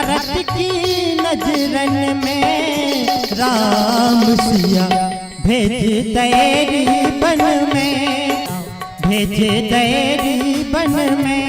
भरत की नजरन में, राम सिया भेज तेरी बन में, भेज तेरी बन में।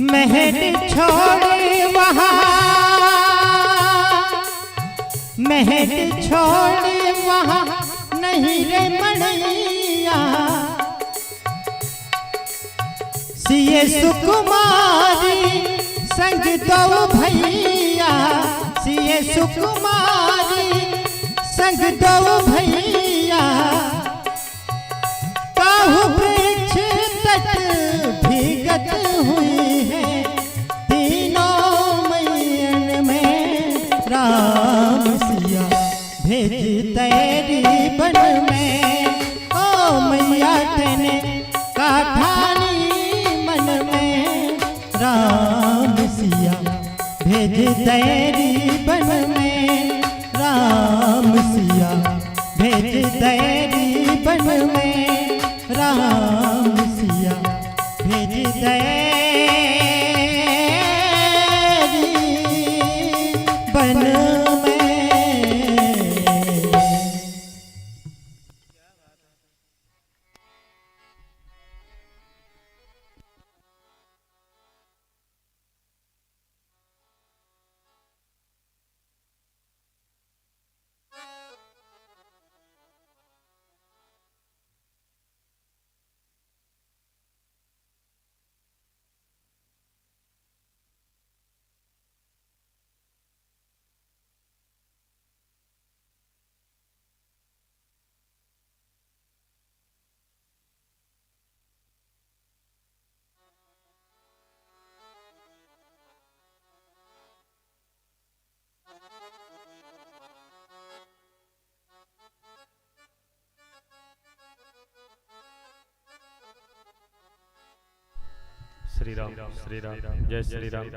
महल छोड़ वहाँ, महल छोड़ वहाँ नहीं रे मणैया, सिए सुकुमारी संग दो भैया, सिए सुकुमारी संग दो भैया, काहू वृक्ष तट भीगत हुई है तीनों मैयन में, राम सिया भेज तेरी बन में, ओ मैया तेने काठानी मन में, राम सिया भेज तेरी बन में, राम सिया भेज तेरी बन में, राम सिया भेज तेरी बन में। श्री राम श्री राम जय श्री राम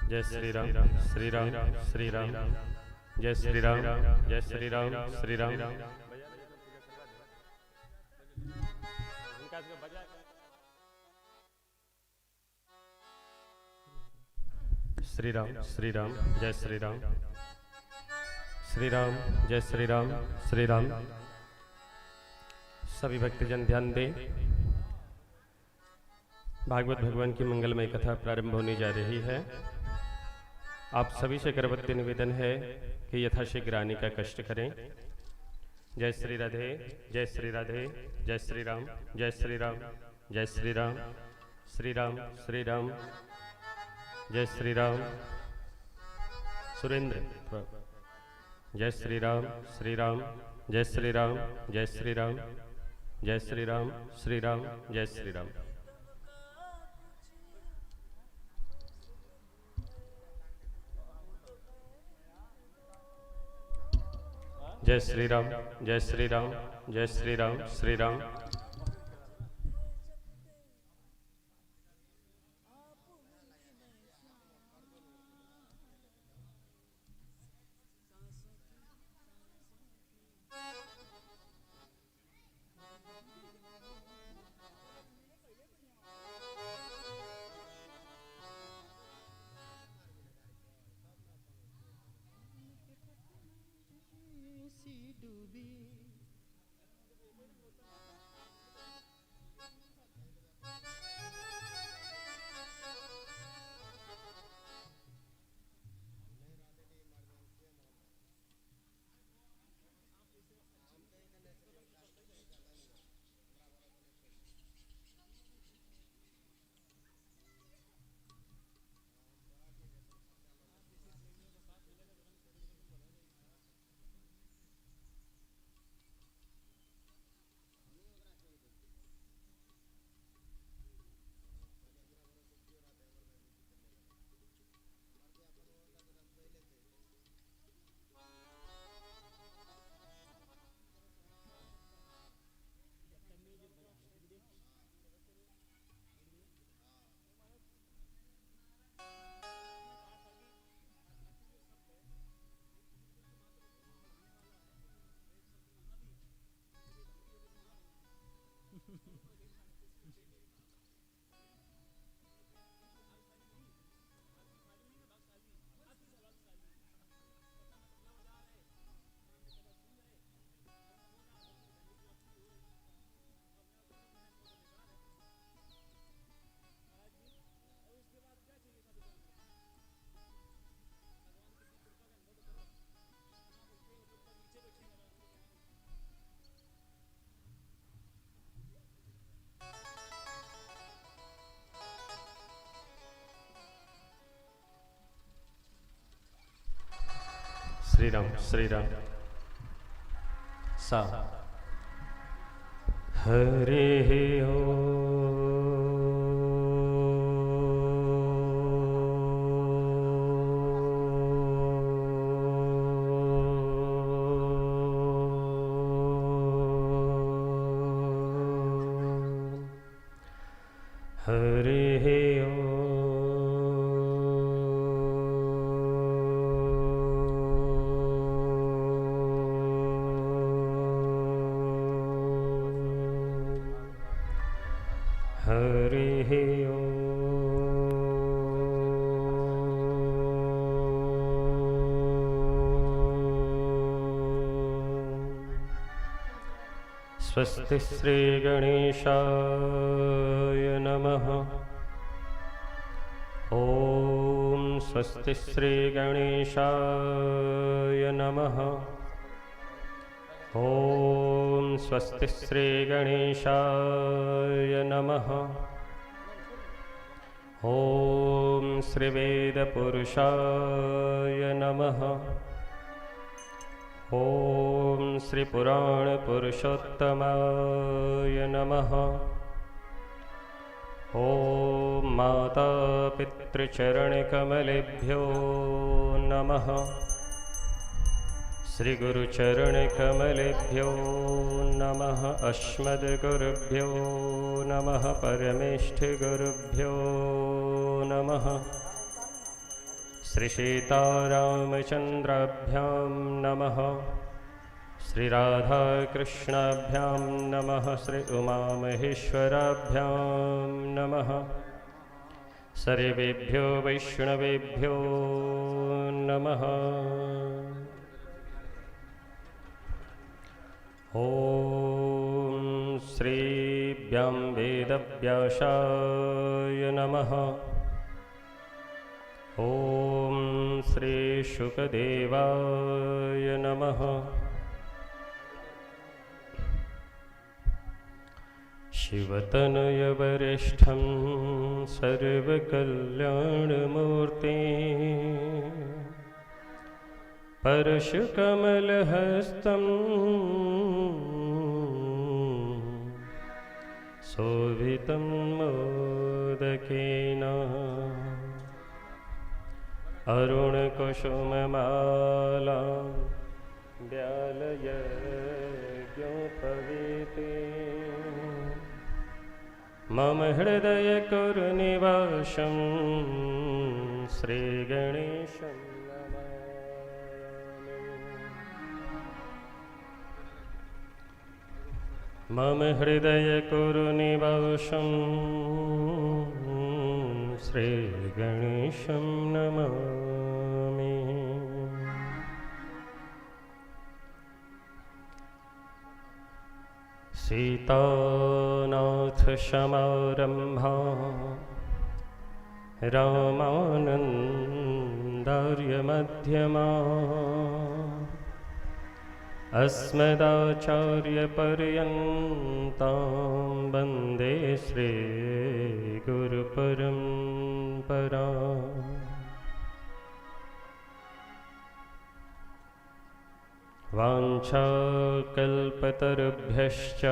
जय श्री राम श्री राम श्री राम जय श्री राम जय श्री राम श्री राम। श्री राम श्री राम जय श्री राम श्री राम जय श्री राम श्री राम। सभी भक्तजन ध्यान दें, भागवत भगवान की मंगलमय कथा प्रारंभ होने जा रही है। आप सभी से करबद्ध निवेदन है कि यथाशीघ्र आने का कष्ट करें। जय श्री राधे जय श्री राधे जय श्री राम जय श्री राम जय श्री राम श्री राम श्री राम जय श्री राम। सुरेंद्र जय श्री राम श्री राम जय श्री राम जय श्री राम जय श्री राम श्री राम जय श्री राम। जय श्री राम जय श्री राम जय श्री राम श्री राम। श्री राम श्री राम सा हरे ओ हरे ओ हरे ओ। स्वस्ति श्री गणेशाय नमः। ॐ स्वस्ति श्री गणेशाय नमः। ॐ स्वस्ति श्री गणेशाय नमः। ॐ श्री वेदपुरुषाय नमः। ॐ श्री पुराणपुरुषोत्तमाय नमः। ॐ मातापितृचरणकमलेभ्यो नमः। श्रीगुरुचरणकमलेभ्यो नमः। अस्मद्गुरुभ्यो नमः। परमेष्ठिगुरुभ्यो नमः। श्रीसीतारामचन्द्राभ्यां नमः। श्रीराधाकृष्णाभ्यां नमः। श्री उमामहेश्वराभ्यां नमः। सर्वेभ्यो वैष्णवेभ्यो नमः। ॐ श्रीव्यां वेदव्यासाय नमः। ॐ श्रीशुकदेवाय नमः। शिवतनयवरिष्ठं सर्वकल्याणमूर्तिं परशुकमलहस्तं शोभितं मोदकेन अरुणकुसुममाला व्यालयज्ञोपवीते मम हृदयकुरुनिवासं श्रीगणेशं नमामि। मम हृदयकुरुनिवासं श्रीगणेशं नमामि। सीतानाथसमारम्भा रामानन्दार्यमध्यमा अस्मदाचार्यपर्यन्तां वन्दे श्रीगुरुपरम्पराम्। वाञ्छाकल्पतरुभ्यश्च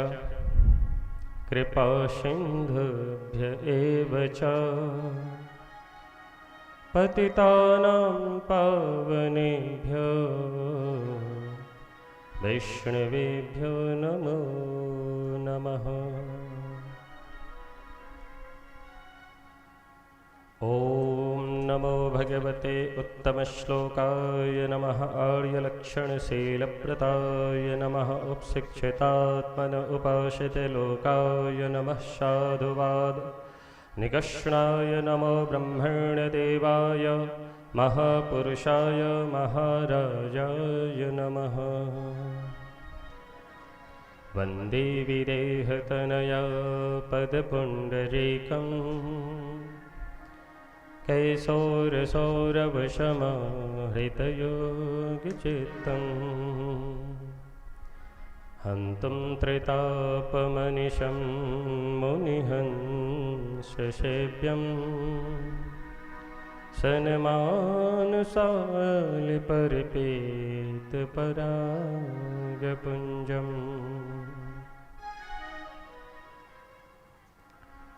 कृपासिन्धुभ्य एव च पतितानां पावनेभ्यो वैष्णवेभ्यो नमो नमः। ॐ नमो भगवते उत्तमश्लोकाय नमः। आर्यलक्षणशीलव्रताय नमः। उपशिक्षितात्मन उपासितलोकाय नमः। साधुवाद निकष्णाय नमो ब्रह्मण्यदेवाय महापुरुषाय महाराजाय नमः। वन्दे विदेहतनया पदपुण्डरीकं कैशोरसौरभशमहृतयोगिचित्तं हन्तुं त्रितापमनिशं मुनिहंससेव्यं सन्मानसालिपरिपीतपरागपुञ्जम्।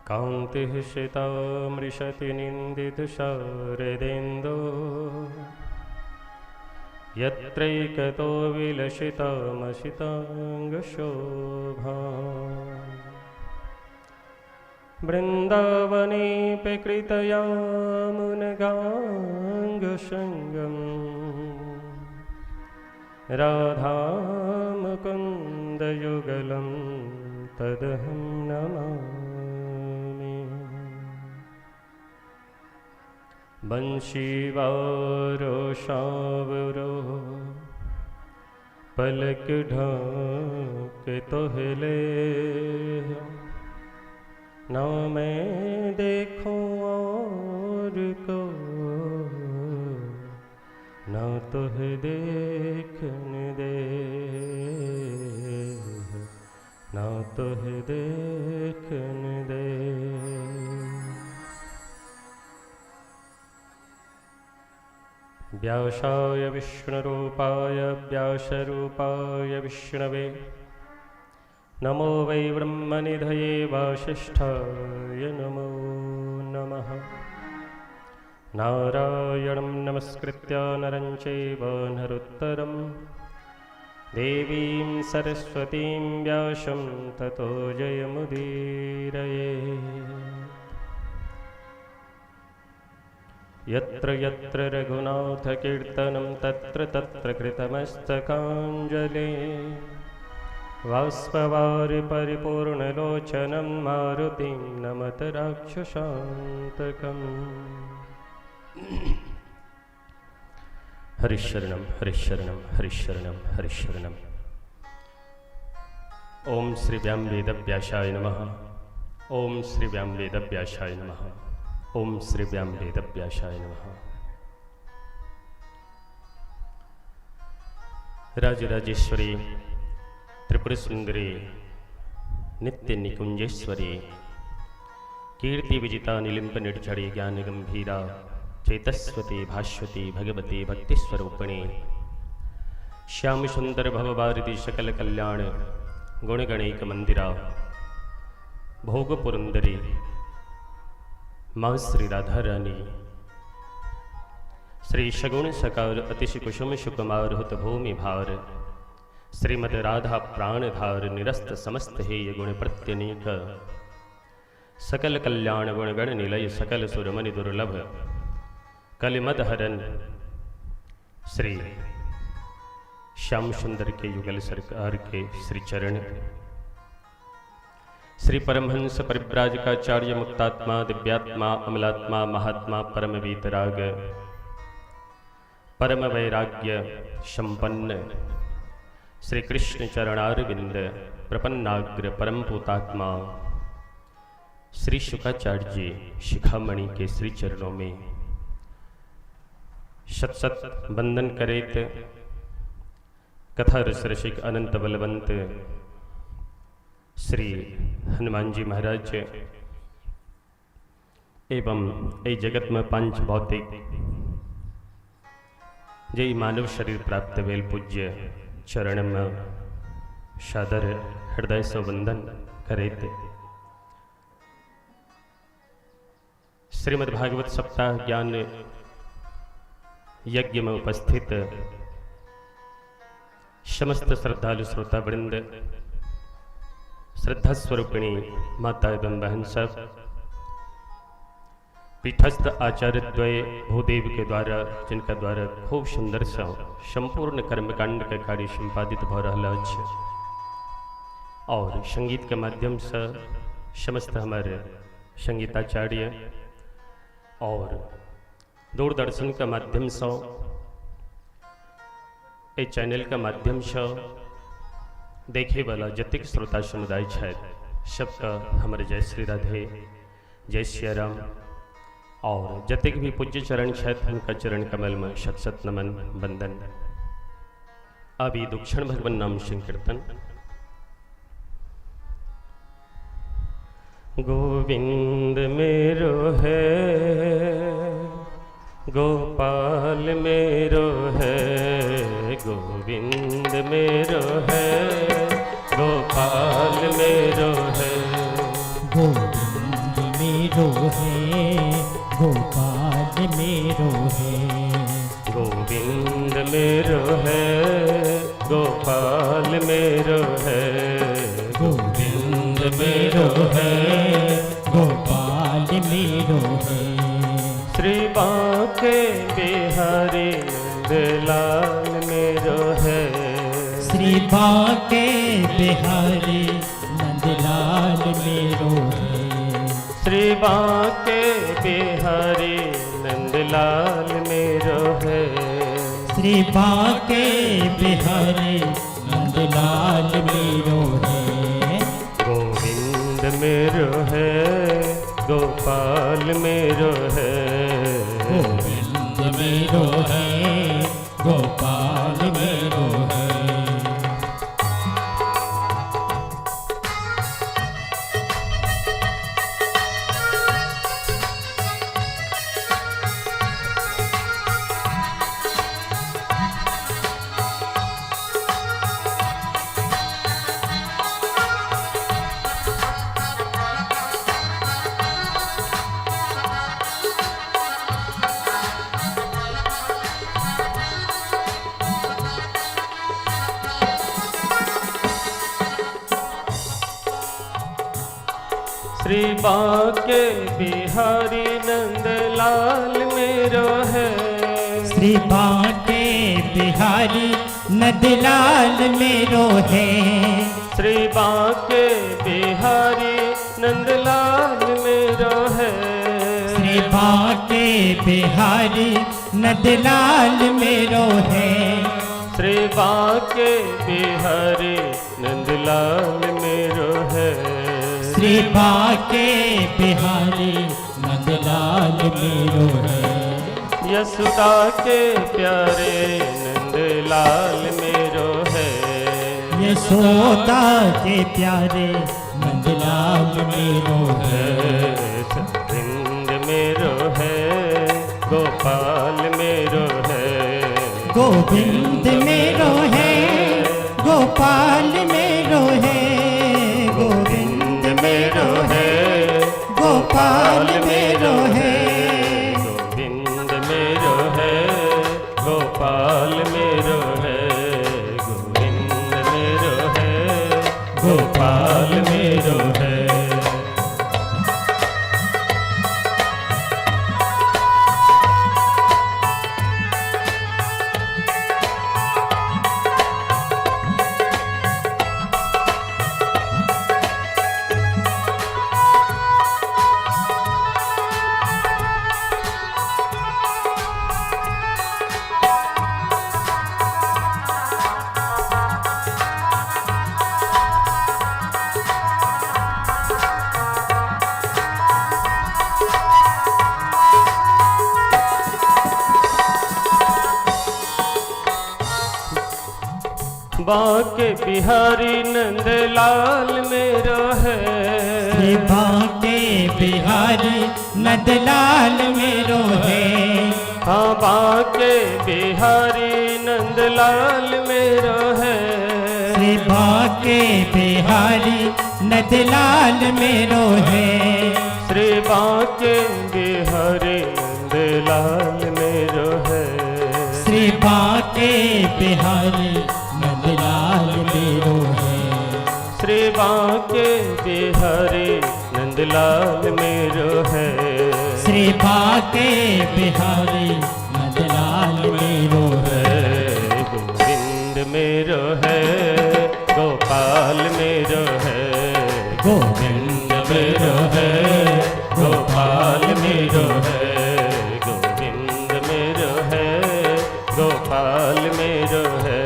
कान्तिः शितामृषति निन्दितशारदेन्दो यत्रैकतो विलसितामसिताङ्गशोभा। वृन्दावने प्रकृतयामुनगाङ्गसङ्गं राधामुकुन्दयुगलं तदहं नमामि। बंशीवारो शावरो पलक ढाक तोहले, ना मैं देखूं और को ना तुह देखन दे, ना तुह देखन दे। व्यासाय विष्णुरूपाय व्यासरूपाय विष्णवे नमो वै ब्रह्मनिधये वासिष्ठाय नमो नमः। नारायणं नमस्कृत्य नरं चैव नरोत्तरं देवीं सरस्वतीं व्यासं ततो जयमुदीरये। यत्र यत्र रघुनाथकीर्तनं तत्र तत्र कृतमस्तकाञ्जलिः बाष्पवारि परिपूर्णलोचनं मारुतिं नमत राक्षसान्तकम्। हरिशरणं हरिशरणं हरिशरणं हरिशरणं। ओम श्री व्याम वेदव्यासाय नमः। ओम श्री व्याम वेदव्यासाय नमः। ओम श्री व्याम वेदव्यासाय नमः। राजराजेश्वरी त्रिपुर सुंदरी नित्य निकुंजेश्वरी कीर्ति विजिता निलिंप निर्झरी ज्ञान गंभीरा चेतस्वती भास्वती भगवती भक्तिस्वरूपिणी श्याम सुंदर भवभारती सकल कल्याण गुणगणैक मंदिरा भोग पुरंदरी माँ श्री राधा रानी श्री सगुण सकार अतिश कुसुम सुकुमार हुत भूमि भार श्रीमद राधा प्राणधार निरस्त समस्त हेय गुण प्रत्यनीक सकल कल्याण गुणगण निलय सकल सुरमणि दुर्लभ कलिमद हरन श्री श्याम सुंदर के युगल सरकार के श्री चरण श्री परमहंस परिव्राजकाचार्य मुक्तात्मा दिव्यात्मा अमलात्मा महात्मा परम वीतराग परम वैराग्य संपन्न श्री कृष्ण चरणारविंद प्रपन्नाग्र परम पूतात्मा श्री शुकाचार्य जी शिखामणि के श्री चरणों में शत शत वंदन करेत कथा रस रसिक अनंत बलवंत श्री हनुमान जी महाराज एवं ए जगत में पंच भौतिक जे मानव शरीर प्राप्त भेल पूज्य चरण में सादर हृदय से वंदन करेत श्रीमद् भागवत सप्ताह ज्ञान यज्ञ में उपस्थित समस्त श्रद्धालु श्रोता वृंद, श्रद्धा स्वरूपिणी माता एवं बहन सब, पीठस्थ आचार्य द्वय भूदेव के द्वारा, जिनका द्वारा खूब सुंदर से संपूर्ण कर्मकांड के कार्य संपादित भ रहल अछि और संगीत के माध्यम से समस्त हमारे संगीताचार्य और दूरदर्शन के माध्यम से, एहि चैनल के माध्यम से देखे वाला जतेक श्रोता समुदाय छथि सबके हमर जय श्री राधे, जय सिया राम। और जतेक भी पूज्य चरण छथि हुनका चरण कमल में शत शत नमन वंदन। अभी दुक्षण भगवान नाम संकीर्तन। गोविंद मेरो है, गोपाल मेरो है, गोविंद मेरो है, गोपाल मेरो है, गोविंद मेरो है, गोपाल मेरो है, गोविंद मेरो है, गोपाल मेरो है, गोविंद मेरो है, गोपाल मेरो है। श्री बांके बिहारी नंदलाल मेरो है, श्री बांके बिहारी नंदलाल मेरो है, श्री बांके बिहारी नंदलाल मेरो है, श्री बांके बिहारी नंदलाल मेरो है, गोविंद मेरो है, गोपाल मेरो है, गोविंद मेरो है, गोपाल मेरो है। श्री बांके बिहारी नंदलाल मेरो है, श्री बांके बिहारी नंदलाल मेरो है, श्री बांके बिहारी नंदलाल मेरो है, श्री बांके बिहारी नंदलाल मेरो है, श्री बांके बिहारी नंदलाल मेरो है, श्री बांके बिहारी नंदलाल मेरो है, यशोदा के प्यारे नंदलाल मेरो है, यशोदा के प्यारे नंदलाल मेरो है, गोविंद मेरो है, गोपाल मेरो है, गोविंद मेरो है, गोपाल मेरो है, गोविंद मेरो है, गोपाल मेरो है, गोविंद मेरो है, गोपाल मेरो है, गोविंद मेरो है, गोपाल मेरो है। बांके बिहारी नंदलाल मेरो है, श्री बांके बिहारी नंदलाल मेरो है, हाँ बांके बिहारी नंदलाल मेरो है, श्री बांके बिहारी नंदलाल मेरो है, श्री बांके बिहारी नंदलाल मेरो है, श्री बांके बिहारी नंदलाल मेरो है, श्री बांके बिहारी नंदलाल मेरो है, श्री श्री बाके बिहारी नंदलाल मेरो है। गोविंद मेरो है, गोपाल मेरो है। गोविंद मेरो है, गोपाल मेरो है। गोविंद मेरो है, गोपाल मेरो है।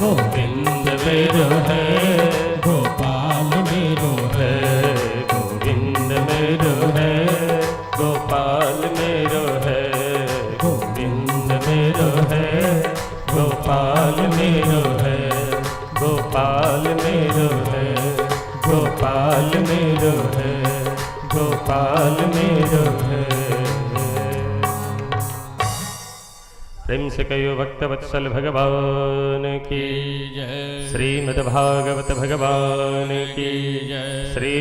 गोविंद मेरो है, गोपाल मेरो है। गोविंद मेरो है, गोपाल मेरो है। गोविंद मेरो है, गोपाल मेरो है। गोपाल मेरो है, गोपाल मेरो है। गोपाल मेरो है। प्रेम से कहो भक्त वत्सल भगवान की जय। श्रीमद् भागवत भगवान की जय। श्री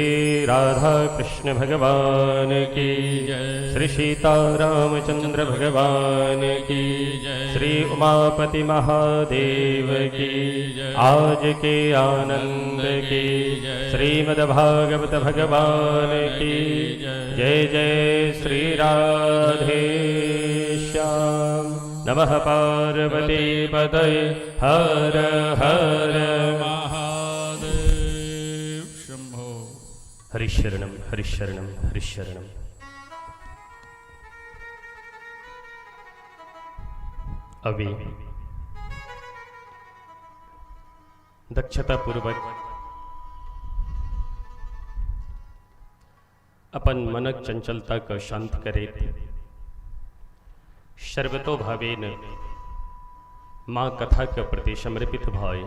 राधा कृष्ण भगवान की जय। श्री सीता रामचंद्र भगवान की जय। श्री उमापति महादेव की जय। आज के आनंद की जय। श्रीमद् भागवत भगवान की जय। जय जय श्री राधे श्याम। नमः पार्वती पतये हर हर महादेव शंभो। हरिशरणम हरिशरणम हरिशरणम। अभी दक्षतापूर्वक अपन मनक चंचलता के शांत करैत सर्वतो भावेन माँ कथा के प्रति समर्पित भय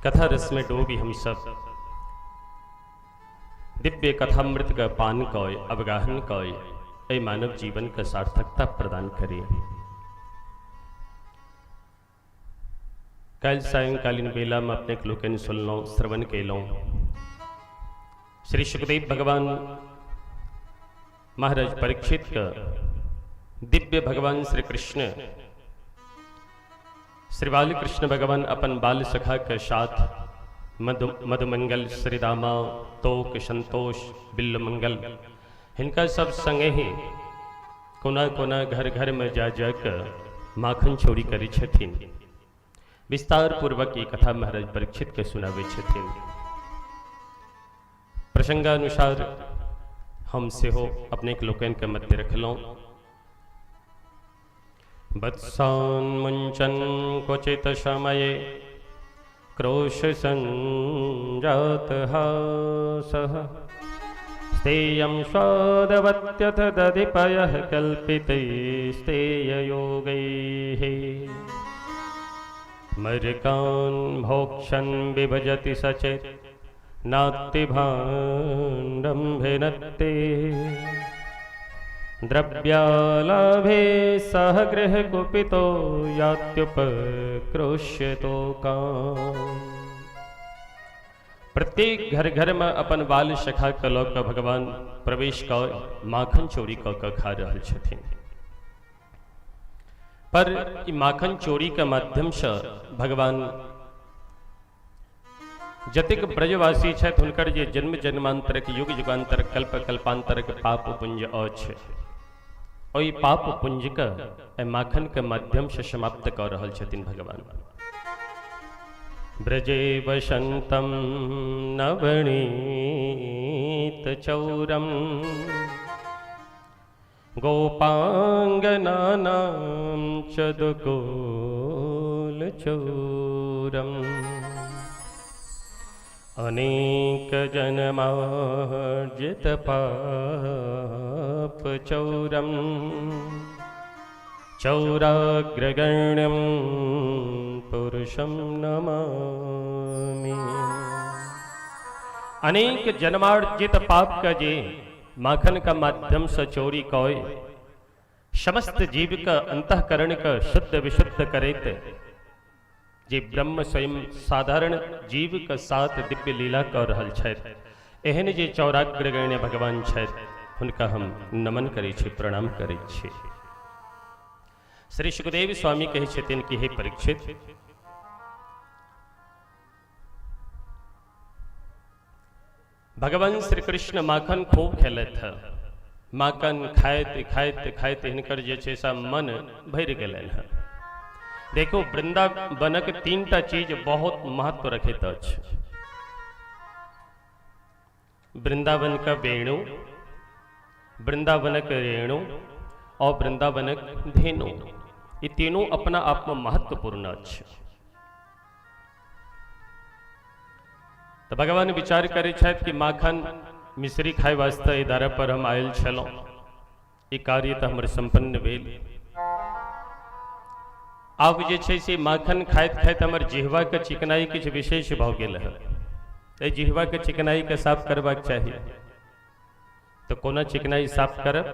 कथा रस में डूबी हम सब दिव्य कथामृत का पान कय अवगाहन कय एहि मानव जीवन के सार्थकता प्रदान करे। काल्हि सायंकालीन बेला में अपने लोकनि सुनलहुँ, श्रवण केलहुँ। श्री सुखदेव भगवान महाराज परीक्षित के दिव्य भगवान श्री कृष्ण श्री बालकृष्ण भगवान अपन बाल सखा के साथ मधुमंगल श्रीदामा तोक संतोष बिल्लमंगल हिनका सब संगे ही कोना कोना घर घर में जा जाकर माखन चोरी करै छथिन। विस्तार पूर्वक ये कथा महाराज परीक्षित के सुनाबै छथिन। प्रसंगानुसार हम सेहो अपने लोकनि के मध्य रखलहुँ। वत्सान मुंचन क्वचित समये क्रोश संजात हासः स्तेयं स्वादवत्यथ दधिपयः कल्पितैस्तेययोगैः मृकान् भोक्षन् विभजति सचेत् नात्तिभाण्डं भिनत्ते द्रव्यालाभे सह गृहकुपितो यात्युपक्रोश्यतो काम। प्रत्येक घर घर में अपन बाल सखा के लऽ कऽ भगवान प्रवेश कऽ माखन चोरी कऽ कऽ खा रहल छथिन। पर ई माखन चोरी के माध्यम से भगवान जतेक ब्रजवासी छथि हुनकर जे जन्म जन्मांतरक युग युगांतरक कल्प कल्पांतरक पाप पुंज अछि ओहि पाप पुंज के एहि माखन के माध्यम से समाप्त कऽ रहल छथिन भगवान। ब्रजे वसंतम नवनीत चौरम गोपांगनानां च दुकूल चौरम अनेक जन्मार्जित पाप चौरम चौराग्रगण्यं पुरुषं नमामि। अनेक जन्मार्जित पाप का जे माखन का माध्यम से चोरी कोय समस्त जीव का अंतःकरण का शुद्ध विशुद्ध करैत जे ब्रह्म स्वयं साधारण जीव के साथ दिव्य लीला कर रहल छथि एहन जे चौराग्रगण्य भगवान छथि हुनका हम नमन करै छी, प्रणाम करै छी। श्री सुखदेव स्वामी कहै छथिन कि हे परीक्षित, भगवान श्री कृष्ण माखन खूब खेलत है। माखन खाइत खाइत खाइत हिनकर जे छै से मन भरि गेलनि हँ। देखो वृंदावनक 3टा चीज बहुत महत्व रखैत अछि। वृंदावन का वेणु, वृंदावनक रेणु और वृंदावनक धेनु, ये तीनों अपना आप में महत्वपूर्ण अछि। तो भगवान विचार करे छथि कि माखन मिश्री खाए वास्ते एहि दारा पर हम आयल छलहुँ, ई कार्य तो हमर संपन्न भेल। आब जे छै से माखन खाइत खाइत हमर जिहवा के चिकनाई किछु विशेष भऽ गेल है। एहि जिहवा के चिकनाई के साफ करबाक चाही। तो कोना चिकनाई साफ करब?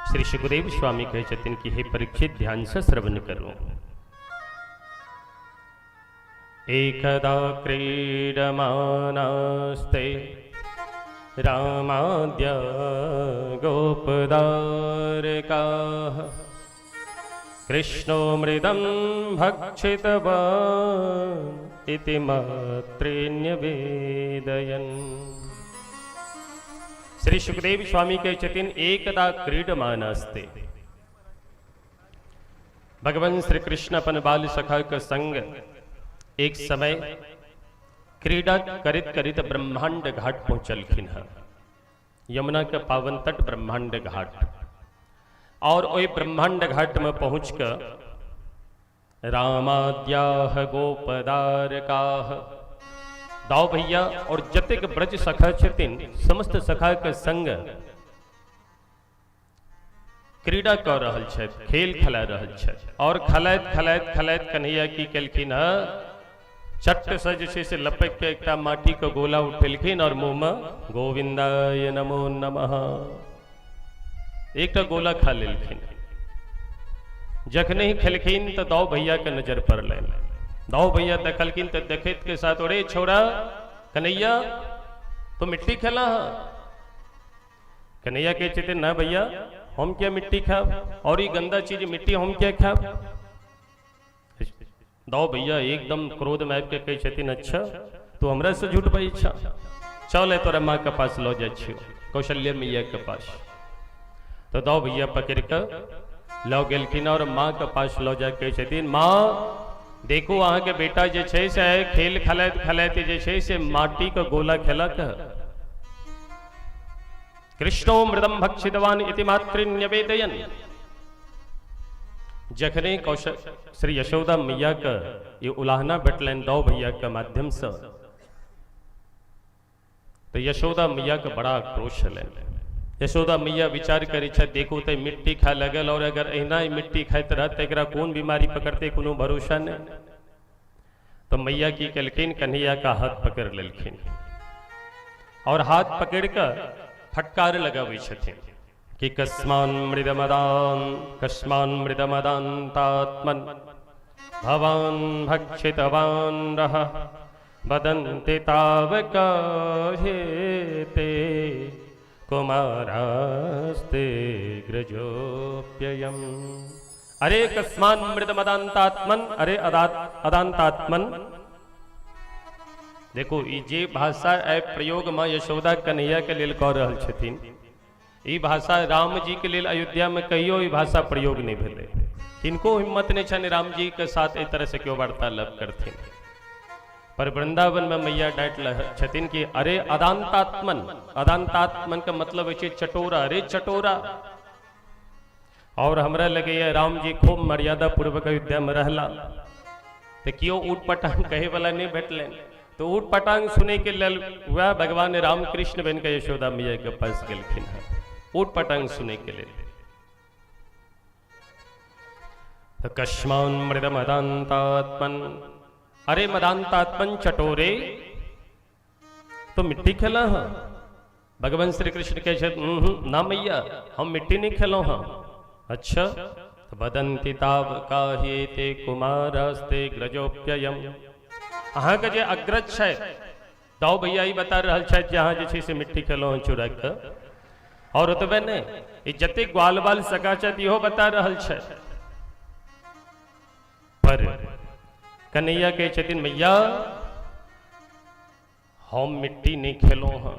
श्री सुखदेव स्वामी कहै छथिन कि हे परीक्षित, ध्यान से श्रवण करू। एकदा क्रीडमानास्ते रामाद्या गोपदारकाः कृष्णो मृदं भक्षितवान् इति मातृन्यवेदयन्। श्री सुखदेव स्वामी कहै छथिन एकदा क्रीडमानास्ते, भगवान श्री कृष्ण अपन बाल सखा के संग एक समय क्रीड़ा करित करित ब्रह्मांड घाट पहुंचलखिन हँ। यमुना के पावन तट ब्रह्मांड घाट, और ओहि ब्रह्मांड घाट में पहुंच कर रामाद्याह गोपदारकाह, दाऊ भैया और जतेक ब्रज सखा छथिन समस्त सखा के संग क्रीड़ा कर रहल छथि, खेल खेला रहल छथि। और खेलाइत खेलाइत खेलाइत कन्हैया की केलखिन हँ, चट्ट से जे छै से लपकि के एकटा माटी के गोला उठेलखिन और मुँह में गोविंदाय नमो नमः एकटा गोला खा लेलखिन। जखने ही खेलखिन तो दाऊ भैया के नजर पड़लनि। दाऊ भैया देखलखिन तो देखैत के साथ, अरे छोड़ा कन्हैया तो मिट्टी खेला है। कन्हैया कहै छथिन ना भैया, हम क्या मिट्टी खाब, और ये गंदा चीज मिट्टी हम क्या खाब। दाऊ भैया एकदम क्रोध में आबि के कहै छथिन, अच्छा तू हमरा से झूठ बजै छह, चल तोरा माँ के पास लऽ जाइ छियौ, कौशल्या मैया के पास। तो दाऊ भैया पकड़ के लऽ गेलखिन और माँ के पास लऽ जा कहै छथिन, माँ देखू अहाँ के बेटा जे छै से खेल खेलाइत खेलाइत जे छै से माटी के गोला खेलक। कृष्णो मृदम भक्षितवान इति मातृन्यवेदयन। जखने कौशल श्री यशोदा मैया के ये उलाहना भेटलनि दाऊ भैया के माध्यम से, तो यशोदा मैया के बड़ा आक्रोश छलनि। यशोदा मैया विचार करै छथि, देखू तो मिट्टी खाए लगल और अगर एहिना ही मिट्टी खाइत रहत तऽ एकरा कोन बीमारी पकड़तै कोनो भरोसा नहि। तो मैया की केलखिन, कन्हैया का हाथ पकड़ लेलखिन और हाथ पकड़ कऽ फटकार लगाबै छथिन कि कस्मान् मृदमदान कस्मान् मृदमदान्तात्मन् भवान् भक्षितवान् रह वदन्ति तावकाहेते कुमारास्ते ग्रजोप्ययम्। अरे कस्मान् मृदमदान्तात्मन्, अरे अदान्तात्मन्। देखो ई जे भाषा एहि प्रयोग में यशोदा कन्हैया के लेल कऽ रहल छथिन, ई भाषा राम जी के लेल अयोध्या में कहियो ई भाषा प्रयोग नहीं भेलै। किनको हिम्मत नहीं छनि राम जी के साथ एहि तरह से केओ वार्तालाप करथिन। पर वृंदावन में मैया डांटि छथिन कि अरे अदान्तात्मन, अदान्तात्मन के मतलब होइ छै चटोरा, अरे चटोरा। और हमरा लगैया राम जी खूब मर्यादा पूर्वक अयोध्या में रहला, तो केओ ऊट पटांग कहे वाला नहीं भेटलनि। तो ऊट पटांग सुने के लेल वह भगवान राम कृष्ण बन के यशोदा मैया के पास गेलखिन हँ ऊट पटांग सुने के लेल। तो कस्मान् मृदमदान्तात्मन, अरे मदान्तात्मन चटोरे तो मिट्टी खेला हाँ। भगवान श्री कृष्ण कहै छथि, ना मैया हम मिट्टी नहीं खेलौं हाँ। अच्छा तो वदन्ति ताव काह्येते कुमारास्ते ग्रजोप्ययम्। अहाँके जे अग्रज छथि दाऊ भैया ई बता रहल छथि जे अहाँ जे छै से मिट्टी खेलौं हँ चुरा कऽ। और ओतबे नहि, ई जतेक ग्वाल बाल सखा छथि इहो बता रहल छथि। पर कन्हैया कहै छथिन, मैया हम मिट्टी नहीं खेलौं हँ,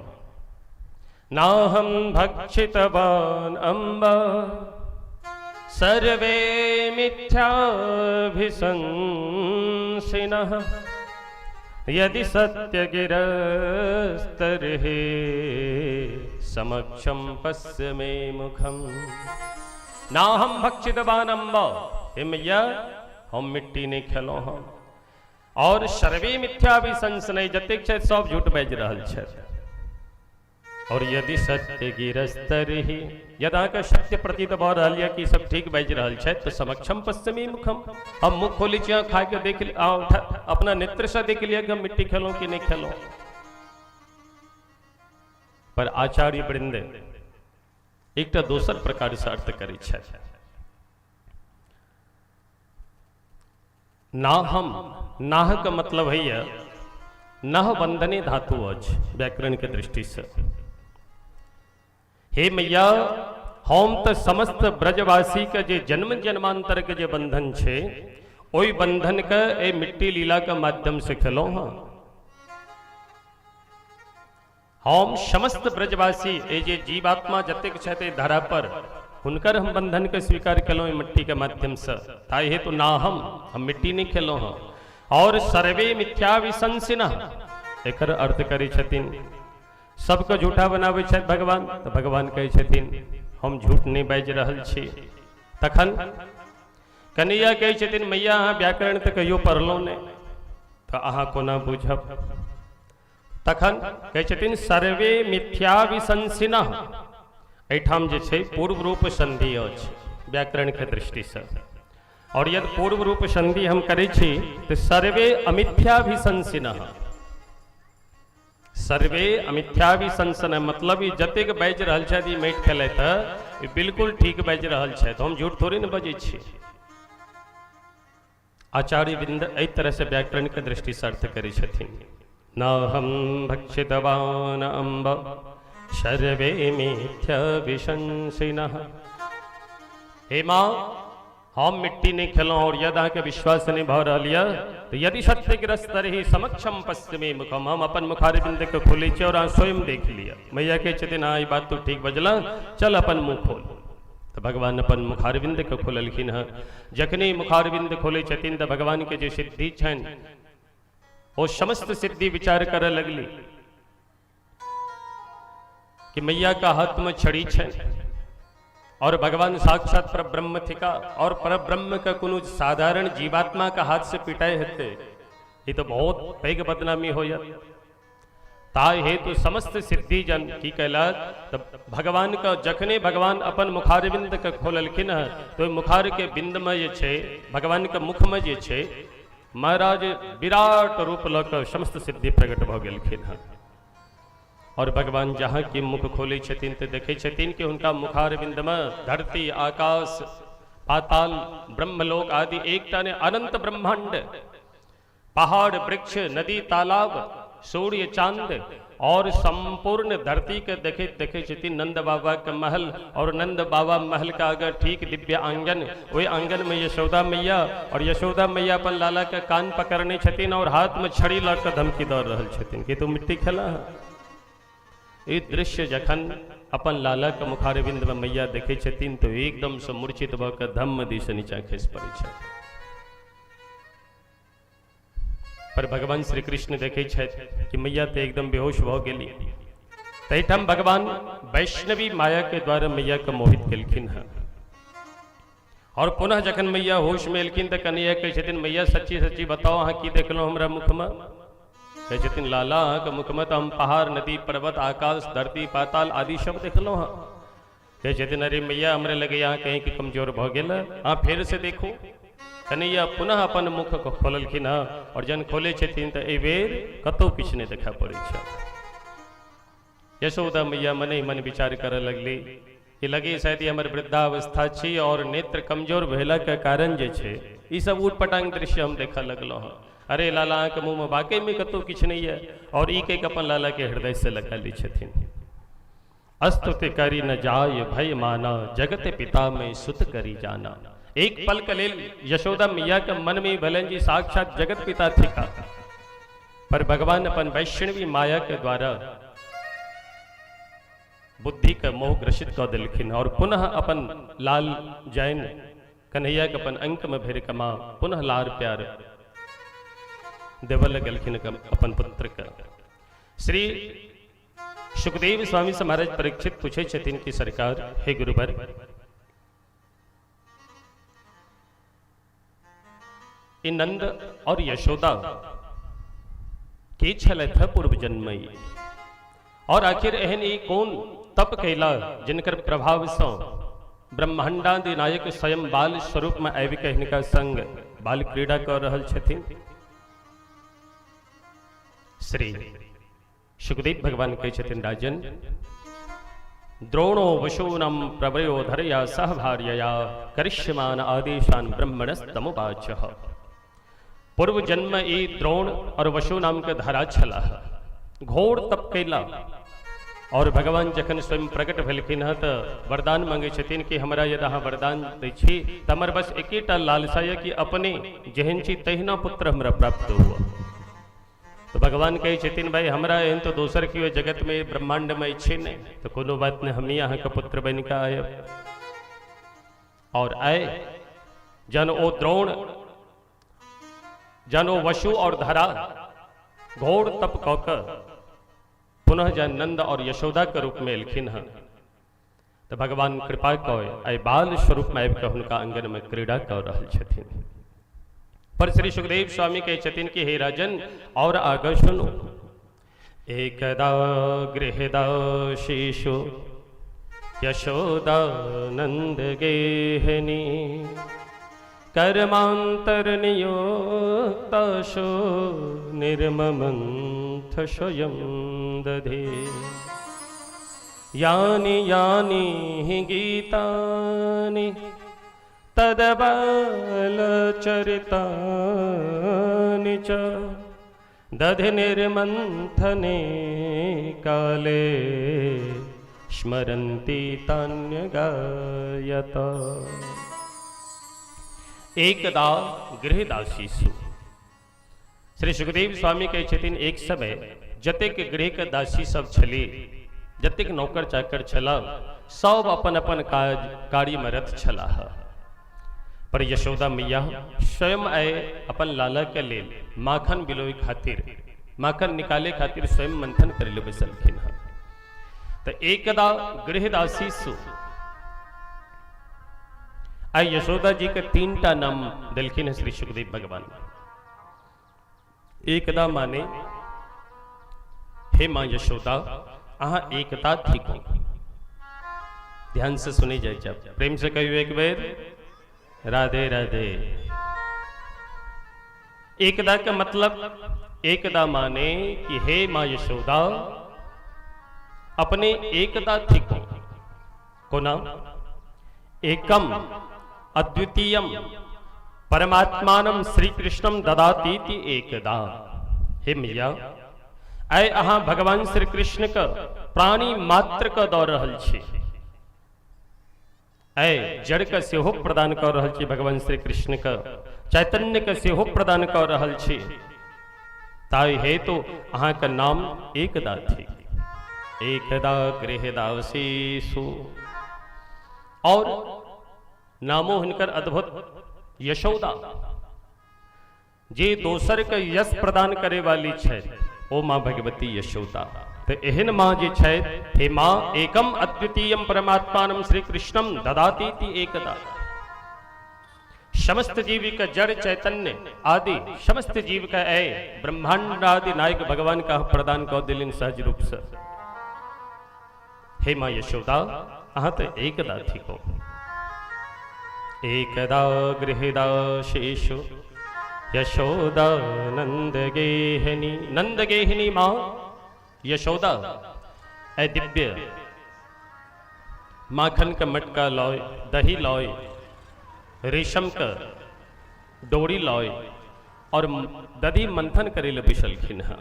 नाहं भक्षितवान अम्ब सर्वे मिथ्याभिशंसिनः यदि सत्य गिरस्तर्हि समक्षम पश्य मे मुखम। नाहं भक्षितवान अम्ब, हे मैया हम मिट्टी नहीं खेलौं हँ। और सर्वे मिथ्याभिशंसन, जतेक छथि सब झूठ बाजि रहल छथि। और यदि सत्य गिरस्तर्हि, यदि अहाँके सत्य प्रतीत भऽ रहल यऽ कि सब ठीक बाजि रहल छथि, तऽ समक्षम पश्चिमी मुखम, हम मुख खोलै छी, अहाँ खाके देख अपना नेत्रसँ देख लिअ कि हम मिट्टी खेलहुँ कि नहि खेलहुँ। पर आचार्य वृंद एकटा दोसर प्रकारसँ अर्थ करै छथि। नाहम, नाह के मतलब होइए नह बंधने धातु अछि व्याकरण के दृष्टि से। हे मैया हम तऽ समस्त ब्रजवासी के जे जन्म जन्मांतर के जे बंधन छै ओहि बंधन के एहि मिट्टी लीला के माध्यम से खेलहुँ हँ। हम समस्त ब्रजवासी ए जे जीवात्मा जतेक छथि एहि धरा पर हुनकर हम बंधन के स्वीकार केलहुँ एहि मिट्टी के माध्यम से, ताहि हेतु ना हम मिट्टी नहीं खेलहुँ हँ। और सर्वे मिथ्या विशंसिनः, एकर अर्थ करै छथिन सबके झूठा बनाबै छथि भगवान, तऽ भगवान कहै छथिन हम झूठ नहि बाजि रहल छी। तखन कन्हैया कहै छथिन मैया अहाँ व्याकरण तऽ कहियो पढ़लहुँ नहि, तऽ अहाँ कोना बुझब। तखन कहै छथिन सर्वे मिथ्याभिशंसिनः, एहिठाम जे छै पूर्व रूप संधि अछि व्याकरणके दृष्टिसँ, और यदि पूर्व रूप संधि हम करै छी तऽ सर्वे अमिथ्याभिशंसिनः, सर्वे अमिथ्याभिशंसन मतलब ई जतेक बाजि रहल छथि ई माटि खेलथि ई बिल्कुल ठीक बाजि रहल छथि, हम झूठ थोड़े ने बजै छी। आचार्य वृंद एहि तरह से व्याकरण के दृष्टि से अर्थ करै छथिन। न हम भक्षितवान अम्ब सर्वे मिथ्याभिशंसिनः, हे माँ हम मिट्टी नहीं खेलहुँ और यदि अहाँके विश्वास नहीं भऽ रहल यऽ तऽ यदि सत्य ग्रस्त रही समक्षम पश्चिमी मुखम, हम अपन मुखारबिंद के खोलै छी और अहाँ स्वयं देख लिअ। मैया कहै छथिन हाँ ई बात तू ठीक बजलह, चल अपन मुँह खोल। तऽ भगवान अपन मुखारबिंद के खोललखिन हँ। जखने मुखारबिंद खोलै छथिन तऽ भगवान के जे सिद्धि छनि ओ समस्त सिद्धि विचार करऽ लगली कि मैया का हाथ में छड़ी छनि और भगवान साक्षात परब्रह्म थिका और परब्रह्म का कोनो साधारण जीवात्मा का हाथ से पिटाई हेतै, ई तो बहुत पैघ बदनामी हो जात। ताहि हेतु समस्त सिद्धि जन की कैलक तऽ भगवान के जखने भगवान अपन मुखारबिंद के खोललखिन हँ तो मुखार के बिंद में जे छै भगवान के मुख में जे छै महाराज विराट रूप लऽ कऽ समस्त सिद्धि प्रकट भऽ गेलखिन हँ। और भगवान जहाँ की मुख खोलै छथिन तऽ देखै छथिन कि हुनका मुखारबिंद में धरती आकाश पाताल ब्रह्मलोक आदि एकटा ने अनंत ब्रह्मांड, पहाड़ वृक्ष नदी तालाब सूर्य चांद और संपूर्ण धरती के देखे देखे छथिन नंद बाबा के महल, और नंद बाबा महल के आगे ठीक दिव्य आंगन, वही आंगन में यशोदा मैया, और यशोदा मैया अपन लाला के कान पकड़ने छथिन और हाथ में छड़ी लऽ कऽ धमकी दऽ रहल छथिन कि तू मिट्टी खेला है। ई दृश्य जखन अपन लाला के मुखारविंद में मैया देखे छथिन तो एकदम से मूर्छित भऽ कऽ धम्म दिस नीचा खसि पड़ै छथि। पर भगवान श्री कृष्ण देखे छथि कि मैया तो एकदम बेहोश भऽ गेली। तैठाम भगवान वैष्णवी माया के द्वारा मैया के मोहित केलखिन हँ। और पुनः जखन मैया होश में एलखिन तऽ कन्हैया कहै छथिन मैया सच्ची सच्ची बताओ अहाँ की देखलहुँ हमरा मुखमे? कहै छथिन लाला अहाँके मुखमे तऽ हम पहाड़ नदी पर्वत आकाश धरती पाताल आदि सब देखलहुँ हँ। कहै छथिन अरे मैया हमरे लगैए अहाँ कहीं कि कमजोर भऽ गेल, अहाँ फेरसँ देखू। कन्हैया पुनः अपन मुख खोललखिन हँ और जहन खोलै छथिन तऽ एहि बेर कतहु किछु नहि देखा पड़ै छै। यशोदा मैया मने मन विचार करऽ लगली कि लगे शायद ई हमर वृद्धावस्था छी और नेत्र कमजोर भेलाके कारण जे छै ई सब ऊटपटांग दृश्य हम देखऽ लगलहुँ हँ। अरे लाला अहाँके मुँहमे वाकईमे कतहु किछु नहि यऽ, और ई कहि कऽ अपन लालाके हृदयसँ लगा लै छथिन। अस्तुति करी न जाय भय माना, जगत पिता में सुत करी जाना। एक पल के लेल यशोदा मैया के मन में भेलनि जी साक्षात जगत पिता थिका, पर भगवान अपन वैष्णवी माया के द्वारा बुद्धिके मोह ग्रसित कऽ देलखिन और पुनः अपन लाल जैन कन्हैया के अपन अंक में भरि कऽ माँ पुनः लार प्यार देवऽ लगलखिन अपन पुत्र के। श्री सुखदेव स्वामी से महाराज परीक्षित पूछे छथिन कि सरकार, हे गुरुवर, ई नंद और यशोदा के छलथि है पूर्व जन्म और आखिर एहन ई कोन तप कैला जिनकर प्रभाव से ब्रह्मांडादि नायक स्वयं बाल स्वरूप में आबि के हिनका संग बाल क्रीड़ा कर रहल छथिन। श्री सुखदेव भगवान कहै छथिन, राजन, द्रोणो वशूनम प्रवयो धरया सह भार्यया करिष्यमान आदेशान ब्रह्मणस्तमुवाच। पूर्व जन्म ई द्रोण और वशु नाम के धरा छलाह, घोर तप कैला और भगवान जखन स्वयं प्रकट भेलखिन हँ तऽ वरदान मांगे छथिन कि हमरा यदि अहाँ वरदान दै छी तऽ हमर बस एकेटा लालसा यऽ कि अपने जेहन छी तहिना पुत्र हमरा प्राप्त हुआ। तो भगवान कहै छथिन, भाई हमरा एहन तो दोसर केओ जगत में ब्रह्मांड में छै नहि, तो कोनो बात नहीं, हमही अहाँके पुत्र बनि कऽ आयब। और आए जन ओ द्रोण जन ओ वशु और धरा घोर तप कऽ कऽ पुनः जन नंद और यशोदा के रूप में एलखिन हँ तऽ भगवान कृपा कऽ आइ बाल स्वरूप में आबि कऽ हुनका आंगन में क्रीड़ा कऽ रहल छथिन। पर श्री सुखदेव स्वामी कहै छथिन कि हे राजन, और आगे सुनो। एकदा गृहदाशीषु यशोदा नंद गेहनी कर्मांतर नियोक्ताशो निर्ममंथ स्वयं दधे। यानि यानि हि गीतानि तदबालचरितानि च दधि निर्मंथने काले स्मरन्ति तान्यगायत। एकदा गृहदासीसु, श्री सुखदेव स्वामी कहै छथिन, एक समय जतेक गृह के दासी सब छली, जतेक नौकर चाकर छला, सब अपन अपन काज कार्यमे रत छलाह, पर यशोदा मैया स्वयं आए अपन लाला के लेल माखन बिलोय खातिर, माखन निकाले खातिर स्वयं मंथन करे ले बैसलखिन हँ। तो एकदा गृहदासीसु, आइ यशोदा जी के तीन टा नाम देलखिन हँ श्री सुखदेव भगवान। एकदा माने हे माँ यशोदा, अहाँ एकता ठीक हो। ध्यान से सुनी जाए, जब प्रेम से कहियो एक बेर राधे राधे। एकदा का मतलब, एकदा माने कि हे माँ यशोदा, अपने एकदा ठीक हो। कोना? एकम अद्वितीयम परमात्मानम श्री कृष्णम ददातीति एकदा। हे मैया, आइ अहाँ भगवान श्री कृष्ण के प्राणी मात्र के दऽ रहल छी, ऐ जड़ के सेहो प्रदान कऽ रहल छी, भगवान श्री कृष्ण के चैतन्य के सेहो प्रदान कऽ रहल छी, ताहि हेतु अहाँके नाम एकदा थिक। एकदा गृहदासीसु, और नामो हिनकर अद्भुत यशोदा, जे दोसर के यश प्रदान करे वाली छथि ओ माँ भगवती यशोदा। तो एहन माँ जे छथि, हे माँ, एकम अद्वितीयम परमात्मानम श्री कृष्णम ददाती एकदा। समस्त जीव का जड़ चैतन्य आदि समस्त जीव का ऐ ब्रह्मांड आदि नायक भगवान का प्रदान कऽ देलनि सहज रूप से। हे माँ यशोदा, अहाँ तो एकदा थिको। एकदा गृहदाशेषु यशोदा नंद गेहिनी, नंद गेहिनी माँ यशोदा ऐ दिव्य माखन का मटका लॉय, दही लॉय, रेशम का डोरी लॉय और दधि मंथन करे ले बैसलखिन हँ।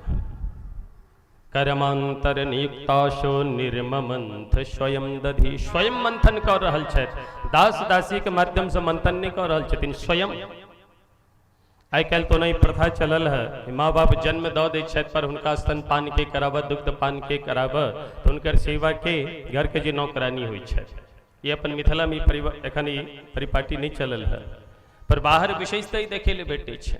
कर्मांतर नियुक्ताशो निर्ममंथ स्वयं दधि, स्वयं मंथन कर रहल छथि, दास दासी के माध्यम से मंथन नहीं कर रहल छथिन, स्वयं। आइ काल्हि तो नहि प्रथा चलल है, माँ बाप जन्म दऽ दै छथि पर हुनका स्तनपान के कराबऽ, दुग्धपान के कराबऽ, तऽ हुनकर सेवा के घर के जे नौकरानी होइ छै। ये अपन मिथिला में एखन ई परिपाटी नहीं चलल है, पर बाहर विशेषतः ई देखे ले भेटै छै।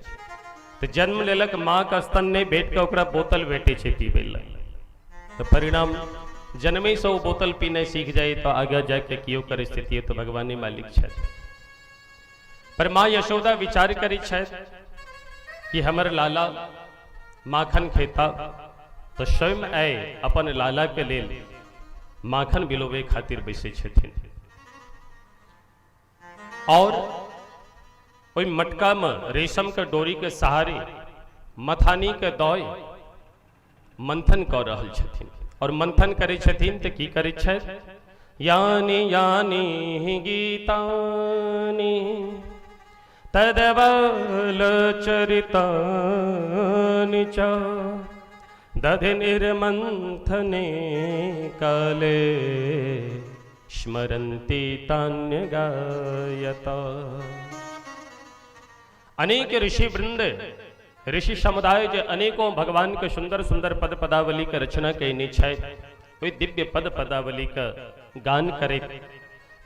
तऽ जन्म लेलक, माँ के स्तन नहीं भेट के ओकरा बोतल भेटै छै पीबै लए, तऽ परिणाम जन्मे से ओ बोतल पीनाइ सीख जाए तो आगे जाके की ओकर स्थिति तो भगवाने मालिक छथि। पर माँ यशोदा विचार करै छथि कि हमर लाला माखन खेता, तो स्वयं आए अपन लाला के लेल माखन बिलोबे खातिर बैसै छथिन और ओहि मटका में रेशम के डोरी के सहारे मथानी के दय मंथन कऽ रहल छथिन। और मंथन करै छथिन तऽ की करै छथि? यानि यानि गीतानि तदबल चरितानि च दधि निर्मंथने काले स्मरन्ति तान्य गायता। अनेक ऋषि वृंद, ऋषि समुदाय जे अनेकों भगवान के सुंदर सुंदर पद पदावली के रचना कयने छथि, ओहि दिव्य पद पदावली के गान करैत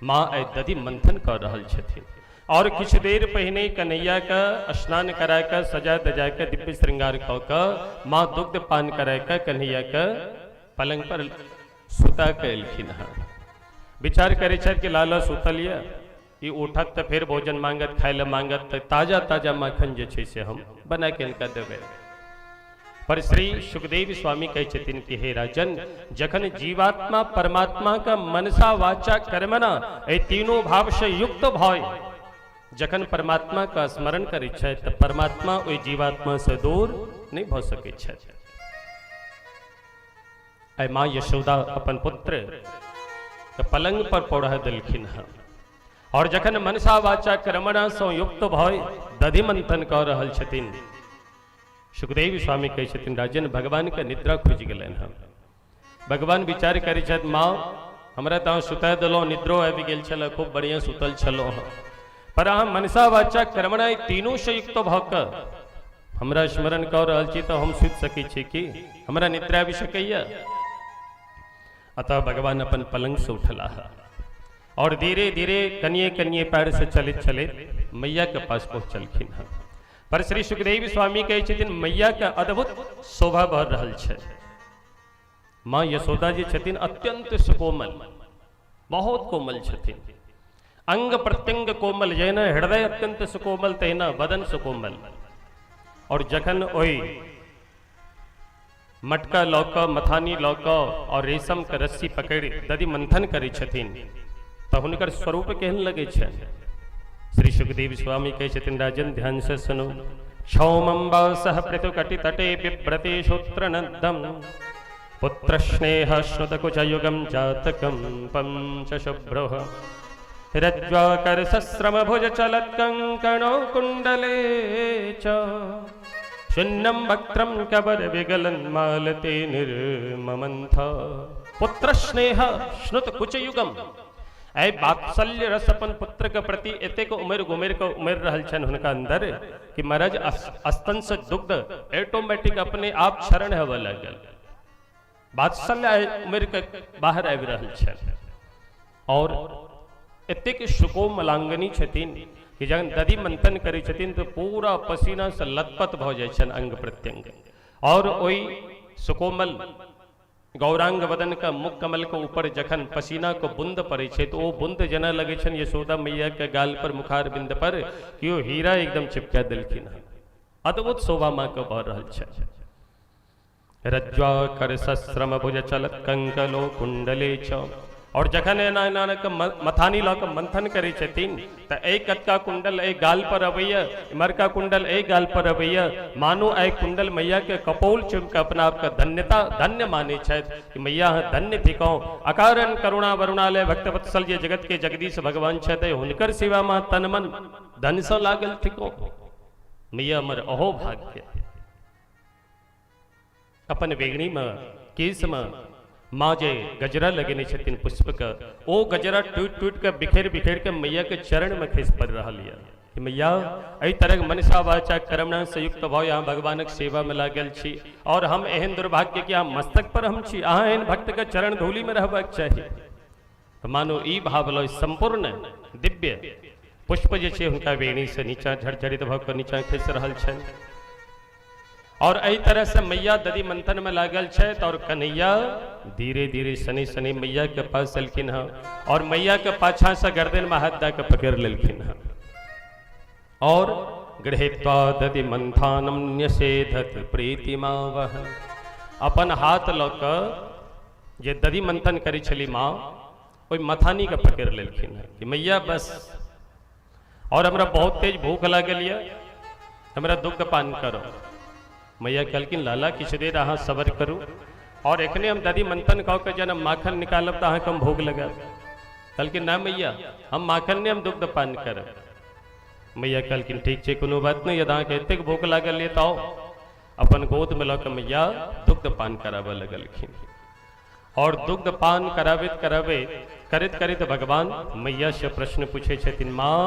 माँ आइ दधि मंथन कऽ रहल छथिन। और किछु देर पहिने कन्हैया के स्नान करा के सजा दजा के दिव्य श्रृंगार कऽ के माँ दुग्ध पान करा के कन्हैया के पलंग पर सुता के एलखिन हँ। विचार करै छथि कि लाला सुतल यऽ, ई उठत तऽ फेर भोजन मांगत, खाय लए मांगत, तऽ ताजा ताजा माखन जे छै से हम बना के हिनका देबै। पर श्री सुखदेव स्वामी कहै छथिन कि हे राजन, जखन जीवात्मा परमात्मा का मनसा वाचा कर्मणा एहि तीनों भाव से युक्त भय जखन परमात्मा का स्मरण करै छथि तऽ परमात्मा ओहि जीवात्मा से दूर नहि भऽ सकै छथि। आइ माँ यशोदा अपन पुत्र के पलंग पर पौड़ा देलखिन हँ और जखन मनसा वाचा कर्मणा सँ युक्त भय दधि मंथन कऽ रहल छथिन, सुखदेव स्वामी कहै छथिन राजन भगवान के निद्रा खुजि गेलनि हँ। भगवान विचार करै छथि माँ हमरा तऽ अहाँ सुता देलहुँ, निद्रो आबि गेल छल, खूब बढ़िआँ सुतल छलहुँ हँ, पर अहाँ मनसा वाचा कर्मणा ई तीनू सँ युक्त भऽ कऽ हमरा स्मरण कऽ रहल छी तऽ हम सुति सकै छी की? हमरा निद्रा आबि सकैया? अतः भगवान अपन पलंग से उठलाह और धीरे धीरे कनिए कनिए पैर से चलैत चलैत मैया के पास पहुँचलखिन हँ। पर श्री सुखदेव स्वामी कहै छथिन मैया के अद्भुत शोभा भऽ रहल छै। माँ यशोदा जी छथिन अत्यंत सुकोमल, बहुत कोमल छथिन, अंग प्रत्यंग कोमल, जहिना हृदय अत्यंत सुकोमल तहिना बदन सुकोमल। और जखन ओहि मटका लऽ कऽ, मथानी लऽ कऽ और रेशम के रस्सी पकड़ि दधि मंथन करै छथिन तऽ हुनकर स्वरूप केहन लगै छनि? श्री सुखदेव स्वामी कहै छथिन राजन ध्यान से सुनू। क्षौमम्बासः पृथुकटि तटे बिभ्रति शूत्रनन्दं पुत्र स्नेह श्रुतकुचयुगं जातकं पंच शुभ्रोः रज्ज्वाकर सस्रमभुज चलत्कङ्कणो कुण्डले च शून्यं वक्त्रं कबर विगलन् मालते निर्ममन्थ। पुत्र स्नेह श्रुत कुचयुगम, एहि वात्सल्य रस अपन पुत्र के प्रति एतेक उमरि गुमरि के उमरि रहल छनि हुनका अंदर कि महाराज स्तन से दुग्ध ऑटोमेटिक अपने आप क्षरण हेबऽ लागल। वात्सल्य उमरि के बाहर आबि रहल छनि और एतेक सुकोमलांगनी छथिन कि जखन दधि मंथन करै छथिन तऽ पूरा पसीना से लथपथ भऽ जाइ छनि अंग प्रत्यंग। और ओहि सुकोमल गौरांग वदन के मुख कमल के ऊपर जखन पसीना के बूंद पड़ै छै तऽ ओ बूंद जेना लगै छनि यशोदा मैया के गाल पर, मुखार बिंद पर कि ओ हीरा एकदम चिपका देलखिन हँ। अद्भुत शोभा माँ के भऽ रहल छै। रज्ज्वाकर सश्रम भुज चलत कंकलो कुंडले च। और जखन एना एना के मथानी लऽ कऽ मंथन करै छथिन तऽ एहि कतका कुंडल एहि गाल पर अबैया, इमहरका कुंडल एहि गाल पर अबैया, मानू एहि कुंडल मैया के कपोल चुमि कऽ अपना आपके धन्यता धन्य मानै छथि कि मैया अहाँ धन्य थिकहुँ। अकारण करुणा वरुणालय भक्तवत्सल जे जगत के जगदीश भगवान छथि, हुनकर सेवा में तन मन धन सँ लागल थिकहुँ। मैया हमर अहो भाग्य। अपन वेगणी में केस में माँ जे गजरा लगेने छथिन पुष्प के, ओ गजरा टूट टूट के बिखेर बिखेर के मैया के चरण में खसि पड़ि रहल यऽ। कि मैया एहि तरहक मनसा वाचा कर्मणा संयुक्त भऽ अहाँ भगवानक सेवामे लागल छी और हम एहन दुर्भाग्य कि अहाँ मस्तक पर हम छी, अहाँ एहन भक्तके चरण धूलिमे रहबाक चाही। तऽ मानो ई भाव लऽ सम्पूर्ण दिव्य पुष्प जे छै हुनका वेणी से नीचा झरझरित भऽ कऽ नीचा खसि रहल छनि। और एहि तरह से मैया दधि मंथन में लागल छथि और कन्हैया धीरे धीरे शनि शनि मैया के पास एलखिन हँ और मैया के पाछा से गर्दन में हाथ दऽ के पकड़ लेलखिन हँ और गृहीत्वा दधि मंथानम न्यषेधत प्रीतिमावहन, अपन हाथ लऽ कऽ जे दधि मंथन करै छली माँ ओहि मथानी के पकड़ लेलखिन हँ कि मैया बस, और हमरा बहुत तेज भूख लागल यऽ, हमरा दुग्ध पान करो। मैया कहलखिन लाला किछु देर अहाँ सबर करू और एखने हम दधि मंथन कऽ के जेना माखन निकालब तऽ अहाँके हम भोग लगायब। कहलखिन ना मैया हम माखन नहि, हम दुग्ध पान करब। मैया कहलखिन ठीक छै कोनो बात नहि, यदि अहाँके एतेक भूख लागल यऽ तऽ आउ। अपन गोदमे लऽ कऽ मैया दुग्ध पान कराबऽ लगलखिन और दुग्ध पान कराबैत कराबैत करैत करैत भगवान मैया से प्रश्न पूछै छथिन, माँ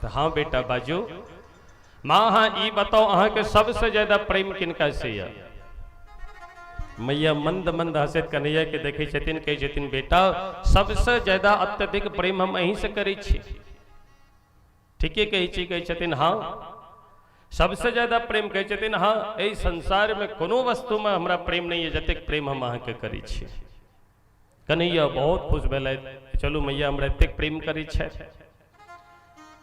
तऽ हाँ बेटा बाजू, माँ अहाँ ई बताउ अहाँके सबसे ज्यादा प्रेम किनका से यऽ? मैया मंद मंद हंसैत कन्हैया के देखै छथिन, कहै छथिन बेटा सबसे ज्यादा अत्यधिक प्रेम हम अहीं से करै छी। ठीके कहै छी? कहै छथिन हाँ सबसे ज्यादा प्रेम। कहै छथिन हाँ एहि संसार में कोनो वस्तुमे हमरा प्रेम नहीं है जतेक प्रेम हम अहाँके करै छी। कन्हैया बहुत खुश भेलथि, चलू मैया हमरा एतेक प्रेम करै छथि।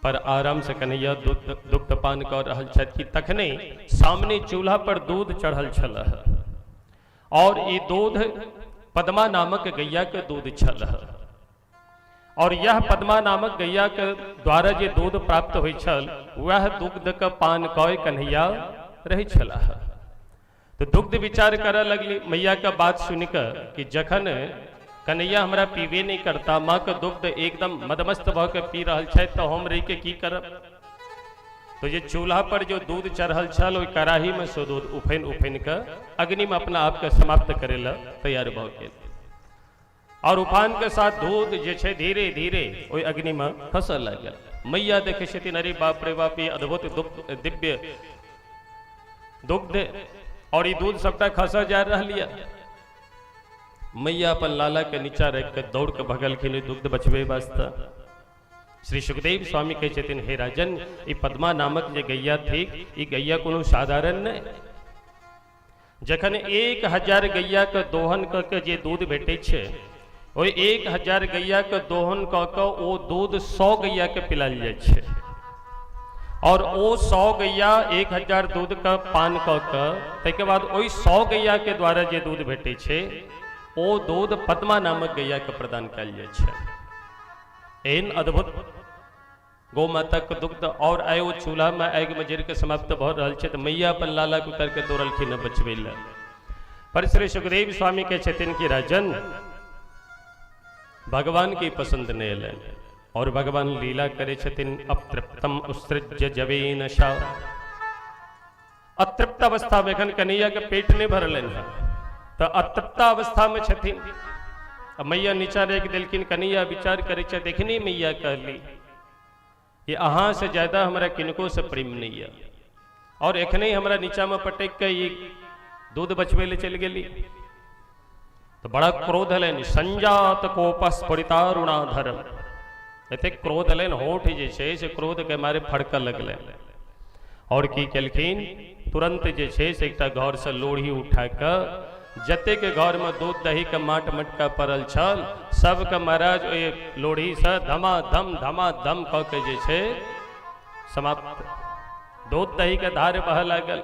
पर आराम से कन्हैया दुग्ध पान कऽ रहल छथि कि तखने सामने चूल्हा पर दूध चढ़ल छल और ई दूध पद्मा नामक गैया के दूध छल और यह पद्मा नामक गैया के द्वारा जे दूध प्राप्त होइ छल वएह दुग्ध के पान कऽ कन्हैया रहै छलाह। तऽ दुग्ध विचार करऽ लगली मैया के बात सुनि कऽ कि जखन कन्हैया हमरा पीबे नहि करता, माँ के दुग्ध एकदम मदमस्त भऽ के पी रहल छथि तऽ हम रहि के की करब? तो जे चूल्हा पर जो दूध चढ़ल छल ओहि कड़ाही में से दूध उफैन उफैन कऽ अग्नि में अपना आपके समाप्त करे लए तैयार भऽ गेल और उफान के साथ दूध जे छै धीरे धीरे ओहि अग्नि में खसऽ लागल। मैया देखै छथिन अरे बाप रे बाप, ई अद्भुत दिव्य दुग्ध और ई दूध सबटा खसऽ जा रहल यऽ। मैया अपन लाला के नीचा राखि कऽ दौड़ के भगलखिन ओहि दुग्ध बचबै वास्ते। श्री सुखदेव स्वामी कहै छथिन हे राजन, ई पद्मा नामक जे गैया थिक ई गैया कोनो साधारण नहि। जखन 1000 गैया के दोहन कऽ के जे दूध भेटै छै ओहि 1000 गैया के दोहन कऽ के ओ दूध 100 गैया के पिलायल जाइ छै और ओ 100 गैया 1000 दूध के पान कऽ के ताहिके बाद ओहि 100 गैया के द्वारा जे दूध भेटै छै ओ दूध पद्मा नामक गैया के प्रदान कयल जाइ छै। एहन अद्भुत गौ माता के दुग्ध और आइ ओ चूल्हा में आगि में जरि के समाप्त भऽ रहल छै तऽ मैया अपन लाला के उतारि के दौड़लखिन हँ बचबै लए। पर श्री सुखदेव स्वामी के छथिन कि राजन भगवान के पसंद नहि एलनि और भगवान लीला करै छथिन अतृप्तम उत्सृज्य जवेन शा। अतृप्त अवस्था में एखन कन्हैया के पेट नहि भरलनि हँ तऽ अतृप्त अवस्था में छथिन। आ मैया नीचा राखि देलखिन। कन्हैया विचार करै छथि एखने मैया कहली कि अहाँ से ज्यादा हमरा किनको से प्रेम नहीं है और एखने हमरा नीचा में पटकि के ई दूध बचबै लए चलि गेली। तऽ बड़ा क्रोध एलनि, संजात कोप स्फुरितारुणाधरम, एतेक क्रोध एलनि होठ जे छै से क्रोध के मारे फड़कऽ लगलनि और की केलखिन तुरंत जे छै से एकटा घर से लोढ़ी उठा कऽ जतेक घर में दूध दही के माट मटका पड़ल छल सबके महाराज ओहि लोढ़ी से धमाधम धमाधम कऽ के जे छै समाप्त, दूध दही के धार बहऽ लागल।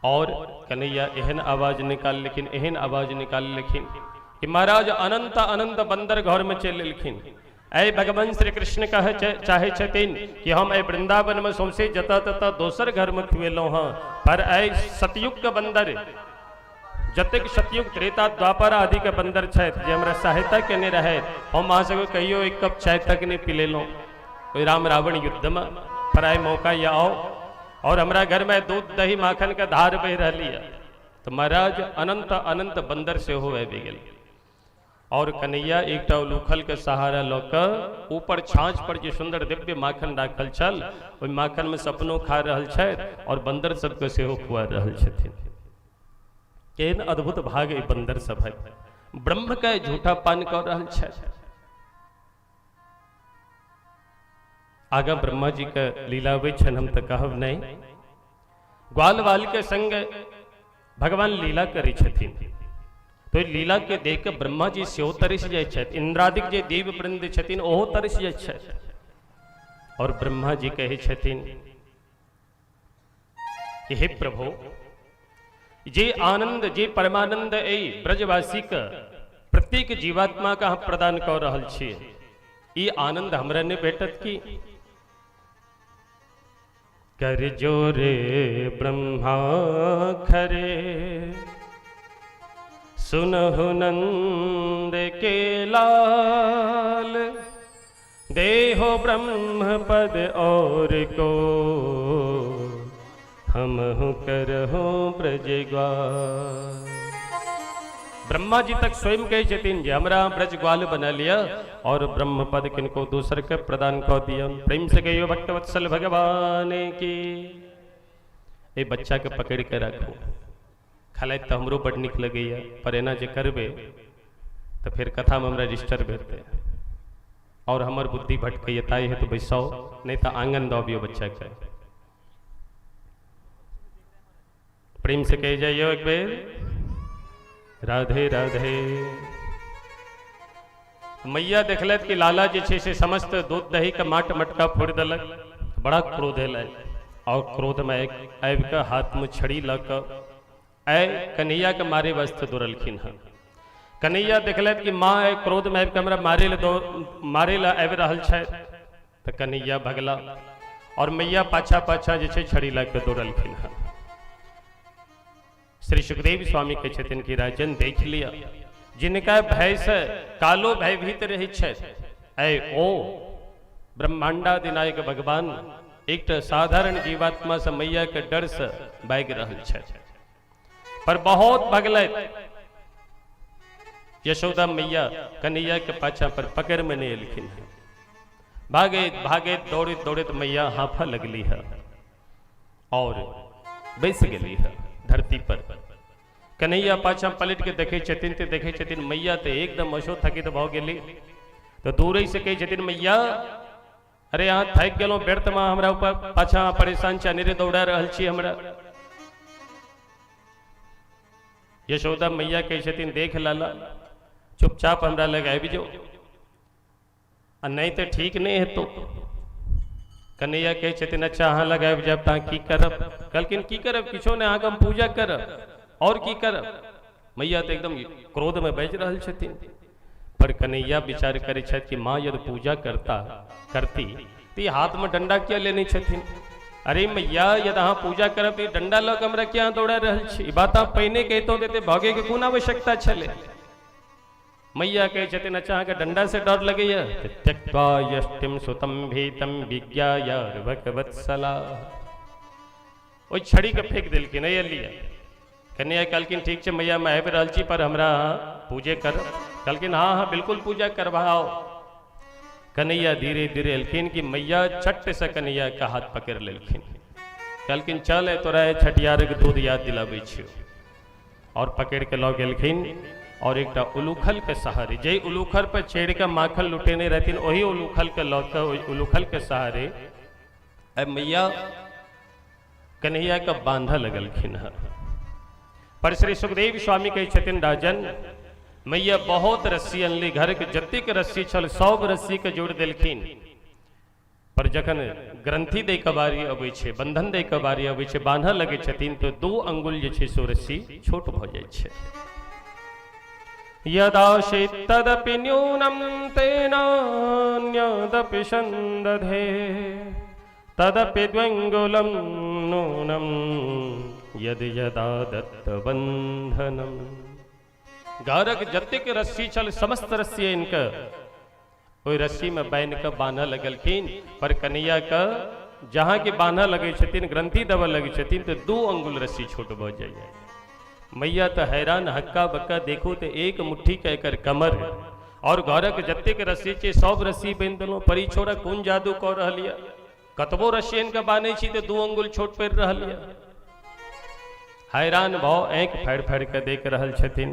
और कन्हैया एहन आवाज निकाललखिन, एहन आवाज निकाललखिन कि महाराज अनंत अनंत बंदर घर में चलि एलखिन। ऐ भगवान श्री कृष्ण कह चाहे छथिन कि हम एहि वृंदावन में सौंसे जतऽ ततऽ दोसर घर में खुएलहुँ हँ, पर ऐ सतयुग के बंदर जतेक सतयुग त्रेता द्वापर आदि के बंदर छथि जे हमरा सहायता केने रहथि, हम अहाँ सबके कहियो एक कप चाय तक नहि पिलेलहुँ ओहि राम रावण युद्ध में, पर आइ मौका यऽ आउ और हमरा घर में दूध दही माखन के धार बहि रहली यऽ। तऽ महाराज अनंत अनंत बंदर सेहो आबि गेल। और कन्हैया एकटा उलूखल के सहारा लऽ कऽ ऊपर छाँछ पर जे सुंदर दिव्य माखन राखल छल, ओहि माखन में सपनो खा रहल छथि और बंदर सबके सेहो खुआ रहल छथिन। केहन अद्भुत भाग ई बंदर सब है, ब्रह्म के झूठा पान कऽ रहल छथि। आगा ब्रह्मा जी के लीला अबै छनि, हम तऽ कहब नहि। ग्वाल बाल के संग भगवान लीला करै छथिन, तो लीला के देख के ब्रह्मा जी सेहो तरसि जाइ छथि, इंद्रादिक जे देव वृंद छथिन ओहो तरसि जाइ छथि। और ब्रह्मा जी कहै छथिन कि हे प्रभु, जे आनंद जे परमानंद एहि ब्रजवासी के प्रत्येक जीवात्मा के अहाँ प्रदान कऽ रहल छी, ई आनंद हमरा नहि भेटत की? कर जोरे ब्रह्मा खरे सुनहु नंद के लाल, देहो ब्रह्म पद और को हमहु करहु ब्रज ग्वाल। ब्रह्मा जी तक स्वयं कहै छथिन जे हमरा ब्रज ग्वाल बना लिया और ब्रह्म पद किनको दोसर के प्रदान कऽ दियौन। प्रेम से कहियो भक्तवत्सल भगवान की। ए बच्चा के पकड़ के राखू, खेलाइत तऽ हमरो बड नीक लगैया, पर एना जे करबै तऽ फेर कथामे हमरा डिस्टर्ब हेतै और हमर बुद्धि भटकैया, ताहि हेतु बैसाउ, नहीं तऽ आंगन दऽ अबियौ बच्चा के। प्रेम से कहि जाइयो एक बेर राधे राधे। मैया देखलथि कि लाला जे छै से समस्त दूध दही के माट मटका फोड़ि देलक, बड़ा क्रोध एलै और क्रोध में आबि कऽ हाथ में छड़ी लऽ कऽ आइ कन्हैया के मारे वास्ते दौड़लखिन हँ। कन्हैया देखलथि कि माँ आइ क्रोध में आबि कऽ हमरा मारे लए आबि रहल छथि, तऽ कन्हैया भगला और मैया पाछा पाछा जे छै छड़ी लऽ कऽ दौड़लखिन हँ। श्री सुखदेव स्वामी कहै छथिन कि राजन देख लिअ, जिनका भय से कालो भयभीत रहै छथि, ऐ ओ ब्रह्मांडाधिनायक भगवान एकटा साधारण जीवात्मा से मैया के डर से भागि रहल छथि। पर बहुत भगलथि यशोदा मैया कन्हैया के पाछा पर पकड़ में नहीं एलखिन हँ। भागैत भागैत दौड़ैत दौड़ैत मैया हाँफऽ लगली है और बैस गेली है धरती पर। कन्हैया पाछा पलट के देखै छथिन तऽ देखै छथिन मैया तऽ एकदम अशोथकित भऽ गेली। तऽ दूरे से कहै छथिन मैया अरे अहाँ थाकि गेलहुँ, व्यर्थ में हमरा ऊपर पाछा परेशान छी, अनेरे दौड़ा रहल छी हमरा। यशोदा मैया कहै छथिन देख लाला चुपचाप हमरा लग आबि जाओ आ नहीं तऽ ठीक नहीं हेतौ। कन्हैया कहै छथिन अच्छा अहाँ लग आबि जायब तऽ अहाँ की करब? कहलखिन की करब, किछो नहि, अहाँके हम पूजा करब और की करब। मैया तऽ एकदम क्रोध में बाजि रहल छथिन। पर कन्हैया विचार करै छथि कि माँ यदि पूजा करती तऽ ई हाथ में डंडा किया लेने छथिन? अरे मैया यदि अहाँ पूजा करब तऽ ई डंडा लऽ कऽ हमरा किया दौड़ा रहल छी? ई बात अहाँ पहिने कहितहुँ तऽ एते भागैके कोन आवश्यकता छलै? मैया कहै छथिन अच्छा अहाँके डंडा से डर लगैया? त्यक्त्वा यष्टिम सुतम भीतम विज्ञाय भगवत्सला। ओहि छड़ी के फेंक देलखिन, एहि लिअ। कन्हैया कहलखिन ठीक छै मैया हम आबि रहल छी, पर हमरा पूजे कर। कहलखिन हाँ हाँ बिल्कुल पूजा करवाओ। कन्हैया धीरे धीरे एलखिन कि मैया चट से कन्हैया के हाथ पकड़ लेलखिन। कहलखिन चल तोरा छठियार के दूध याद दिलाबै छियौ। और पकड़ के लऽ गेलखिन और एकटा उलूखल के सहारे, जे उलूखल पर चढ़ि के माखन लुटेने रहथिन ओही उलूखल के लऽ के ओहि उलूखल के सहारे मैया कन्हैया के बांधऽ लगलखिन हँ। पर श्री सुखदेव स्वामी कहै छथिन राजन मैया बहुत रस्सी अनली, घर के जतेक रस्सी छल सब रस्सी के जोड़ि देलखिन। पर जखन ग्रंथि दै के बारी अबै छै, बंधन दै के बारी अबै छै, बान्हऽ लगै छथिन तऽ 2 अंगुल जे छै से रस्सी छोट भऽ जाइ छै। यदासीत् तदपि न्यूनं तेनान्यदपि सन्दधे तदपि द्व्यङ्गुलं नूनं यदि यदा दत्तबन्धनम्। घरक जतेक रस्सी छल समस्त रस्सी आनि ओहि रस्सी में बान्हि कऽ बान्हऽ लगलखिन। पर कन्हैया के जहाँ के बान्हऽ लगै छथिन, ग्रंथि देबऽ लगै छथिन, तऽ 2 अंगुल रस्सी छोट भऽ जाइए। मैया तऽ हैरान हक्का बक्का, देखू तऽ एक मुट्ठी के एकर कमर और घरक जतेक रस्सी छै सब रस्सी बान्हि देलहुँ, पर ई छोड़ा कोन जादू कऽ रहल यऽ, कतबो रस्सी आनि कऽ बान्है छी तऽ 2 अंगुल छोट पड़ि रहल यऽ। हैरान भऽ आँखि फाड़ि फाड़ि कऽ देख रहल छथिन।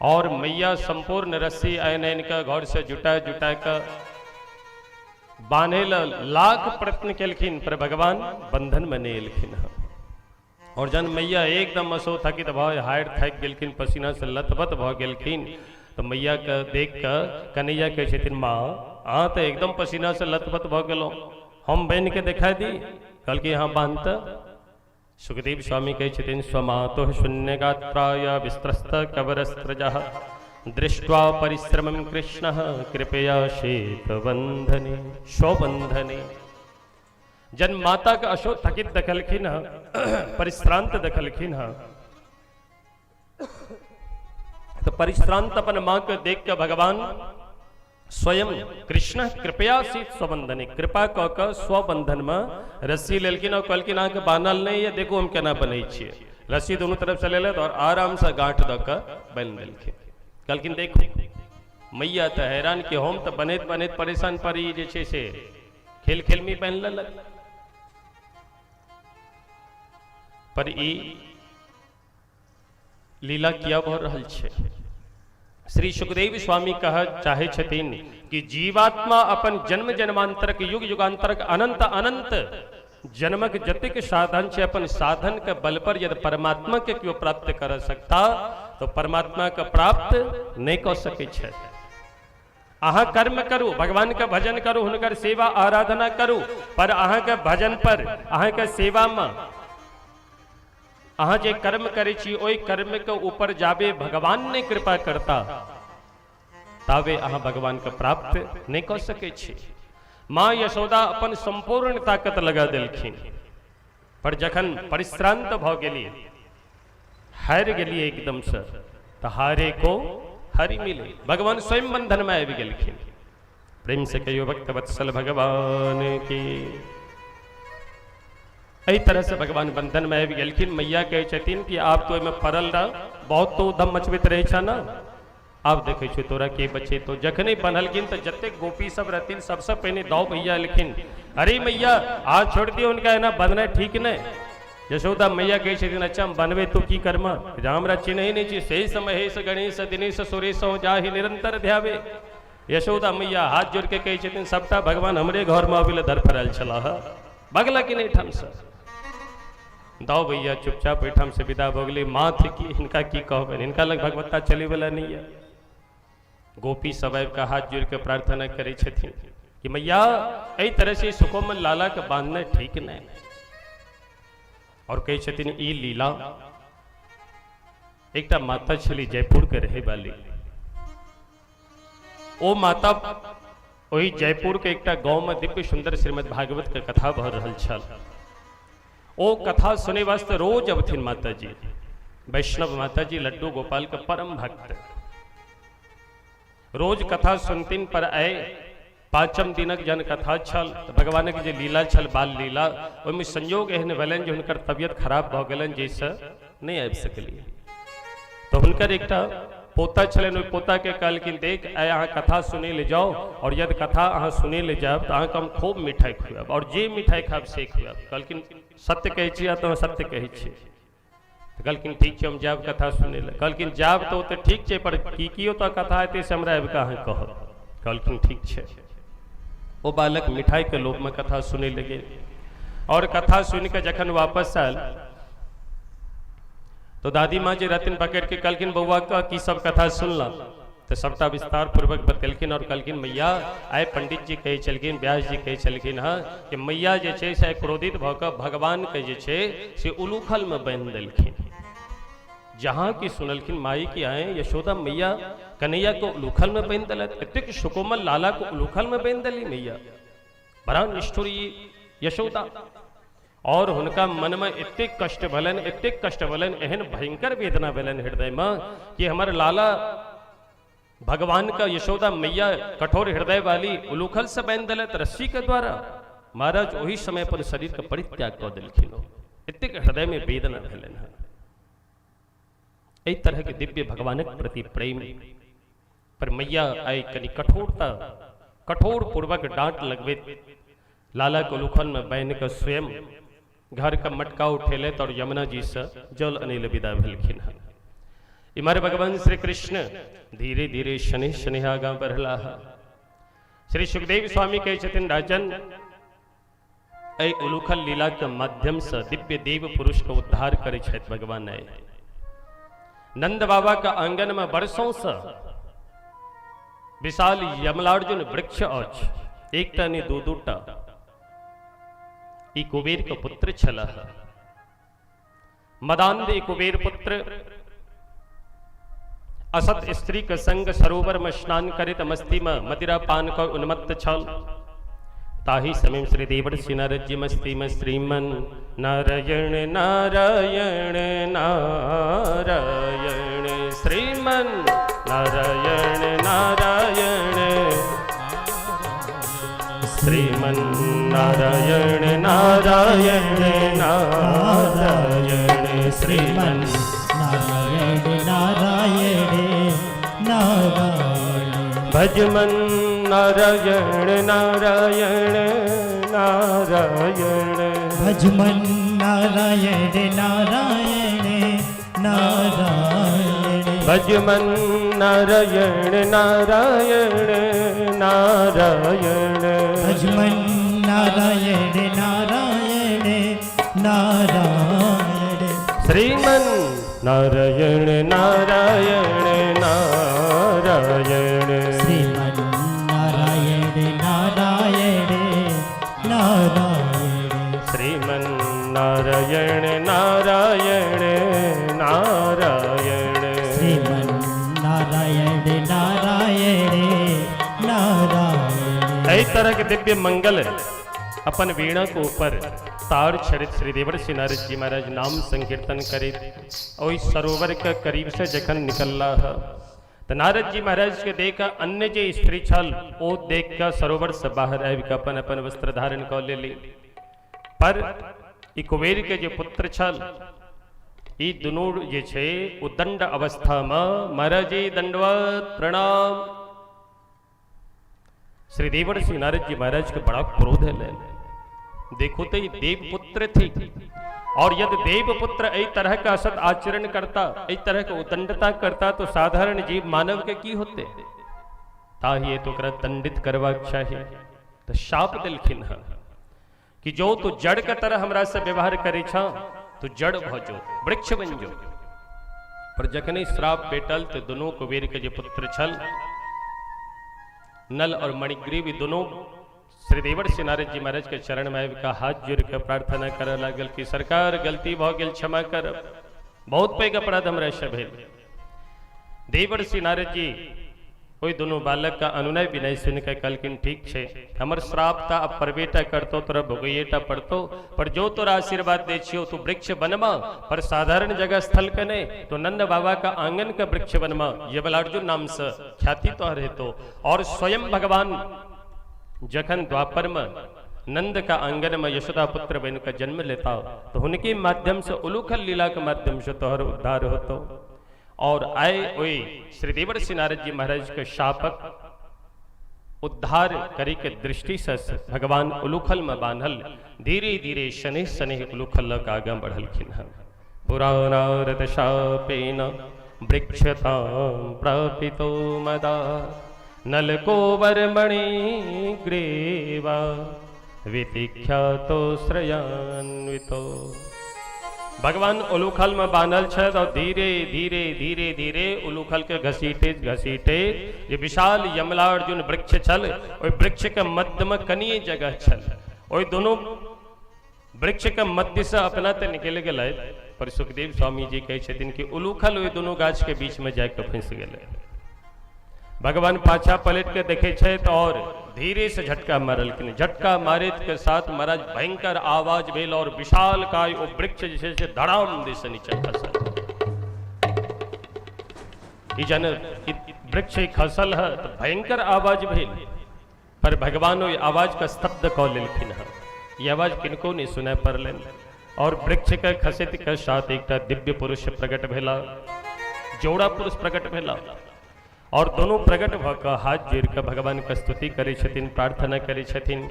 और मैया संपूर्ण रस्सी आनि आनि कऽ घर से जुटा जुटा कऽ बान्है लए लाख प्रयत्न केलखिन, पर भगवान बंधन में नहि एलखिन हँ। और जहन मैया एकदम असो थकित भऽ हारि थाकि गेलखिन, पसीना से लथपथ भऽ गेलखिन, तऽ मैया के देख कऽ कन्हैया कहै छथिन, माँ अहाँ तऽ एकदम पसीना से लथपथ भऽ गेलहुँ, हम बान्हि के देखा दी? कहलखिन हाँ बान्ह तऽ। सुखदेव स्वामी कहै छथिन, स्वमातुः शून्य गात्राय विस्त्रस्त कवरस्त्रजः दृष्ट्वा परिश्रमं कृष्णः कृपया शीतबन्धने स्वबन्धने। जन माता के अशोक थकित देखलखिन हँ, परिश्रांत देखलखिन हँ, तो परिश्रांत अपन माँ के देख के भगवान स्वयं कृष्ण कृपया शीत स्वबंधने, कृपा कऽ कऽ स्वबंधन में रस्सी लेलखिन और कहलखिन अहाँके बान्हल नहि यऽ, देखू हम केना बन्है छियै। रस्सी दुनू तरफ से लेलथि और आराम से गाँठ दऽ कऽ बान्हि देलखिन। कहलखिन देखू। मैया तऽ हैरान कि हम तऽ बनैत बनैत परेशान, पर ई जे छै से खेल खेल में बान्हि लेलक। पर ई लीला किया भऽ रहल छै? श्री सुखदेव स्वामी कह चाहे छथिन कि जीवात्मा अपन जन्म जन्मांतरक युग युगांतरक अनंत अनंत जन्मक जतेक साधन छै, अपन साधन के बल पर यदि परमात्मा के केओ प्राप्त कर सकता तो परमात्मा के प्राप्त नहीं कऽ सकै छै। अहाँ कर्म करू, भगवान के भजन करू, हुनकर सेवा आराधना करू, पर अहाँ के भजन पर, अहाँ के सेवा में अहाँ जे कर्म करै छी ओहि कर्म के ऊपर जाबे भगवान ने कृपा करता ताबे अहाँ भगवान के प्राप्त नहीं कऽ सकै छी। माँ यशोदा अपन संपूर्ण ताकत लगा देलखिन, पर जखन परिश्रांत भऽ गेली, हारि गेली एकदम से, तऽ हारे को हरि मिले, भगवान स्वयं बंधन में आबि गेलखिन। प्रेम से कहियो भक्त वत्सल भगवान की। एहि तरह से भगवान बंधन में आबि गेलखिन। मैया कहै छथिन कि आब तो ओहिमे पड़ल रह, बहुत तो उधम मचबैत रहै छ ने, आब देखै छियौ तोरा के बचेतौ। जखने बन्हलखिन तऽ जतेक गोपी सब रहथिन सबसँ पहिने दाऊ भैया एलखिन, अरे मैया आज छोड़ दियौ हुनका, एना बन्हनाइ ठीक नहि। यशोदा मैया कहै छथिन, अच्छा हम बनबै तू की करम, जहाँ हमरा चिन्है नहि छी, सही समय गणेश दिनेश सुरेश जाहि निरंतर ध्यावे। यशोदा मैया हाथ जोड़ के कहै छथिन, सबटा भगवान हमरे घर में अबै लए धरफड़ायल छलाह, भगलखिन एहिठामसँ। दाऊ भैया चुपचाप एहिठाम से विदा भऽ गेलै। माथ की हिनका की कहबनि, हिनका लग भगवत्ता चलैवला नहि यऽ। गोपी सब आबि कऽ हाथ जोड़ के प्रार्थना करै छथिन कि मैया एहि तरह से सुकोमल लाला के बांधनाइ ठीक नहि। और कहै छथिन ई लीला एकटा माता छली जयपुर के रहै वाली, ओ माता ओहि जयपुर के एकटा गांव में दिव्य सुंदर श्रीमद् भागवत के कथा भऽ रहल छल। ओ कथा सुने वास्ते रोज अबथिन माता जी, वैष्णव माता जी, लड्डू गोपाल के परम भक्त। रोज कथा सुनथिन, पर आए पांचम दिनक जन कथा छल तऽ भगवानक जे लीला छल बाल लीला, ओहिमे संयोग एहन भेलनि जे हुनकर तबियत खराब भऽ गेलनि, जाहिसँ नहि आबि सकलियै। तऽ हुनकर एकटा पोता छलनि, ओहि पोताके कहलखिन देख आइ अहाँ कथा सुनै लए जाउ, और यदि कथा अहाँ सुनै लए जायब तऽ अहाँके हम खूब मिठाइ खुआएब, और जे मिठाइ खायब से खुआएब। कहलखिन सत्य कहै छी तऽ सत्य कहै छी। तऽ कहलखिन ठीक छै हम जायब कथा सुनै लए। कहलखिन जायब तऽ ओ तऽ ठीक छै, पर की की ओतऽ कथा हेतै से हमरा आबि कऽ अहाँ कहब। कहलखिन ठीक छै। ओ बालक मिठाइके लोभमे कथा सुनै लए गेल, और कथा सुनि कऽ जखन वापस आयल तो दादी माँ जे रहथिन पकड़ के कहलखिन बौआ का की सब कथा सुनल, तऽ सबटा विस्तार पूर्वक बतेलखिन और कहलखिन मैया आइ पंडित जी कहै छलखिन, व्यास जी कहै छलखिन हँ कि मैया जे छै से आइ क्रोधित भऽ कऽ भगवानके जे छै से उलूखलमे बान्हि देलखिन। जहाँ की सुनलखिन माई की आए यशोदा मैया कन्हैया को उलूखल में बान्हि देलथि, एतेक सुकोमल लाला को उलूखल में बान्हि देली मैया, बड़ा निष्ठुर ई यशोदा। और हुनका मनमे एतेक कष्ट भेलनि, एतेक कष्ट भेलनि, एहन भयंकर वेदना भेलनि हृदयमे कि हमर लाला भगवान का यशोदा मैया कठोर हृदय वाली उलूखल से बान्हि देलथि रस्सी के द्वारा। महाराज ओहि समय अपन शरीर के परित्याग कऽ देलखिन, एतेक हृदय में वेदना भेलनि हँ। एहि तरहके दिव्य भगवानक प्रति प्रेम पर मैया आइ कनि कठोरता कठोर पूर्वक डांट लगबैत लाला के उलूखल में बान्हि कऽ स्वयं घर के मटका उठेलथि और यमुना जी से जल अनै लए विदा भेलखिन हन। इम्हर भगवान श्री कृष्ण धीरे धीरे शनि शनि आगाँ बढ़लाह। श्री सुखदेव स्वामी कहै छथिन, राजन, एहि उलूखल लीला के माध्यम से दिव्य देव पुरुष के उद्धार करै छथि भगवान। आइ नंद बाबा के आंगन में वर्षों से विशाल यमलार्जुन वृक्ष अछि, एकटा नहि दू दूटा। ई कुबेर के पुत्र छलाह मदांध। ई कुबेर पुत्र असत स्त्री के संग सरोवर में स्नान करैत मस्ती में मदिरा पान क उन्मत्त छल। ताही समय श्री देवर्षि नारद जी मस्ती में श्रीमन नारायण नारायण नारायण श्रीमन नारायण नारायण श्रीमन नारायण नारायण नारायण श्रीमन नारायण नारायण नारायण भजमन नारायण नारायण नारायण भजमन नारायण नारायण नारायण भजमन नारायण नारायण नारायण भजमन नारायण नारायण नारायण श्रीमन नारायण नारायण नारायण श्रीमन नारायण नारायण नारायण श्रीमन नारायण नारायण नारायण श्रीमन नारायण नारायण नारायण। एहि तरह के दिव्य मंगल अपन वीणा के ऊपर तार छड़ित श्री देवर्षि नारद जी महाराज नाम संकीर्तन करैत ओहि सरोवर के करीब से जखन निकलला है तऽ नारद जी महाराज के देख अन्य जे स्त्री छल ओ देख कऽ सरोवर से बाहर आबि कऽ अपन अपन वस्त्र धारण कऽ लेली। पर ई कुबेर के जे पुत्र छल ई दुनू जे छै उदंड अवस्था में महाराज जी दंडवत प्रणाम। श्री देवर्षि नारद जी महाराज के बड़ा क्रोध है। देखो तो ये देवपुत्र थी और यदि देवपुत्र एहि तरह का असत आचरण करता, एहि तरह के उदंडता करता तो साधारण जीव मानव के की होते? ताही तो ओकरा दंडित करबाक चाही। तो शाप देलखिन हन कि जो तू जड़ के तरह हमरा से व्यवहार करे छ तो जड़ भ जो, वृक्ष बन जो। पर जखने श्राप भेटल तो दुनू कुबेर के जे पुत्र छल नल और मणिग्रीव दोनों श्री देवर्षि नारद जी महाराज के चरण में आबि कऽ हाथ जोड़ि कऽ प्रार्थना करऽ लागल कि सरकार गलती भऽ गेल, क्षमा करब, बहुत पैघ अपराध हमरा से भेल। देवर्षि नारद जी ओहि दुनू बालक का अनुनय विनय सुनि कऽ कहलखिन ठीक छै, हमर श्राप तऽ आब परबेटा करतो, तोरा भोगैएटा पड़तो, पर जो तोरा आशीर्वाद दै छियौ तू वृक्ष बनबा, पर साधारण जगह स्थल के नहीं, तो नंद बाबा का आंगन का वृक्ष बनबा, यमलार्जुन नाम से ख्याति तोहर हेतो। और स्वयं भगवान जखन द्वापर में नंद का आंगन में यशोदा पुत्र बन का जन्म लेता तो उनके माध्यम से उलूखल लीला के माध्यम से तोहर उद्धार होतो। और आए ओई श्री देवर्षि नारद जी महाराज के शापक उद्धार करे के दृष्टि से भगवान उलूखल में बांधल धीरे धीरे शनि शनि उलूखल लग आगा बढ़लखिन हन। पुराणारत शापेन वृक्षतां प्रापितो मदा नलकोवरमणि ग्रीवा वितिख्यातो श्रयान्वितो। भगवान उलूखल में बांधल छथि और धीरे धीरे धीरे धीरे उलूखल के घसीटे घसीटे जे विशाल यमलार्जुन वृक्ष छल ओहि वृक्ष के मध्य में कनिए जगह छल, ओहि दोनों वृक्ष के मध्य से अपना तऽ निकलि गेलै, पर सुखदेव स्वामी जी कहै छथिन कि उलूखल ओहि दोनों गाछ के बीच में जाके फंसि गेलै। भगवान पाछा पलट के देखे छथि और धीरे से झटका मारलखिन। झटका मारे के साथ महाराज भयंकर आवाज भेल और विशाल काय ओ वृक्ष जे छै से धड़ाम दिस नीचे खसल। ई जन ई वृक्ष खसल है तो भयंकर आवाज भेल, पर भगवान ओहि आवाज के स्तब्ध कऽ लेलखिन हँ। ई आवाज किनको नहीं सुनाय पड़लनि और वृक्ष के खसैत के साथ एकटा दिव्य पुरुष प्रकट भेला। जोड़ा पुरुष प्रकट भेला और दोनों प्रकट भऽ कऽ हाथ जोड़ि कऽ भगवान के स्तुति करै छथिन, प्रार्थना करै छथिन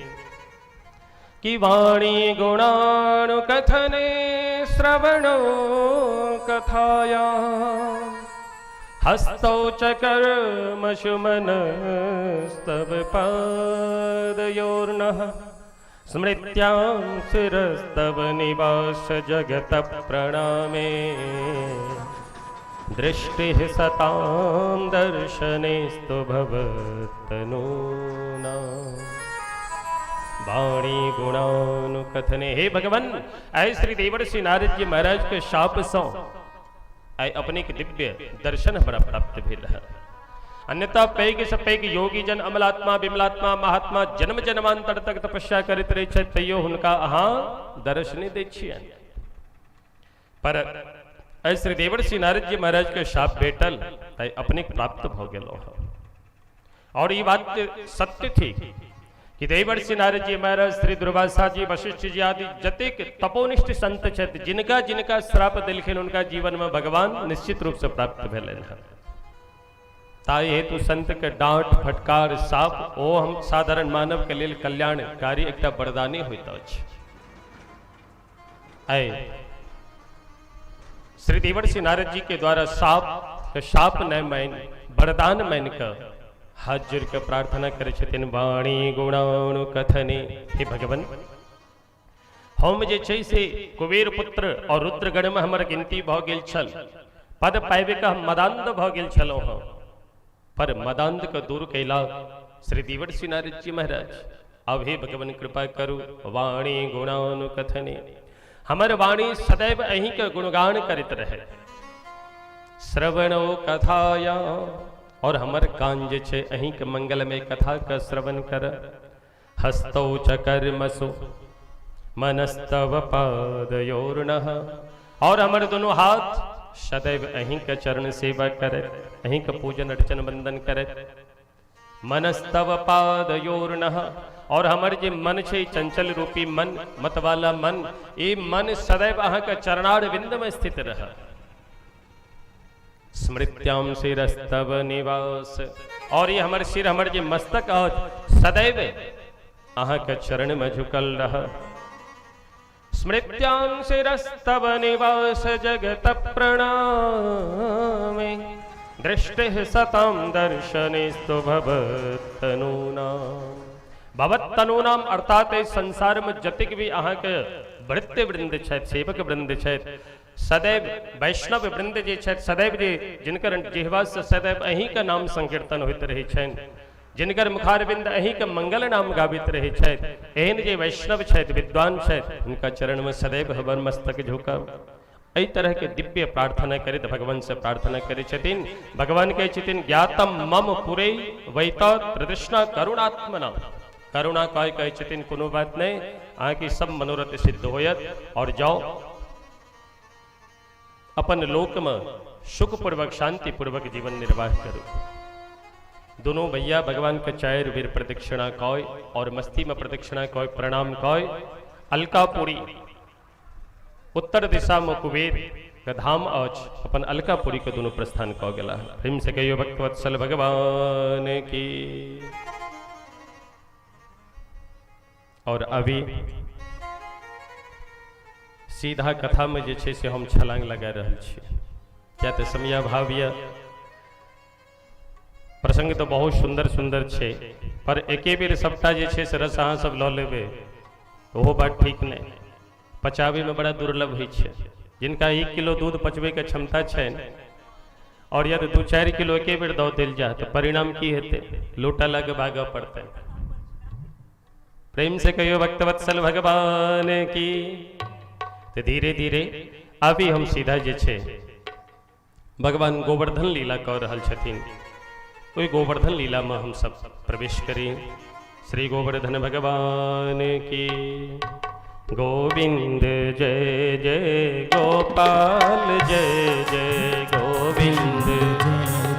कि वाणी गुणानुकथने श्रवणो कथाया हस्तौ च कर्मसु मनस्तव पादयोर्नः स्मृत्यां शिरस्तव निवास जगत प्रणामे दृष्टिः सतां दर्शनेस्तु भवतनूना। वाणी गुणानुकथने, हे भगवान, आय श्री देवर्षि नारद जी महाराज के शाप सौ आय अपने के दिव्य दर्शन हमरा प्राप्त भेल है। अन्यथा पैघ से पैघ योगी जन अमलात्मा विमलात्मा महात्मा जन्म जन्मांतर तक तपस्या करैत रहै छथि, तैयो हुनका अहाँ दर्शन नहि दै छियनि। पर आइ श्री देवर्षि नारद जी महाराज के शाप भेटल ताहि अपने प्राप्त भऽ गेलो। और ई बात सत्य थी कि देवर्षि नारद जी महाराज, श्री दुर्वासा जी, वशिष्ठ जी आदि जतेक तपोनिष्ठ संत छथि, जिनका जिनका श्राप देलखिन उनका जीवन में भगवान निश्चित रूप से प्राप्त भेलनि हँ। ताहि हेतु संत के डांट फटकार साप ओ हम साधारण मानव के लेल कल्याणकारी एकटा वरदानी होइत अछि। आइ श्री देवर्षि नारद जी के द्वारा साप के शाप नहि मानि वरदान मानि कऽ हाथ जोड़ि कऽ प्रार्थना करै छथिन, वाणी गुणानुकथने, हे भगवान, हम जे छै से कुबेर पुत्र और रुद्रगण में हमर गिनती भऽ गेल छल, पद पाबि कऽ हम मदान्ध भऽ गेल छलहुँ हँ, पर मदान्ध के दूर कैला श्री देवर्षि नारद जी महाराज। अब हे भगवान कृपा करू, वाणी गुणानुकथने, हमर वाणी सदैव अहीं के गुणगान करैत रहे, श्रवणो कथाया, और हमर कान जे छै अहीं के मंगलमय कथा के श्रवण कर, हस्तौ च कर्मसु मनस्तव पादयोर्नः, और हमर दोनों हाथ सदैव अहीं के चरण सेवा करे, अहीं के पूजन अर्चन वंदन करे, मनस्तव पादयोर्नः, और हमर जे मन छै चंचल रूपी मन, मतवाला मन, ई मन सदैव अहाँ के चरणारविंद में स्थित रह, स्मृत्याम शिरस्तव निवास, और ये हमर सिर, हमर जे मस्तक अछि सदैव अहाँ के चरण में झुकल रह, स्मृत्याम शिरस्तव निवास जगत प्रणामे दृष्टिः सतां दर्शनेस्तु भवत्तनूनाम। भवत्तनूनाम अर्थात एहि संसार में जतेक भी अहाँके भृत्य वृंद छथि, सेवक वृंद छथि, सदैव वैष्णव वृंद जे छथि, सदैव जे जिनकर जिह्वा से सदैव अहीं के नाम संकीर्तन होइत रहै छनि, जिनकर मुखारविंद अहीं के मंगल नाम गाबैत रहै छथि, एहन जे वैष्णव छथि, विद्वान छथि, हुनका चरण में सदैव हमर मस्तक झुकब। एहि तरह के दिव्य प्रार्थना करैत भगवान से प्रार्थना करै छथिन। भगवान कहै छथिन, ज्ञातम मम पुरे वैत तृष्णा करुणात्मना, करुणा कह कहै छथिन कोनो बात नहीं, अहाँके सब मनोरथ सिद्ध होयत और जाओ अपन लोक में सुखपूर्वक शांतिपूर्वक जीवन निर्वाह करू। दोनों भैया भगवान के चार बेर प्रदक्षिणा कय और मस्ती में प्रदक्षिणा कय प्रणाम कय अलकापुरी उत्तर दिशा में कुबेर के धाम अछि, अपन अलकापुरी के दोनों प्रस्थान कऽ गेला। प्रेम से कहियो भक्तवत्सल भगवान की। और अभी सीधा कथा में जे छै से हम छलांग लगा रहल छी, किया तऽ समयाभाव यऽ। प्रसंग तऽ बहुत सुंदर सुंदर छै, पर एके बेर सबटा जे छै से रस अहाँ सब लऽ लेबै तऽ ओहो बात ठीक नहि, पचाबै में बड़ा दुर्लभ होइ छै। जिनका 1 किलो दूध पचबैके क्षमता छनि और यदि 2-4 किलो एके बेर दऽ देल जाय तऽ परिणाम की हेतै, लोटा लऽ कऽ भागऽ पड़तै। प्रेम से कहियो भक्तवत्सल भगवान की। तो धीरे धीरे अभी हम सीधा जे छै भगवान गोवर्धन लीला कऽ रहल छथिन, ओहि गोवर्धन लीला में हम सब प्रवेश करी। श्री गोवर्धन भगवान की। गोविंद जय जय गोपाल जय जय गोविंद जय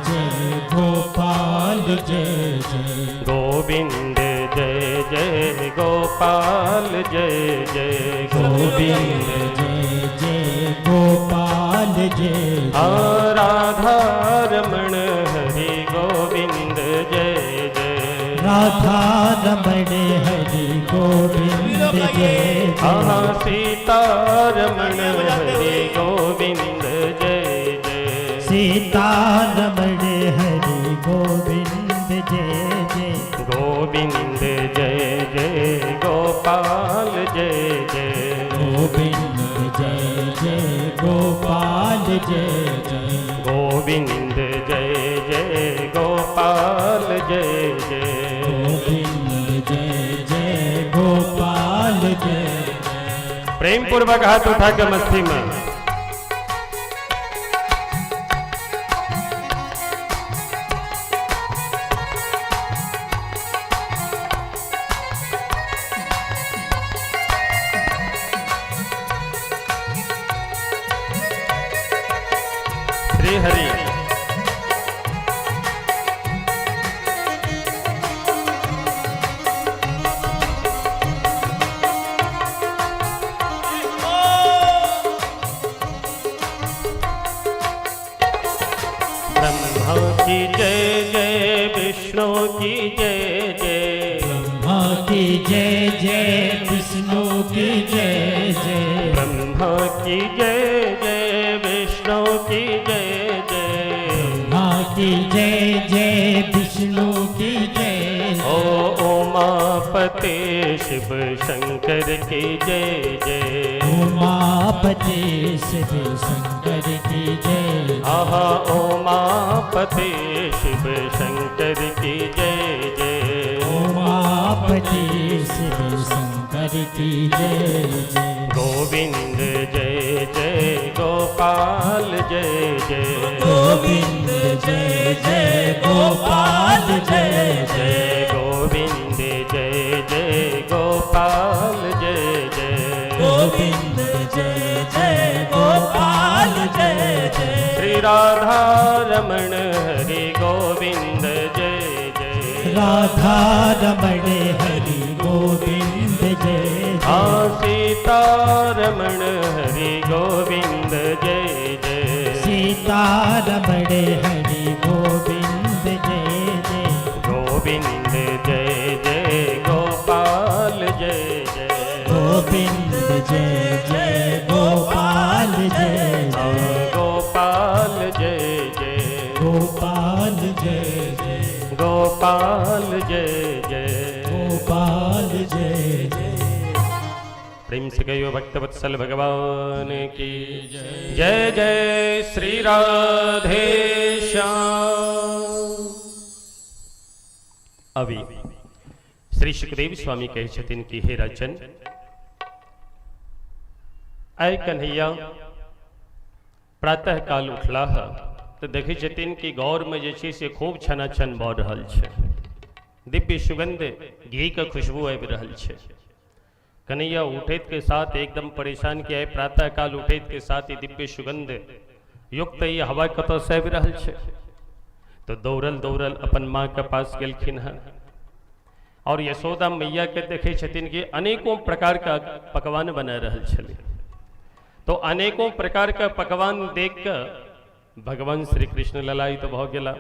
जय गोपाल जय जय गोविंद जय जय गोपाल जय जय गोविंद जय जय गोपाल जय राधा राधा रमण हरि गोविंद जय हाँ जय। सीता रमण हरि गोविंद जय जय। सीता रमण हरि गोविंद जय जय। गोविंद जय जय गोपाल जय जय। गोविंद जय जय गोपाल जय जय। गोविंद जय जय गोपाल जय जय। गोविंद जय जय गोपाल जय जय। प्रेम पूर्वक हाथ उठा के मस्ती में। श्री हरि। ब्रह्मा की जय जय, विष्णु की जय जय। ब्रह्मा की जय जय, विष्णु की जय जय। ब्रह्मा की जय जय, विष्णु की जय जय। ब्रह्मा की जय जय, विष्णु की जय। ओ उमापते शिव शंकर की जय जय। उमापति शिव शंकर की जय। आहा उमापते शिव शंकर की जय जय। उमापति शिव शंकर की जय जय। गोविंद जय जय गोपाल जय जय। गोविंद जय जय गोपाल जय जय। जय गोविंद जय जय गोपाल जय जय। गोविंद जय जय गोपाल जय जय। श्री राधा रमण हरि गोविंद जय जय। राधा रमण हरि गोविंद जय जय। हाँ सीता रमण हरि गोविंद जय जय। सीता रमण हरि गोविंद जय जय। गोविंद जय जय गोपाल जय जय। गोविंद जय जय गोपाल जय जय। गोपाल जय जय। गोपाल जय जय। गोपाल जय जय। गोपाल जय जय। प्रेम से कहियो भक्तवत्सल भगवान की जय जय। श्री राधे श्याम। अभी श्री सुखदेव स्वामी कहै छथिन कि हे राजन, आय कन्हैया प्रातः काल उठला तो देखै छथिन कि गौर में जे छै से खूब छनाछन भऽ रहल छै, दिव्य सुगंध घी के खुशबू आबि रहल छै। कन्हैया उठैत के साथ एकदम परेशान कि आइ प्रातः काल उठैत के साथ ही दिव्य सुगंध युक्त ई हवा कतऽ से आबि रहल छै। तो दौड़ल दौड़ल अपन माँ के पास गेलखिन हँ और यशोदा मैया के देखै छथिन कि अनेकों प्रकार का पकवान बना रहल छलै। तो अनेकों प्रकार का पकवान देख कऽ भगवान श्री कृष्ण ललायित भऽ गेला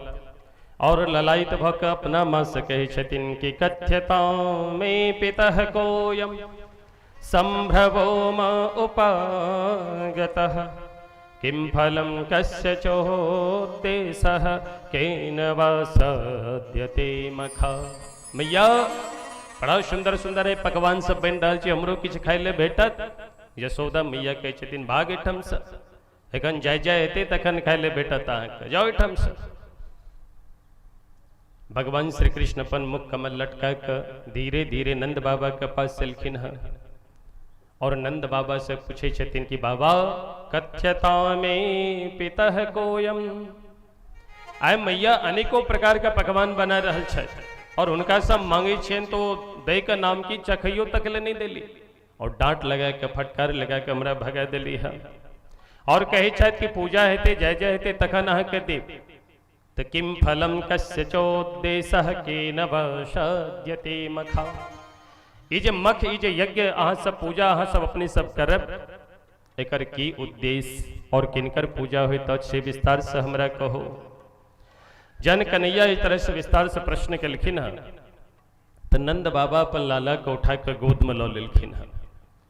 और ललायित भऽ कऽ अपना माँ से कहै छथिन कि कथ्यता मे पितः कोयम संभ्रवो म उपागतः किं फलं कस्य चोद्देशः केन वा सद्यते मखा। मैया बड़ा सुंदर सुंदर पकवान सब बनि रहल छै, हमरो किछु खाइ लए भेटत? यशोदा मैया कहै छथिन भाग एहिठामसँ, एखन जाय जाय हेतै तखन खाइ लए भेटत अहाँके, जाउ एहिठामसँ। भगवान श्री कृष्ण अपन मुख कमल लटका कऽ धीरे धीरे नंद बाबा के पास चलखिन हँ और नंद बाबा से पूछै छथिन कि बाबा कथ्यता मे पितः कोयम। आय मैया अनेकों प्रकार के पकवान बना रहल छथि और हुनका सब मांगै छियनि तो दै के नाम की चखैयो तक ले नहीं देली और डांट लगा के फटकार लगा के हमरा भगा देली है और कहै छथि कि पूजा हेतै जय जय हेतै तखन अहाँके देब। तो किम फलम कस्य चोद्देशः केन वशद्यते मखा। ई जे मख ई जे यज्ञ अहाँ सब पूजा अहाँ सब अपने सब करब, एकर की उद्देश्य और किनकर पूजा होइत अछि से विस्तार से हमरा कहो। जन कन्हैया इस तरह से विस्तार से प्रश्न केलखिन हँ तऽ नन्द बाबा अपन लाला के उठा कऽ गोदमे लऽ लेलखिन हँ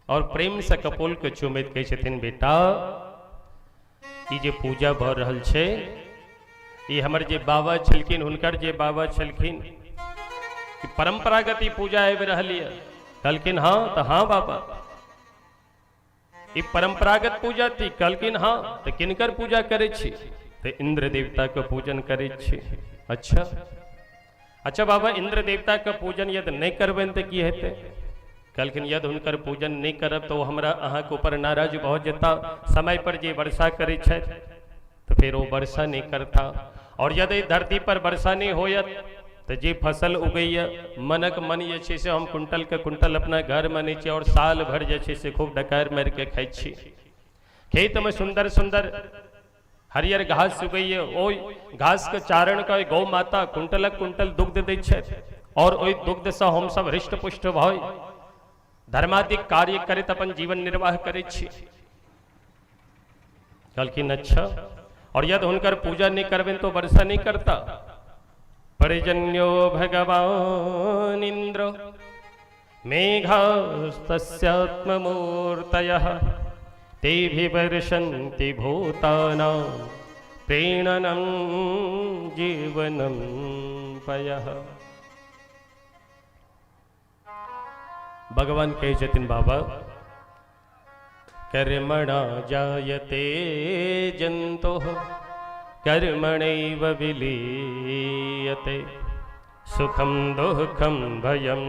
और प्रेमसँ कपोलके चुमैत कहै छथिन, बेटा, ई जे पूजा भऽ रहल छै, ई हमर जे बाबा छलखिन, हुनकर जे बाबा छलखिन, ई परम्परागत ई पूजा आबि रहल यऽ। कहलखिन हँ। तऽ हँ बाबा, ई परम्परागत पूजा थी। कहलखिन हँ। तऽ किनकर पूजा करै छी? तऽ इंद्र देवताके पूजन करै छी। अच्छा अच्छा बाबा, इंद्र देवताके पूजन यदि नहि करबनि तऽ की हेतै? कहलखिन यदि हुनकर पूजन नहि करब तऽ ओ हमरा अहाँके ऊपर नाराज भऽ जेता। समय पर जे वर्षा करै छथि तऽ फेर ओ वर्षा नहि करता, और यदि धरती पर वर्षा नहि होयत तऽ जे फसल उगैए, मनक मन जे छै से हम कुंटलके कुंटल अपना घरमे अनै छी और साल भरि जे छै से खूब डकार मारिके खाइ छी। खेतमे सुन्दर सुन्दर हरियर घास उगैए, ओहि घासके चारण के गौ माता कुंटलक कुंटल दुग्ध दै छथि और ओहि दुग्धसँ हमसब हृष्ट पुष्ट भऽ धर्मादिक कार्य करैत अपन जीवन निर्वाह करै छी। कहलखिन अच्छा, और यदि हुनकर पूजा नहीं करबनि तो वर्षा नहीं करता। पर्जन्यो भगवान इंद्र मेघास्तस्यात्ममूर्तयः तेभि वर्षन्ति भूतानां प्रेणनं जीवनं पयः। भगवान कहै छथिन, बाबा, कर्मणा जायते जन्तुः कर्मणैव विलीयते, सुखं दुःखं भयं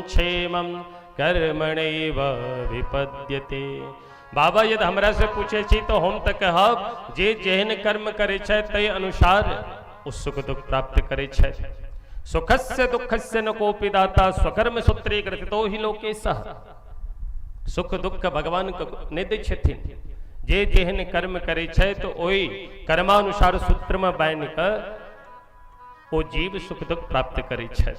क्षेमं कर्मणैव विपद्यते। बाबा, यदि हमरा से पूछे छी तो हम तऽ कहब जे जेहन कर्म करै छै ताहि अनुसार ओ सुख दुख प्राप्त करै छै। सुखस्य दुःखस्य न कोपि दाता, स्वकर्म सूत्रे ग्रथितो हि लोके सह। सुख दुख भगवान के नहि दै छथिन, जे जेहन कर्म करै छै तऽ ओहि कर्मानुसार सूत्रमे बान्हि कऽ ओ जीव सुख दुख प्राप्त करै छै।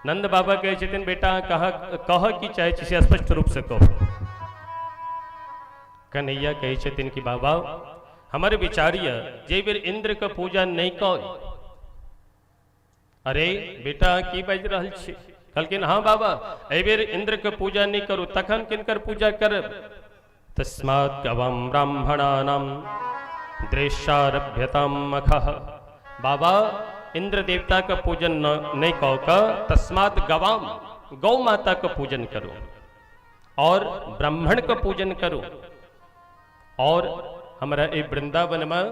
नंद बाबा कहै छथिन, बेटा, कह कह की चाहै छी से स्पष्ट रूपसँ कहू। कन्हैया कहै छथिन कि बाबा, हमर विचार यऽ जे बेर इंद्र के पूजा नहि कऽ। अरे बेटा, की बाजि रहल छी? कहलखिन हँ बाबा, एहि बेर इंद्र के पूजा नहि करू, तखन किनकर पूजा करब? तस्मात् गवां ब्राह्मणानां द्रेष्यारभ्यतां मखः। बाबा, इंद्र देवता के पूजन नहि कऽ कऽ तस्मात् गवाम, गौ माता के पूजन करू और ब्राह्मण के पूजन करू, और हमरा एहि वृंदावन में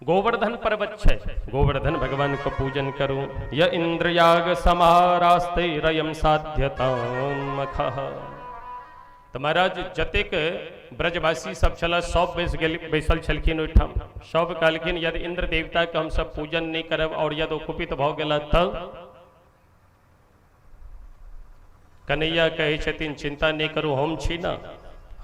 गोवर्धन पर्वत छै, गोवर्धन भगवान के पूजन करू। य इंद्रयाग समारास्ते रयम साध्यताम मखः। तऽ महाराज, जतेक ब्रजवासी सब छला सब बैस गेल, बैसल छलखिन ओहिठाम। सब कहलखिन यदि इंद्र देवता के हम सब पूजन नहि करब और यदि ओ कुपित भऽ गेला तऽ? कन्हैया कहै छथिन, चिंता नहि करू, हम छी ना,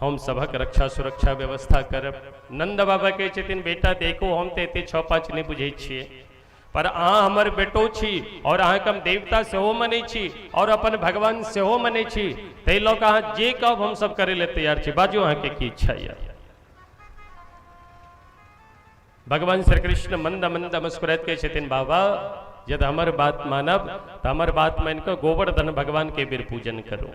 हम सभक रक्षा सुरक्षा व्यवस्था करब। नंद बाबा कहै छथिन, बेटा देखू, हम तऽ एते छओ पाँच नहि बुझै छियै, पर अहाँ हमर बेटो छी और अहाँके हम देवता सेहो मनै छी और अपन भगवान सेहो मनै छी, ताहि लऽ कऽ अहाँ जे कहब हम सब करै लए तैयार छी। बाजू, अहाँके की इच्छा यऽ? भगवान श्री कृष्ण मंद मंद मुस्कुराइत कहै छथिन, बाबा, यदि हमर बात मानब तऽ हमर बात मानि कऽ गोवर्धन भगवान के बेर पूजन करू।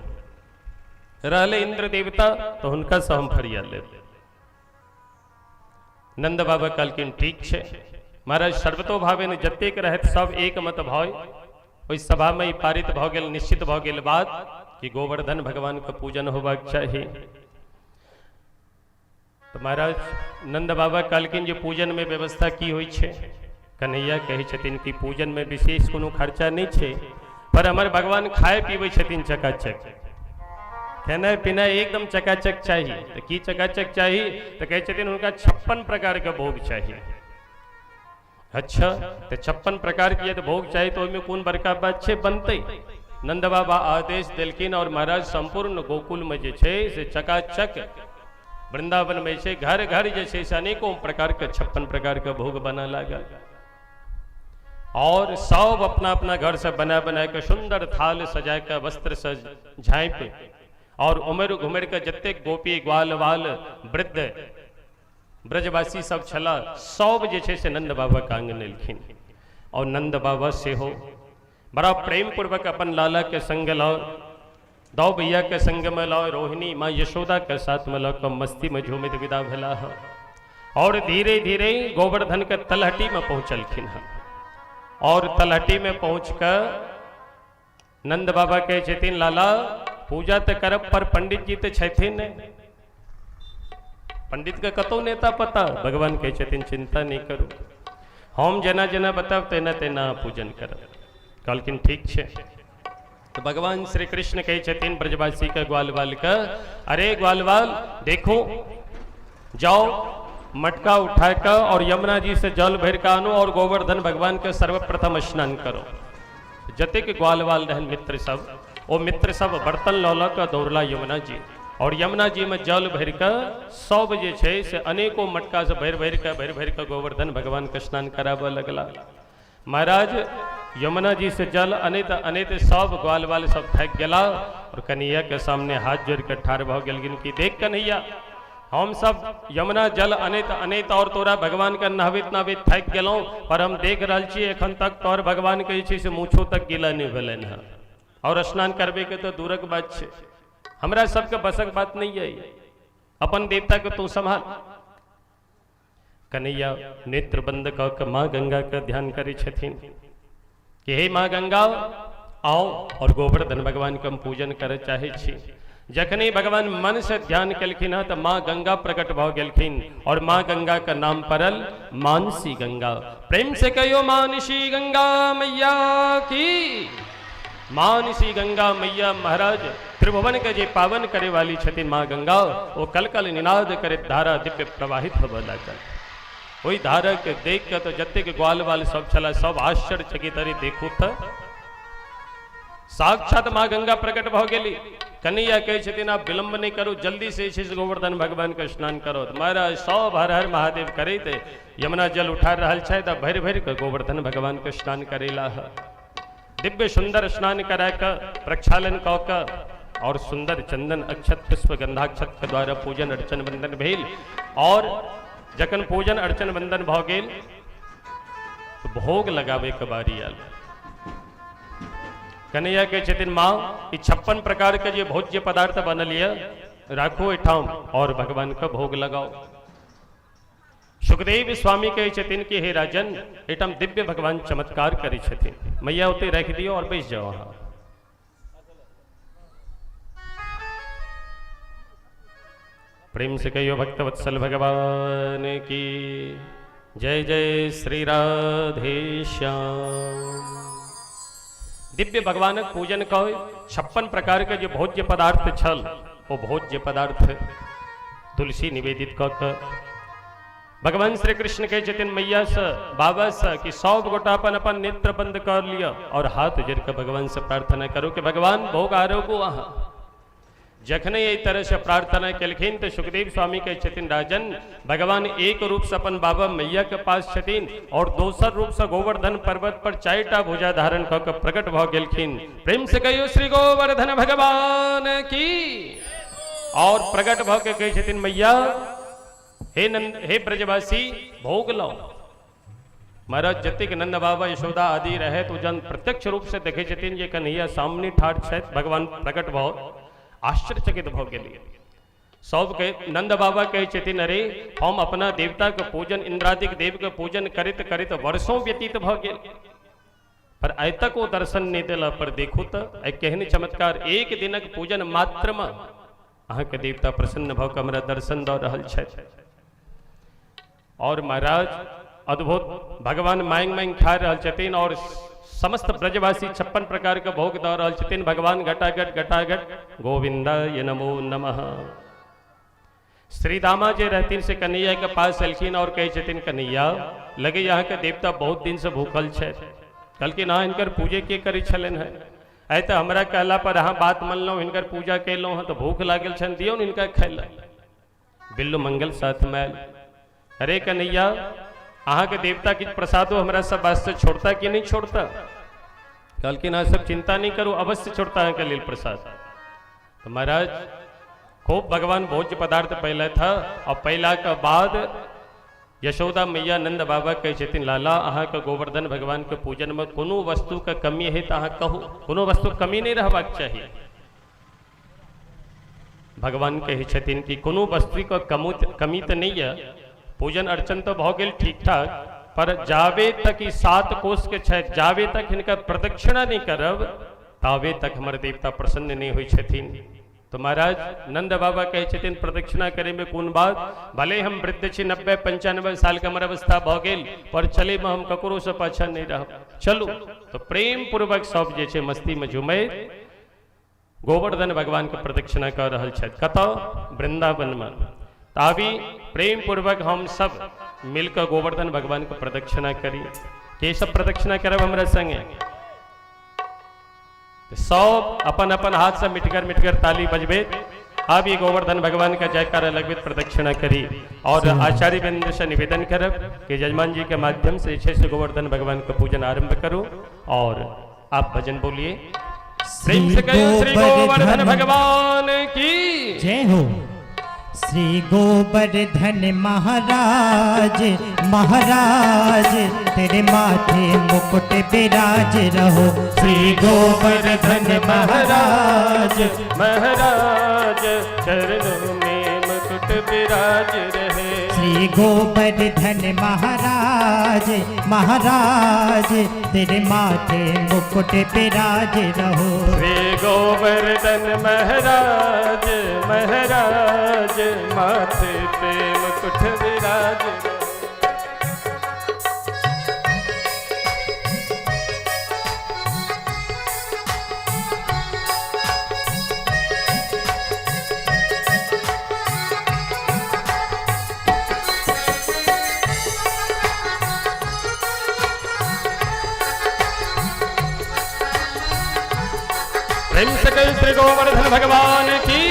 रहले इंद्र देवता तऽ हुनका से हम फरिया लेब। नंद बाबा कहलखिन ठीक छै। महाराज, सर्वतो भावे ने जतेक रहत सब एक मत भय ओहि सभा में पारित भऽ गेल, निश्चित भऽ गेल बात कि गोवर्धन भगवान के पूजन होबाक चाही। तऽ महाराज, नंद बाबा कहलखिन जे पूजन में व्यवस्था की होइ छै? कन्हैया कहै छथिन कि पूजन में विशेष कोनो खर्चा नहि छै, पर हमर भगवान खाय पीबै छथिन चकाचक, खेनाइ पिनाइ एकदम चकाचक चाही। तऽ की चकाचक चाही? तऽ कहै छथिन हुनका 56 प्रकार के भोग चाही। अच्छा, तऽ 56 प्रकार के यदि भोग चाही तऽ ओहिमे कोन बड़का बात छै, बनतै। नंद बाबा आदेश देलखिन और महाराज, संपूर्ण गोकुल में जे छै से चकाचक, वृंदावन में छै घर घर जे छै से अनेकों प्रकार के 56 प्रकार के भोग बना लागल और सब अपना अपना घर से बना बना के सुंदर थाल सजा के, वस्त्र से झाँपि और उमड़ घुमड़ के जतेक गोपी ग्वाल वाल वृद्ध ब्रजवासी सब छला, सब जे छै से नंद बाबा के आंगन एलखिन। और नंद बाबा सेहो बड़ा प्रेम पूर्वक अपन लाला के संग लाओ, दौ भैया के संग में लाओ, रोहिणी माँ यशोदा के साथ में लाओ मस्ती में झूमित विदा भेला है और धीरे धीरे गोवर्धन के तलहटी में पहुँचलखिन हँ। और तलहटी में पहुँच कर नंद बाबा कहै छथिन, लाला पूजा तो करब पर पंडित जी तो छथिन नहीं, पंडित के कतौ नेता पता। भगवान कहै छथिन चिंता नहीं करू, हम जेना जेना बताब तेना तेना पूजन करब। कहलखिन ठीक छै। तो भगवान श्री कृष्ण कहै छथिन ब्रजवासी के ग्वाल बाल के, अरे ग्वाल बाल देखो, जाओ मटका उठा कर और यमुना जी से जल भर के आनो और गोवर्धन भगवान के सर्वप्रथम स्नान करो। जतेक ग्वाल बाल रहन मित्र सब, ओ मित्र सब बर्तन लऽ लऽ कऽ दौड़ला यमुना जी और यमुना जी में जल भरि कऽ सब जे छै से अनेको मटका से भरि भरि कऽ भरि भरि कऽ गोवर्धन भगवान के स्नान कराबऽ लगला। महाराज यमुना जी से जल अनैत अनैत सब ग्वाल बाल सब थाकि गेला और कन्हैया के सामने हाथ जोड़ के ठाढ़ भऽ गेलखिन कि देख कन्हैया, हम सब यमुना जल अनैत अनैत और तोरा भगवान के नहबैत नहबैत थाकि गेलहुँ, पर हम देख रहल छी एखन तक तोहर भगवान के जे छै से मूछो तक गीला नहि भेलनि हँ और स्नान करबे के तो दूरक बात छै, हमरा सबके बसक बात नहीं है, अपन देवता के तू संभाल। कन्हैया नेत्र बंद कऽ के माँ गंगा के ध्यान करै छथिन कि हे माँ गंगा आओ और गोवर्धन भगवान के हम पूजन करय चाहै छी। जखने भगवान मन से ध्यान केलखिन हँ तऽ माँ गंगा प्रकट भऽ गेलखिन और माँ गंगा के नाम पड़ल मानसी गंगा। प्रेम से कहियो मानसी गंगा मैया की। मानसी गंगा मैया महाराज त्रिभुवन के जे पावन करे वाली छथिन माँ गंगा, ओ कलकल निनाद करे धारा दिव्य प्रवाहित होबऽ लागल। ओहि धारा के देख के तो जतेक ग्वाल बाल सब छला सब आश्चर्यचकित, अरे देखू तऽ साक्षात माँ गंगा प्रकट भऽ गेली। कन्हैया कहै छथिन आब विलंब नहि करू, जल्दी से जे छै से गोवर्धन भगवान के स्नान करो। महाराज सब हर हर महादेव करैत यमुना जल उठा रहल छथि आ भरि भरि के गोवर्धन भगवान के स्नान करेला। दिव्य सुंदर स्नान करा के प्रक्षालन कऽ के और सुंदर चंदन अक्षत पुष्प गंधाक्षत के द्वारा पूजन अर्चन वंदन भेल। और जखन पूजन अर्चन वंदन भऽ गेल तऽ भोग लगाबे के बारी आयल। कन्हैया कहै छथिन माँ ई 56 प्रकार के जे भोज्य पदार्थ बनल यऽ राखू एहिठाम और भगवान के भोग लगाओ। सुखदेव स्वामी कहै छथिन कि हे राजन एहिठाम दिव्य भगवान चमत्कार करै छथिन, मैया ओतै राखि दियौ और बैस जाओ अहाँ। प्रेम से कहियो भक्तवत्सल भगवान की जय। जय श्री राधे श्याम। दिव्य भगवानक पूजन कऽ 56 प्रकार के जे भोज्य पदार्थ छल ओ भोज्य पदार्थ तुलसी निवेदित कऽ के भगवान श्री कृष्ण कहै छथिन मैया से बाबा से कि सब गोटा अपन अपन नेत्र बंद कर लिअ और हाथ जोड़ के भगवान से प्रार्थना करू कि भगवान भोग आरोगो अहाँ। जखने एहि तरह से प्रार्थना केलखिन तऽ सुखदेव स्वामी कहै छथिन राजन भगवान एक रूप से अपन बाबा मैया के पास छथिन और दोसर रूप से गोवर्धन पर्वत पर 4टा भुजा धारण कऽ के प्रकट भऽ गेलखिन। प्रेम से कहियो श्री गोवर्धन भगवान की। और प्रकट भऽ के कहै छथिन मैया हे नंद हे ब्रजवासी भोग लाओ। महाराज जतेक नंद बाबा यशोदा आदि रहे तो जन प्रत्यक्ष रूप से देखै छथिन जे कन्हैया सामने ठाढ़ छथि, भगवान प्रकट भऽ आश्चर्यचकित भऽ गेलियै। सबके नंद बाबा कहै छथिन अरे हम अपना देवता के पूजन इंद्रादिक देव के पूजन करैत करैत वर्षों व्यतीत भऽ गेल पर आइ तक ओ दर्शन नहि देला, पर देखू तऽ आइ केहन चमत्कार, एक दिनक पूजन मात्र में अहाँके देवता प्रसन्न भऽ कऽ हमरा दर्शन दऽ रहल छथि। और महाराज अद्भुत भगवान मांगि मांगि खा रहल छथिन और समस्त ब्रजवासी 56 प्रकार के भोग दऽ रहल छथिन। भगवान घटाघट घटाघट गोविंदाय नमो नमः। श्रीदामा जे रहथिन से कन्हैया के पास एलखिन और कहै छथिन कन्हैया लगैए अहाँके देवता बहुत दिन से भूखल छथि। कहलखिन हाँ हिनकर पूजे के करै छलनि हेँ, आइ तऽ हमरा कहला पर अहाँ बात मानलहुँ, हिनकर पूजा केलहुँ हँ तऽ भूख लागल छनि, दियौ ने हिनका खाय लए। बिल्लू मंगल साथमे आयल, अरे कन्हैया अहाँके देवता किछु प्रसादो हमरा सब वास्ते छोड़ता कि नहि छोड़ता? कहलखिन अहाँ सब चिंता नहि करू, अवश्य छोड़ता अहाँके लेल प्रसाद। तऽ महाराज खूब भगवान भोज्य पदार्थ पहले था और पहला के बाद यशोदा मैया नंद बाबा कहै छथिन, लाला अहाँके गोवर्धन भगवान के पूजन में कोनो वस्तु के कमी है तो अहाँ कहू, कोनो वस्तु कमी नहीं रहबाक चाही। भगवान कहै छथिन कि कोनो वस्तु के कमी तो नहीं है, पूजन अर्चन तो भऽ गेल ठीक ठाक, पर जाबे तक ई 7 कोष के छथि, जाबे तक हिनकर प्रदक्षिणा नहीं करब ताबे तक हमर देवता प्रसन्न नहीं होइ छथिन। तो महाराज नंद बाबा कहै छथिन प्रदक्षिणा करे में कोन बात, भले हम वृद्ध छी, 90-95 साल के हमर अवस्था भऽ गेल, पर चले में हम ककरो से पाछा नहीं रहब, चलू। तो प्रेम पूर्वक सब जे छै मस्ती में झुमैत गोवर्धन भगवान के प्रदक्षिणा कर रहल छथि। कतऽ? वृंदावन में। ताबी प्रेम पूर्वक हम सब मिलकर गोवर्धन भगवान के प्रदक्षिणा करी। के सब प्रदक्षिणा करब हमरा संगे? सब अपन अपन हाथ से मिटगर मिटगर ताली बजबे अब ये गोवर्धन भगवान का जयकारा लगबैत प्रदक्षिणा करी। और आचार्य वृंद से निवेदन करब कि यजमान जी के माध्यम से जे से गोवर्धन भगवान का पूजन आरंभ करो और आप भजन बोलिए। प्रेम से कहियो श्री गोवर्धन भगवान की जय हो। श्री गोवर्धन महाराज महाराज, तेरे माथे मुकुट विराज रहो। श्री गोवर्धन महाराज महाराज, चरणों में मुकुट विराज रहे। श्री गोवर्धन महाराज महाराज, तेरे माथे मुकुट विराज रहो। श्री गोवर्धन महाराज महाराज, माथे पे मुकुट विराज रहे। प्रेम से कहियो श्री गोवर्धन भगवान की।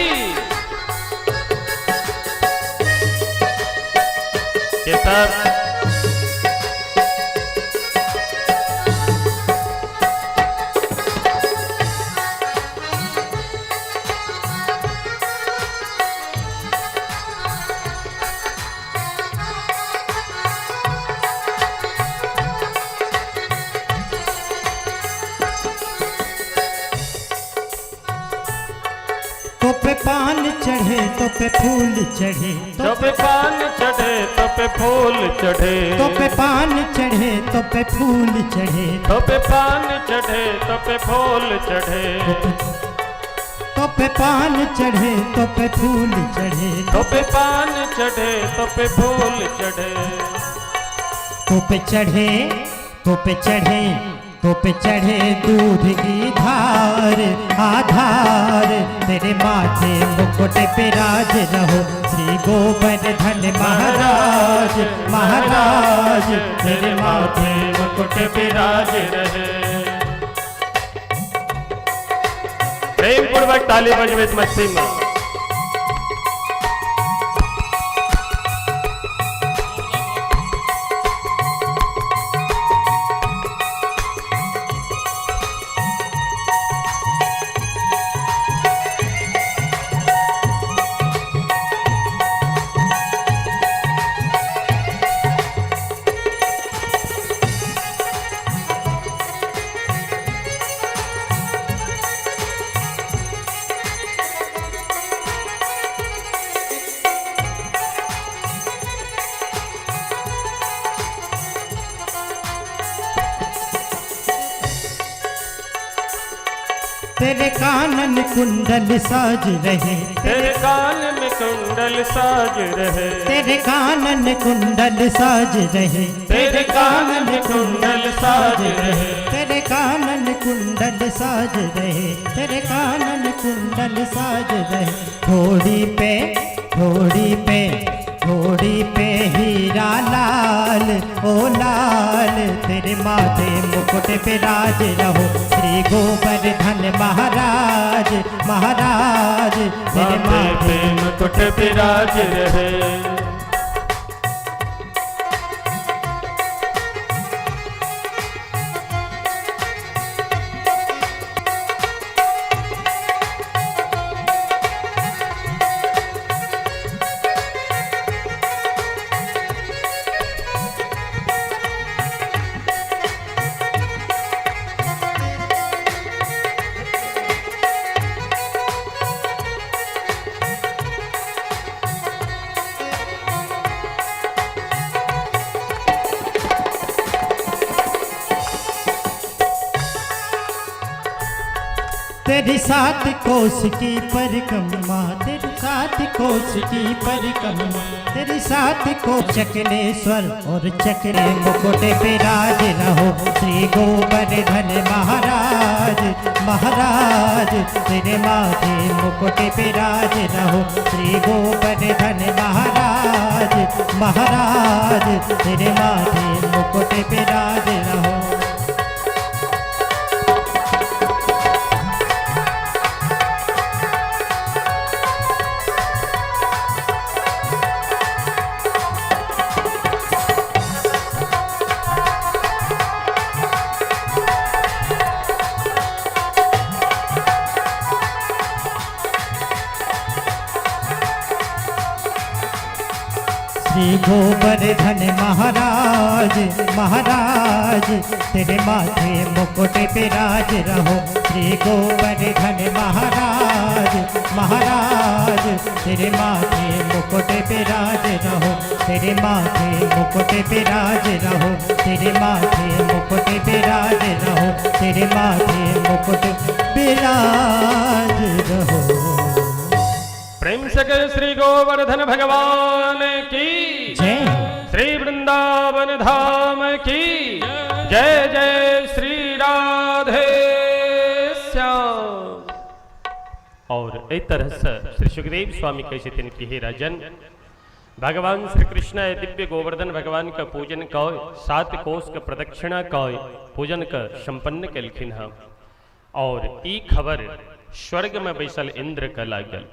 ये सब तो पे पान चढ़े तो पे फूल चढ़े, तो पे पान चढ़े तो पे फूल चढ़े, तो पे पान चढ़े तो पे फूल चढ़े, तो पे पान चढ़े तो पे फूल चढ़े, तो पे पान चढ़े तो पे फूल चढ़े, तो पे पान चढ़े तो पे फूल चढ़े, तो पे चढ़े तो पे चढ़े तो पे चढ़े दूध की धार आधार, तेरे माथे मुकुट पे राज रहो। श्री गोवर्धन महाराज महाराज, तेरे माथे मुकुट पे राज रहे। प्रेम पूर्वक ताली बजबैत मस्ती में। तेरे कानन कुंडल साज रहे, तेरे कान में कुंडल साज रहे, तेरे कानन कुंडल साज रहे, तेरे कान में कुंडल साज रहे, तेरे कानन कुंडल साज रहे, तेरे कानन कुंडल साज रहे। थोड़ी पे थोड़ी पे थोड़ी पे हीरा लाल ओ लाल, तेरे माथे मुकुट पे राज रहो। श्री गोवर्धन महाराज महाराज, तेरे माथे पे मुकुट पे राज रहे। तेरी सात कोस की परिक्रमा, तेरी सात कोस की परिक्रमा, तेरी सात को चकलेश्वर और चकले मुकुट पे राज रहो। श्री गोवर्धन महाराज महाराज, तेरे माथे मुकुट पे राज रहो। श्री गोवर्धन महाराज महाराज, तेरे माथे मुकुट पे राज रहो। श्री गोवर्धन महाराज महाराज, तेरे माथे मुकुट पे राज रहो। श्री गोवर्धन महाराज महाराज, तेरे माथे मुकुट पे राज रहो। तेरे माथे मुकुट पे राज रहो, तेरे माथे मुकुट पे राज रहो, तेरे माथे मुकुट पे राज रहो। प्रेम से कहे श्री गोवर्धन भगवान की जय हो। श्री वृंदावन धाम की जय। जय श्री राधे श्याम। और एहि तरह से श्री सुखदेव स्वामी कहै छथिन कि हे राजन, भगवान श्री कृष्ण दिव्य गोवर्धन भगवान का पूजन कय 7 कोस के प्रदक्षिणा कय पूजन के संपन्न केलखिन हँ। और ई खबर स्वर्ग में बैसल इंद्र के लागल।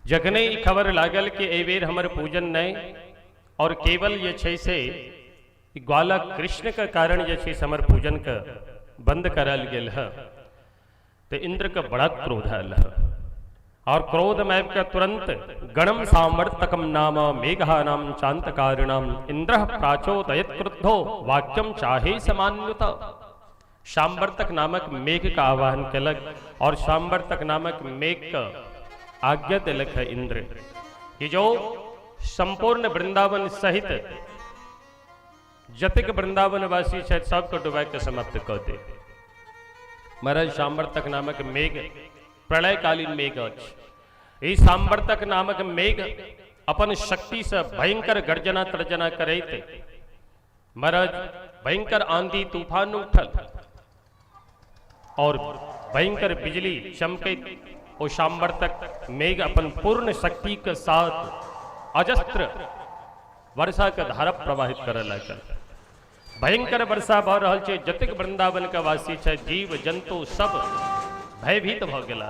जखने ई खबर लागल कि एहि बेर हमर पूजन नहीं और केवल जे छै से ग्वाला कृष्ण के कारण जे छै से हमर पूजन के बंद करायल गेल है, तो इंद्र के बड़ा क्रोध आयल है। और क्रोध में आबि के तुरंत गणम सामर्थकम नाम मेघानाम चांतकारिणाम इंद्र प्राचोदयत क्रुद्धो वाक्यम चाहे समान्युत। सांवर्तक नामक मेघ का आवाहन केलक और सांवर्तक नामक मेघ का आज्ञा दिलक है इंद्र कि जो संपूर्ण वृंदावन सहित जतेक वृंदावनवासी छथि सबके डुबा के समाप्त कऽ दे। महाराज सांवर्तक नामक मेघ प्रलयकालीन मेघ अछि। ई सांवर्तक नामक मेघ अपन शक्ति से भयंकर गर्जना तर्जना करैत महाराज भयंकर आंधी तूफान उठल और भयंकर बिजली चमकैत ओ सांवर्तक मेघ अपन पूर्ण शक्ति के साथ अजस्त्र वर्षा के धारा प्रवाहित करऽ लागल। भयंकर वर्षा भऽ रहल छै, जतेक वृंदावन के वासी छै जीव जंतु सब भयभीत भऽ गेला।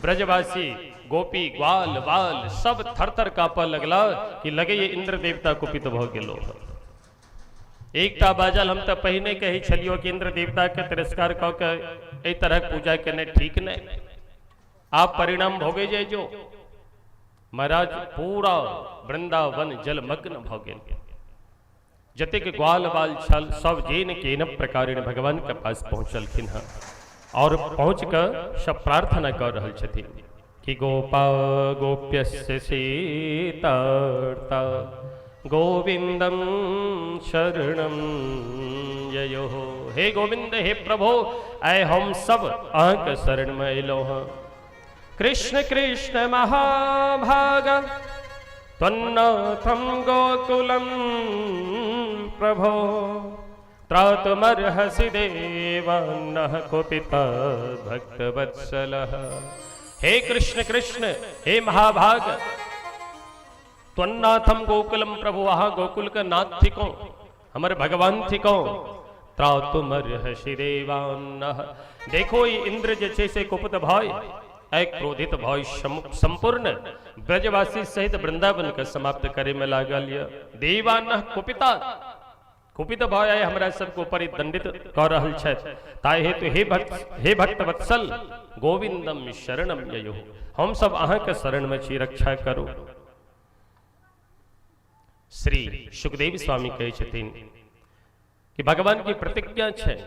ब्रजवासी गोपी ग्वाल बाल सब थर थर कांपऽ लगला कि लगैए इंद्र देवता कुपित भऽ गेलो। एकटा बाजल हम तऽ पहिने कहै छलियो कि इंद्र देवता के तिरस्कार कऽ के एहि तरहक पूजा केने ठीक नहीं, आप परिणाम भोगे जाय जो। महाराज पूरा वृंदावन जलमग्न भऽ गेल। जतेक ग्वाल बाल छल सब जेन केन प्रकारेण भगवान के पास पहुँचलखिन हँ और पहुँच कऽ सब प्रार्थना कर रहल छथिन कि गोपा गोप्यस्य सीतार्ता गोविंदम शरणम ययो। हे गोविंद हे प्रभो, आइ हम सब अहाँके शरण में अयलहुँ हँ। कृष्ण कृष्ण महाभाग त्वन्नाथं गोकुलं प्रभो त्रातुमर्हसि देवान्नः कुपिता भक्तवत्सलः। हे कृष्ण कृष्ण हे महाभाग, त्वन्नाथम गोकुलम प्रभु, अहाँ गोकुल के नाथ थिको, हमर भगवान थिको। त्रातुमर्हसि देवान्नः। देखो ई इंद्र जे छै से कुपित भय ऐ क्रोधित भय संपूर्ण ब्रजवासी सहित वृंदावन के समाप्त करे में लागल य। देवान्नः कुपिता, कुपित भय आइ हमरा सबके ऊपर ई दंडित कऽ रहल छथि। ताहि हेतु हे भक्त वत्सल गोविंदम शरणम ययो, हम सब अहाँके शरण में छी, रक्षा करू। श्री सुखदेव स्वामी कहै छथिन कि भगवान की प्रतिज्ञा छै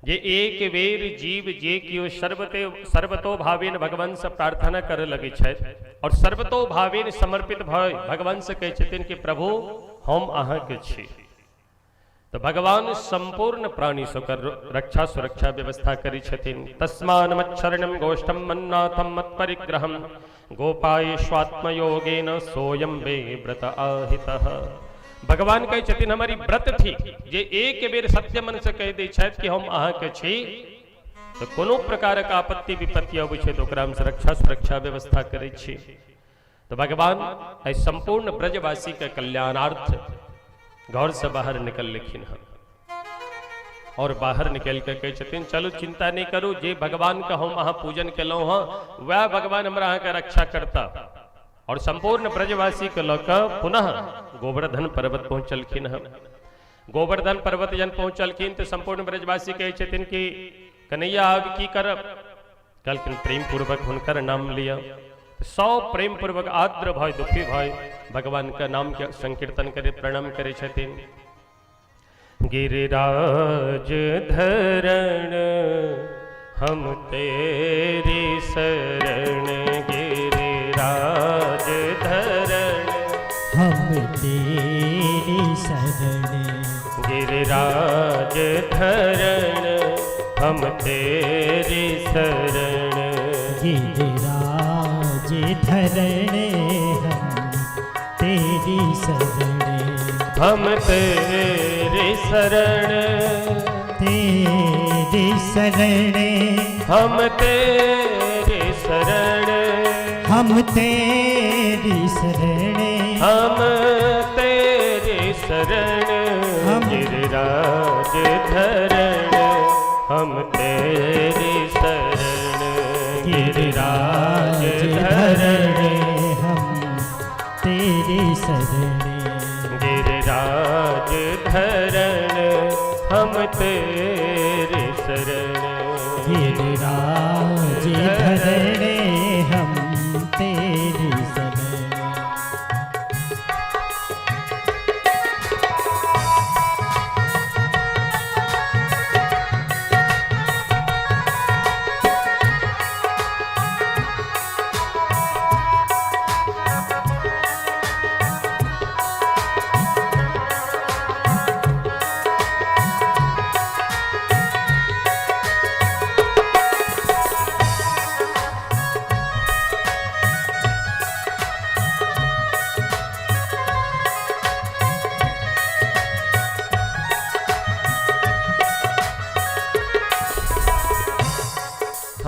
जे एक बेर जीव जे कियो सर्वते सर्वतो भावेन भगवान से प्रार्थना करे लगे छथि और सर्वतो भावेन समर्पित भय भगवान से कहै छथिन कि प्रभु हम अहाँके छी, तो भगवान संपूर्ण प्राणी सबके रक्षा सुरक्षा व्यवस्था करी छथिन। तस्मान मच्छरणम गोष्ठम मन्नाथम मत्परिग्रहम गोपायेष्वात्मयोगेन सोयम वे व्रत आहितः। भगवान कहै छथिन हमर ई व्रत थी जे एक बेर सत्य मन से कहि दै छथि कि हम अहाँके छी, तो कोनो प्रकारक आपत्ति विपत्ति अबै छै तऽ ओकरा हम रक्षा सुरक्षा व्यवस्था करै छी। तो भगवान एहि संपूर्ण ब्रजवासी के कल्याणार्थ घर से बाहर निकललखिन हन और बाहर निकल के कहै छथिन चलू चिंता नहीं करू, जे भगवान के हम अहाँ पूजन केलहुँ हँ वएह भगवान हमरा अहाँके रक्षा करता। और संपूर्ण ब्रजवासी के लऽ कऽ पुनः गोवर्धन पर्वत पहुँचलखिन हन। गोवर्धन पर्वत जन पहुँचलखिन तऽ संपूर्ण ब्रजवासी कहै छथिन कि कन्हैया अब की करब? कहलखिन प्रेम पूर्वक हुनकर नाम लिअ। सब प्रेम पूर्वक आर्द्र भय दुखी भय भगवान के नाम के संकीर्तन करे प्रणाम करे छथिन। गिरिराज धरण हम तेरी शरण, गिरिराज धरण हम तेरी शरण, गिरिराज धरण हम तेरी शरण, गिरिराज धरण हम तेरी शरण, हम तेरी शरण, तेरी शरण, हम तेरी शरण, हम तेरी शरण, हम तेरी शरण, गिरिराज धरण हम तेरी शरण, गिरिराज धरण हम तेरी शरण, गिरिराज धरण हम तेरी शरण, गिरिराज धरण हम तेरी शरण।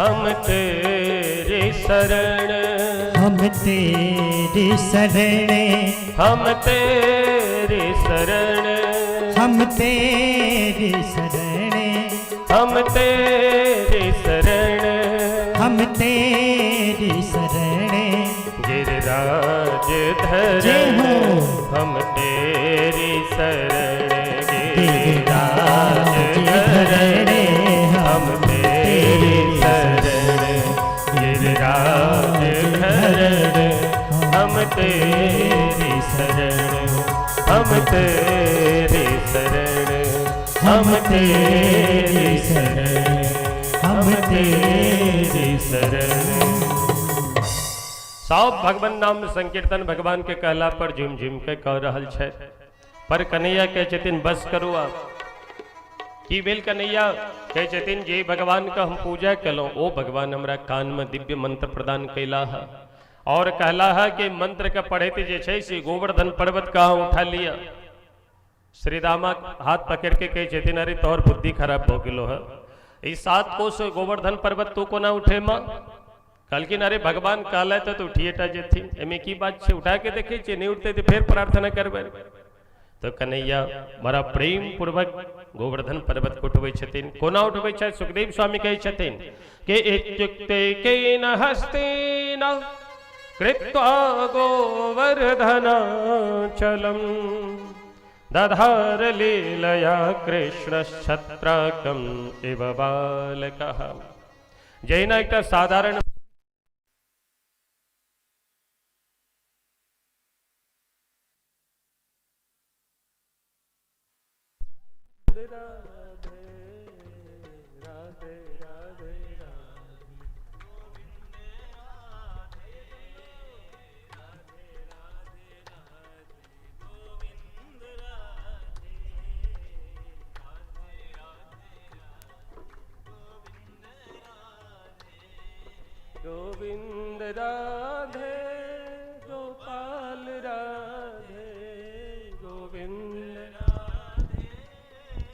हम तेरी शरण, हम तेरी शरण, हम तेरी शरण, हम तेरी शरण, हम तेरी शरण, हम तेरी शरण, गिरिराज धरण हम तेरी शरण, गिरिराज धरण हम तेरी शरण, गिरिराज धरण हम तेरी शरण, हम तेरी शरण, हम तेरी शरण, हम तेरी शरण। सब भगवान नाम संकीर्तन भगवान के कहला पर झुम झुम के कह रहल छै, पर कन्हैया कहै छथिन बस करू आप। की भेल कन्हैया? कहै छथिन जे भगवान के हम पूजा केलहुँ ओ भगवान हमरा कान में दिव्य मंत्र प्रदान कैला है और कहला है कि मंत्र के पढ़ैत जे छै से गोवर्धन पर्वत कहाँ उठा लिया। श्री रामा हाथ पकड़ के कहै छथिन अरे तोहर बुद्धि खराब भऽ गेलो है, ई 7 कोस गोवर्धन पर्वत तू कोना उठे माँ? कहलखिन अरे भगवान कहलथि तऽ उठिए टा जेथिन, एहिमे की बात छै, उठा के देखै छियै, नहि उठतै तऽ फेर प्रार्थना करबै। तो कन्हैया बड़ा प्रेम पूर्वक गोवर्धन पर्वत के उठबै छथिन। कोना उठबै छथि? सुखदेव स्वामी कहै छथिन कि इत्युक्ते केन हस्तेन कृत्वा गोवर्धनाचलम दधार लीलया कृष्णश्छत्राकम इव बालकः। जहिना एकटा साधारण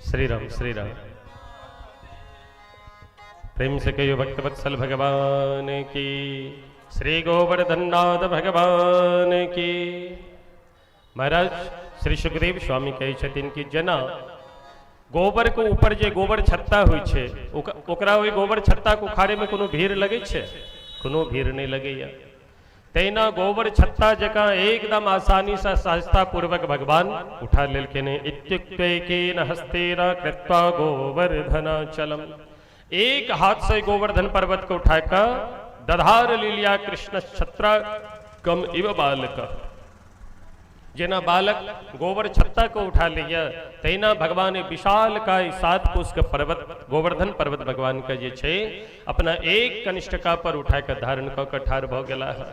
श्री राम श्री राम। प्रेम से कहियो भक्तवत्सल भगवान की, श्री गोवर्धननाथ भगवान की। महाराज श्री सुखदेव स्वामी कहै छथिन कि जेना गोबर के ऊपर जे गोबर छत्ता होइ छै, ओकरा ओहि गोबर छत्ता के उखाड़े में कोनो भीड़ लगै छै? कोनो भीड़ नहीं लगैया। तहिना गोबर छत्ता जकाँ एकदम आसानी से सहजता पूर्वक भगवान उठा लेलखिन। इत्युक्तेन हस्तेन कृत्वा गोवर्धनाचलम, एक हाथ से गोवर्धन पर्वत को उठाकर दधार लिया कृष्ण छत्रा कम इव बालक। जेना बालक गोबर छत्ता को उठा लिया तहिना भगवान विशाल का 7 कोस के पर्वत गोवर्धन पर्वत भगवान के जे छै अपना एक कनिष्ठका पर उठा के धारण कऽ के ठाढ़ भऽ गेला है।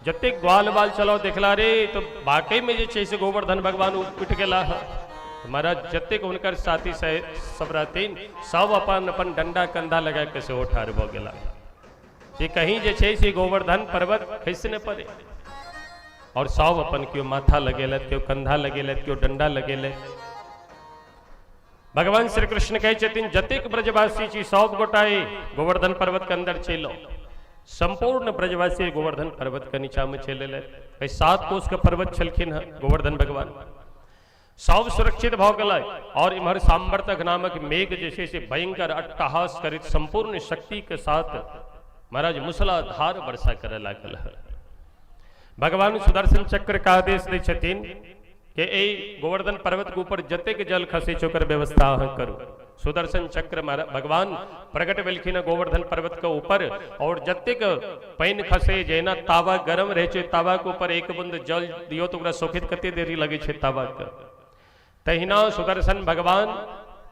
जतेक ग्वाल बाल चलाओ देखला रे तो वाकई में जे छै से गोवर्धन भगवान उठि गेला है। महाराज जतेक हुनकर साथी सब रहथिन सब अपन अपन डंडा कंधा लगा के सेहो ठाढ़ भऽ गेला जे कहीं जे छै से गोवर्धन पर्वत खसि नहि पड़े। और सब अपन केओ माथा लगेलथि, केओ कंधा लगेलथि, केओ डंडा लगेलथि। भगवान श्री कृष्ण कहै छथिन जतेक ब्रजवासी छी सब गोटा गोवर्धन पर्वत के अंदर चलि आउ। संपूर्ण ब्रजवासी गोवर्धन पर्वत के नीचा में चलि एलथि। 7 कोस के पर्वत छलखिन हँ गोवर्धन भगवान, सब सुरक्षित भऽ गेलै। और इम्हर सांवर्तक नामक मेघ जे छै से भयंकर अट्टहास करैत संपूर्ण शक्ति के साथ महाराज मूसलाधार वर्षा करय लागल है। भगवान सुदर्शन चक्र के आदेश दै छथिन कि एहि गोवर्धन पर्वत के ऊपर जतेक जल खसै छै ओकर व्यवस्था अहाँ करू। सुदर्शन चक्र भगवान प्रकट भेलखिन गोवर्धन पर्वत के ऊपर और जतेक पानि खसे जेना तावा गरम रहै छै तावा के ऊपर एक बूंद जल दियौ तऽ ओकरा सोखैत कते देरी लगै छै तावा के, तहिना सुदर्शन भगवान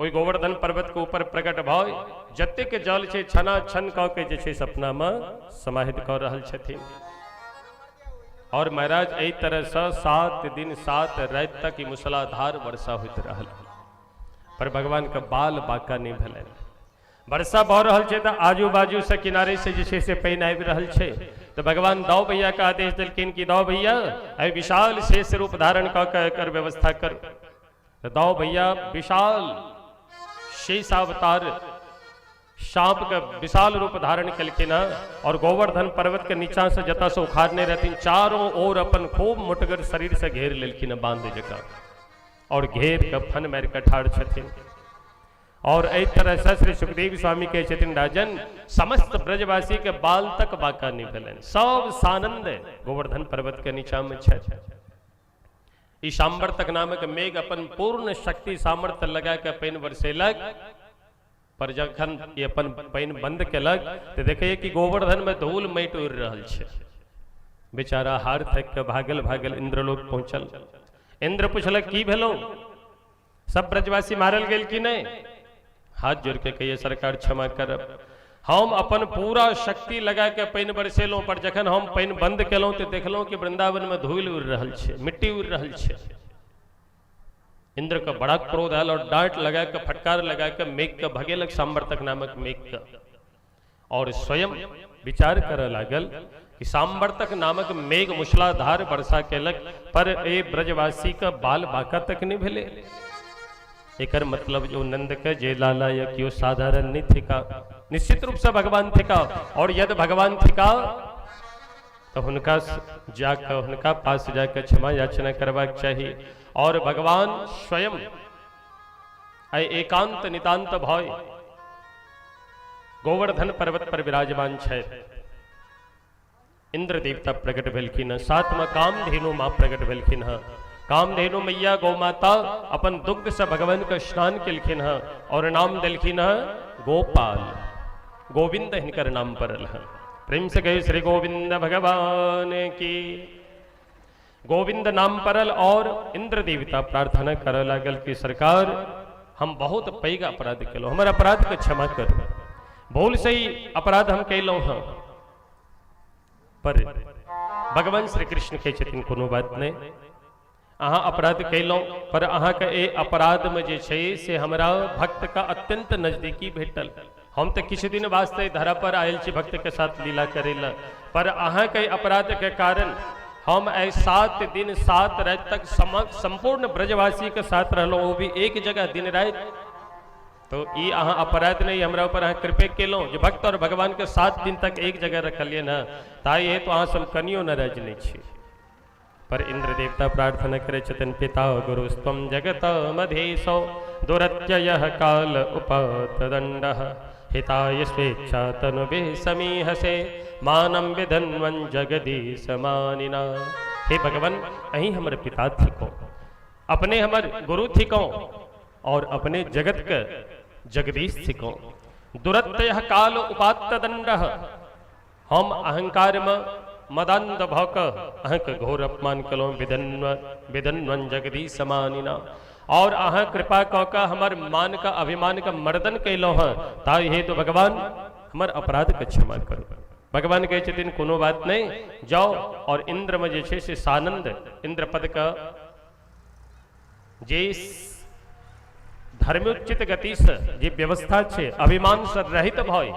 ओहि गोवर्धन पर्वत के ऊपर प्रकट भऽ जतेक जल छै छना छन कऽ के जे छै से अपना में समाहित कऽ रहल छथिन। और महाराज एहि तरह से 7 दिन 7 राति तक ई मूसलाधार वर्षा होइत रहल, पर भगवान के बाल बाका नहीं भेलनि। वर्षा भऽ रहल छै तऽ आजू बाजू से किनारे से जे छै से पानि आबि रहल छै, तऽ भगवान दाऊ भैया के आदेश देलखिन कि दाऊ भैया एहि विशाल शेष रूप धारण कऽ के एकर व्यवस्था करू। तऽ दाऊ भैया विशाल शेषावतार सांप के विशाल रूप धारण केलखिन हँ और गोवर्धन पर्वत के नीचा से जतऽ से उखाड़ने रहथिन चारों ओर अपन खूब मोटगर शरीर से घेर लेलखिन हँ बांध जकाँ, और घेर के फन मारि के ठाढ़ छथिन। और एहि तरह से श्री सुखदेव स्वामी कहै छथिन राजन समस्त ब्रजवासी के बाल तक बाका नहीं भेलनि, सब सानंद गोवर्धन पर्वत के नीचा में छथि। ई सांवर्तक नामक मेघ अपन पूर्ण शक्ति सामर्थ्य लगा के पानि बरसेलक, पर जखन ई अपन पानि बंद केलक तऽ देखैए कि गोवर्धन में धूल माटि उड़ि रहल छै। बेचारा हार थाकि के भागल भागल इंद्रलोक पहुंचल। इंद्र पुछलक की भेलौ, सब ब्रजवासी मारल गेल कि नहीं? हाथ जोड़ के कहिए सरकार क्षमा करब, हम अपन पूरा शक्ति लगा के पानि बरसेलहुँ, पर जखन हम पानि बंद केलहुँ तऽ देखलहुँ कि वृंदावन में धूल उड़ि रहल छै, मिट्टी उड़ि रहल छै। इंद्र के बड़ा क्रोध आयल और डांट लगा के फटकार लगा के मेघ के भगेलक सांवर्तक नामक मेघ के, और स्वयं विचार करऽ लागल कि सांवर्तक नामक मेघ मूसलाधार वर्षा केलक, पर ए ब्रजवासी के बाल बाका तक नहीं भेले। एकर मतलब जो नंद के जे लाला या केओ साधारण नहीं थिका, निश्चित रूप से भगवान थिका, और यदि भगवान थिका तो हुनका जाकर हुनका पास जाकर क्षमा याचना करबाक चाही। और भगवान स्वयं आइ एकांत नितांत भय गोवर्धन पर्वत पर विराजमान छथि। इंद्र देवता प्रकट भेलखिन हँ, साथ में कामधेनु माँ प्रकट भेलखिन हँ। कामधेनु मैया गौ माता अपन दुग्ध से भगवान के स्नान केलखिन हँ और नाम देलखिन हँ गोपाल, गोविंद हिनकर नाम पड़ल हँ। प्रेम से कहे श्री गोविंद भगवान की। गोविंद नाम पड़ल और इंद्र देवता प्रार्थना करऽ लागल कि सरकार हम बहुत पैघ अपराध केलहुँ, हमर अपराध के क्षमा करू, भूल से ही अपराध हम केलहुँ हँ। पर भगवान श्री कृष्ण कहै छथिन कोनो बात नहि, अहाँ अपराध केलहुँ, पर अहाँके एहि अपराधमे जे छै से हमरा भक्त का अत्यंत नजदीकी भेटल। हम तऽ किछु दिन वास्ते धरा पर आयल छी भक्त के साथ लीला करै लए, पर अहाँके अपराध के कारण हम आइ 7 दिन 7 राति तक संपूर्ण ब्रजवासी के साथ रहलहुँ, वो भी एक जगह दिन राति। तो ई अहाँ अपराध नहीं, हमरा ऊपर अहाँ कृपे केलहुँ जे भक्त और भगवान के 7 दिन तक एक जगह रखलियै ने, ताहि हेतु अहाँ सब कनियो नाराज नहीं छी। पर इंद्र देवता प्रार्थना करे छथिन, पिता गुरुस्त्वं जगतमधीशो दुरत्ययः काल उपतदण्डः हिताय स्वेच्छा तनुभिः समीहसे मानं विधन्वन् जगदीश मानिना। हे भगवान, अहीं हमर पिता थिको, अपने हमर गुरु थिको और अपने जगत के जगदीश थिको। दुरत्ययः काल उपात्तदण्डः, हम अहंकार में मदान्ध भऽ कऽ अहाँके घोर अपमान केलहुँ। विधन्वन जगदीश मानिना, और अहाँ कृपा कऽ कऽ हमर मान का अभिमान का मर्दन केलहुँ हँ, ताहि हेतु भगवान हमर अपराध के क्षमा करू। भगवान कहै छथिन कोनो बात नहीं, जाओ और इंद्र में जे छै से सानंद इंद्र पद का जे धर्मोचित गति से जे व्यवस्था छै अभिमान से रहित भय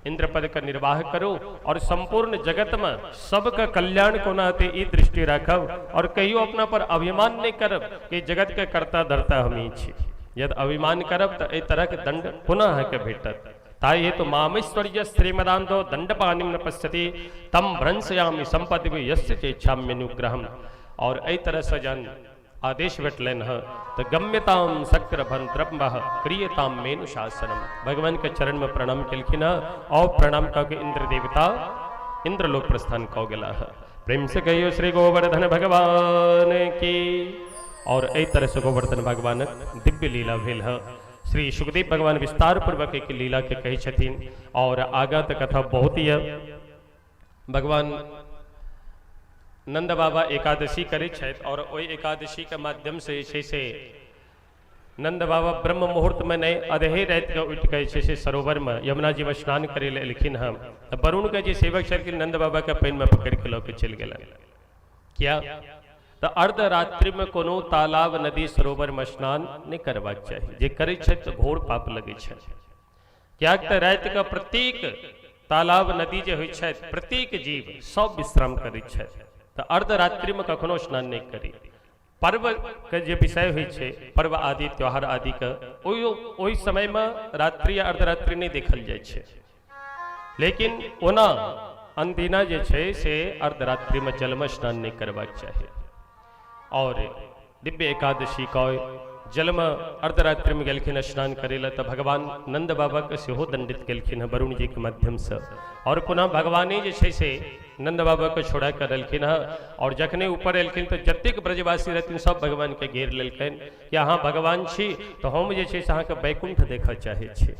इंद्र पद का निर्वाह करू और संपूर्ण जगत में सबके कल्याण कोना हेतै ई दृष्टि राखब और कहियो अपना पर अभिमान नहीं करब कि जगत के कर्ता धर्ता हम ही छी। यदि अभिमान करब तो एहि तरह के दंड पुनः अहाँके भेटत। ताहि हेतु मामेश्वर्य श्रीमदान्तो दंडपाणिं न पश्यति तम भ्रंशयामि संपत्ति यस्य चेच्छाम्यनुग्रहम। और एहि तरह से जन आदेश भेटलनि हँ तो गम्यताम शक्र भंत्रम्बह क्रियताम मेनुशासनम। भगवान के चरण में प्रणाम केलखिन हँ और प्रणाम कऽ के इंद्र देवता इंद्रलोक प्रस्थान कऽ गेला हँ। प्रेम से कहियो श्री गोवर्धन भगवान की। और एहि तरह से गोवर्धन भगवानक दिव्य लीला भेल हँ। श्री सुखदेव भगवान विस्तार पूर्वक एक लीला के कहै छथिन और आगा तऽ कथा बहुत यऽ। भगवान नंद बाबा एकादशी करै छथि और ओहि एकादशी के माध्यम से जे छै से नंद बाबा ब्रह्म मुहूर्त में नहीं अधे राति के उठि के जे छै से सरोवर में यमुना जी में स्नान करे लए एलखिन हँ। तऽ वरुण के जे सेवक छलखिन नंद बाबा के पानि में पकड़ि के लऽ के चलि गेलनि। किया तऽ अर्धरात्रि में कोनो तालाब नदी सरोवर में स्नान नहीं करबाक चाही, जे करै छथि तऽ घोर पाप लगै छै। कियाक तऽ राति के प्रत्येक तालाब नदी जे होइ छथि प्रत्येक जीव सब विश्राम करै छथि, तऽ अर्धरात्रि में कखनो स्नान नहीं करी। पर्व के जे विषय होइ छै, पर्व आदि त्योहार आदि के ओहि समय में रात्रि या अर्धरात्रि नहीं देखल जाइ छै, लेकिन ओना अनदिना जे छै से अर्धरात्रि में जल में स्नान नहीं करबाक चाही। और दिव्य एकादशी के जल में अर्धरात्रि में गेलखिन स्नान करे ला तऽ भगवान नंद बाबा के सेहो दंडित केलखिन हँ वरुण जी के माध्यम से। और पुनः भगवाने जे छै से नंद बाबा के छोड़ा के देलखिन हँ। और जखने ऊपर एलखिन तऽ जतेक ब्रजवासी रहथिन सब भगवान के घेर लेलखिन कि अहाँ भगवान छी तऽ हम जे छै से अहाँके वैकुंठ देखऽ चाहै छी।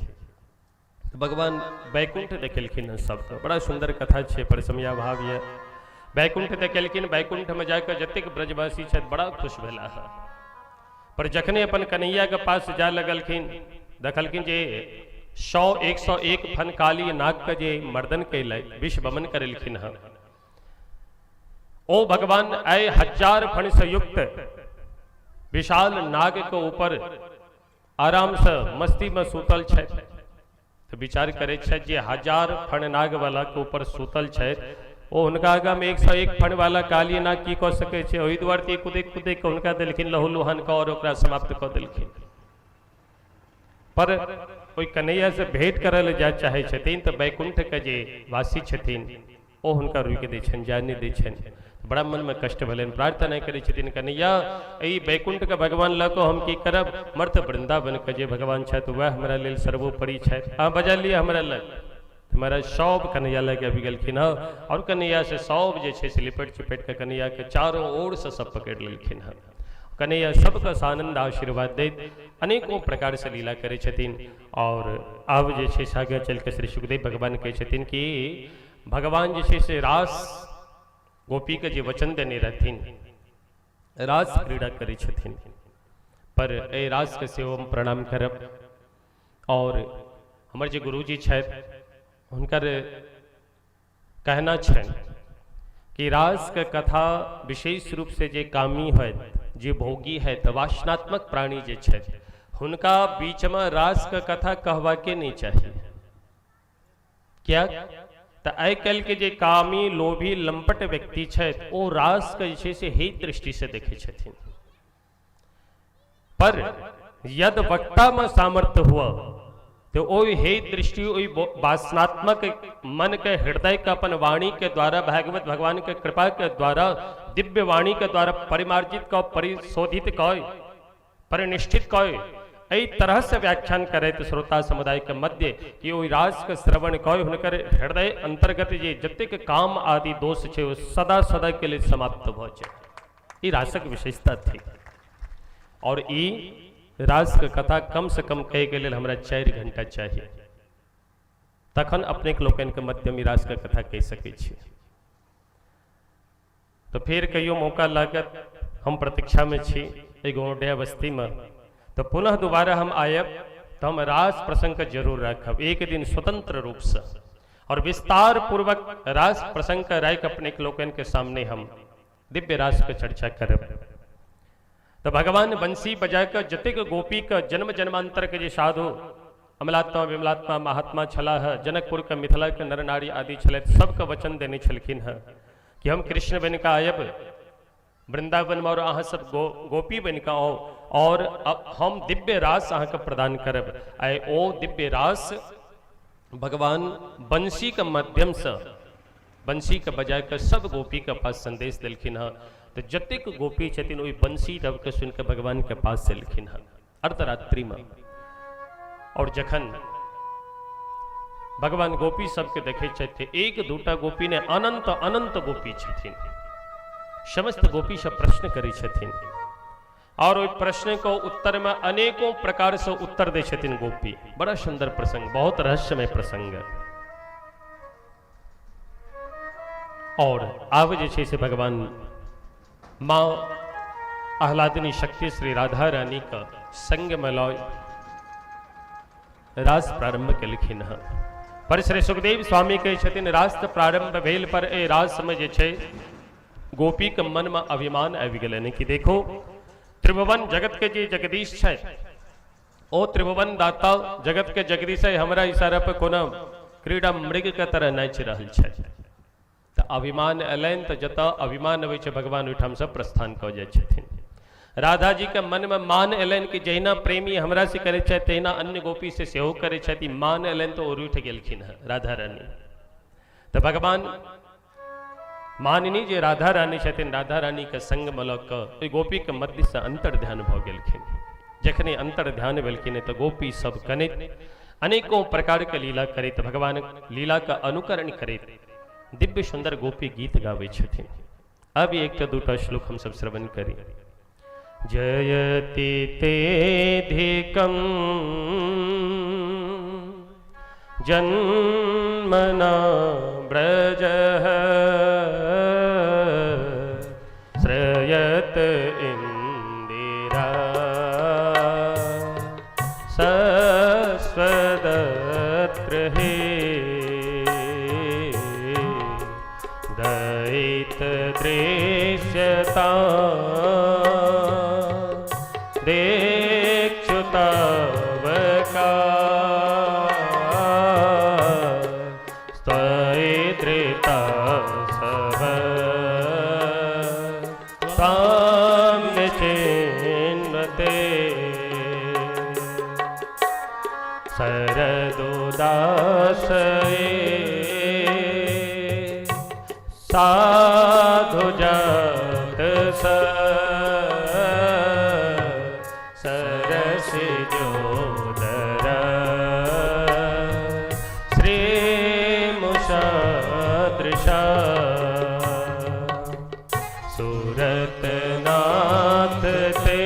भगवान वैकुंठ देखेलखिन हँ सबके। बड़ा सुंदर कथा छै पर समयाभाव यऽ। वैकुंठ देखेलखिन, वैकुंठ में जाकऽ जतेक ब्रजवासी छथि बड़ा खुश भेला हँ। पर जखने अपन कन्हैया के पास जा लगलखिन देखलखिन जे 100 101 फन काली नाग के जे मर्दन कैलथि विष बमन करेलखिन हँ, ओ भगवान आइ 1000 फन से युक्त विशाल नाग के ऊपर आराम से मस्ती में सुतल छथि। तो विचार करै छथि जे 1000 फण नाग वाला के ऊपर सुतल छथि, ओ हुनका आगा में 101 फण वाला काली नाग की कऽ सकै छै। ओहि दुआरे तऽ कुदै कुदै के हुनका देलखिन लहू लुहान कऽ और ओकरा समाप्त कऽ देलखिन। पर ओहि कन्हैया से भेंट करय लए जाय चाहै छथिन तऽ वैकुंठ के जे वासी छथिन ओ हुनका रोकि दै छनि, जाय नहि दै छनि। बड़ा मनमे कष्ट भेलनि, प्रार्थना करै छथिन कन्हैया एहि वैकुंठके भगवान लऽ कऽ हम की करब, मर्त वृंदावनके जे भगवान छथि वएह हमरा लेल सर्वोपरि छथि, अहाँ बजा लिअ हमरा लग। महाराज सब कन्हैया लग आबि गेलखिन हँ और कन्हैया से सब जे छै से लिपटि चिपटि कऽ कन्हैयाके चारू ओरसँ सब पकड़ि लेलखिन हँ। कन्हैया सबके सानंद आशीर्वाद दैत अनेकों प्रकार से लीला करै छथिन। और आब जे छै से आगाँ चलि कऽ श्री सुखदेव भगवान कहै छथिन कि भगवान जे छै से रास गोपी के जे वचन देने रहथिन रास क्रीड़ा करै छथिन, पर एहि रास के सेहो हम प्रणाम करब। और हमर जे गुरुजी छथि हुनकर कहना छनि कि रास के कथा विशेष रूप से जे कामी होयत, जे भोगी है, वासनात्मक प्राणी जे छथि हुनका बीच में रास के कथा कहबाके नहीं चाहिए। क्या त तऽ आइ काल्हिके जे कामी लोभी लंपट व्यक्ति छथि ओ रासके जे छै से हेय दृष्टिसँ देखै छथिन। पर यद वक्तामे सामर्थ्य हुआ तो ओहि हेय दृष्टि, ओहि वासनात्मक मन के हृदय के अपन वाणी के द्वारा, भागवत भगवान के कृपा के द्वारा, दिव्य वाणी के द्वारा परिमार्जित क, परिशोधित क, परिनिष्ठित क, एहि तरह से व्याख्यान करैत श्रोता समुदाय के मध्य कि ओहि रास के श्रवण क हुनकर हृदय अंतर्गत जे जतेक काम आदि दोष छै ओ सदा सदा के लिए समाप्त भऽ जाय। ई रासक विशेषता थी। और ई रास के कथा कम से कम कहे के लेल हमरा 4 घंटा चाहिए, तखन अपने लोकनि के मध्य में रास के कथा कहि सकै छी। तो फिर कहियो मौका लागत, हम प्रतीक्षा में छी एहि गौड़िया बस्ती में, तो पुनः दोबारा हम आयब तो हम रास प्रसंग के जरूर राखब एक दिन स्वतंत्र रूप से और विस्तार पूर्वक रास प्रसंग के राख अपने लोकनि के सामने हम दिव्य रास के चर्चा करब। तो भगवान बंसी बजा के जतेक गोपी के जन्म जन्मांतर के जे साधु अमलात्मा विमलात्मा महात्मा छलाह, जनकपुर के मिथिला के नर नारी आदि छलथि, सबके वचन देने छलखिन हँ कि हम कृष्ण बन के आयब वृंदावन में और अहाँ सब गोपी बन के आओ और हम दिव्य रास अहाँके प्रदान करब। आइ ओ दिव्य रास भगवान बंसी के माध्यम से बंसी के बजा के सब गोपी के पास संदेश देलखिन हँ। तो जतेक गोपी छथिन ओहि बंसी रव के सुन के भगवान के पास एलखिन हँ अर्धरात्रि में। और जखन भगवान गोपी सबके देखै छथि, एक दूटा गोपी ने अनंत अनंत गोपी छथिन, समस्त गोपी सब प्रश्न करै छथिन और ओहि प्रश्न को उत्तर में अनेकों प्रकार से उत्तर दै छथिन गोपी। बड़ा सुंदर प्रसंग, बहुत रहस्यमय प्रसंग। और आब जे छै से भगवान माँ आह्लादिनी शक्ति श्री राधा रानी का संग में लय रास प्रारंभ केलखिन हँ। पर श्री सुखदेव स्वामी कहै छथिन रास तऽ प्रारंभ भेल, पर ए रास में जे छै गोपी के मन में अभिमान आबि गेलनि कि देखो त्रिभुवन जगत के जे जगदीश छै ओ त्रिभुवन दाता जगत के जगदीश है, हमरा इशारा पर कोनो क्रीड़ा मृग के तरह नाचि रहल छै। तऽ अभिमान एलनि तऽ जतऽ अभिमान अबै छै भगवान ओहिठाम से प्रस्थान कऽ जाइ छथिन। राधा जी के मन में मान एलनि कि जहिना प्रेमी हमरा से करै छथि तहिना अन्य गोपी से सेहो करै छथि, मान एलनि तऽ ओ रूठि गेलखिन हँ राधा रानी। तऽ भगवान माननी जे राधा रानी छथिन राधा रानी के संग में लऽ कऽ ओहि गोपी के मध्य से अंतर ध्यान भऽ गेलखिन। जखने अंतर ध्यान भेलखिन तऽ गोपी सब कनैत अनेकों प्रकार के लीला करैत भगवान लीला के अनुकरण करैत दिव्य सुंदर गोपी गीत गाबै छथिन। अब एक दूटा श्लोक हम सब श्रवण करी। जयति तेधिकं जन्मना व्रजः श्रयत इंदिरा सस्वदत्र हे दयित दृश्यता देक्षुतावका स्त्वयि धृता सव साम्य चिन्वते शरदुदासये साधु जात सरसि जोदर श्री मुषादृशा सूरत नाथ ते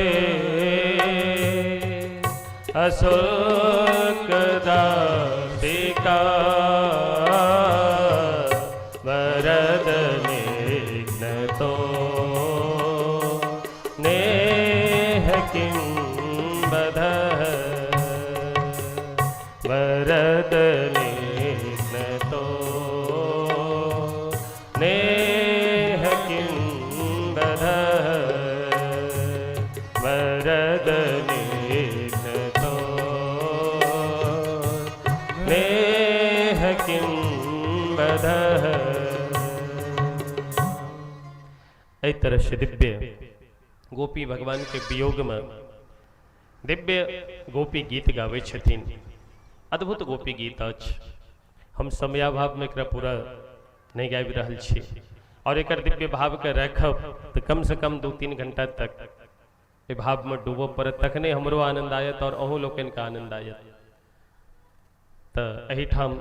अशोक दासिका वरद निघ्न तो नेह किं बधः वरद निघ्न तो नेह किं बधः वरद निघ्न तो नेह किं बधः। एहि तरहसँ दिव्य गोपी भगवानके वियोगमे दिव्य गोपी गीत गाबै छथिन। अद्भुत गोपी गीत अछि। हम समयाभावमे एकरा पूरा नहि गाबि रहल छी और एकर दिव्य भावके राखब तऽ कमसँ कम 2-3 घंटा तक एहि भावमे डूबऽ पड़त, तखने हमरो आनन्द आयत और अहूँ लोकनिके आनन्द आयत। तऽ एहिठाम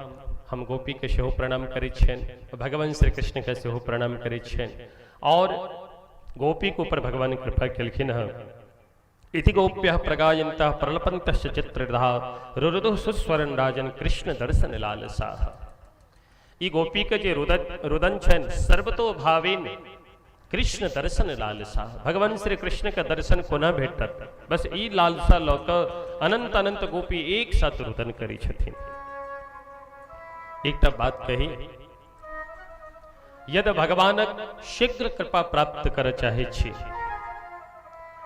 हम गोपीके सेहो प्रणाम करै छियनि, भगवान श्री कृष्णके सेहो प्रणाम करै छियनि और गोपीके ऊपर भगवान कृपा केलखिन हँ। इति गोप्यः प्रगायन्तः प्रलपन्तश्च चित्रधा रुरुदुः सुस्वरन राजन कृष्ण दर्शन लालसाः। ई गोपी के जे रुदन छनि सर्वतो भावेन कृष्ण दर्शन लालसा, भगवान श्री कृष्ण के दर्शन कोना भेटत, बस ई लालसा लऽ कऽ अनंत अनंत गोपी एक साथ रुदन करै छथिन। एकटा बात कही, यदि भगवानक शीघ्र कृपा प्राप्त करऽ चाहै छी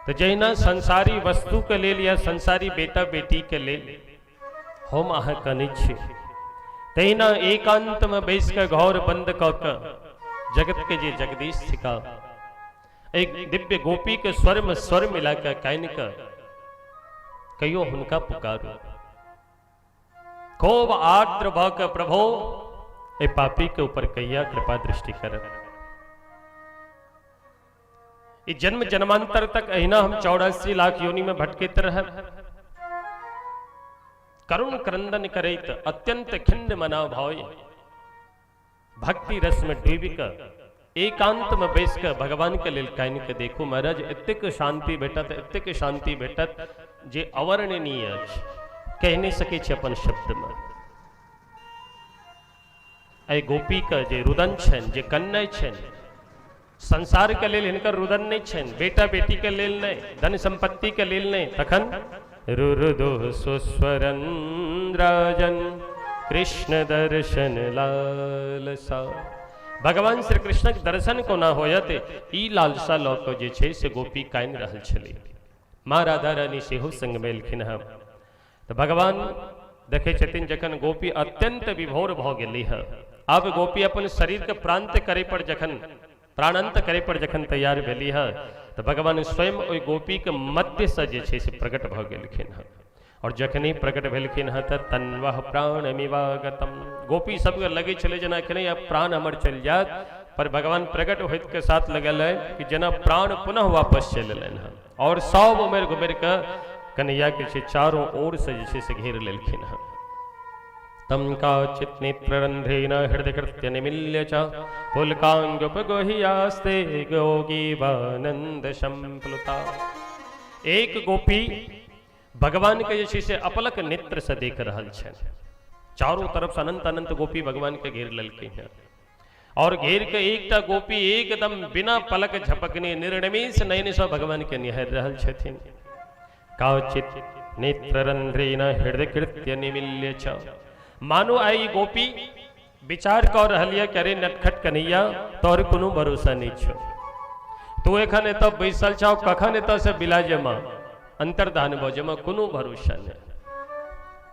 तऽ जहिना संसारी वस्तु के लेल या संसारी बेटा बेटी के लेल हम अहाँ कनै छी, तहिना एकांत में बैस के घर बंद कऽ के जगत के जे जगदीश थिका एक दिव्य गोपी के स्वर में स्वर मिला के कानि के कहियो हुनका पुकारू, खूब आर्द्र भऽ के प्रभो ए पापी के ऊपर कहिया कृपा दृष्टि करत। ई जन्म जन्मांतर तक अहिना हम 84 लाख योनि में भटकैत रहब। करुण क्रंदन करैत अत्यंत खिन्न मना भय भक्ति रस में डूबि कऽ एकांत में बैस कऽ भगवान के लेल कानि के देखू महाराज, एतेक शांति भेटत, एतेक शांति भेटत जे अवर्णनीय अछि, कहि नहि सकै छी अपन शब्द में। एहि गोपी के जे रुदन छनि, जे कन्नै छनि, संसार के लेल हिनकर रुदन नहि छनि, बेटा बेटी के लेल नहि, धन संपत्ति के लेल नहि, तखन रुरुदो सुस्वरन राजन कृष्ण दर्शन लालसा। भगवान श्री कृष्णक दर्शन कोना होयत ई लालसा लऽ कऽ जे छै से गोपी कानि रहल छलै। माँ राधा रानी सेहो संगमे एलखिन हँ। तऽ भगवान देखै छथिन जखन गोपी अत्यंत विभोर भऽ गेलीह, आब गोपी अपन शरीरके प्रांत करे पर जखन प्राणांत करे पर जखन तैयार भेलीह तऽ भगवान स्वयं ओहि गोपीके मध्यसँ जे छै से प्रकट भऽ गेलखिन हँ। और जखन ही प्रकट भेलखिन हँ तऽ तन्वह प्राणमिवागतम, गोपी सबके लगै छलै जेना एखने आब प्राण हमर चलि जायत, पर भगवान प्रकट होइत के साथ लगल है कि जेना प्राण पुनः वापस चलि एलनि हँ और सब उमरि घुमरि कऽ कन्हैया के छै चारों ओर से जे छै से घेर लेलखिन हँ। तम काचित् नेत्ररन्ध्रेण हृदयकृत्य निमील्य च पुलकाङ्गुपगुह्यास्ते योगीवानन्द सम्प्लुता। एक गोपी भगवान के जे छै से अपलक नेत्र से देख रहल छनि, चारों तरफ से अनंत अनंत गोपी भगवान के घेर लेलखिन हँ और घेर के एकटा गोपी एकदम बिना पलक झपकने निर्निमेष नयन से भगवान के निहारि रहल छथिन। काचित नेत्ररंध्रेण हृदय कृत्य निमील्य च, मानो आई गोपी विचार कऽ रहल यऽ कि अरे नटखट कन्हैया तोहर कोनो भरोसा नहीं छौ, तू एखन एतऽ बैसल छौ, कखन एतऽ से बिला जेमा अंतर्धान भऽ जेमा, कोनो भरोसा नहीं।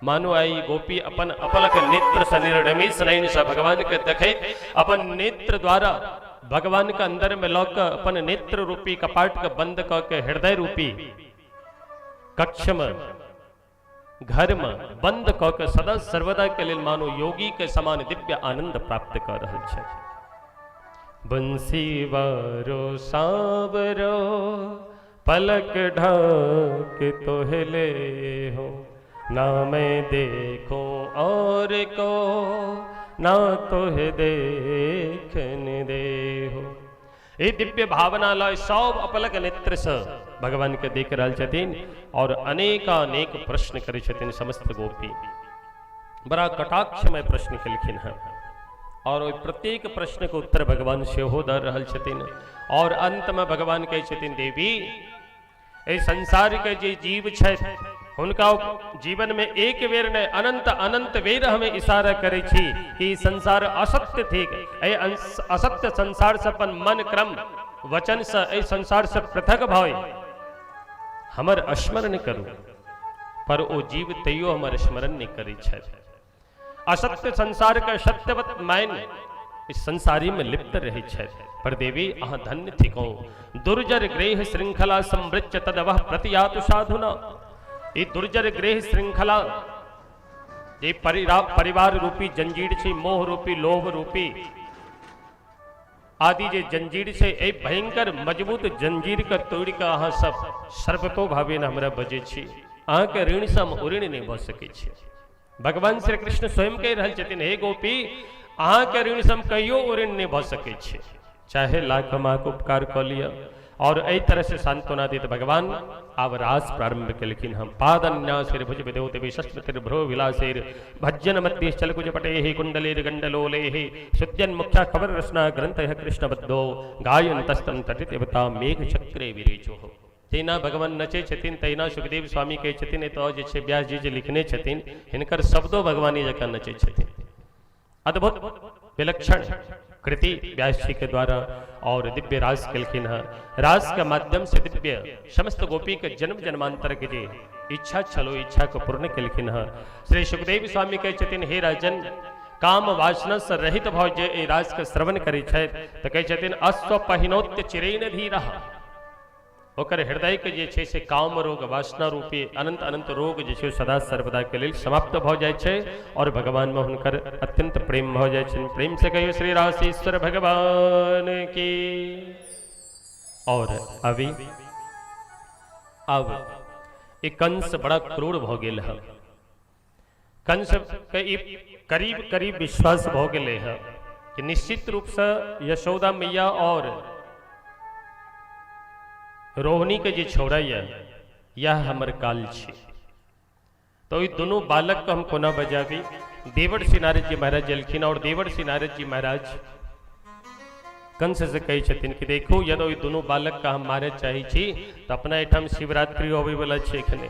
मानो आई गोपी अपन अपलक नेत्र से निर्निमेष नयन से भगवान के देखैत अपन नेत्र द्वारा भगवान के अंदर में लऽ कऽ अपन नेत्र रूपी कपाट के बंद कऽ के हृदय रूपी कक्ष में घर में बंद कऽ के सदा सर्वदा के लेल मानो योगी के समान दिव्य आनंद प्राप्त कऽ रहल छै। बंसी वारो सांवरो पलक ढाक तोहले हो, ना मैं देखूं और को ना तोहे देखन दे हो। ई दिव्य भावना लय सब अपलक नेत्र से भगवान के देख रहल छथिन और अनेकानेक प्रश्न करै छथिन समस्त गोपी। बड़ा कटाक्षमय प्रश्न केलखिन हँ और ओहि प्रत्येक प्रश्न के उत्तर भगवान सेहो दऽ रहल छथिन। और अंत में भगवान कहै छथिन, देवी एहि संसार के जे जीव छथि हुनका जीवन में एक बेर नहि अनंत अनंत बेर हम इशारा करै छी कि ई संसार असत्य थिक, एहि असत्य संसार से अपन मन क्रम वचन से एहि संसार से पृथक भय हमर स्मरण करू, पर ओ जीव तैयो हमर स्मरण नहि करै छथि। असत्य संसार के सत्यवत मानि इस संसारी में लिप्त रहै छथि। पर देवी अहाँ धन्य थिकहुँ। दुर्जर गृह श्रृंखला समृच्च तदवह प्रतियातु साधुना। ई दुर्जर गृह श्रृंखला जे परिवार रूपी जंजीर छै, मोह रूपी, लोभ रूपी आदि जे जंजीर छै, एहि भयंकर मजबूत जंजीर के तोड़ि कऽ अहाँ सब सर्वतो भावेन हमरा बजै छी। अहाँके ऋणसँ हम उऋण नहि भऽ सकै छी। भगवान श्री कृष्ण स्वयं कहि रहल छथिन, हे गोपी, अहाँके ऋणसँ हम कहियो उऋण नहि भऽ सकै छी, चाहे लाख हम अहाँके उपकार कऽ लिअ। और एहि तरह से सांत्वना दैत भगवान आब रास प्रारंभ केलखिन। हम पादन्यासिर भुज विद्योत विशस्मतिर्भ्रो विलासेर भज्जन मध्य चलकुज पटेहि कुंडलेर गंडलोलेहि सुद्यन मुख्या खबर रसना ग्रंथ कृष्ण बद्धो गायन तस्तम तटित देवता मेघ चक्रे विरेचो। तहिना भगवान नचै छथिन, तहिना सुखदेव स्वामी कहै छथिन, एतऽ जे छै व्यास जी जे लिखने छथिन, हिनकर शब्दो भगवानी जकाँ नचै छथिन। अद्भुत विलक्षण कृति व्यास जी के द्वारा और दिव्य रास केलखिन हँ। रास के माध्यम से दिव्य समस्त गोपी के जन्म जन्मांतर के जे इच्छा छलो, इच्छा के पूर्ण केलखिन हँ। श्री सुखदेव स्वामी कहै छथिन, हे राजन, काम वासना से रहित भऽ जे एहि रास के श्रवण करै छथि तऽ कहै छथिन अश्व पहिनोत्य चिरेन धीरः, ओकर हृदय के जे छै से काम रोग वासना रूपी अनंत अनंत रोग जे छै सदा सर्वदा के लेल समाप्त भऽ जाइ छै और भगवान में हुनकर अत्यंत प्रेम भऽ जाइ छै। प्रेम से कहियो श्री राशेश्वर भगवान की। और अभी अब एक कंस बड़ा क्रूर भऽ गेल है। कंस के ई करीब करीब विश्वास भऽ गेलै है कि निश्चित रूपसँ यशोदा मैया और रोहिणी के जे छौड़ा यऽ यह हमर काल छी, तो ई दुनू बालक के हम कोना बजाबी। देवर्षि नारद जी महाराज एलखिन और देवर्षि नारद जी महाराज कंस से कहै छथिन कि देखू, यदि ओहि दुनू बालक के हम मारय चाहै छी तऽ अपना एहिठाम शिवरात्रि अबै वाला छै। एखने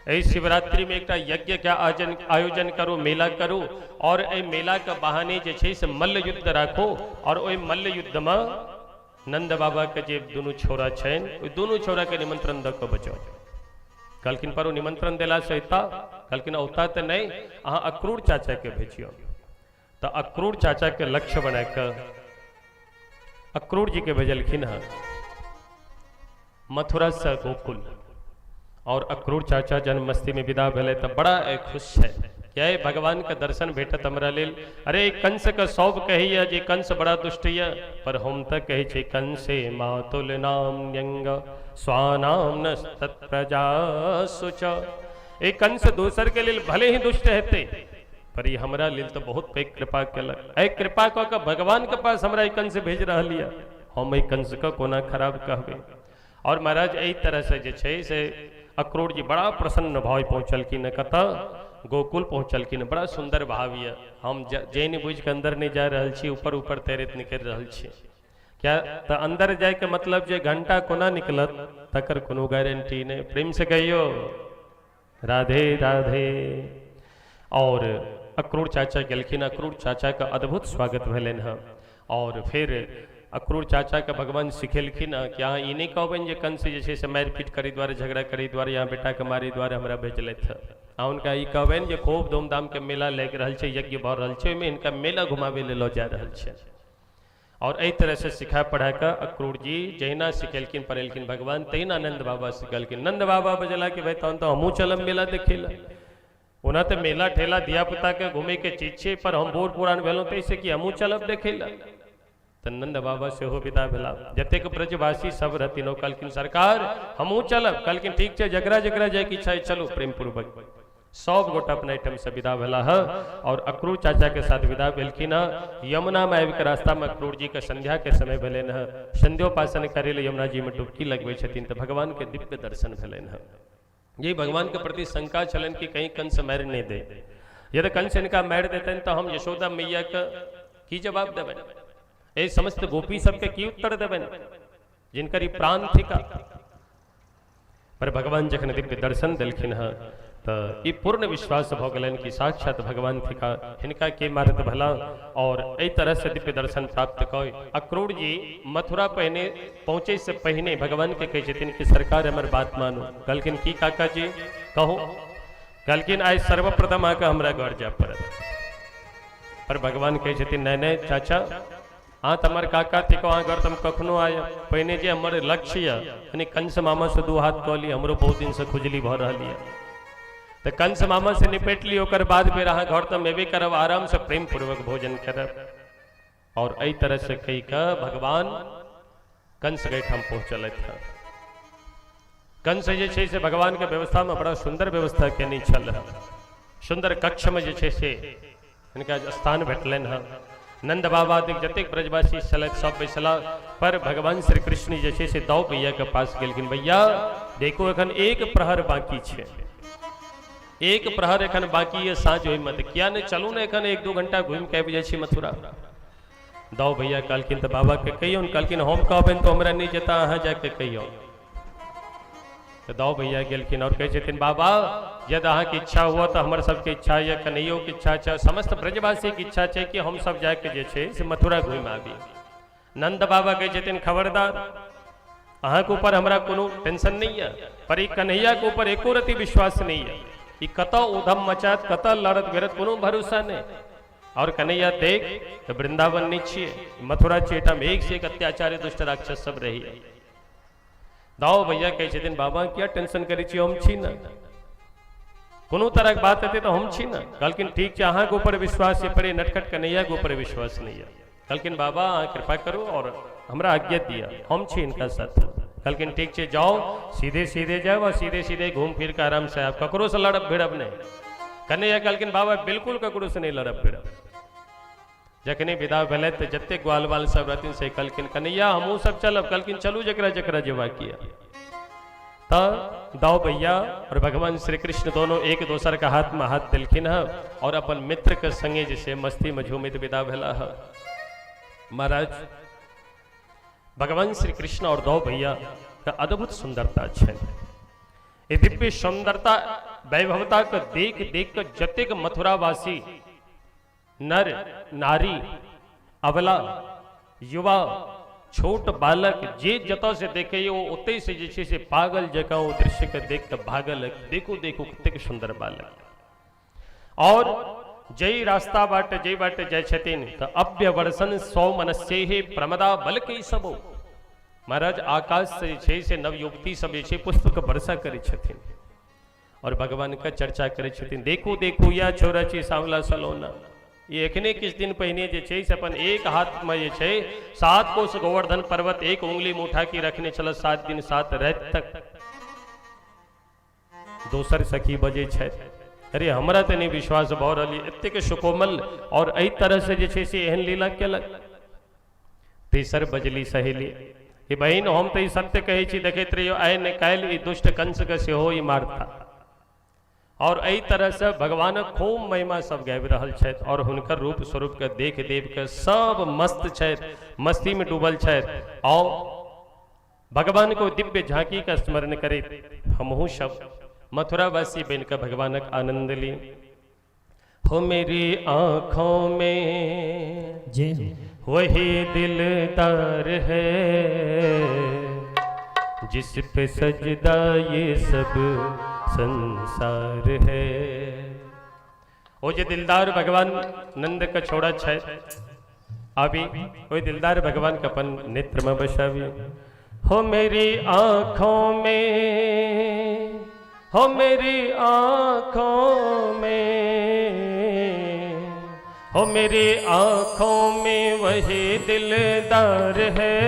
एहि शिवरात्रि में एकटा यज्ञ के आयोजन करू, मेला करू और एहि मेला के बहाने जे छै से मल्ल युद्ध राखू और ओहि मल्ल युद्ध में नंद बाबा के जे दुनू छौड़ा छनि ओहि दुनू छौड़ा के निमंत्रण दऽ कऽ बजाउ। कहलखिन पर ओ निमंत्रण देला से अयता? कहलखिन औता तऽ नहि, अहाँ अक्रूर चाचा के भेजियौ। तऽ अक्रूर चाचा के लक्ष्य बना कऽ अक्रूर जी के भेजलखिन हँ मथुरा से गोकुल। और अक्रूर चाचा जन्म मस्ती में विदा भेलै तऽ बड़ा खुश छै कि अय भगवान के दर्शन भेटत हमरा लेल। अरे कंस के सब कहैया जे कंस बड़ा दुष्ट यऽ, पर हम तऽ कहै छी कंसे मातुल नाम व्यंग स्वानाम न तत्प्रजा सुच। ए कंस दोसर के लेल भले ही दुष्ट हेतै, पर ई हमरा लेल तऽ बहुत पैघ कृपा केलक। एहि कृपा कऽ के भगवान के पास हमरा ई कंस भेज रहल यऽ, हम एहि कंस के कोना खराब कहबै। और महाराज एहि तरह से जे छै से अक्रूर जी बड़ा प्रसन्न भाव पहुँचलखिन। कतऽ? गोकुल पहुँचलखिन। बड़ा सुन्दर भाव यऽ, हम जैन बुझि के अंदर नहि जा रहल छी, ऊपर ऊपर तैरैत निकलि रहल छी। क्या तऽ अंदर जायके मतलब जे घंटा कोना निकलत तकर कोनो गारंटी नहि। प्रेम से कहियो राधे राधे। और अक्रूर चाचा गेलखिन, अक्रूर चाचा के अद्भुत स्वागत भेलनि हँ। और फिर अक्रूर चाचा के भगवान सिखेलखिन हँ कि अहाँ ई नहि कहबनि जे कंस जे छै से मारि पीट करै दुआरे, झगड़ा करै दुआरे, यहाँ बेटाके मारै दुआरे हमरा भेजलथि हँ। अहाँ हुनका ई कहबनि जे खूब धूमधामके मेला लागि रहल छै, यज्ञ भऽ रहल छै, ओहिमे हिनका मेला घुमाबै लेल लऽ जा रहल छै। और एहि तरह से सिखा पढ़ा कऽ अक्रूर जी जहिना सिखेलखिन पढ़ेलखिन भगवान, तहिना नंद बाबा सिखेलखिन। नंद बाबा बजला कि भाई तहन तऽ हमहूँ चलब मेला देखै लए। ओना तऽ मेला ठेला धिया पुता के घूमे के चीज छै, पर हम बूढ़ पुरान भेलहुँ ताहिसँ कि हमहूँ चलब देखै लए। तऽ नंद बाबा सेहो विदा भेला। जतेक ब्रजवासी सब रहथिन ओ कहलखिन सरकार हमहूँ चलब। कहलखिन ठीक छै, जकरा जकरा जायके इच्छा चलू। प्रेमपूर्वक सब गोटा अपना एहिठाम से विदा भेला है और अक्रूर चाचा के साथ विदा भेलखिन हँ। यमुना में आबि के रास्ता में अक्रूर जी के संध्या के समय भेलनि हँ। संध्योपासन करे ले यमुना जी में डुबकी लगबै छथिन तऽ भगवान के दिव्य दर्शन भेलनि हँ। ये भगवान के प्रति शंका छलनि कि कहीं कंस मारि नहि दे, यदि कंस इनका मारि देतनि तऽ हम यशोदा मैया के की जवाब देबनि, एहि समस्त गोपी सबके की उत्तर देबनि जिनकर ई प्राण थिका। पर भगवान जखन दिव्य दर्शन देलखिन हँ तऽ ई पूर्ण विश्वास भऽ गेलनि कि साक्षात भगवान थिका, हिनका के मारत भला। और एहि तरह से दिव्य दर्शन प्राप्त कऽ अक्रूर जी मथुरा पहिने पहुँचे से पहिने भगवान के कहै छथिन कि सरकार हमर बात मानू। कहलखिन की काका जी कहू। कहलखिन आइ सर्वप्रथम अहाँके हमरा घर जाय पड़त। पर भगवान कहै छथिन नहि नहि चाचा, अहाँ तऽ हमर काका थिकौ, अहाँ घर तऽ हम कखनो आयब। पहिने जे हमर लक्ष्य यऽ कनि कंस मामासँ दू हाथ कऽ ली, हमरो बहुत दिनसँ खुजली भऽ रहल यऽ। तऽ कंस मामासँ निपटि ली, ओकर बाद फेर अहाँ घर तऽ हम एबे करब, आरामसँ प्रेम पूर्वक भोजन करब। और एहि तरहसँ कहि कऽ भगवान कंस के एहिठाम पहुँचलथि हँ। कंस जे छै से भगवानके व्यवस्थामे बड़ा सुन्दर व्यवस्था केने छल। सुन्दर कक्षमे जे छै से हिनका स्थान भेटलनि हँ। नंद बाबा जतेक ब्रजवासी छलथि सब बैसला पर भगवान श्री कृष्ण जे छै से दाऊ भैया के पास गेलखिन। भैया देखू एखन एक प्रहर बाकी छै, एक प्रहर एखन बाकी यऽ साँझ होइमे, तऽ किया नहि चलू ने एखन 1-2 घंटा घुमि के आबि जाइ छी मथुरा। दाऊ भैया कहलखिन तऽ बाबा के कहियौन। कहलखिन हम कहबनि तऽ हमरा नहि जेता, अहाँ जाके कहियौ। तऽ दाऊ भैया गेलखिन और कहै छथिन बाबा यदि अहाँके इच्छा हुए तऽ हमर सबके इच्छा यऽ, कन्हैयोके इच्छा छै, समस्त ब्रजवासीके इच्छा छै कि हमसब जाके जे छै से मथुरा घुमि आबी। नंद बाबा कहै छथिन खबरदार, अहाँके ऊपर हमरा कोनो टेंशन नहीं है, पर ई कन्हैया के ऊपर एको रति विश्वास नहीं है। ई कतऽ उधम मचात, कतऽ लड़त भिड़त, कोनो भरोसा नहीं। और कन्हैया देख तो वृंदावन नहीं छिए, मथुरा छिए, एहिठाम एक से एक अत्याचारी दुष्ट राक्षस सब रही। दाओ भैया कहै छथिन बाबा किया टेंशन करै छी, हम छी ने, कोनो तरहक बात हेतै तऽ हम छी ने। कहलखिन ठीक छै, अहाँके ऊपर विश्वास छै, पर नटखट कन्हैया के ऊपर विश्वास नहीं है। कहलखिन बाबा अहाँ कृपा करू और हमरा आज्ञा दिया, हम छी इनका साथ। कहलखिन ठीक छै, जाओ, सीधे सीधे जाओ और सीधे सीधे घूम फिर के आराम से आब, ककरो से लड़ब भिड़ब नहीं। कन्हैया कहलखिन बाबा बिल्कुल ककरो से नहीं लड़ब भिड़ब। जखने विदा भेलै तऽ जते ग्वाल बाल सब रहथिन से कहलखिन कन्हैया हमहूँ सब चलब। कहलखिन चलू जकरा जकरा जेबाक यऽ। तऽ दाऊ भैया और भगवान श्री कृष्ण दोनों एक दोसर के हाथ में हाथ देलखिन हँ और अपन मित्र के संगे जे से मस्ती में झूमित विदा भेला हँ। महाराज भगवान श्री कृष्ण और दाऊ भैया के अद्भुत सुंदरता छै। ई दिव्य सुंदरता वैभवता के देख देख के जतेक मथुरावासी नर नारी अबला युवा छोट बालक जे जतऽ से देखैए ओ ओतै से जे छै से पागल जकाँ ओ दृश्यके देख कऽ भागल, देखू देखू कतेक सुन्दर बालक। और जै रास्ता बाटे जै बाटे जाइ छथिन तऽ अभ्यवर्षन सौ मनस्ये प्रमदा बल के सबो। महाराज आकाश से जे छै से नवयुवती सब जे छै पुष्पके वर्षा करै छथिन और भगवान के चर्चा करै छथिन। देखू देखू या छोरा छी सांवला सलोना, ये एखने किछु दिन पहिने जे छै से अपन एक हाथ में जे छै 7 कोस गोवर्धन पर्वत एक उंगली में उठा के रखने छल 7 दिन 7 राति तक। दोसर सखी बजै छथि अरे हमरा तऽ नहि विश्वास भऽ रहल यऽ, एतेक सुकोमल और एहि तरह से जे छै से एहन लीला केलक। तेसर बजली सहेली हे बहिन हम तऽ ई सत्य कहै छी, देखैत रहियौ आइ ने काल्हि ई दुष्ट कंसके सेहो ई मारता। और एहि तरहसँ भगवानक खूब महिमा सब गाबि रहल छथि और हुनकर रूप स्वरूपके देख देख के सब मस्त छथि, मस्तीमे डूबल छथि। और भगवान को दिव्य झांकी का स्मरण करैत हमहूँ सब मथुरावासी बनिकऽ भगवानक आनंद ली। हो मेरी आंखों में जय वही दिलदार है जिस पे सजदा ये सब संसार है। ओ जे दिलदार भगवान नंद का छोड़ा छै अभी ओहि दिलदार भगवान के अपन नेत्र में बसावी। हो मेरी आंखों में, हो मेरी आंखों में, हो मेरी आंखों में वही दिलदार है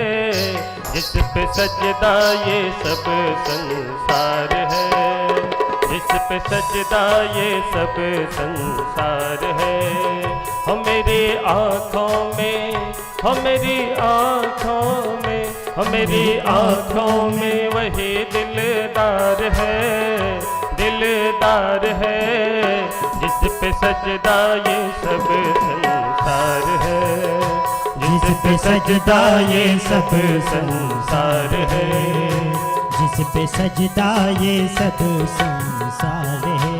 जिस पे सजदा ये सब संसार है, जिस पे सजदा ये सब संसार है। हो मेरी आंखों में, हो मेरी आंखों में, हो मेरी आंखों में वही दिलदार है, दिलदार है जिस पे सजदा ये सब संसार है, जिस पे सजदा ये सब संसार है, जिस पे सजदा ये सब संसार है।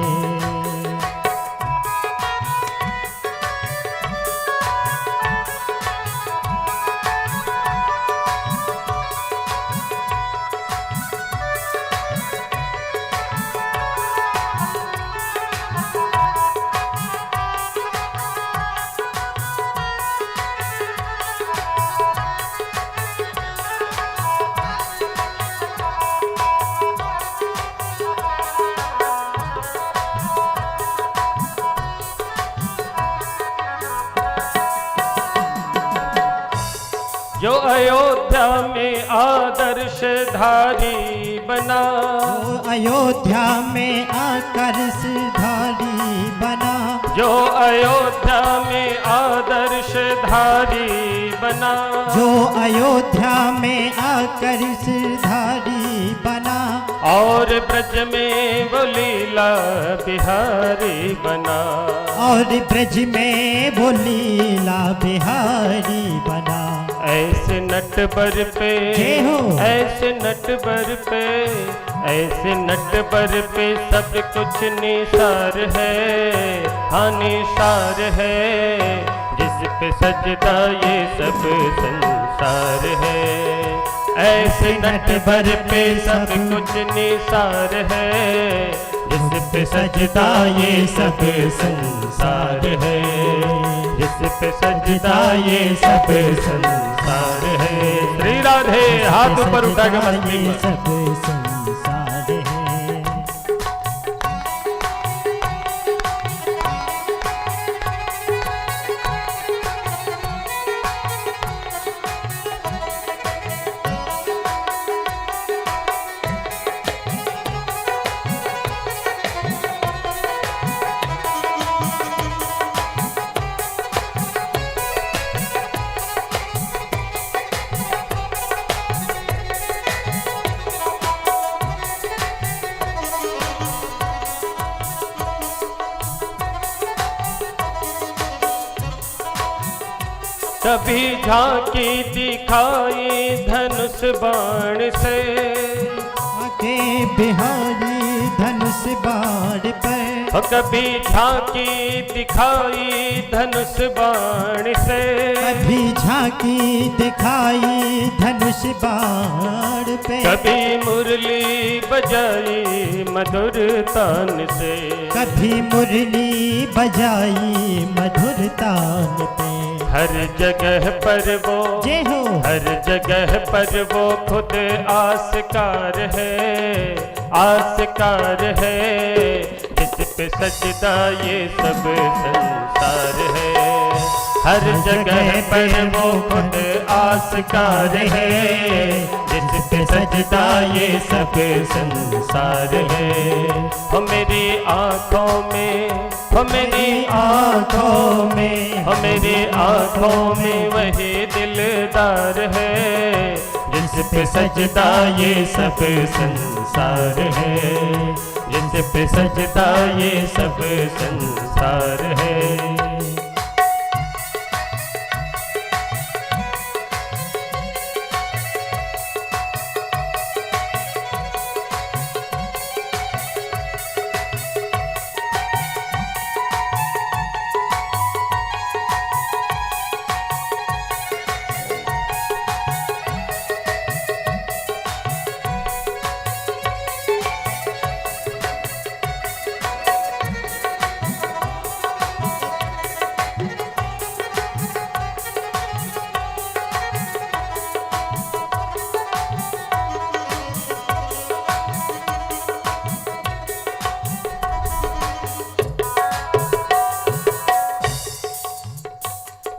अयोध्या में आदर्श धारी बना, जो अयोध्या में आदर्श धारी बना, जो अयोध्या में आदर्श धारी बना, जो अयोध्या में आदर्श धारी बना, और ब्रज में वो लीला बिहारी बना, और ब्रज में वो लीला बिहारी बना। ऐसे नटवर पे, जय हो। ऐसे नटवर पे, ऐसे नटवर पे सब कुछ निसार है, हाँ निसार है, जिस पे सजदा ये सब संसार है। ऐसे नटवर पे सब कुछ निसार है, जिस पे सजदा ये सब संसार है, जिस पे सजदा ये सब संसार है। श्री राधे, हाथ ऊपर उठा के मस्ती ये में। सब संसार है। कभी झांकी दिखाई धनुष बाण से, आके बिहारी धनुष बाण पर, हो कभी झांकी दिखाई धनुष बाण से, कभी झांकी दिखाई धनुष बाण पे, कभी मुरली बजाई मधुर तान से, कभी मुरली बजाई मधुर तान पे। हर जगह पर वो, जय हो। हर जगह पर वो खुद आसकार है, आसकार है, जिस पे सजदा ये सब संसार है। हर जगह पर वो खुद आसकार है, जिस पे सजदा ये सब संसार है। हो मेरी आँखों में, हो मेरी आँखों में, हो मेरी आँखों में वही दिलदार है, जिस पे सजदा ये सब संसार है, जिस पे सजदा ये सब संसार है।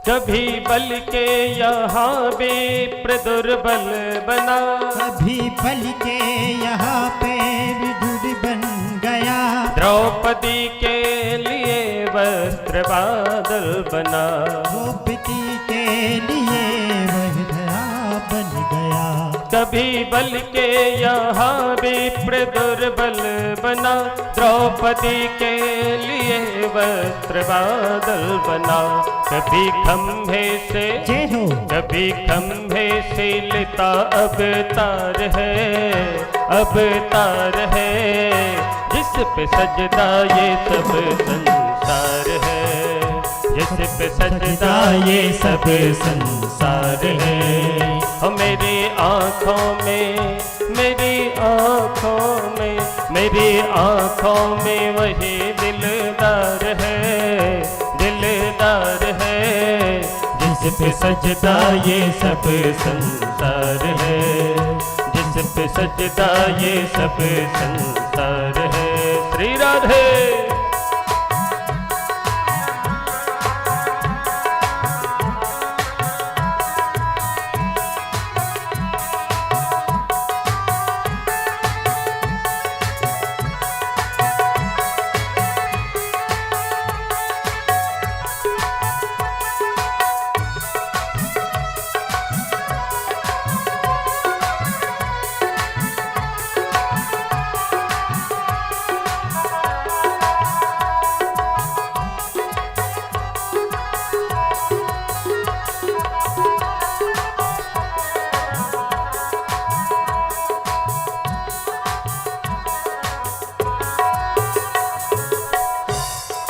कभी बल के यहाँ भी प्रदुर्बल बना, कभी बल के यहाँ पे विदुर बन गया, द्रौपदी के लिए वस्त्र बादल बना, द्रौपदी के लिए वह धरा बन गया। कभी बल के यहाँ भी प्रदुर्बल बना, द्रौपदी के लिए वस्त्र बादल बना, कभी खंभे से, जय हो। कभी खंभे से लेता अवतार है, अवतार है, जिस पे सजदा ये सब संसार है, जिस पे सजदा ये सब संसार है। हो मेरी आँखों में, मेरी आँखों में, मेरी आँखों में वही दिलदार है, दिलदार है, जिस पे सजदा ये सब संसार है, जिस पे सजदा ये सब संसार है। श्री राधे।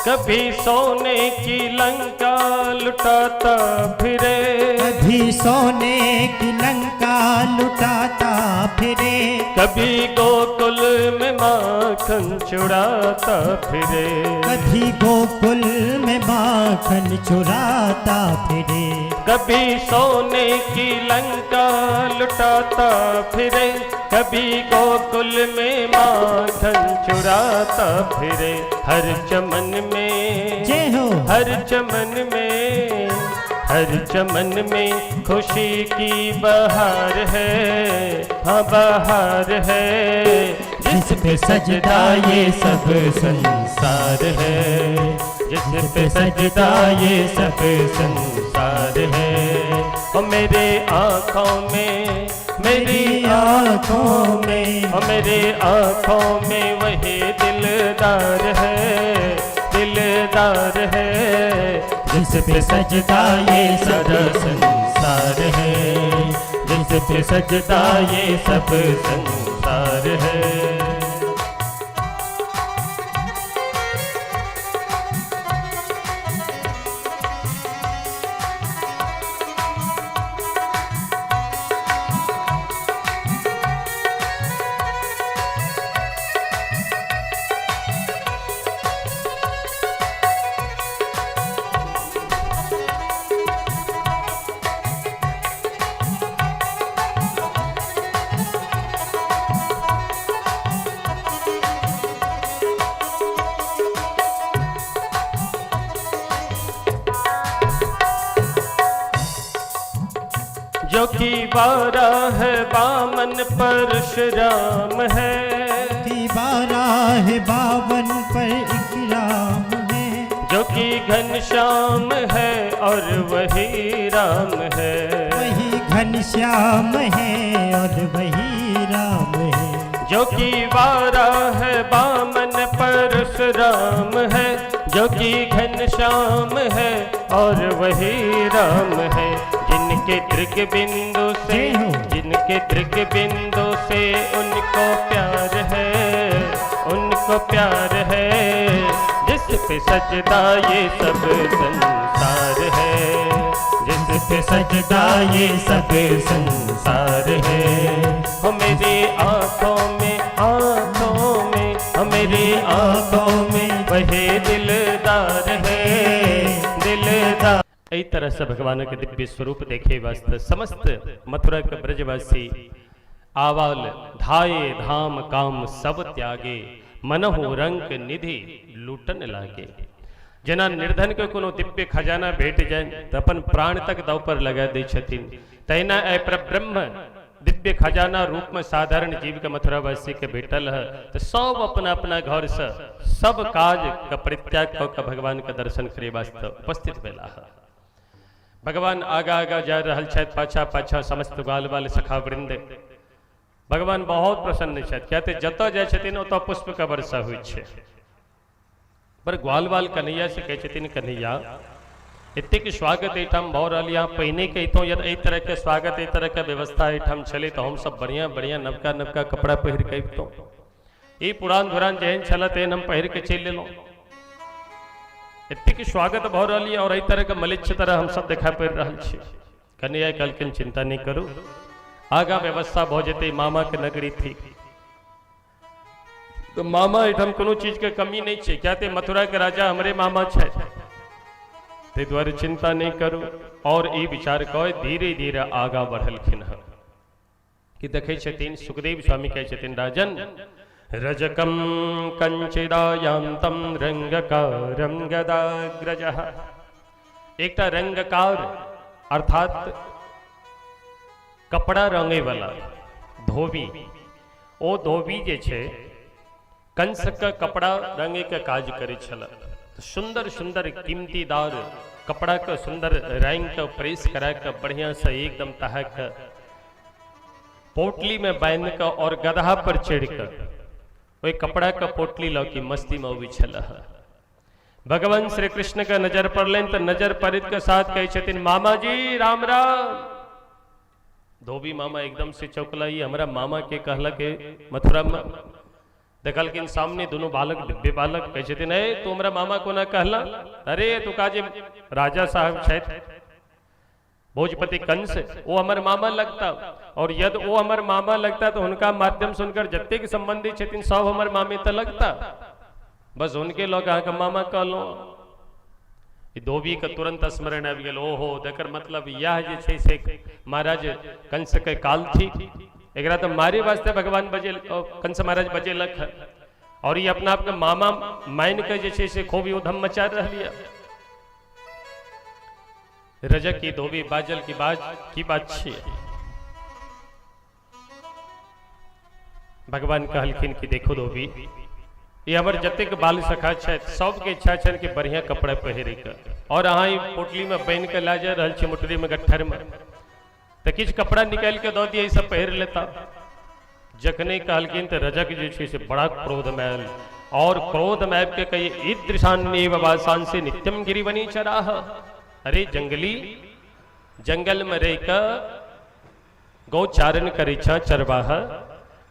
कभी सोने की लंका लुटाता फिरे, कभी सोने की लंका लुटाता फिरे, कभी गोकुल में माखन चुराता फिरे, कभी गोकुल में माखन चुराता फिरे, कभी सोने की लंका लुटाता फिरे, कभी गोकुल में माखन चुराता फिरे। हर चमन में जय हो, हर चमन में, हर चमन में खुशी की बहार है, हाँ बहार है, जिस पे सजदा ये सब संसार है, जिस पे सजदा ये सब संसार है। और मेरे आँखों में, मेरी आँखों में, और मेरे आँखों में वही दिलदार है, दिलदार है, जिस पे सजदा ये सब संसार है, जिस पे सजदा ये सब संसार है। जो कि बारह बामन परशुराम है, कि 12 बावन पर एक राम है, जो कि घनश्याम है और वही राम है, वही घनश्याम है और वही राम है, जो कि 12 बामन परशुराम है, जो कि घनश्याम है और वही राम है। जिनके त्रिक बिंदु से, जिनके त्रिक बिंदु से उनको प्यार है, उनको प्यार है, जिस पे सजदा ये सब संसार है, जिस पे सजदा ये सब संसार है। हो मेरी आँखों में, आँखों में, हो मेरी आँखों में वही दिलदार है, दिलदार। एहि तरह से भगवान के दिव्य स्वरूप देखे वास्ते समस्त मथुरा के ब्रजवासी आवाल धाये धाम काम सब त्यागे, मनहु रंग निधि लूटन लागे। जेना निर्धन के कोनो दिव्य खजाना भेट जाए तो अपन प्राण तक दाव पर लगा दै छथिन, तहिना ए परब्रह्म दिव्य खजाना रूप में साधारण जीव के मथुरावासी के भेटल है तो सब अपना अपना घर से सब काज के परित्याग कऽ के भगवान के दर्शन करे वास्ते उपस्थित भेला है। भगवान आगा आगा जा रहल छथि, पाछा पाछा समस्त ग्वाल बाल सखा वृंद। भगवान बहुत प्रसन्न छथि, किया तऽ जतऽ जाइ छथिन ओतऽ पुष्प के वर्षा होइ छै। पर ग्वाल बाल कन्हैया से कहै छथिन, कन्हैया एतेक स्वागत एहिठाम भऽ रहल यऽ, पहिने कहितहुँ यदि एहि तरहके स्वागत एहि तरहके व्यवस्था एहिठाम छलै तऽ हमसब बढ़िआँ बढ़िआँ नवका नवका कपड़ा पहिर कऽ अबितहुँ। ई पुरान धुरान जेहन छल तेहन हम पहिर कऽ चलि एलहुँ। एतेक स्वागत भऽ रहल यऽ और एहि तरहके मलिच्छ तरह हमसब देखा पड़ि रहल छी। कन्हैया कहलखिन चिंता नहि करू, आगाँ व्यवस्था भऽ जेतै, मामाके नगरी थी तऽ मामा एहिठाम कोनो चीजके कमी नहि छै, किया तऽ मथुराके राजा हमरे मामा छथि, ताहि दुआरे चिंता नहि करू। और ई विचार कऽ धीरे धीरे आगाँ बढ़लखिन हँ कि देखै छथिन सुखदेव स्वामी कहै छथिन, राजन रजकम कंचिदायांतम रंगकारम गदाग्रजः। एकटा रंगकार अर्थात कपड़ा रंगे वाला धोबी, ओ धोबी जे छै कंस के कपड़ा रंगे के काज करै छल। सुंदर सुंदर कीमतीदार कपड़ा के सुंदर रंग के प्रेस करा के बढ़िया से एकदम तहा के पोटली में बांध के और गदहा पर चढ़ के ओहि कपड़ा के पोटली लऽ के मस्ती में अबै छल। भगवान श्री कृष्ण के नजर पड़लनि तऽ नजर पड़ैत के साथ कहै छथिन, मामा जी राम राम। धोबी मामा एकदम से चौकला, ई हमरा मामा के कहलक मथुरा में। देखलखिन सामने दुनू बालक दिव्य बालक। कहै छथिन, ए तू हमरा मामा कोना कहला? अरे तुका जे राजा साहब छथि भोजपति कंस, वो हमर मामा लगता, और यदि वो हमर मामा लगता तो हुनका माध्यम से हुनकर जतेक संबंधी छथिन सब हमर मामे तो लगता, बस हुनके लऽ अहाँके मामा कहलहुँ। ई धोबी के तुरंत स्मरण आबि गेल, ओहो तकर मतलब यह जे छै से महाराज कंस के काल थी, एकरा तो मारे वास्ते भगवान बजे कंस महाराज बजेलक है, और ये अपना आपके मामा मान के जे छै से खूब उधम मचा रहल यऽ। रजक की धोबी बाजल की बात की बात छियै? भगवान कहलखिन कि देखो धोबी, ये हमर जतेक बाल सखा छथि सबके इच्छा छनि कि बढ़िया कपड़ा पहिरे के, और अहाँ ई पोटली में बान्हि के लए जा रहल छी मोटरी में गट्ठर में, तऽ किछु कपड़ा निकालि के दऽ दिअ, ई सब पहिर लेता। जखने कहलखिन तऽ रजक जे छै से बड़ा क्रोध में आयल, और क्रोध में आबि के कहिए ईदृशान्येव वासांसि नित्यम गिरिवनी चराह। अरे जंगली, जंगल में रहि कऽ गौचारण करै छ चरवाह,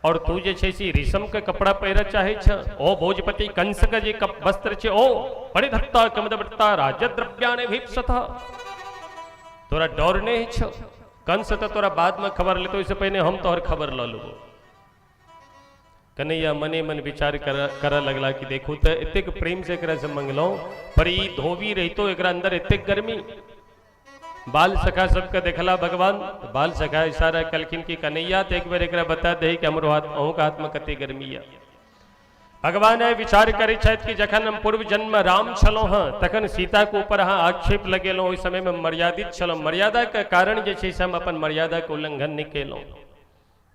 और तू जे छै से रेशम के कपड़ा पहिरऽ चाहै छ। ओ भोजपति कंस के जे वस्त्र छै ओ परिधत्ता कमदवृत्ता राज्यद्रव्याणि भीप्सतः। तोरा डर नहि छौ? कंस तऽ तोरा बाद में खबर लेतो, ओहिसँ पहिने हम तोहर खबर लऽ लेबो। कन्हैया मने मन विचार करऽ लगला कि देखू तऽ एतेक प्रेम से एकरा से मंगलहुँ, पर ई धोबी रहितो एकरा अंदर एतेक गर्मी। बाल सखा सबके देखला भगवान, तऽ बाल सखा इशारा कलखिन कि कन्हैया तऽ एक बेर एकरा बता दही कि हमरो हाथ अहूँके हाथमे कते गर्मी यऽ। भगवान है विचार करै छथि कि जखन हम पूर्व जन्म में राम छलहुँ हँ तखन सीता के ऊपर अहाँ आक्षेप लगेलहुँ, ओहि समय में मर्यादित छलहुँ, मर्यादा के कारण जे छै से हम अपन मर्यादा के उल्लंघन नहि केलहुँ,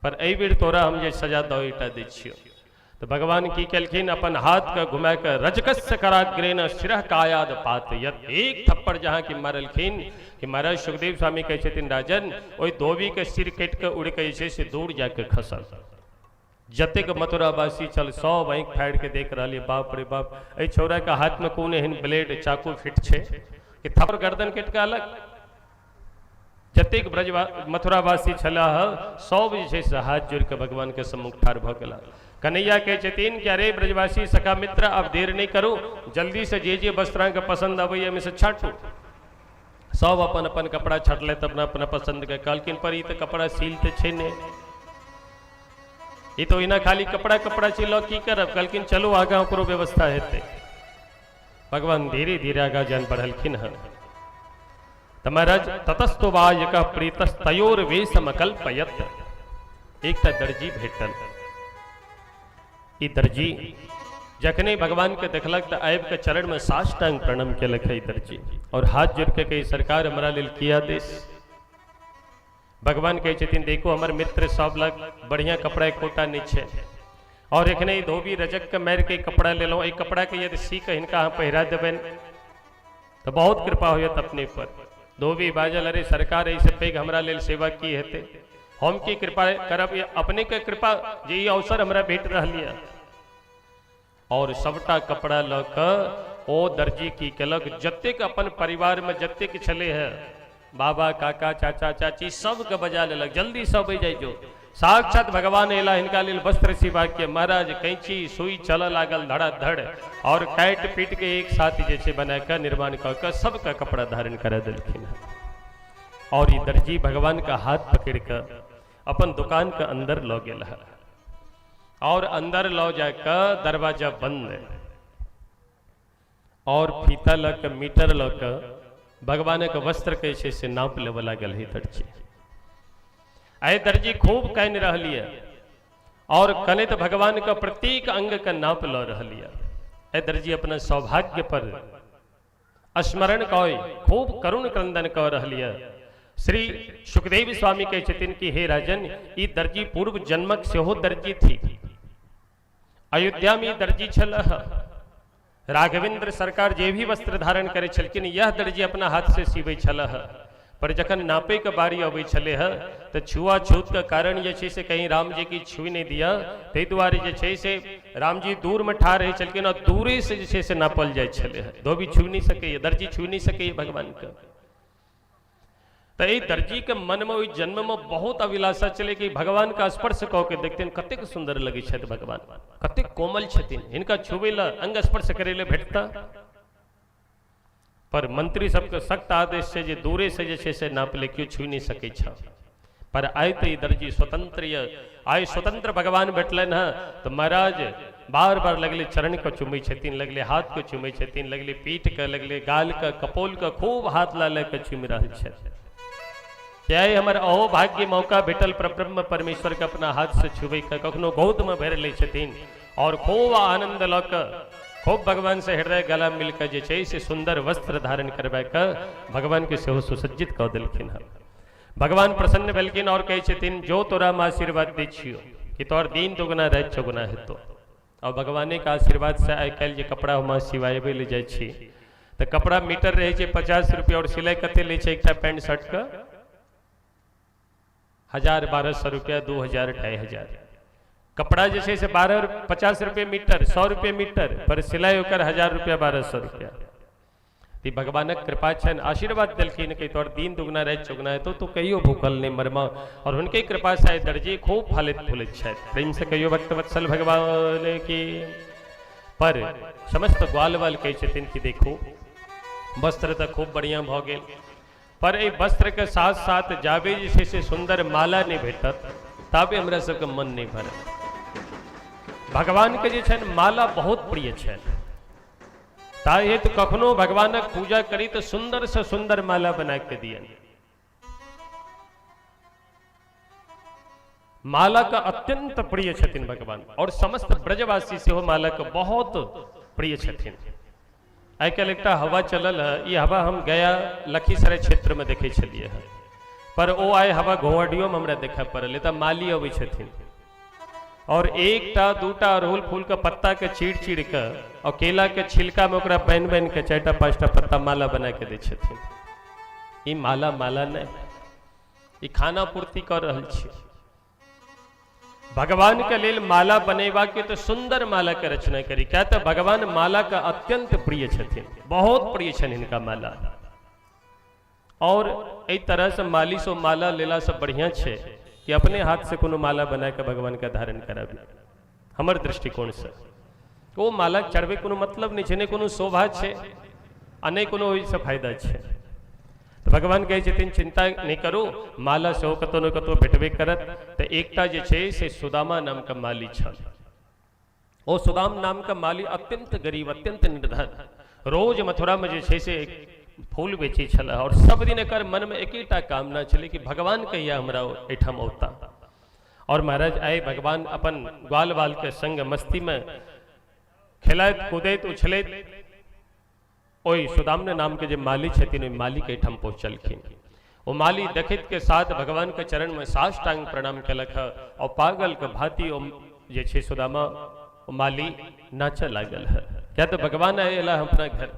पर एहि बेर तोरा हम जे सजा दऽ दै छियौ। तऽ भगवान की केलखिन, अपन हाथ के घुमा के रजकस्य कराग्रेण शिरः कायाद पात यत, एक थप्पड़ जहाँ की मारलखिन कि महाराज सुखदेव स्वामी कहै छथिन राजन ओहि धोबी के सिर कटि के उड़ि के जे छै से दूर जाके खसल। जतेक मथुरावासी छल सब आँखि फाड़ि के देख रहल, बाप रे बाप एहि छौड़ा के हाथ में कोन एहन ब्लेड चाकू फिट छै कि थप्पड़ गर्दन कटि के अलग। जतेक ब्रज मथुरावासी छलाह सब जे छै से हाथ जोड़ि के भगवान के सम्मुख ठाढ़ भऽ गेला। कन्हैया कहै छथिन कि अरे ब्रजवासी सखा मित्र, आब देर नहि करू, जल्दी से जे जे वस्त्र अहाँके पसन्द अबैया ओहिमे से छाँटू। सब अपन अपन कपड़ा छाँटलथि अपना अपना पसन्द के। कहलखिन पर ई तऽ कपड़ा सील तऽ छै नहि, ई तऽ ओहिना खाली कपड़ा कपड़ा छै, लऽ की करब? कहलखिन चलू आगाँ ओकरो व्यवस्था हेतै। भगवान धीरे धीरे आगाँ जहन बढ़लखिन हँ तऽ महाराज ततस्तु वायक प्रीतस्तयोर वेशमकल्पयत, एकटा दर्जी भेटल। ई दर्जी जखने भगवान के देखलक तऽ आबि के चरण में साष्टांग प्रणाम केलक है ई दर्जी, और हाथ जोड़ के कही सरकार हमरा लेल की आदेश? भगवान कहै छथिन देखो हमर मित्र सब लग बढ़िया कपड़ा एकोटा नहि छै, और एखने ई धोबी रजक के मारि के कपड़ा लेलहुँ, एहि कपड़ा के यदि सी के हिनका अहाँ पहिरा देबनि तऽ बहुत कृपा होयत अपने पर। धोबी बाजल अरे सरकार एहिसँ पैघ हमरा लेल सेवा की हेतै, हम की कृपा करब, अपने के कृपा जे ई अवसर हमरा भेट रहल यऽ। और सबटा कपड़ा लऽ कऽ ओ दर्जी की केलक, जतेक अपन परिवारमे जतेक छलै हे बाबा काका चाचा चाची सबके बजा लेलक, जल्दी सब अइ जाइ जो। साक्षात भगवान अयला हिनका लेल वस्त्र सिवा के। महाराज कैंची सुई चलऽ लागल धड़ाधड़, और काटि पीट के एक साथ जे छै बना कऽ निर्माण कऽ कऽ सबके कपड़ा धारण करा देलखिन हँ। और ई दर्जी भगवान के हाथ पकड़ि कऽ अपन दुकान के अंदर लऽ गेल हँ, और अंदर लऽ जाकऽ दरवाजा बंद, और फीता लऽ कऽ मीटर लऽ कऽ भगवानक वस्त्र के छै से नाप लेबऽ लागल है दर्जी। आइ दर्जी खूब कानि रहल यऽ और कनैत भगवान के प्रत्येक अंग के नाप लऽ रहल यऽ। आइ दर्जी अपना सौभाग्य पर स्मरण कऽ खूब करुण क्रंदन कऽ रहल यऽ। श्री सुखदेव स्वामी कहै छथिन कि हे राजन, ई दर्जी पूर्व जन्मक सेहो दर्जी थी, अयोध्या में दर्जी छल। राघवेंद्र सरकार जे भी वस्त्र धारण करे छलखिन यह दर्जी अपना हाथ से सीबै छल। पर जखन नापे के बारी अबै छलै हँ तऽ छुआछूत के कारण जे छै से कहीं राम जी की छुई नहि दिअ, ताहि दुआरे जे छै से रामजी दूर में ठाढ़ रहै छलखिन और दूरे से जे छै से नापल जाइ छलै हँ। धोबी छुई नहि सकैए, दर्जी छुई नहि सकैए भगवान के। तऽ एहि दर्जीके मनमे ओहि जन्ममे बहुत अभिलाषा छलै कि भगवानके स्पर्श कऽ के देखथिन कतेक सुन्दर लगै छथि भगवान, कतेक कोमल छथिन, हिनका छुबै लए अंग स्पर्श करै लए भेटता। पर मंत्री सबके सख्त आदेश छै जे दूरे से जे छै से नाप ले, केओ छुइ नहि सकै छ। पर आइ तऽ ई दर्जी स्वतंत्र यऽ, आइ स्वतंत्र भगवान भेटलनि हँ तऽ महाराज बार बार लगले चरण के चुमै छथिन, लगले हाथ के चुमै छथिन, लगले पीठ के, लगले गाल के, कपोल के खूब हाथ ला लए के चुमि रहल छथि। आइ हमर अहो भाग्य मौका भेटल परब्रह्म परमेश्वर के अपना हाथ से छुबै के। कखनो गोद में भरि लै छथिन और खूब आनंद लऽ कऽ खूब भगवान से हृदय गला मिल कऽ जे छै से सुन्दर वस्त्र धारण करबा कऽ भगवान के सेहो सुसज्जित कऽ देलखिन हँ। भगवान प्रसन्न भेलखिन और कहै छथिन जो तोरा हम आशीर्वाद दै छियौ कि तोहर दिन दोगुना राति चौगुना हेतौ। और भगवाने के आशीर्वाद से आइ काल्हि जे कपड़ा हम सिवाएबै लए जाइ छी तऽ कपड़ा मीटर रहै छै 50 रुपया और सिलाइ कते लै छै एकटा पैंट शर्ट के 1000-1200 रुपया, 2000 2500। कपड़ा जे छै से 12-50 रुपये मीटर, 100 रुपये मीटर, पर सिलाई ओकर 1000 रुपया 1200 रुपया। तऽ भगवानक कृपा छनि, आशीर्वाद देलखिन कि तोहर दिन दुगुना राति चौगुना हेतौ, तू कहियो भूखल नहि मरमा। और हुनके कृपा से आइ दर्जी खूब फलैत फूलैत छथि। प्रेम से कहियो भक्तवत्सल भगवान की। पर समस्त ग्वाल वाल कहै छथिन कि देखू वस्त्र तऽ खूब बढ़िआँ भऽ गेल, पर एहि वस्त्रके साथ साथ जाबे जे छै से सुन्दर माला नहि भेटत ताबे हमरा सबके मन नहि भरत। भगवानके जे छनि माला बहुत प्रिय छनि, ताहि हेतु कखनो भगवानक पूजा करी तऽ सुन्दर से सुन्दर माला बना के दियनि। माला के अत्यंत प्रिय छथिन भगवान और समस्त ब्रजवासी सेहो माला के बहुत प्रिय छथिन। आइ काल्हि एकटा हवा चलल है, ई हवा हम गया लखीसराय क्षेत्र में देखै छलियै हँ, पर ओ आइ हवा घोवाडियो में हमरा देखा पड़ल। एतऽ माली अबै छथिन और एकटा दूटा अड़हुल फूल के पत्ता के चीर चीर के और केला के छिलका में ओकरा बान्हि बान्हि के 4टा 5टा पत्ता माला बना के दै छथिन। ई माला माला नहि, ई खाना पूर्ति कऽ रहल छी। भगवान के लेल माला बनेबा के तो सुंदर माला के रचना करी, क्या तो भगवान माला के अत्यंत प्रिय छथिन, बहुत प्रिय छनि हिनका माला। और एहि तरह से माली से माला लेला से बढ़िया छै कि अपने हाथ से कोनो माला बना के भगवान के धारण कराबी। हमर दृष्टिकोण से ओ माला चढ़बै कोनो मतलब नहि छै, नहि कोनो शोभा छै आ नहि कोनो ओहिसँ फायदा छै। तऽ भगवान कहै छथिन चिंता नहि करू, माला सेहो कतौ ने कतौ भेटबे करत। तऽ एकटा जे छै से सुदामा नामके माली छल। ओ सुदाम नामके माली अत्यंत गरीब, अत्यंत निर्धन, रोज मथुरामे जे छै से फूल बेचै छलै और सब दिन एकर मनमे एकेटा कामना छलै कि भगवान कहिया हमरा एहिठाम औता। और महाराज आइ भगवान अपन ग्वाल बाल के संग मस्ती में खेलाइत कूदैत उछलैत ओहि सुदामने नाम के जे माली छथिन ओहि माली के एहिठाम पहुँचलखिन। ओ माली देखैत के साथ भगवान के चरण में साष्टांग प्रणाम केलक हँ और पागल के भांति ओ जे छै सुदामा ओ माली नाचऽ लागल है। क्या तो भगवान आयल अपना घर।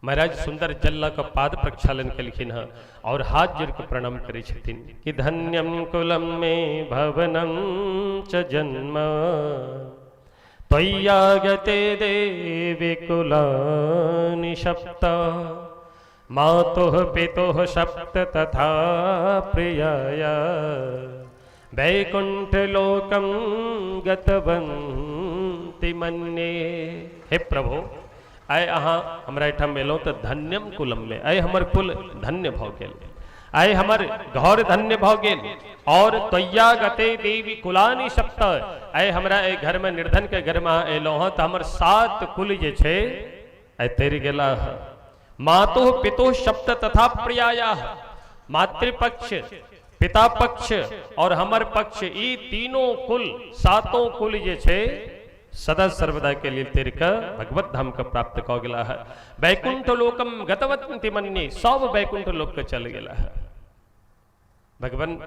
महाराज सुंदर जल लऽ कऽ पाद प्रक्षालन केलखिन हँ और हाथ जोड़ के प्रणाम करै छथिन कि धन्यम कुलम मे भवनम च जन्म त्वय्यागते देवी कुलानि सप्त मातुः पितुः सप्त तथा प्रियाया वैकुंठ लोकम गतवन्ति मन्ये। हे प्रभु, आइ अहाँ हमरा एहिठाम एलहुँ तऽ धन्यम कुलम में, आइ हमर कुल धन्य भऽ गेल, आइ हमर घर धन्य भऽ गेल। और त्वय्या गते देवी कुलानि सप्त, आइ हमरा एहि घरमे निर्धन के घरमे अहाँ एलहुँ हँ तऽ हमर 7 कुल जे छै आइ तरि गेला हँ। मातुः पितुः सप्त तथा प्रियायाः, मातृपक्ष पिता पक्ष और हमर पक्ष, ई तीनों कुल सातों कुल जे छै सदा सर्वदा के लिए तिर के भगवत धाम के प्राप्त कऽ गेला है। वैकुंठ लोकम गतवंती मन्ये, सब वैकुंठ लोक के चल गेला है। भगवान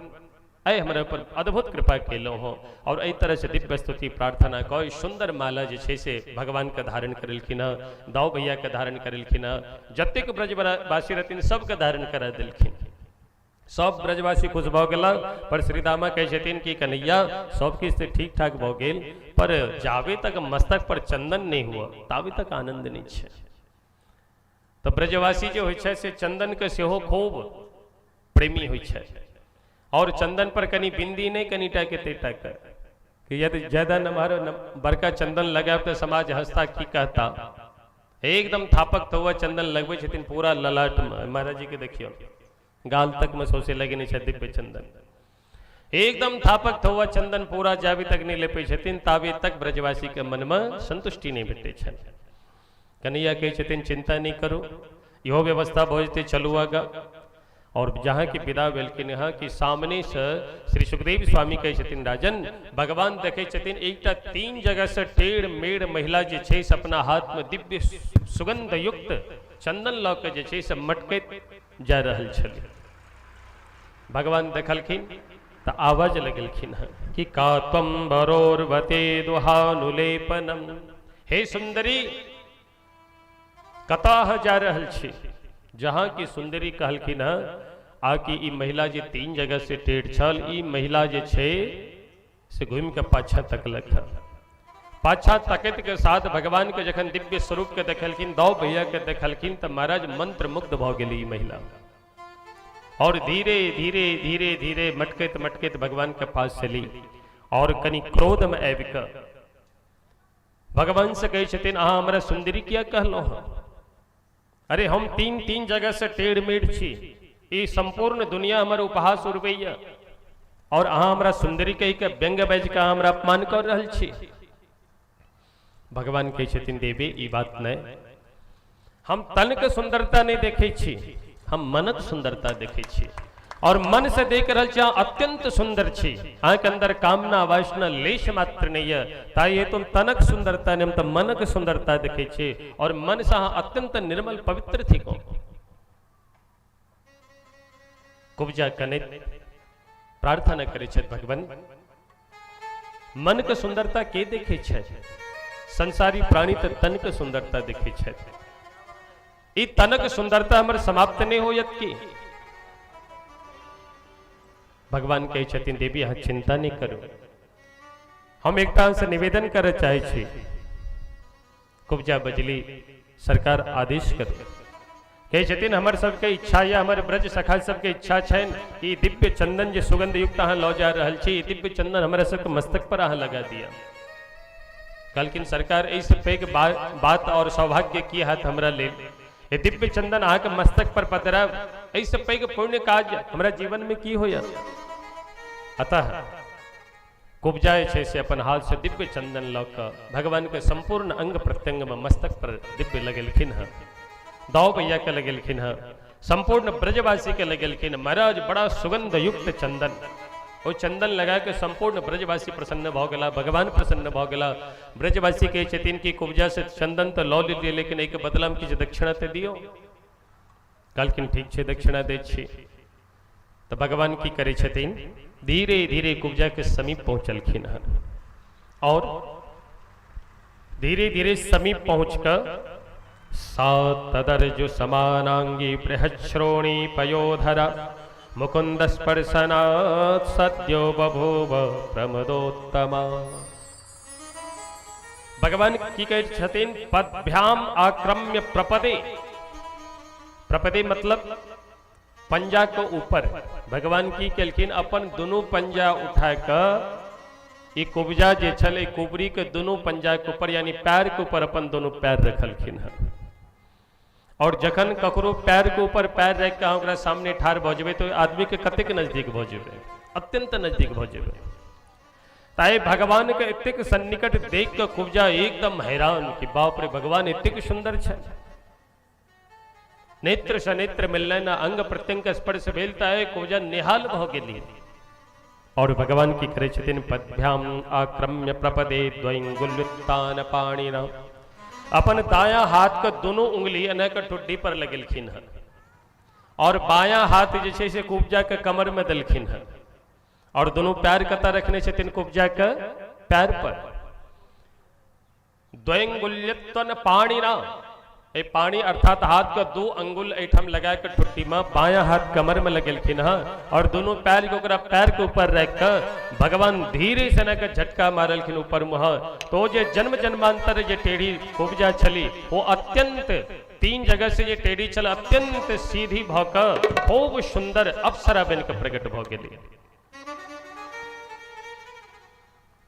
आइ हमरा ऊपर अद्भुत कृपा केलहुँ हो और एहि तरह से दिव्य स्तुति प्रार्थना कऽ सुंदर माला जे छै से भगवान के धारण करेलखिन हँ, दाऊ भैया के धारण करेलखिन हँ, जतेक ब्रजवासी रहथिन सबके धारण करा देलखिन। सब ब्रजवासी खुश भऽ गेला। पर श्रीदामा कहै छथिन कि कन्हैया सब किछु तऽ ठीक ठाक भऽ गेल, पर जाबे तक मस्तक पर चंदन नहि हुआ ताबे तक आनंद नहि छै। तऽ ब्रजवासी जे होइ छै से चंदन के सेहो खूब प्रेमी होइ छथि। और चंदन पर कनि बिंदी नहीं, कनि टा के तेटा के कि यदि ज्यादा नमहर बड़का चंदन लगायब तऽ समाज हंसता की कहता। एकदम थापक थौआ चंदन लगबै छथिन पूरा ललाट में। महाराज जी के देखियौ गाल तक में सौसे लगेने छै दिव्य चंदन, एकदम थापक थौआ चंदन पूरा जाबे तक नहीं लेपै छथिन ताबे तक ब्रजवासी के मन में संतुष्टि नहीं भेटै छनि। कन्हैया कहै छथिन चिंता नहीं करू, इहो व्यवस्था भऽ जेतै, चलू आगा। और जहाँ की विदा भेलखिन हँ कि सामने से श्री सुखदेव स्वामी कहै छथिन राजन भगवान देखै छथिन एकटा 3 जगह से टेढ़ मेढ़ महिला जे छै से अपना हाथ में दिव्य सुगंध युक्त चंदन लऽ के जे छै से मटकैत जा रहल छलै। भगवान देखलखिन तऽ आवाज लगेलखिन हँ कि का त्वं बरोर्वते दुहानुलेपनम, हे सुंदरी कतऽ जा रहल छी। जहाँ की सुंदरी कहलखिन हँ आ कि ई महिला जे 3 जगह से टेढ़ छल, ई महिला जे छै से घूमि के पाछा तकलक हँ। पाछा तकैत के साथ भगवान के जखन दिव्य स्वरूप के देखलखिन, दौ भैया के देखलखिन, तऽ महाराज मंत्र मुग्ध भऽ गेली ई महिला। और धीरे धीरे धीरे धीरे मटकैत मटकैत भगवान के पास चली और कनि क्रोध में आबि कऽ भगवान से कहै छथिन अहाँ हमरा सुंदरी किया कहलहुँ हँ? अरे हम 3-3 जगह से टेढ़ मेढ़ छी, ई संपूर्ण दुनिया हमर उपहास उड़बैया और अहाँ हमरा सुंदरी कहि के व्यंग्य बाजि कऽ अहाँ हमरा अपमान कर रहल छी। भगवान कहै छथिन देवी ई बात नहि, हम तन के सुंदरता नहीं देखै छी, हम मनक सुंदरता देखै छी और मन से देख रहल छी अहाँ अत्यंत सुंदर छी, अहाँके अंदर कामना वासना लेश मात्र नहीं है, ताहि हेतु हम तनक सुंदरता नहीं, हम तऽ मनक सुंदरता देखै छी और मन से अहाँ अत्यंत निर्मल पवित्र थिकौ। कुब्जा कनैत प्रार्थना करै छथि भगवान मन के सुंदरता के देखै छथि? संसारी प्राणी तऽ तन के सुंदरता देखै छथि, ई तनक सुंदरता हमर समाप्त नहीं होयत की? भगवान कहै छथिन देवी अहाँ चिंता नहीं करू, हम एकटा से निवेदन करऽ चाहै छी। कुब्जा बजली सरकार आदेश करू। कहै छथिन हमर सबके इच्छा या हमर ब्रज सखा सबके इच्छा छनि कि दिव्य चंदन जे सुगंध युक्त अहाँ लऽ जा रहल छी, ई दिव्य चंदन हमरा सबके मस्तक पर अहाँ लगा दिअ। कहलखिन सरकार एहिसँ पैघ बात और सौभाग्य की हैत हमरा लेल, ये दिव्य चंदन अहाँके मस्तक पर पधरायब, एहिसँ पैघ पुण्य काज हमरा जीवन में की होयत। अतः कुब्जा जे छै से अपन हाथ से दिव्य चंदन लऽ कऽ भगवान के संपूर्ण अंग प्रत्यंग में मस्तक पर दिव्य लगेलखिन हँ, दाऊ भैया के लगेलखिन हँ, संपूर्ण ब्रजवासी के लगेलखिन। महाराज बड़ा सुगंध युक्त चंदन, ओ चंदन लगा के संपूर्ण ब्रजवासी प्रसन्न भऽ गेला, भगवान प्रसन्न भऽ गेला। ब्रजवासी कहै छथिन कि कुब्जा से चंदन तऽ लऽ लेलियै, लेकिन एहिके बदला में किछु दक्षिणा तऽ दियौ। कहलखिन ठीक छै दक्षिणा दै छी। तऽ भगवान की करै छथिन, धीरे धीरे कुब्जा के समीप पहुँचलखिन हँ और धीरे धीरे समीप पहुँच कऽ सा तदर्जु समानांगी बृहच्छ्रोणी पयोधरा मुकुंद स्पर्शनात् सद्यो बभूव प्रमदोत्तमा। भगवान की कहै छथिन पदभ्याम आक्रम्य प्रपदे, प्रपदे मतलब पंजा के ऊपर। भगवान की केलखिन अपन दुनू पंजा उठा कऽ ई कुब्जा जे छल ई कुबरी के दुनू पंजा के ऊपर यानी पैर के ऊपर अपन दुनू पैर रखलखिन हँ। और जखन ककरो पैर के ऊपर पैर रख के अहाँ ओकरा सामने ठाढ़ भऽ जेबै तऽ ओहि आदमी के कतेक नजदीक भऽ जेबै, अत्यंत नजदीक भऽ जेबै। ताहि भगवान के एतेक सन्निकट देख कऽ कुब्जा एकदम हैरान कि बाप रे भगवान एतेक सुंदर छै। नेत्र सँ नेत्र मिललनि, अंग प्रत्यंग स्पर्श भेल तऽ कुब्जा निहाल भऽ गेली। और भगवान की करै छथिन पद्भ्याम आक्रम्य प्रपदे द्वैंगुल्युत्तान पाणिना, अपन दायां हाथ के दोनों उंगली एना के ठुड्डी पर लगेलखिन हन और बायां हाथ जे छै से कुब्जा के कमर में देलखिन हन और दोनों पैर कतऽ रखने छथिन कुब्जा के पैर पर। द्वैंगुल्यत्वन पाणिना, ए पाणी अर्थात हाथ के दू अंगुल एठाम लगा के ठुड्डी में बायां हाथ कमर में लगेलखिन हँ और दोनों पैर के ओकरा पैर के ऊपर रख के भगवान धीरे से ना के झटका मारलखिन ऊपर मुँह। तो जे जन्म जन्मांतर जे टेढ़ी कुब्जा छली वो अत्यंत तीन जगह से जे टेढ़ी छल अत्यंत सीधी भऽ कऽ खूब सुंदर अप्सरा बनि कऽ प्रकट भऽ गेली।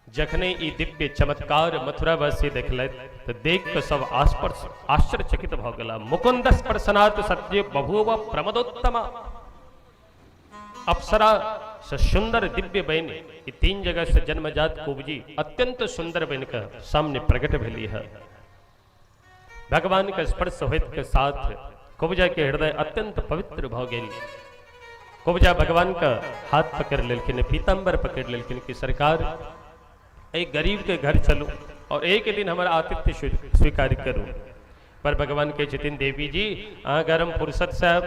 जखने ई दिव्य चमत्कार मथुरावासी देखलथि तऽ देख कऽ सब आस्पर्श आश्चर्यचकित भऽ गेला। मुकुंद स्पर्शनाथ सत्य बभूव प्रमदोत्तमा। अप्सरा से सुंदर दिव्य बनि ई तीन जगह से जन्मजात कुबजी अत्यंत सुंदर बनि कऽ सामने प्रकट भेली है। भगवान के स्पर्श होइत के साथ कुब्जा के हृदय अत्यंत पवित्र भऽ गेल। कुब्जा भगवान का हाथ पकड़ लेलखिन, पीताम्बर पकड़ लेलखिन कि सरकार एक गरीब के घर चलू और एक दिन हमारा आतिथ्य स्वीकार करू। पर भगवान कहै छथिन देवी जी अहाँ गरम फुर्सत से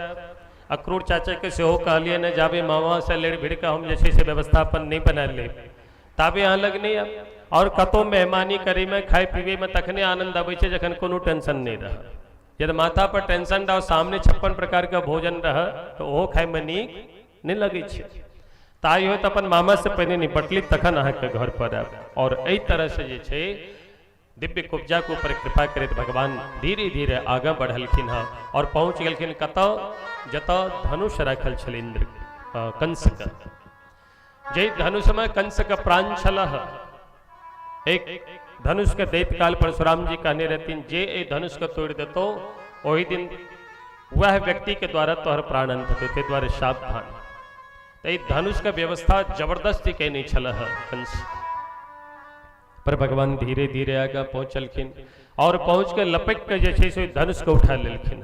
अक्रूर चाचा के सेहो कहलियै ने जाबे मामा से लड़ि भिड़ कऽ हम जे छै से व्यवस्थापन नहि बना लेब ताबे अहाँ लग नहि आयब। और कतौ मेहमानी करैमे खाय पीबैमे तखने आनंद अबै छै जखन कोनो टेंशन नहि रहै। यदि माथा पर टेंशन रह सामने 56 प्रकार के भोजन रह तऽ ओहो खायमे नीक नहि लगै छै। ताहि होइत अपन मामा से पहिने निपटली तखन अहाँके घर पर आयब। और एहि तरह से जे छै दिव्य कुब्जा के ऊपर कृपा करैत भगवान धीरे धीरे आगाँ बढ़लखिन हँ और पहुँच गेलखिन कतऽ जतऽ धनुष राखल छल इंद्र कंस के। जे धनुष में कंस के प्राण छल, एक धनुष के दैत काल परशुराम जी कहने रहथिन जे ए धनुष के तोड़ देतो ओहि दिन वह व्यक्ति के द्वारा तोहर प्राण अंत होते, ते द्वारे सावधान। तो धनुष के व्यवस्था जबरदस्ती केने छल कंस। पर भगवान धीरे धीरे आगा पहुंचलखिन और पहुंच के लपक के जे छै से धनुष के उठा लेलखिन।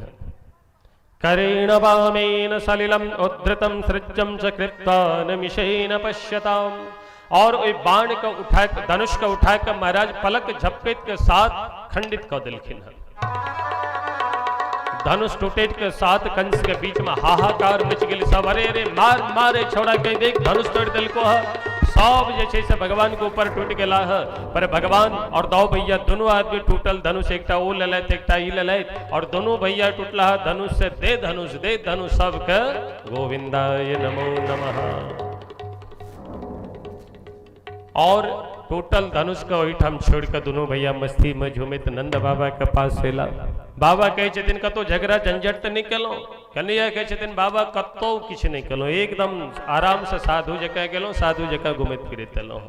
करेण वामेन सलिलम उद्धृतम सृजम च कृत्वा निमिषेन पश्यताम। और ओहि बाण के उठा के धनुष के उठा के महाराज पलक झपकैत के साथ खंडित कऽ देलखिन हन। धनुष टूटे के साथ कंस के बीच में हाहाकार मच गेल। सब अरे अरे मार मारे छोड़ा के देख धनुष तोड़ देलको है। सब जे छै से भगवान के ऊपर टूट गेला है। पर भगवान और दौ भैया दोनों आदमी टूटल धनुष एकटा ओ लेलथि एकटा ई लेलथि और दोनों भैया टूटला है धनुष से दे धनुष दे धनुष सबके गोविंदाय नमो नमः। और टूटल धनुष के ओहिठाम छोड़ के दोनों भैया मस्ती में झूमैत नंद बाबा के पास एला। बाबा कहै छथिन कतौ झगड़ा झंझट तऽ नहि केलहुँ? कन्हैया कहै छथिन बाबा कतौ किछु नहि केलहुँ, एकदम आराम से साधु जकाँ गेलहुँ, साधु जकाँ घुमैत फिरैत एलहुँ।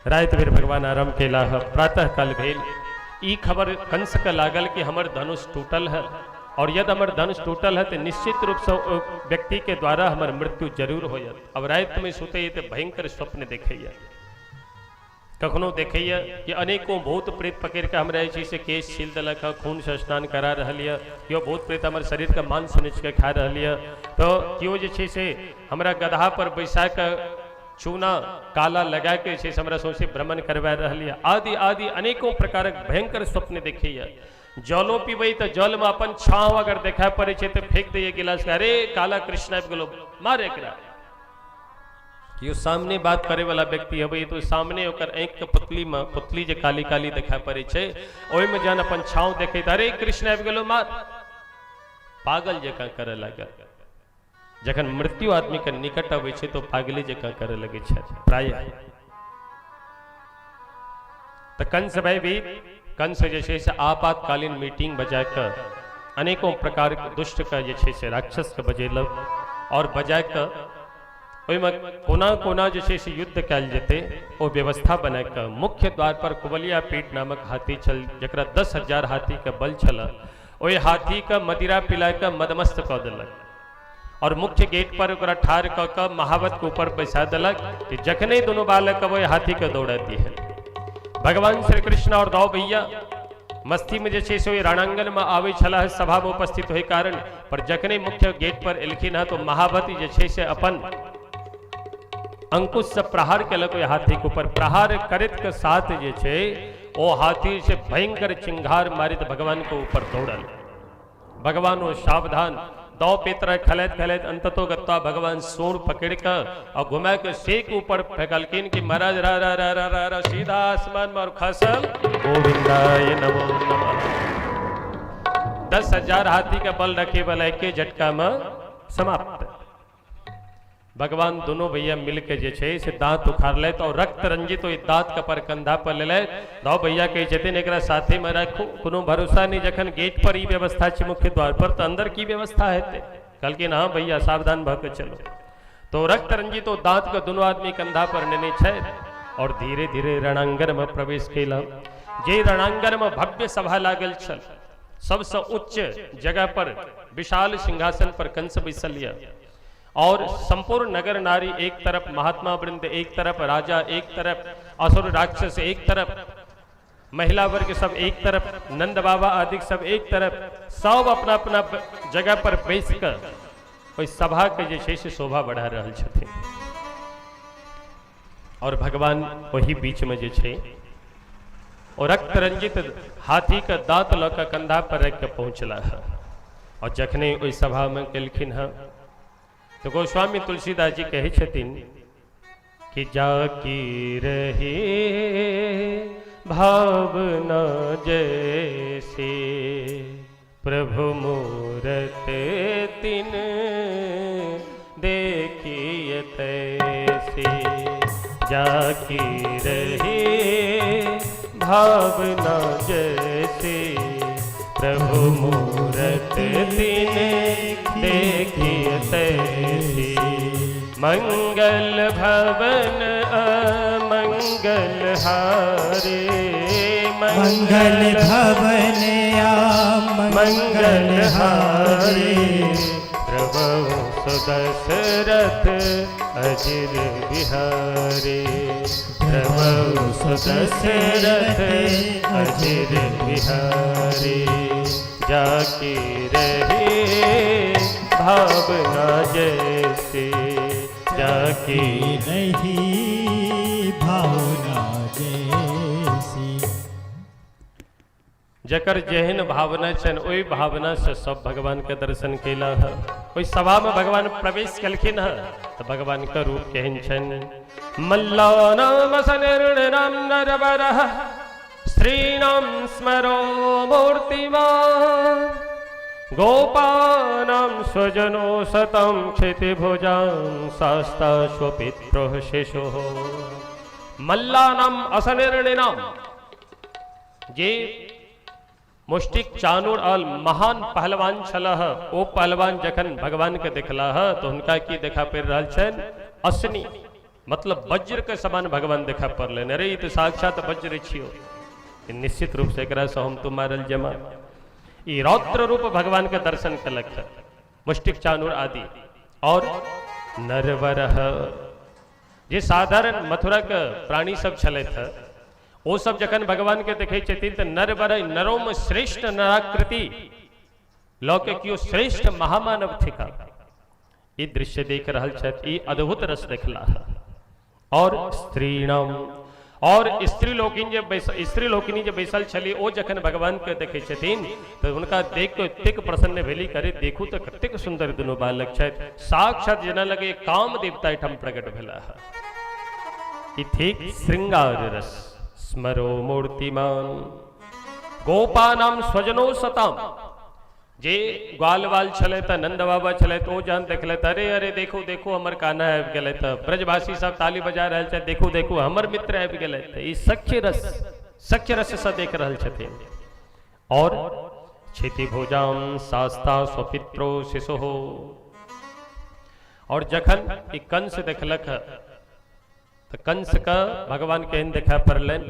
राति भरि भगवान आराम केला। प्रातः काल भेल, ई खबर कंस के लागल कि हमर धनुष टूटल है और यदि हमर धनुष टूटल है तो निश्चित रूप से व्यक्ति के द्वारा हमर मृत्यु जरूर होयत। अब राति में सुते तो भयंकर स्वप्न देखैया, कखनो देखैया कि अनेकों भूत प्रेत पकड़ के हमरा जे छै से केश छील देलक हँ, खून से स्नान करा रहल यऽ, केओ भूत प्रेत हमर शरीर के मांस नोचि के खा रहल यऽ, तो केओ जे छै से हमरा गदहा पर बैसा के चूना काला लगा के छै से हमरा सौंसे भ्रमण करवा रहल यऽ, आदि आदि अनेकों प्रकारक भयंकर स्वप्न देखैया। जलो पीबै तऽ जल में अपन छाँव अगर देखाय पड़ै छै तऽ फेंक दैया गिलास के, अरे काला कृष्ण आबि गेलो मार एकरा। केओ सामने बात करे वाला व्यक्ति हबै तो सामने ओकर आँखि के पुतली में पुतली जे काली काली देखाय पड़ै छै ओहिमे जहन अपन छाँव देखै तऽ अरे कृष्ण आबि गेलो मार, पागल जकाँ करय लागल। जखन मृत्यु आदमी के निकट अबै छै तो पागले जकाँ करय लगै छै प्रायः। तऽ कंस भाई भी कंस जे छै से आपातकालीन मीटिंग बजा कऽ अनेकों प्रकार के दुष्ट के जे छै से राक्षस के बजेलक और बजा कऽ ओहिमे कोना कोना जे छै से युद्ध कयल जेतै ओ व्यवस्था बना कऽ मुख्य द्वार पर कुवलिया पीठ नामक हाथी छल जकरा 10,000 हाथी के बल छल, ओहि हाथी के मदिरा पिला कऽ मदमस्त कऽ देलक और मुख्य गेट पर ओकरा ठाढ़ कऽ कऽ महावत के ऊपर बैसा देलक कि जखने दोनों बालक अबै हाथी के दौड़ा दिहे। भगवान श्री कृष्ण और दौ भैया मस्ती में जे छै से ओहि रणांगन में आबै छलाह सभा में उपस्थित होय कारण, पर जखने मुख्य गेट पर एलखिन हँ तो महावती जे छै से अपन अंकुश से प्रहार केलक ओहि हाथी के ऊपर। प्रहार करैत के साथ जे छै ओ हाथी से भयंकर चिंगार मारित भगवान के ऊपर दौड़ल। भगवान ओ सावधान दौ पेतर खेलैत खेलैत अंततो गत्वा भगवान सूर पकड़ के और घुमा के सेक ऊपर फेंकलखिन कि महाराज रा रा रा रा रा रा सीधा आसमान में और खसल गोविंदाय नमो नमः। 10,000 हाथी के बल रखे वाला एक झटका में समाप्त। भगवान दोनों भैया मिलके जे छै से दांत उखाड़लथि और रक्त रंजित ओहि दांत के पर कंधा पर लेलथि। दो भैया कहै छथिन एकरा साथे में राखू, कोनो भरोसा नहीं, जखन गेट पर ई व्यवस्था छै मुख्य द्वार पर तो अंदर की व्यवस्था हेतै। कहलखिन हाँ भैया सावधान भऽ के चलो। तो रक्त रंजित ओ दांत के दोनों आदमी कंधा पर नेने छथि और धीरे धीरे रणांगन में प्रवेश केलक। जे रणांगन में भव्य सभा लागल छल, सबसे उच्च जगह पर विशाल सिंहासन पर कंस बैसल यऽ और संपूर्ण नगर नारी एक तरफ, महात्मा वृंद एक तरफ, राजा एक तरफ, असुर राक्षस एक तरफ, महिला वर्ग सब एक तरफ, नंद बाबा आदि सब एक तरफ, सब अपना अपना जगह पर बैस कऽ ओहि सभा के जे छै से शोभा बढ़ा रहल छथिन। और भगवान ओहि बीच में जे छै ओ रक्त रंजित हाथी के दांत लऽ कऽ कंधा पर रखि कऽ पहुँचला है। और जखने ओहि सभा में गेलखिन हँ तो गोस्वामी तुलसीदास जी कहै छथिन कि जाकी रही भावना जैसे प्रभु मूरत तिन देखिय तैसे, जाकी रही भावना जैसे प्रभु मूरत तिन देखिय तैसे, मंगल भवन अमंगल हारे, मंगल भवन मंगल हारे, प्रभु सुदशरथ अजिर बिहारे, प्रभु सुदशरथ अजिर बिहारे, जाकी रहे भावना जैसे, जाकी रही भावना जैसी। जकर जेहन भावना छनि ओहि भावना से सब भगवान के दर्शन केला है। ओहि सभा में भगवान प्रवेश केलखिन है तो भगवान के रूप केहन छनि, मल्लानाम सनिर्णनाम नरवरः स्त्रीणाम स्मरो मूर्तिमान गोपानाम स्वजनो सतं क्षितिभुजां शास्ता स्वपित्रोः शिशुः। मल्लानाम असनिर्णिनाम, जे मुष्टिक चानूर आल महान पहलवान छलह, ओ पहलवान जखन भगवान के देखला तो हुनका की देखा पड़ रहल छनि, असनी मतलब वज्र के समान भगवान देखा पड़लनि। अरे ई तो साक्षात वज्र छियो, निश्चित रूप से एकरा से हम तो मारल जमा। ई रौद्र रूप भगवान के दर्शन कलक मुष्टिक चानूर आदि। और नरवरह, जे साधारण मथुरा के प्राणी सब छलथि हँ, ओ सब जखन भगवान के देखै छथिन तऽ नरवर नरो में श्रेष्ठ नराकृति लऽ के केओ श्रेष्ठ महामानव थिका, ई दृश्य देख रहल छथि, ई अद्भुत रस देखला। और स्त्रीणाम, और स्त्री लोकिन जे बैस, स्त्री लोकिनी जे बैसल छली ओ जखन भगवान के देखै छथिन तऽ हुनका देख के एतेक प्रसन्न भेली, करे देखू तऽ कतेक सुंदर दुनू बालक छथि, साक्षात जेना लगे काम देवता एहिठाम प्रकट भेला। ई थिक श्रृंगार रस। स्मरो मूर्तिमान गोपानाम स्वजनो सताम, जे ग्वाल वाल छलै तऽ नंद बाबा छलै तऽ ओ जहन देखलै तऽ अरे अरे देखू देखू हमर कान्हा आबि गेलै, तऽ ब्रजवासी सब ताली बजा रहल छथि, देखू देखू हमर मित्र आबि गेलै। तऽ ई सख्य रस, सख्य रस से देख रहल छथिन। और क्षितिभुजाम शास्ता स्वपित्रो शिशुः, और जखन ई कंस देखलक तऽ कंस के भगवान केहन देखा पड़लनि,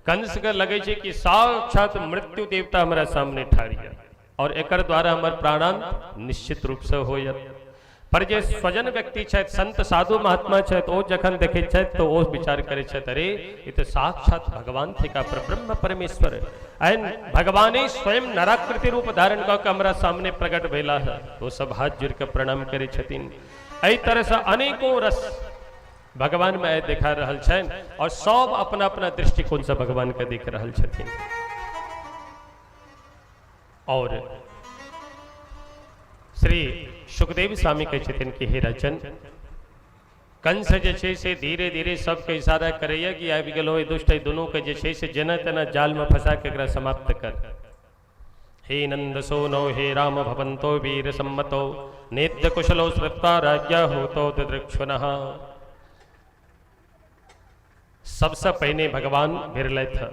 कंस के लगै छै कि साक्षात मृत्यु देवता हमरा सामने ठाढ़ यऽ और एकर द्वारा हमर प्राणांत निश्चित रूप से होयत। पर जे स्वजन व्यक्ति छथि, संत साधु महात्मा छथि, ओ जखन देखै छथि तऽ ओ विचार करै छथि, अरे ई तऽ साक्षात भगवान थिका, परब्रह्म परमेश्वर, एहन भगवाने स्वयं नराकृति रूप धारण कऽ के हमरा सामने प्रकट भेला है। ओ सब हाथ जोड़ि कऽ प्रणाम करै छथिन। एहि तरहसँ अनेको रस भगवान में आइ देखा रहल छनि और सब अपना अपना दृष्टिकोण से भगवान के देख रहल छथिन। और श्री सुखदेव स्वामी कहै छथिन कि हे राजन, कंस जे छै से धीरे धीरे सबके इशारा करैया कि आबि गेलो दुष्ट, एहि दुनू के जे छै से जेना तेना जाल में फंसा के एकरा समाप्त कर। हे नंद सोनो हे राम भवन्तो वीर सम्मतो नेत्य कुशलो श्रुत्वा राज्ञा होतो दिदृक्षुनः। सबसे पहिने भगवान भिरलथि।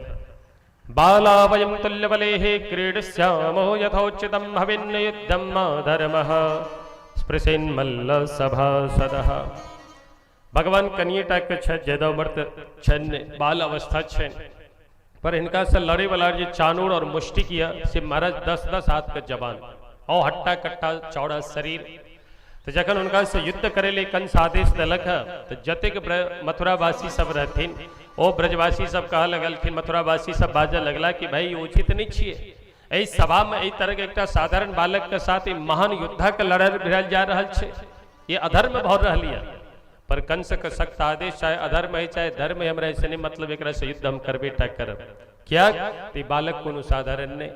बाला वयं तुल्यबलेः क्रीडिष्यामो यथोचितं भविन्न युद्धं मा धर्मः स्पृशेन्मल्ल सभासदः। भगवान कनिए टाके छथि, ज्यादा उम्र तऽ छनि नहि, बाल अवस्था छनि, पर हिनका से लड़े वाला जे चानूर और मुष्टिक यऽ से महाराज 10-10 हाथ के जवान और हट्टा कट्टा चौड़ा शरीर। तो जखन हुनका से युद्ध करे ले कंस आदेश देलक है तो जतेक मथुरावासी सब रहथिन ओ ब्रजवासी सब कह लगलखिन, मथुरावासी सब बाजऽ लगला कि भाई उचित नहीं छियै, एहि सभा में एहि तरह के एकटा साधारण बालक के साथ ई महान योद्धा के लड़ल भिड़ल जा रहल छै, ये अधर्म भऽ रहल यऽ। पर कंस के सख्त आदेश, चाहे अधर्म है चाहे धर्म है, हमरा ऐसे नहीं मतलब, एकरा से युद्ध हम करबे टा करब। क्या तो बालक कोनो साधारण नहीं,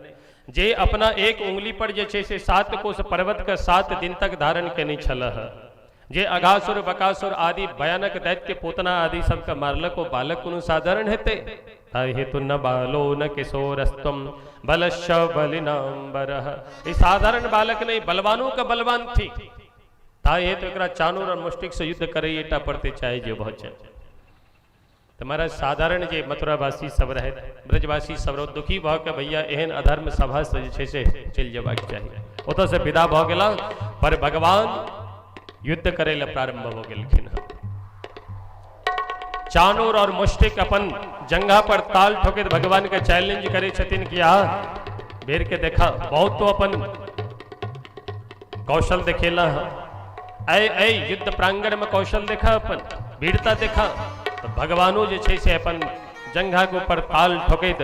जे अपना एक उंगली पर जे छै से 7 कोस पर्वत के 7 दिन तक धारण केने छल, जे अघासुर बकासुर आदि भयानक दैत्य पूतना आदि सबके मारलक, ओ बालक कोनो साधारण हेतै? ताहि हेतु न बालो न किशोरस्त्वं बलश्च बलिनाम्बरः। ई साधारण बालक नहीं, बलवानों के बलवान थी। ताहि हेतु एकरा चानूर और मुष्टिक से युद्ध करैए टा पड़तै, चाहे जे भऽ जाए। तऽ महाराज साधारण जे मथुरावासी सब रहे ब्रजवासी सब रहे दुखी भऽ के भैया एहन अधर्म सभा से जे छै से चलि जेबाक चाही, ओतऽ से विदा भऽ गेला। पर भगवान युद्ध करै लए प्रारंभ भऽ गेलखिन हँ। चानूर और मुष्टिक अपन जंघा पर ताल ठोकैत भगवान के चैलेंज करै छथिन कि आ बेर के देखा, बहुत तो अपन कौशल देखेला है, ऐ ऐ युद्ध प्रांगण में कौशल देखा, अपन वीरता देखा। तो भगवानो जे छै से अपन जंघा के ऊपर ताल ठोकैत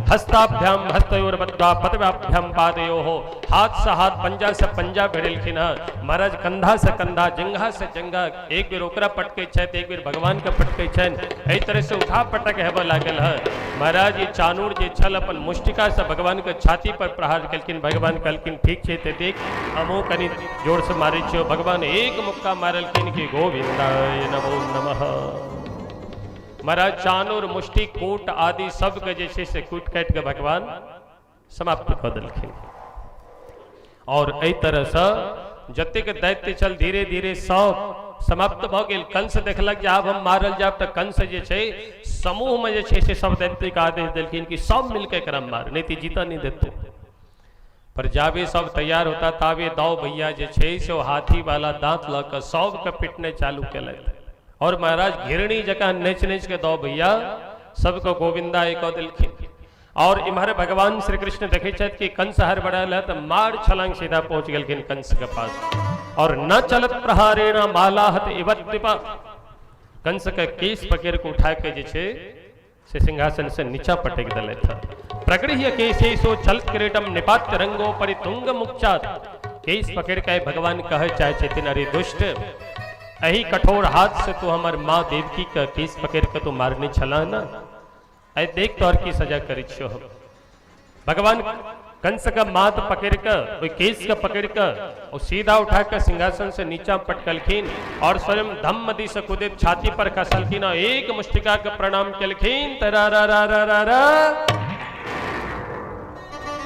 हस्ताभ्याम हस्तयोर्बद्ध्वा पदव्याभ्याम पादयोः, हाथ से हाथ पंजा से पंजा भिड़ेलखिन हँ महाराज, कंधा से कंधा जंघा से जंघा, एक बेर ओकरा पटकै छथि एक बेर भगवान के पटकै छनि, एहि तरह से उठा पटक हेबऽ लागल हँ महाराज। ई चानूर जे छल अपन मुष्टिका से भगवान के छाती पर प्रहार केलखिन। भगवान कहलखिन ठीक छै तऽ देख हमहूँ कनि जोर से मारै छियौ। भगवान एक मुक्का मारलखिन कि गोविंदाय नमो नमः। महाराज चानूर मुष्टि कूट आदि सबके जे छै से कूटि काटि के भगवान समाप्त कऽ देलखिन। और एहि तरहसँ जतेक दैत्य छल धीरे धीरे सब समाप्त भऽ गेल। कंस देखलक जे आब हम मारल जायब, तऽ कंस जे छै समूहमे जे छै से सब दैत्यके आदेश देलखिन कि सब मिलके एकरा मार, नहीं तऽ जीतऽ नहीं देतौ। पर जाबे सब तैयार होता ताबे दाऊ भैया जे छै से ओ हाथी वाला दांत लऽ कऽ सबके पिटने चालू केलथि। और महाराज घिरनी जकाँ नचि नचि के दाऊ भैया सबके गोविंदा कऽ देलखिन। और इम्हर भगवान श्री कृष्ण देखै छथि कि कंस हड़बड़ायल है, तऽ मार छलांग सीधा पहुंच गेलखिन कंस के पास। और न चलत प्रहारेण मालाहत इवद्विपा, कंस के केस पकड़ के उठा के जे छै से सिंहासन से नीचा पटक देलथि। प्रगृह्य केशेषो छल किरीटम निपात्य रंगो परितुंग मुक्षात, केश पकड़ के भगवान कहे चाहे छथिन अरे दुष्ट, एही कठोर हाथ से तू हमर माँ देवकी के केश पकड़ के तू मारने छला ना, ऐ देख तोहर की सजा करै छियौ हम। भगवान कंस का माथ पकड़ के ओहि केश के पकड़ के और सीधा उठा के सिंहासन से नीचा पटकलखिन और स्वयं धम्म नदी से कूदित छाती पर खसलखिन और एक मुष्टिका के प्रणाम केलखिन। तरा रा रा रा रा रा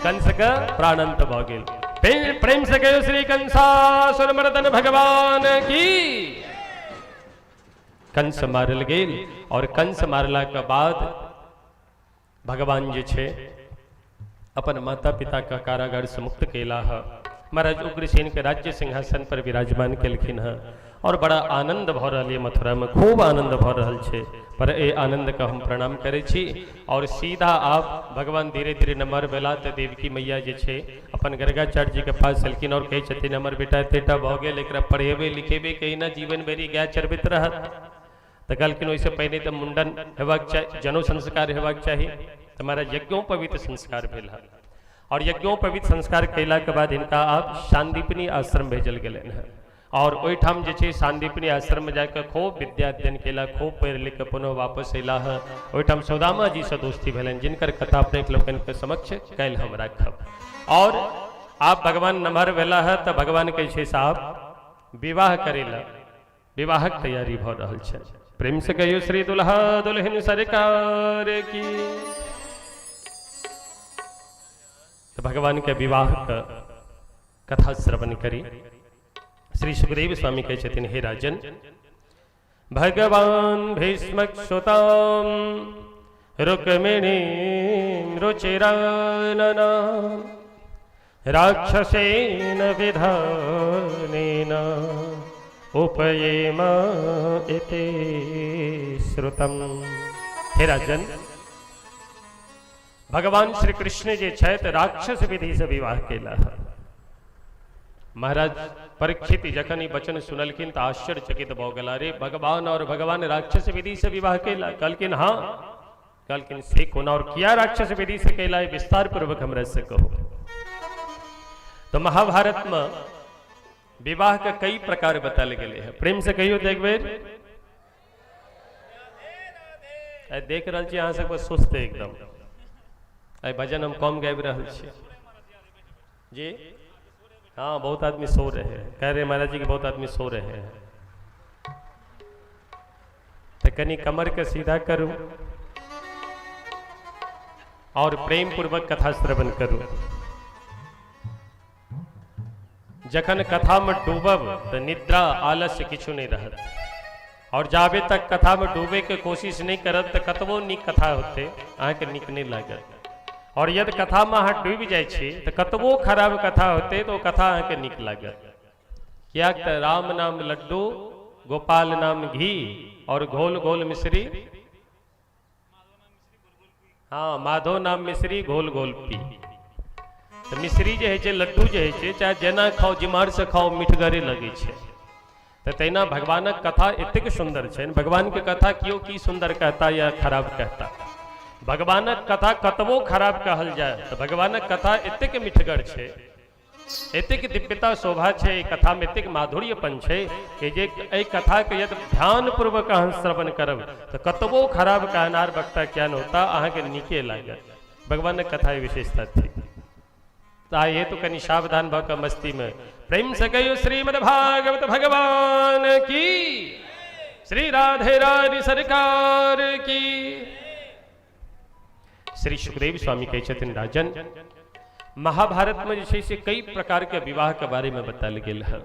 कंस के प्राणांत भऽ गेल। प्रेम से कहियो श्री कंसासुर मर्दन भगवान की। कंस मारल गेल और कंस मारला के बाद भगवान जे छै अपन माता पिता के कारागार से मुक्त केला है। महाराज उग्रसेन के राज्य सिंहासन पर विराजमान केलखिन हँ और बड़ा आनंद भऽ रहल यऽ मथुरा में, खूब आनंद भऽ रहल छै। पर ए आनंद के हम प्रणाम करै छी। और सीधा आप भगवान धीरे धीरे नमहर भेला तऽ देवकी मैया जे छै अपन गर्गाचार्य जी के पास एलखिन और कहै छथिन हमर बेटा एतेटा भऽ गेल, एकरा पढ़ेबै लिखेबै कहिना जीवन भरि गाय चरबैत रहत। तऽ कहलखिन ओहिसँ पहिने तऽ मुंडन हेबाक चाही, जनउ संस्कार हेबाक चाही। तऽ महाराज यज्ञोपवीत संस्कार भेल हँ और यज्ञोपवीत संस्कार कयलाके बाद हिनका आब सांदीपनी आश्रम भेजल गेलनि हँ और ओहिठाम जे छै सांदीपनी आश्रममे जाकऽ खूब विद्या अध्ययन केला, खूब पढ़ि लिख कऽ पुनः वापस अयलाह हँ। ओहिठाम सुदामा जीसँ दोस्ती भेलनि, जिनकर कथा अपने लोकनिके समक्ष काल्हि हम राखब। और आब भगवान नमहर भेला हँ तऽ भगवान कहै छै साहब विवाह करै लए, विवाहक तैयारी भऽ रहल छै। प्रेम से कहियो श्री दुल्हा दुल्हन सरकार की। तऽ तऽ भगवान के विवाह के कथा श्रवण करी। श्री सुखदेव स्वामी कहै छथिन, हे राजन, भगवान भीष्मक सुताम रुक्मिणी रुचिरानना राक्षसेन विधानेन उपयेम इति श्रुतम। हे राजन, भगवान श्री कृष्ण जे छथि राक्षस विधि से विवाह केला। महाराज परीक्षित जखन ई वचन सुनलखिन तऽ आश्चर्यचकित भऽ गेला। रे भगवान, और भगवान राक्षस विधि से विवाह केला? कहलखिन हाँ। कहलखिन से कोना और किया राक्षस विधि से केला, विस्तार पूर्वक हमरा से कहो। तो महाभारत में विवाह के कई प्रकार बताल गेले हैं। प्रेम से कहियो तो एक बेर। देख रहल छी अहाँ सब सुस्त एकदम। आइ भजन हम कम गाबि रहल छी जी। हाँ, बहुत आदमी सो रहे हैं, कह रहे महाराज जी के बहुत आदमी सो रहे हैं। तो कनी कमर के सीधा करू और प्रेम पूर्वक कथा श्रवण करू। जखन कथा में डूबब तो निद्रा आलस्य किछु नहीं रहत, और जाबे तक कथा में डूबे के कोशिश नहीं करब तो कतबो नीक कथा होते अहाँके नीक नहीं लागत। और यदि कथा में अहाँ डूबि जाइ छी तो कतबो खराब कथा होते तो कथा अहाँके नीक लागत। कियाक तऽ राम नाम लड्डू, गोपाल नाम घी और घोल घोल मिश्री। हाँ, माधो नाम मिश्री घोल घोल पी। तऽ मिश्री जे होइ छै, लड्डू जे होइ छै, चाहे जेना खाउ, जिम्हर से खाउ, मिठगरे लगै छै। तऽ तहिना भगवानक कथा एतेक सुन्दर छै। भगवानके कथा केओ की सुन्दर कहता या खराब कहता, भगवानक कथा कतबो खराब कहल जाय तऽ भगवानक कथा एतेक मिठगर छै, एतेक दिव्यता शोभा छै, एहि कथामे एतेक माधुर्यपन छै कि जे एहि कथाके यदि ध्यानपूर्वक अहाँ श्रवण करब तऽ कतबो खराब कहनार वक्ता किया नहि होता, अहाँके नीके लागत। भगवानक कथा विशेषता थी। तऽ आइ हेतु कनि सावधान भऽ कऽ मस्तीमे प्रेम से कहियो श्रीमद् भागवत भगवान की, श्री राधे रानी सरकार की। श्री सुखदेव स्वामी कहै छथिन, राजन, महाभारत में जे छै से कई प्रकार के विवाह के बारे में बतायल गेल है,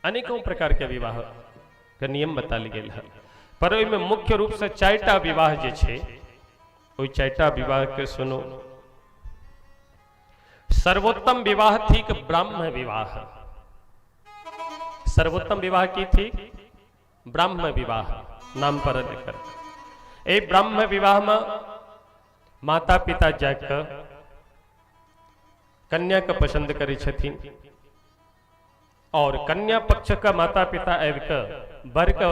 अनेकों प्रकार के विवाह के नियम बतायल गेल है, पर ओहिमे मुख्य रूप से चारिटा विवाह जे छै, ओहि चारिटा विवाह के सुनो। सर्वोत्तम विवाह थीक ब्राह्म विवाह। सर्वोत्तम विवाह की थी? ब्राह्म विवाह नाम पर लेकर। एहि ब्राह्म विवाह में माता पिता जाके कन्या के पसंद करै छथिन और कन्या पक्ष के माता पिता आबि कऽ वर के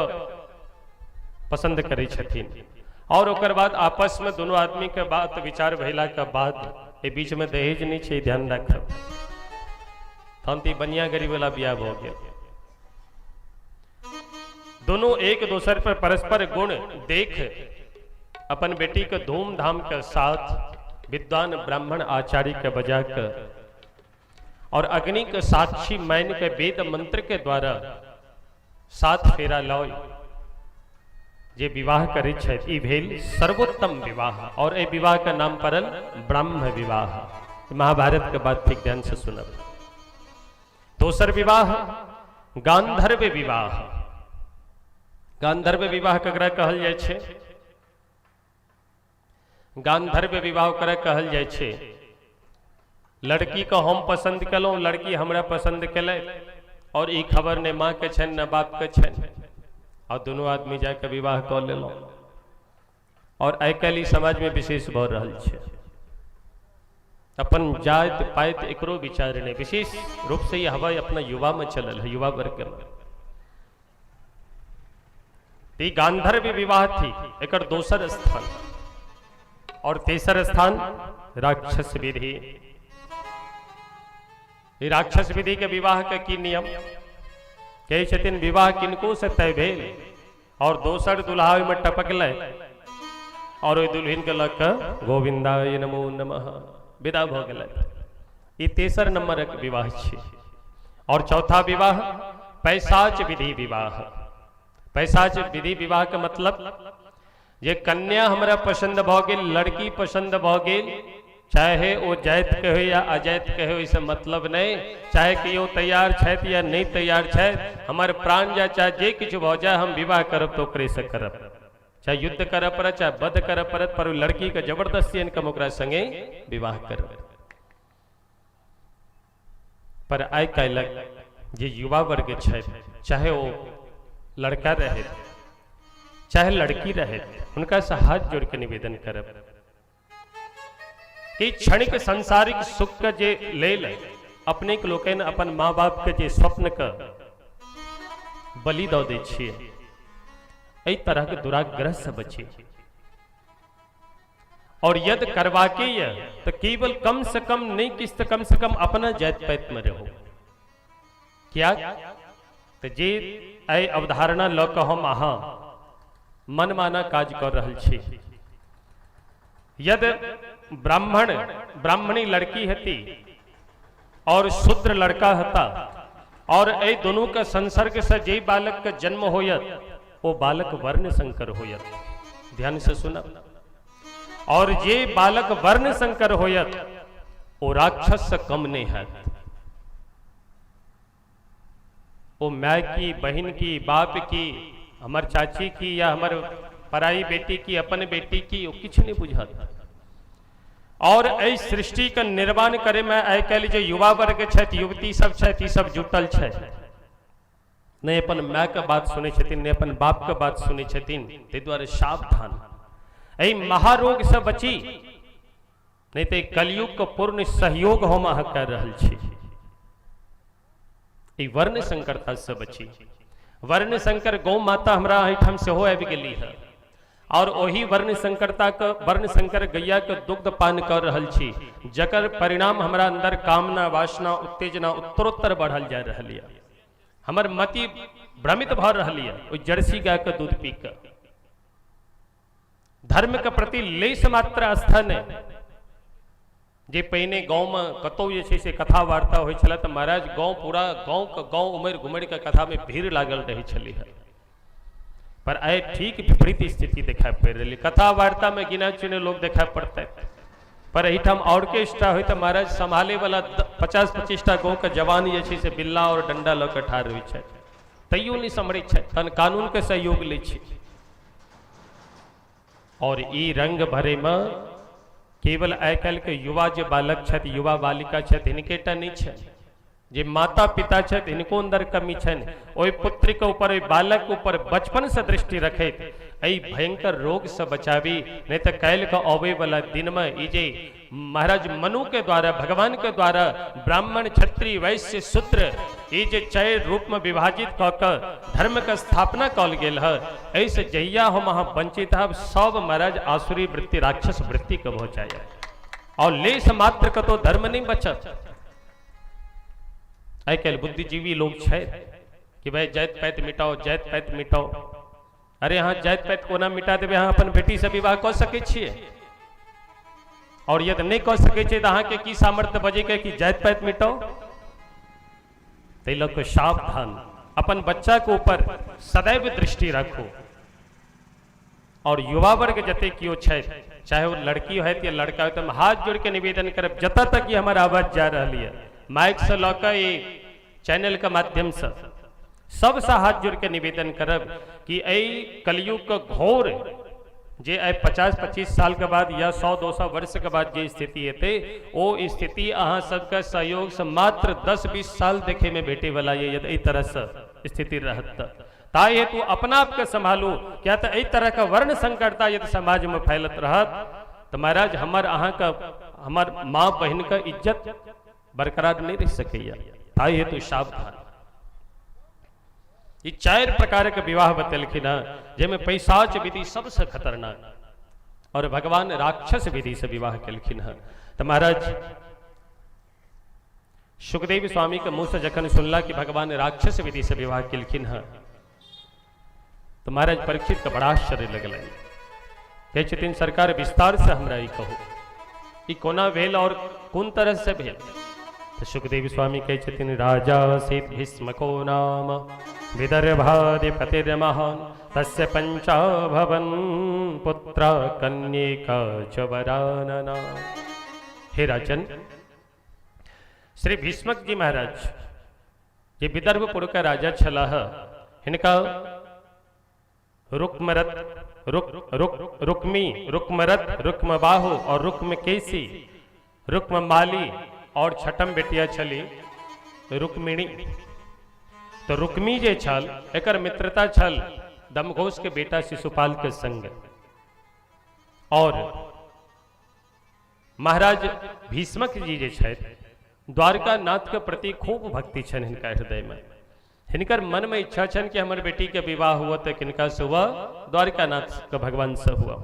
पसंद करै छथिन, और ओकर बाद आपस में दोनों आदमी के बात विचार भेला के बाद, एहि बीच में दहेज नहीं छै, ध्यान राखब, तहन तऽ ई बनिया गरीब वाला बियाह भऽ गेल। दोनों एक दोसर पर परस्पर गुण देख अपन बेटी के धूमधाम के साथ विद्वान ब्राह्मण आचार्य के बजा के और अग्नि के साक्षी मान के वेद मंत्र के द्वारा सात फेरा लय जे विवाह करै छथि, ई भेल सर्वोत्तम विवाह। और एहि विवाह के नाम पड़ल ब्राह्म विवाह। महाभारत के बात ठीक ध्यान से सुनब। दोसर विवाह गांधर्व विवाह। गांधर्व विवाह ककरा कहल जाइ छै? गांधर्व विवाह ककरा कहल जाइ छै? लड़की के हम पसंद केलहुँ, लड़की हमरा पसंद केलै, और ई खबर ने माँ के छनि ने बाप के छनि, और दुनू आदमी जाके विवाह कऽ लेलहुँ। और आइ काल्हि ई समाजमे विशेष भऽ रहल छै। अपन जाति पाति एकरो विचार नहि, विशेष रूप से ई हवा अपना युवा में चलल है, युवा वर्ग में। ई गांधर्व विवाह थी एकर दोसर स्थान। और तेसर स्थान राक्षस विधि। ई राक्षस विधि के विवाह के की नियम कहै छथिन? विवाह किनको से तय भेल और दोसर दुल्हा ओहिमे टपकलै और ओहि दुल्हिन के लऽ कऽ गोविंदाय नमो नमः विदा भऽ गेलै। ई तेसर नंबरक विवाह छै। और चौथा विवाह पैशाच विधि विवाह। पैशाच विधि विवाह के मतलब जे कन्या हमरा पसंद भऽ गेल, लड़की पसंद भऽ गेल, चाहे ओ जाति के हो या अजाति के हो, ओहिसँ मतलब नहि, चाहे केओ तैयार छथि या नहि तैयार छथि, हमर प्राण जाय चाहे जे किछु भऽ जाय, हम विवाह करब तऽ ओकरेसँ करब, चाहे युद्ध करऽ पड़त चाहे वध करऽ पड़त, पर ओ लड़कीके जबरदस्ती आनि कऽ हम ओकरा संगे विवाह करब। पर आइ काल्हिक जे युवा वर्ग छथि, चाहे ओ लड़का रहथि चाहे लड़की रहथि, हुनकासँ हाथ जोड़ि कऽ निवेदन करब कि क्षणिक सांसारिक सुख के जे लेल अपने के लोकनि अपन माँ बाप के जे स्वप्न के बलि दऽ दै छियै, एहि तरहक दुराग्रह से बची। और यदि करवाके ये तो केवल कम से कम नहीं किस्त कम से कम अपना जात पात में रहो। क्या तो जे एहि अवधारणा लऽ कऽ हम अहाँ मनमाना काज कर रहल छी, यदि ब्राह्मण ब्राह्मणी लड़की हेती और शूद्र लड़का हेता और एहि दोनों के संसर्ग से जे बालक के जन्म होयत ओ बालक वर्ण संकर होयत। ध्यान से सुनब। और जे बालक वर्ण संकर होयत ओ राक्षस से कम नहीं हैत। ओ my की, बहन की, बाप की, हमर चाची की या हमर पराई बेटी की, अपन बेटी की, ओ किछु नहीं बुझत। और एहि सृष्टि के निर्माण करे में आइ काल्हि जे युवा वर्ग छथि, युवती सब छथि, ई सब जुटल छथि। नहि अपन माय के बात सुनै छथिन, नहि अपन बाप के बात सुनै छथिन। ताहि दुआरे सावधान, एहि महारोग से बची, नहीं तो कलयुग के पूर्ण सहयोग हम अहाँ कर रहल छी। ई वर्ण संकरता से बची। वर्ण संकर गौ माता हमरा एहिठाम सेहो आबि गेली है और ओही वर्ण संकरता के, वर्ण संकर गैया के दुग्ध पान कर रहल छी, जकर परिणाम हमरा अंदर कामना वासना उत्तेजना उत्तरोत्तर बढ़ल जा रहल यऽ। हमर मति भ्रमित भऽ रहल यऽ ओहि जर्सी गाय के दूध पी कऽ। धर्म के प्रति लेश मात्र आस्था नहि। जे पहिने गाँवमे कतहु जे छै से कथा वार्ता होइ छलै तऽ महाराज गाँव पूरा गाँवके गाँव उमड़ि घुमड़ि कऽ कथामे भीड़ लागल रहै छलै हँ। पर आइ ठीक विपरीत स्थिति देखाइ पड़ि रहलै। कथा वार्तामे गिना चुने लोग देखाइ पड़तै, पर एहिठाम ऑर्केस्ट्रा होइ तऽ महाराज सम्हाले वाला 50-25 टा गाँवके जवान जे छै से बिल्ला और डंडा लऽ कऽ ठाढ़ होइ छथि, तैयो नहि सम्हरै छथि, तहन कानूनके सहयोग लै छै। और ई रंग भरे में केवल आइ काल्हि के युवा जे बालक छथि, युवा बालिका छथि, हिनके टा नहि छनि, जे माता पिता छथि हिनको अंदर कमी छनि। ओहि पुत्र के ऊपर, ओहि बालक के ऊपर बचपन से दृष्टि रखैत एहि भयंकर रोग से बचाबी, नहीं तो काल्हि के अबै वाला दिन में ई जे महाराज मनु के द्वारा, भगवान के द्वारा ब्राह्मण, क्षत्रिय, वैश्य, शूद्र ई जे चारि रूप में विभाजित कऽ के धर्म के स्थापना कयल गेल है, एहिसँ जहिया हम अहाँ वंचित हब सब महाराज आसुरी वृत्ति, राक्षस वृत्ति के भऽ जाए और लेश मात्र कतौ धर्म नहीं बचत। आइ काल्हि बुद्धिजीवी लोग छै कि भाई जाति पाति मिटाओ, जाति पाति मिटाओ। अरे अहाँ जाति पाति कोना मिटा देबै? अहाँ अपन बेटी से विवाह कऽ सकै छियै? और यदि नहीं कऽ सकै छियै तऽ अहाँके की सामर्थ्य बजैके कि जाति पाति मिटाओ? ताहि लऽ कऽ सावधान, अपन बच्चा के ऊपर सदैव दृष्टि राखू। और युवा वर्ग जते केओ छथि, चाहे वो लड़की होत या लड़का होत, हम हाथ जोड़ के निवेदन करब, जतऽ तक ये हमर आवाज जा रहल यऽ, माइक से लऽ कऽ ई चैनल के माध्यम से सबसँ हाथ जोड़ के निवेदन करब कि एहि कलयुग के घोर जे आइ 50-25 साल के बाद या 100-200 वर्ष के बाद जे स्थिति हेतै, ओ स्थिति अहाँ सबके सहयोग से मात्र 10-20 साल देखे में भेटे वाला ये, यदि एहि तरह से स्थिति रहत तऽ। ताहि हेतु अपना आपके संभालू, क्या तऽ एहि तरह के वर्ण संकरता यदि समाज में फैलत रहत तऽ महाराज हमर अहाँके, हमर माँ बहिन के इज्जत बरकरार नहीं रह सकैया। ताहि हेतु सावधान। ई चारि प्रकार के विवाह बतेलखिन हँ, जाहिमे पैशाच विधि सबसे खतरनाक और भगवान राक्षस विधि से विवाह केलखिन हँ। तऽ महाराज सुखदेव स्वामी के मुंह से जखन सुनला कि भगवान राक्षस विधि से विवाह केलखिन हँ, तो महाराज परीक्षित के बड़ा आश्चर्य लगलनि। कहै छथिन सरकार विस्तार से हमरा ई कहू, ई कोना भेल और कोन तरह से भेल? तो सुखदेव स्वामी कहै छथिन राजा आसीत् भीष्मको नाम विदर्भाधिपतिर्महान् तस्य पंचाभवन् पुत्र कन्येका च वरानना। हे राजन, श्री भीष्मक जी महाराज जे विदर्भपुर के राजा छलाह, हिनका रुक्मरथ रुक रुक रुक्मी, रुक्मरथ, रुक्मबाहु और रुक्मकेशी, रुक्ममाली और छठम बेटिया छली रुक्मिणी। तो रुक्मी जे छल एकर मित्रता छल दमघोष के बेटा शिशुपाल के संग। और महाराज भीष्मक जी जे छथि द्वारका नाथ के प्रति खूब भक्ति छनि हिनका हृदय में। हिनकर मन में इच्छा छनि कि हमर बेटी के विवाह हुआ तो किनका से हुआ, द्वारकानाथ के भगवान से हुआ।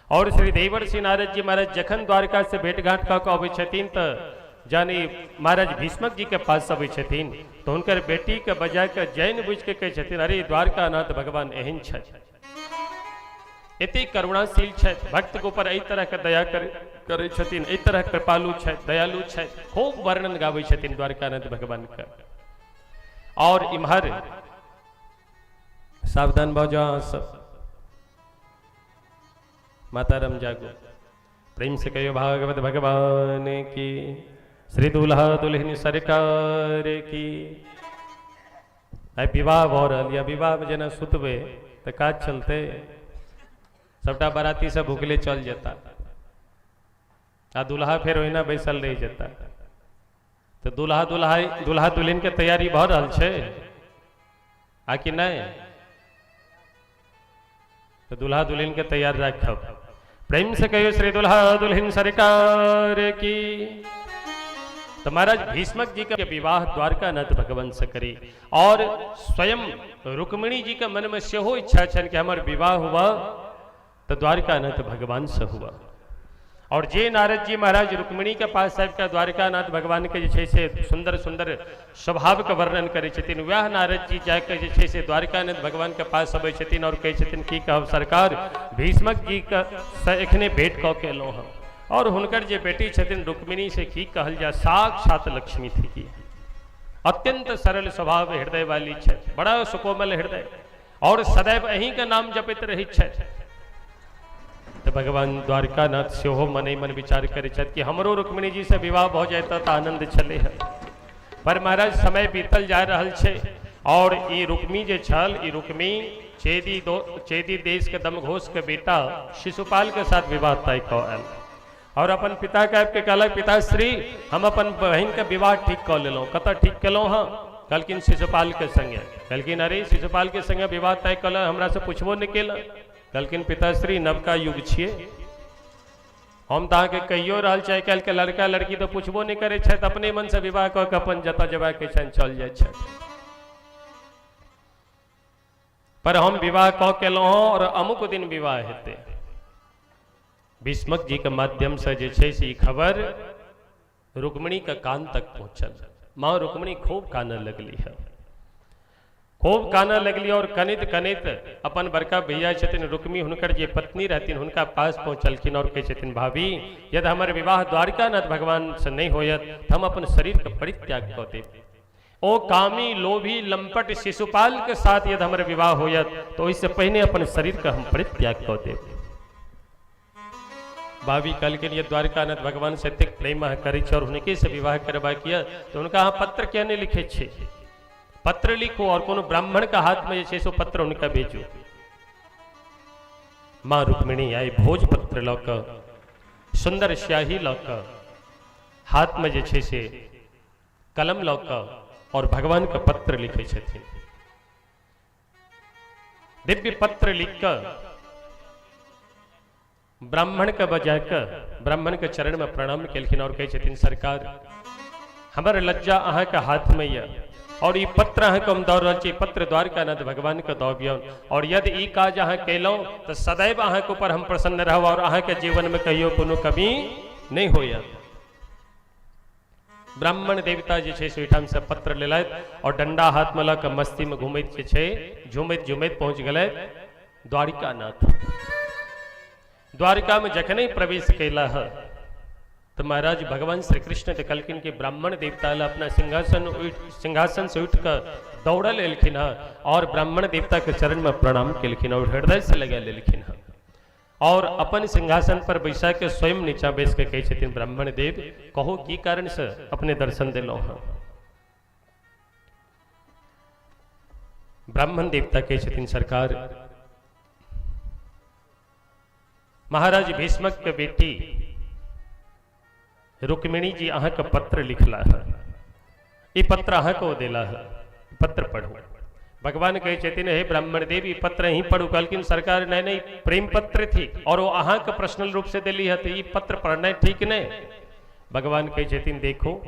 और श्री देवर्षि नारद जी महाराज जखन द्वारका से भेंट घाट कऽ के अबै छथिन तऽ जानी महाराज भीष्मक जी के पास अबै छथिन तो हुनकर बेटी के बजा के जैन बुझि के कहै छथिन, अरे द्वारकानाथ भगवान एहन छथि, एते करुणाशील छथि, भक्त के ऊपर एहि तरह के दया करै छथिन, एहि तरह कृपालु छथि, दयालु छथि। खूब वर्णन गाबै छथिन द्वारकानाथ भगवान के। और इम्हर सावधान भऽ जाओ अहाँ सब, माता राम जागो, प्रेम से कहियो भागवत भगवान की, श्री दुल्हा दुल्हन सरकार की। आइ विवाह भऽ रहल यऽ, विवाह में जेना सुतबै तऽ काज चलतै, सबटा बाराती सब भुखले चल जेता आ दुल्हा फेर ओहिना बैसल रहि जेता। तऽ दुल्हा दुल्हा दुल्हा दुल्हन के तैयारी भऽ रहल छै आ कि नहि? तऽ दुल्हा दुल्हन के तैयार राखब। प्रेम से कहियो श्री दुल्हा दुल्हन सरकार की। तो महाराज भीष्मक जी के विवाह द्वारकानाथ भगवान से करी और स्वयं रुक्मिणी जी के मन में सेहो इच्छा छनि कि हमर विवाह हुआ तो द्वारकानाथ भगवान से हुआ। और जे नारद जी महाराज रुक्मिणी के पास आबि कऽ द्वारकानाथ भगवान के जे छै से सुंदर सुंदर स्वभाव के वर्णन करै छथिन, वएह नारद जी जाके जे छै से द्वारकानाथ भगवान के पास अबै छथिन और कहै छथिन की कहब सरकार, भीष्मक जी के से एखने भेंट कऽ के एलहुँ हँ और हुनकर जे बेटी छथिन रुक्मिणी से की कहल जाय, साक्षात लक्ष्मी थी, अत्यंत सरल स्वभाव हृदय वाली छथि, बड़ा सुकोमल हृदय और सदैव अहीं के नाम जपैत रहै छथि। तऽ भगवान द्वारकानाथ सेहो मने मन विचार करै छथि कि हमरो रुक्मिणी जी से विवाह भऽ जाइतै तऽ आनंद छलै हँ। पर महाराज समय बीतल जा रहल छै और ई रुक्मी जे छल, ई रुक्मी चेदी देश के दमघोष के बेटा शिशुपाल के साथ विवाह तय कऽ आयल और अपन पिता के आबि के कहलक, पिताश्री हम अपन बहिन के विवाह ठीक कऽ लेलहुँ। कतऽ ठीक केलहुँ हँ? कहलखिन शिशुपाल के संगे। कहलखिन अरे शिशुपाल के संगे विवाह तय कऽ लेलहुँ, हमरा से पुछबो नहि केलक। कहलखिन पिताश्री नवका युग छियै, हम तऽ अहाँके कहियो रहल छी, आइ काल्हिके लड़का लड़की तऽ पुछबो नहि करै छथि, अपने मनसँ विवाह कऽ के अपन जतऽ जेबाक छनि चल जाइ छथि। पर हम विवाह कऽ के एलहुँ हँ और अमुक दिन विवाह हेतै। भीष्मक जी के माध्यम से जे छै से ई खबर रुक्मिणी के कान तक पहुंचल। माँ रुक्मिणी खूब कानऽ लगली है, खूब कानऽ लगली और कनैत कनैत अपन बड़का भैया छथिन रुक्मी, हुनकर जे पत्नी रहथिन हुनका पास पहुंचलखिन और कहै छथिन, भाभी यदि हमर विवाह द्वारकानाथ भगवान से नहीं होयत तऽ हम अपन शरीर के परित्याग कऽ देब। ओ कामी लोभी लंपट शिशुपाल के साथ यदि हमर विवाह होयत तो ओहिसँ पहिने अपन शरीर के हम परित्याग कऽ देब। भाभी कहलखिन, ये द्वारकानाथ भगवान से एतेक प्रेम अहाँ करै छी और हुनके से विवाह करबाक यऽ तऽ हुनका अहाँ पत्र किया नहि लिखै छी? पत्र लिखू और कोनो ब्राह्मण के हाथ में जे छै से पत्र हुनका भेजू। माँ रुक्मिणी आई भोज पत्र लऽ कऽ, सुंदर स्याही लऽ कऽ, हाथ में जे छै से कलम लऽ कऽ और भगवान के पत्र लिखै छथिन। दिव्य पत्र लिख कऽ ब्राह्मण के बजा कऽ ब्राह्मण के चरण में प्रणाम केलखिन और कहै छथिन, सरकार हमर लज्जा अहाँके हाथ में यऽ और ई पत्र अहाँके हम दऽ रहल छी, पत्र द्वारकानाथ भगवान के दऽ दियौन और यदि ई काज अहाँ केलहुँ तऽ सदैव अहाँके ऊपर हम प्रसन्न रहब और अहाँके जीवन में कहियो कोनो कमी नहि होयत। ब्राह्मण देवता जे छै से ओहिठाम से पत्र लेलथि और डंडा हाथ में लऽ कऽ मस्ती में घुमैत जे छै झुमैत झुमैत पहुँच गेलथि द्वारिकानाथ। द्वारिका में जखने प्रवेश कैला है तो महाराज भगवान श्री कृष्ण देखलखिन कि ब्राह्मण देवता ल अपना सिंहासन से उठ कऽ दौड़ल एलखिन हँ और ब्राह्मण देवता के चरण में प्रणाम केलखिन और हृदय से लगा लेलखिन हँ। और अपन सिंहासन पर बैसा के स्वयं नीचा बैस के कहै छथिन, ब्राह्मण देव कहो की कारण से अपने दर्शन दिलहुँ हँ। ब्राह्मण देवता कहै छथिन, सरकार महाराज भीष्मक के बेटी रुक्मिणी जी अहाँ के पत्र लिखला है, ई पत्र अहाँ को देला है, पत्र पढ़ू। भगवान कहै छथिन, हे ब्राह्मण देव ई पत्र ही पढ़ू। कहलखिन सरकार नहीं नहीं, प्रेम पत्र थी और वो अहाँ के पर्सनल रूप से दिली है, तो ई पत्र पढ़ना ठीक नहीं। भगवान कहै छथिन, देखो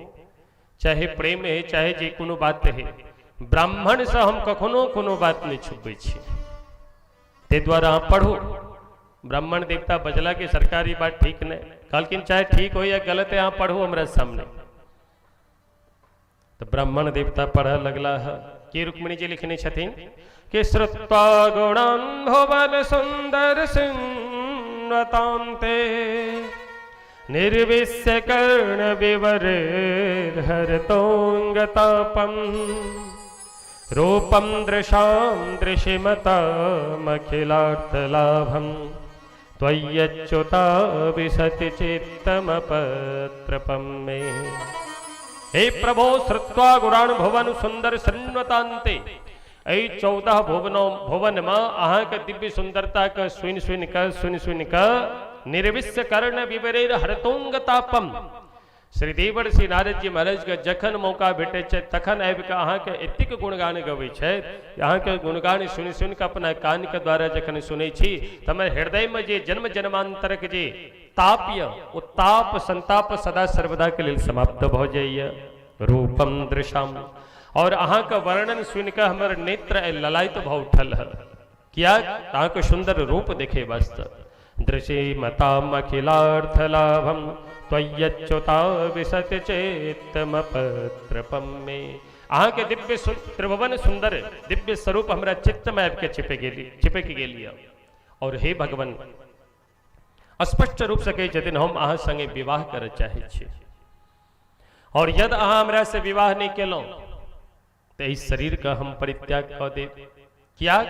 चाहे प्रेम है चाहे जे कोनो बात है, ब्राह्मण से हम कखनो कोनो बात नहीं छुपबै छी, ते द्वारा अहाँ पढ़ू। ब्राह्मण देवता बजला कि सरकारी बात ठीक नहीं। कहलखिन चाहे ठीक हो या गलत है, अहाँ पढ़ू हमरा सामने। तो ब्राह्मण देवता पढ़ लगला है कि रुक्मिणी जी लिखने छथिन कि श्रुत्वा गुणान भुवन सुंदर सिंहतांते निर्विश्य कर्ण विवर हरतोंग तापम रूपम दृशां दृशिमतामखिलार्थलाभम त्वय्यच्युता विशति चित्तमपत्रपम मे। हे प्रभो श्रुत्वा गुणान भुवन सुंदर शृण्वतान्ते, एहि 14 भुवनो भुवन में अहाँ के दिव्य सुंदरता के सुनि सुनि के सुनि सुनि के निर्विश्य कर्ण विवरेर हरतोंग तापम। श्री देवर श्री नारद जी महाराज के जखन मौका भेटै छै तखन आबि के अहाँ के एतेक गुणगान गबै छै, अहाँ के गुणगान सुनि सुनि के अपना कान के द्वारा जखन सुनै छी त हमर हृदय में जे जन्म जन्मांतर के जे ताप य, ओ ताप संताप सदा सर्वदा के लेल समाप्त भऽ जाइए। रूपम दृशाम, और अहाँ के वर्णन सुनि के हमर नेत्र ललायित भऽ उठल है, किया अहाँ के सुंदर रूप देखे वास्ते। दृशिमताम अखिलार्थ लाभम त्वय्यच्युता विशत चेतमपत्रपम मे। अहाँ के दिव्य त्रिभुवन सुंदर दिव्य स्वरूप हमरा चित्त में आबि के चिपक गेली। और हे भगवान स्पष्ट रूप से कहै छथिन, हम अहाँ संगे विवाह करऽ चाहै छी, और यदि अहाँ हमरा से विवाह नहीं केलहुँ तऽ एहि शरीर के हम परित्याग कऽ देब। किया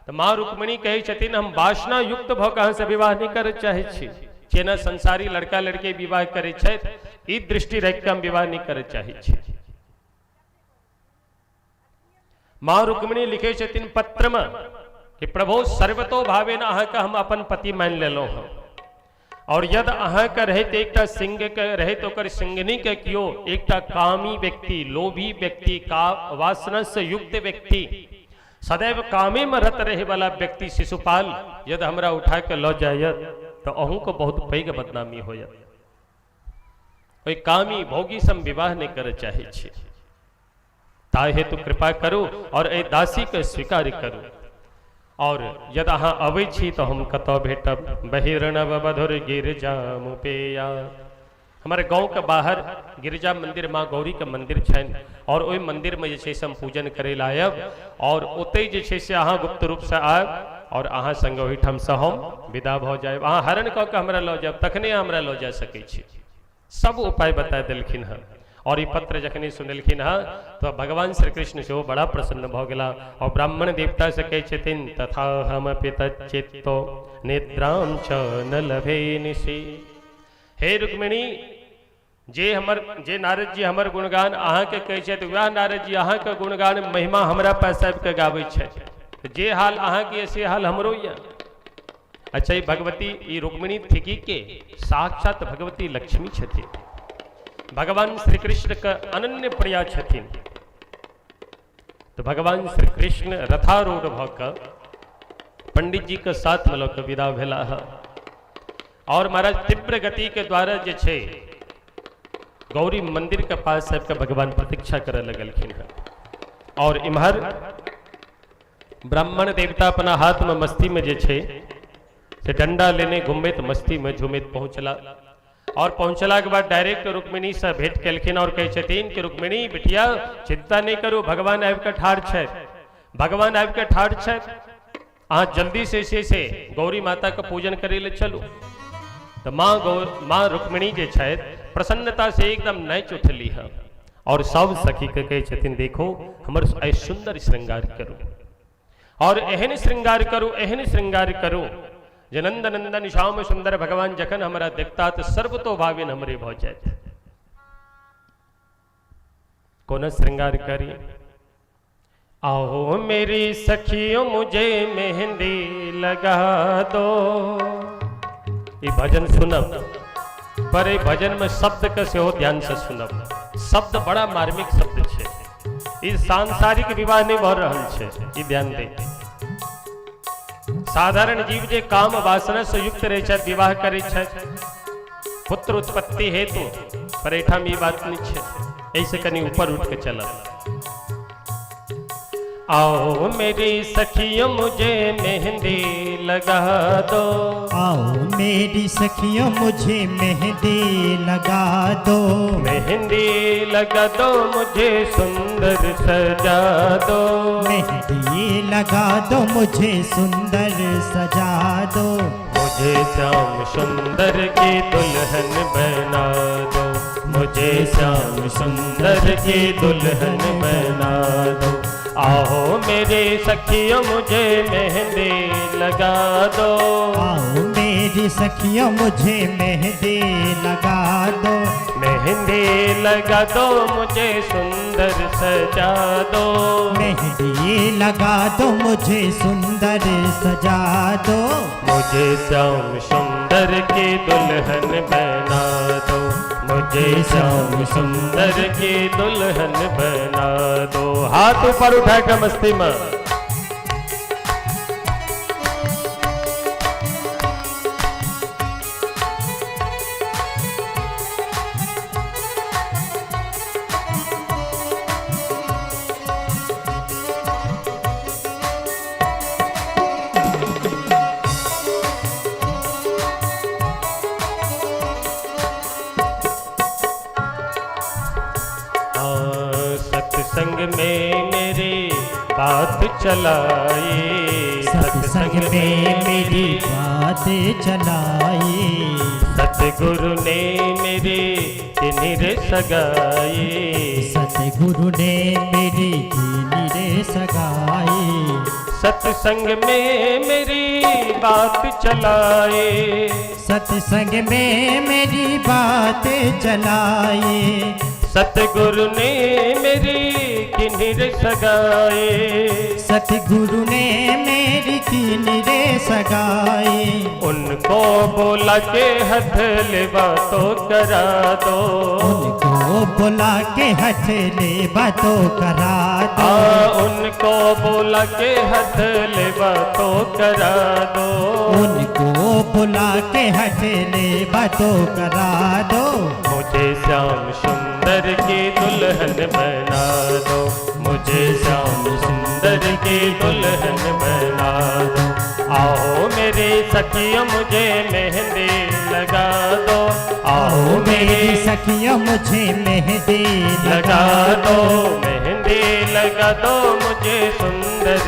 तऽ माँ रुक्मिणी कहै छथिन, हम वासना युक्त भऽ कऽ अहाँ से विवाह नहीं करऽ चाहै छी, जेना संसारी लड़का लड़की विवाह करै छथि ई दृष्टि राखि कऽ हम विवाह नहीं करऽ चाहै छी। माँ रुक्मिणी लिखै छथिन पत्र में कि प्रभु सर्वतो भावेन अहाँके हम अपन पति मानि लेलहुँ हँ, और यदि अहाँके रहैत एकटा सिंह के रहैत ओकर सिंघनी के कियो एकटा कामी व्यक्ति, लोभी व्यक्ति, का वासना से युक्त व्यक्ति, सदैव कामे में रत रहे वाला व्यक्ति शिशुपाल यदि हमरा उठा के लऽ जायत तो अहूँ को बहुत पैघ बदनामी होयत। ओहि कामी भोगी सम विवाह नहीं करऽ चाहै छी, ताहि हेतु कृपा करू और एहि दासी के स्वीकार करू। और यदि अहाँ अबै छी तो हम कतऽ भेटब? बहिर्णव बधुर गिरजामुपेया, हमारे गाँव के बाहर गिरजा मंदिर माँ गौरी के मंदिर छनि, और ओहि मंदिर में जे छै से हम पूजन करै लए आयब, और ओतहि जे छै से अहाँ गुप्त रूप से आयब और अहाँ संगे ओहिठाम से हम विदा भऽ जायब। अहाँ हरण कऽ के हमरा लऽ जायब तखने अहाँ हमरा लऽ जा सकै छी। सब उपाय बता देलखिन हँ। और ई पत्र जखने सुनलखिन हँ तो भगवान श्री कृष्ण सेहो बड़ा प्रसन्न भऽ गेला और ब्राह्मण देवता से कहै छथिन, तथा हम पितचित्तो निद्रां च न लभे निशि। हे रुक्मिणी, जे नारद जी हमर गुणगान अहाँके कहै छथि वएह नारद जी अहाँके गुणगान महिमा हमरा पास आबि के गाबै छथि, जे हाल अहाँके यऽ से हाल हमरो यऽ। अच्छा, ई भगवती ई रुक्मिणी थिकी के साक्षात भगवती लक्ष्मी छथिन, भगवान श्री कृष्ण के अनन्य प्रिया छथिन। तो भगवान श्री कृष्ण रथारूढ़ भऽ कऽ पंडित जी के साथ में लऽ कऽ विदा भेला है, और महाराज तीव्र गति के द्वारा जे छै गौरी मंदिर के पास आबि कऽ भगवान प्रतीक्षा करऽ लगलखिन हँ। और इम्हर ब्राह्मण देवता अपना हाथ में मस्ती में जे छै से डंडा लेने घुमैत मस्ती में झुमैत पहुँचला, और पहुँचला के बाद डायरेक्ट रुक्मिणी से भेंट केलखिन और कहै छथिन कि रुक्मिणी बिटिया चिंता नहीं करू, भगवान आबि कऽ ठाढ़ छथि, भगवान आबि कऽ ठाढ़ छथि, अहाँ जल्दी से से गौरी माता के पूजन करै लए चलू। तऽ माँ रुक्मिणी जे छथि प्रसन्नता से एकदम नाचि उठली हँ और सब सखी के कहै छथिन, देखो हमर आइ सुंदर श्रृंगार करू, और एहन श्रृंगार करू, एहन श्रृंगार करू जे नंद नंदन श्याम सुंदर भगवान जखन हमरा देखता तऽ सर्वतोभावेन हमरे भऽ जायत। कोना श्रृंगार करी? आओ मेरी सखियों मुझे मेहंदी लगा दो। ई भजन सुनब, पर एहि भजन में शब्द के सेहो ध्यान से सुनब। शब्द बड़ा मार्मिक शब्द छै। ई सांसारिक विवाह नहीं भऽ रहल छै, ई ध्यान दे। साधारण जीव जे काम वासना से युक्त रहै छथि, विवाह करै छथि पुत्र उत्पत्ति हेतु, पर एहिठाम ई बात नहीं छै। एहिसँ कनि ऊपर उठ के चलब। आओ मेरी सखियों मुझे मेहंदी लगा दो। आओ मेरी सखियों मुझे मेहंदी लगा दो। मेहंदी लगा दो मुझे सुंदर सजा दो। मेहंदी लगा दो मुझे सुंदर सजा दो। मुझे श्याम सुंदर की दुल्हन बना दो। मुझे श्याम सुंदर की दुल्हन बना दो। आओ मेरे सखियों मुझे मेहंदी लगा दो। आओ मेरी सखियों मुझे मेहंदी लगा दो। मेहंदी लगा दो मुझे सुंदर सजा दो। मेहंदी लगा दो मुझे सुंदर सजा दो। मुझे श्याम सुंदर की दुल्हन बना दो। मुझे श्याम सुंदर की दुल्हन बना दो। हाथ ऊपर उठा के मस्ती में। हाँ, सत्संग में मेरी बात चलाई। सत्संग में मेरी बात चलाई। सतगुरु ने मेरी किन्हीं रे सगाई। सतगुरु ने मेरी कीनी रे सगाई। सत्संग में मेरी बात चलाए। सत्संग में मेरी बात चलाई। सतगुरु ने मेरी किन्हीं रे सगाई। सतगुरु ने मेरी कीनी रे सगाई। उनको बोला के हथ लेवा तो करा दो। उनको बोला के हथ लेवा तो करा दो। उनको बोला के हथ लेवा तो करा दो। उनको बुला के हथ लेवा तो करा दो। मुझे श्याम सुंदर की दुल्हन बना दो। मुझे श्याम सुंदर की दुल्हन बना दो। आओ मेरे सखियों मुझे मेहंदी लगा दो। आओ मेरी सखियों मुझे मेहंदी लगा दो। मेहंदी लगा दो मुझे सुंदर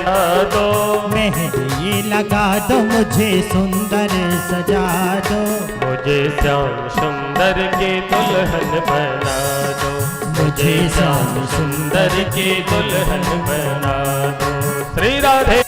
दो। मेहंदी लगा दो मुझे सुंदर सजा दो। मुझे श्याम सुंदर की दुल्हन बना दो। मुझे श्याम सुंदर की दुल्हन बना दो। श्री राधे।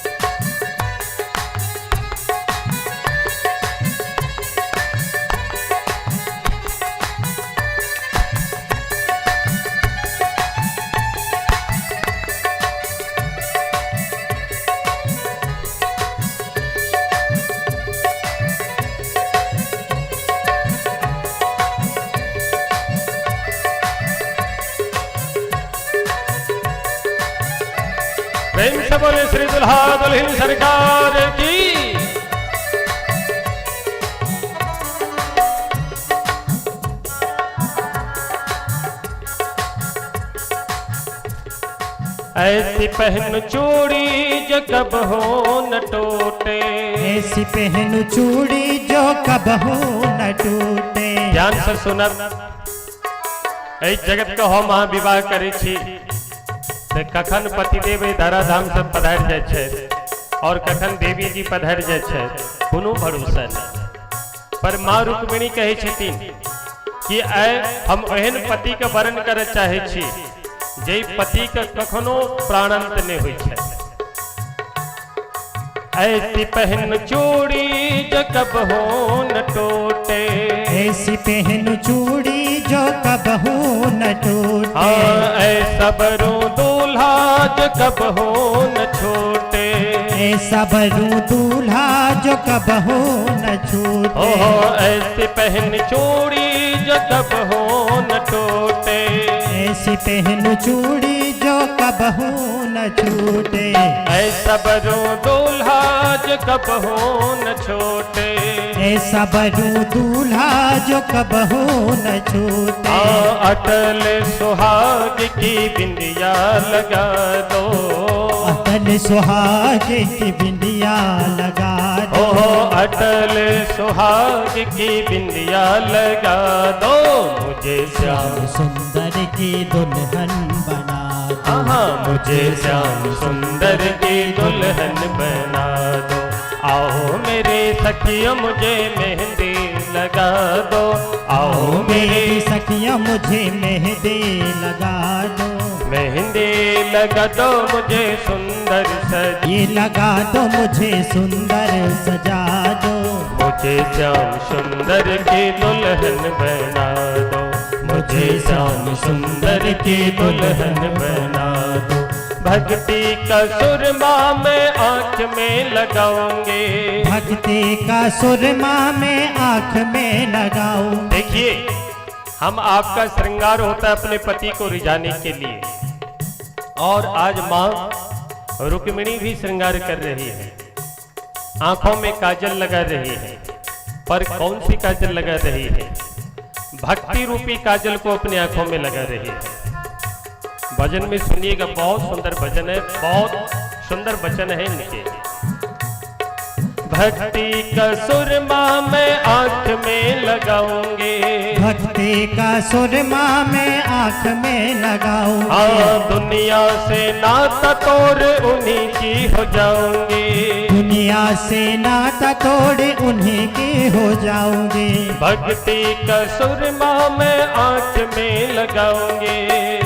प्रेम से बोले श्री दुल्हा दुल्हन सरकार की। ऐसी पहन चूड़ी जो कब हो न टूटे। ऐसी पहन चूड़ी जो कब हो न टूटे। ध्यान से सुनब, एहि जगत के हम अहाँ विवाह करै छी तऽ कखन पतिदेव एहि धराधाम से पधारि जाइ छै और कखन देवी जी पधारि जाइ छै, कोनो भरोसा नहि। पर माँ रुक्मिणी कहै छथिन कि आइ हम एहन पतिके वरण करऽ चाहै छी जाहि पतिके कखनो प्राणांत नहि होइ छै। ऐसी पहन चूड़ी जो कब हो न टूटे। ऐसी पहनू चूड़ी जो कबहू न टूटे। हाँ ऐसा बरूं दूल्हा जो कब हो न छूटे। ऐसा बरूं दूल्हा जो कबहू न छूटे। ओहो ऐसी पहन चूड़ी जो कब हो न टूटे। ऐसी पहनू चूड़ी जो कबहू न छूटे। ऐसा बरूं दूल्हा जो कब हो न छूटे। ऐसा बरूं दूल्हा जो कबहू न छूटे। अटल सुहाग की बिंदिया लगा दो। अटल सुहाग की बिंदिया लगा दो। ओहो अटल सुहाग की बिंदिया लगा दो। मुझे श्याम सुंदर की दुल्हन बना दो। हाँ मुझे श्याम सुंदर की दुल्हन बना दो। आओ मेरे सखियों मुझे मेहंदी लगा दो। आओ मेरी सखियों मुझे मेहंदी लगा दो। मेहंदी लगा दो मुझे सुंदर सज ये लगा दो मुझे सुंदर सजा दो। मुझे श्याम सुंदर की दुल्हन बना दो। मुझे श्याम सुंदर की दुल्हन बना दो। भक्ति का सुरमा मैं आँख में लगाऊंगी। भक्ति का सुरमा मैं आँख में लगाऊं। देखिए हम आपका श्रृंगार होता है अपने पति को रिझाने के लिए, और आज माँ रुक्मिणी भी श्रृंगार कर रही है, आंखों में काजल लगा रही है। पर कौन सी काजल लगा रही है? भक्ति रूपी काजल को अपनी आंखों में लगा रही है। भजन में सुनिएगा, बहुत सुंदर भजन है, बहुत सुंदर वचन है इनके। भक्ति का सुरमा मैं आंख में लगाऊंगी। भक्ति का सुरमा मैं आंख में लगाऊंगी। हाँ दुनिया से नाता तोड़ उन्हीं की हो जाऊंगी। दुनिया से नाता तोड़ उन्हीं की हो जाऊंगी। भक्ति का सुरमा मैं आंख में लगाऊंगी।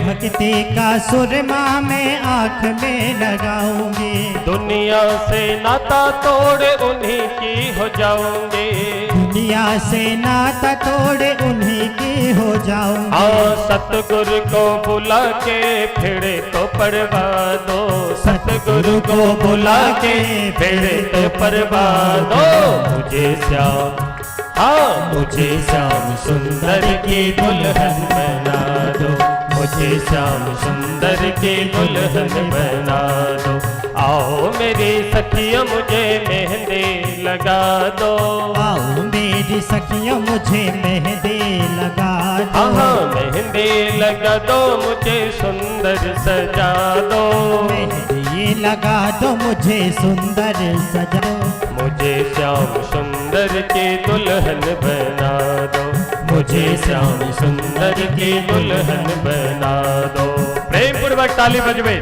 भक्ति का सुरमा मैं आंख में लगाऊंगी। दुनिया से नाता तोड़ उन्हीं की हो जाऊंगी। दुनिया से नाता तोड़ उन्हीं की हो जाऊंगी। हाँ सतगुरु को बुला के फिर तो परवा दो। सतगुरु को बुला के फिर तो परवा दो। मुझे श्याम, हाँ मुझे श्याम सुंदर की दुल्हन बना दो। मुझे श्याम सुंदर की दुल्हन बना दो। आओ मेरी सखियों मुझे मेहंदी लगा दो। आओ मेरी सखियों मुझे मेहंदी लगा दो। हाँ मेहंदी लगा दो मुझे सुंदर सजा दो। मेहंदी लगा दो मुझे सुंदर सजा दो। मुझे श्याम सुंदर की दुल्हन बना दो। मुझे श्याम सुंदर की दुल्हन बना दो। प्रेम पूर्वक ताली बजवे।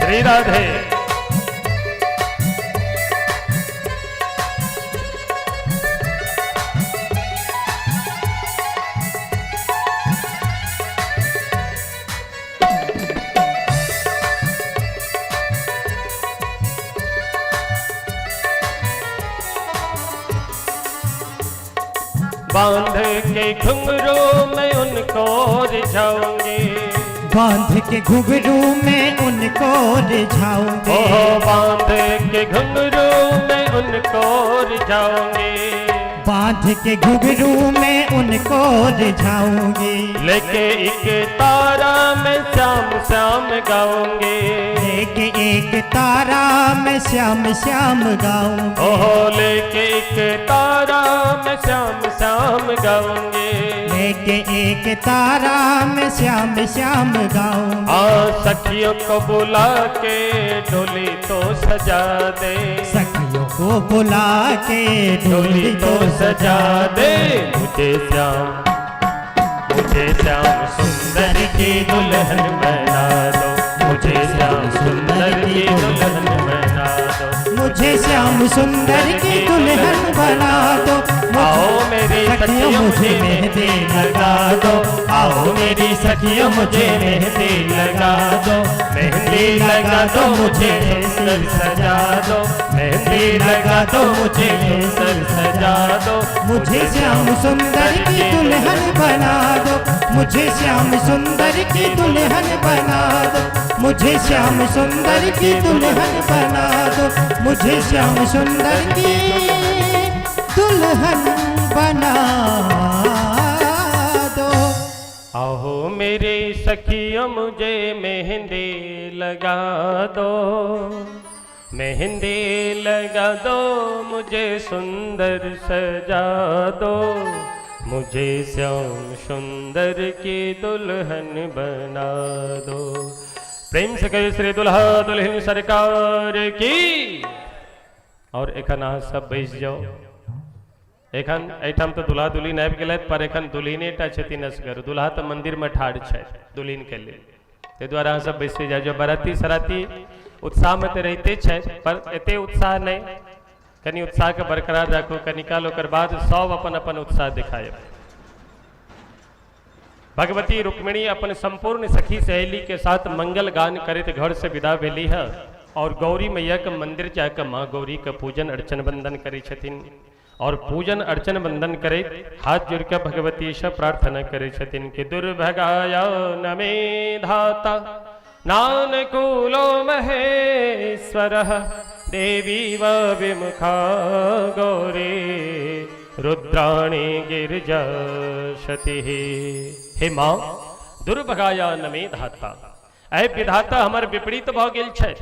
श्री राधे। बांध के घुंघरू में उनको रिझाऊंगी। बांध के घुंघरू में उनको रिझाऊंगी। ओहो बांध के घुंघरू में उनको रिझाऊंगी। बांध के घुंघरू में उनको रिझाऊंगी। लेके एक तारा मैं श्याम श्याम गाऊंगी। लेके एक तारा मैं श्याम श्याम गाऊंगी। ओहो लेके एक तारा मैं श्याम श्याम गाऊंगी। लेके एक तारा मैं श्याम श्याम गाऊंगी। हाँ सखियों को बुला के डोली तो सजा दे। सखियों को बुला के डोली तो सजा दे। मुझे श्याम सुंदर की दुल्हन बना दो। मुझे श्याम सुंदर की दुल्हन बना दो। मुझे श्याम सुंदर की दुल्हन बना दो। आओ मेरी सखियों मुझे मेहंदी लगा दो। आओ मेरी सखियों मुझे मेहंदी लगा दो। मेहंदी लगा दो मुझे सुंदर सजा दो। मेहंदी लगा दो मुझे सुंदर सजा दो। मुझे श्याम सुंदर की दुल्हन बना दो। मुझे श्याम सुंदर की दुल्हन बना दो। मुझे श्याम सुंदर की दुल्हन बना दो। मुझे श्याम सुंदर की दुल्हन बना दो। आओ मेरे सखियों मुझे मेहंदी लगा दो। मेहंदी लगा दो मुझे सुंदर सजा दो। मुझे श्याम सुंदर की दुल्हन बना दो। प्रेम से कहे श्री दुल्हा दुल्हन सरकार की। और एखन अहाँ सब बैस जाओ। एखन एहिठाम तऽ दुल्हा दुल्हिन आबि गेलथि, पर एखन दुल्हिने टा छथिन असगर। दुल्हा तऽ मंदिरमे ठाढ़ छथि दुल्हिनके लेल। ताहि दुआरे अहाँ सब बैसि जाउ। जो बराती सराती उत्साहमे तऽ रहिते छथि, पर एते उत्साह नहि, कनि उत्साहके बरकरार राखू। कनि काल ओकर बाद सब अपन अपन उत्साह देखायब। भगवती रुक्मिणी अपन संपूर्ण सखी सहेली के साथ मंगल गान करैत घर से विदा भेली है और गौरी मैया के मंदिर जाकर माँ गौरी के पूजन अर्चन वंदन करै छथिन। और पूजन अर्चन वंदन करैत हाथ जोड़ के भगवती से प्रार्थना करै छथिन कि दुर्भगाया न मे धाता नानकूलो महेश्वरः देवी व विमुखा गौरी रुद्राणी गिरिजा सती। हे माँ, दुर्भगाया न मे धाता, ऐ विधाता हमर विपरीत भऽ गेल छै।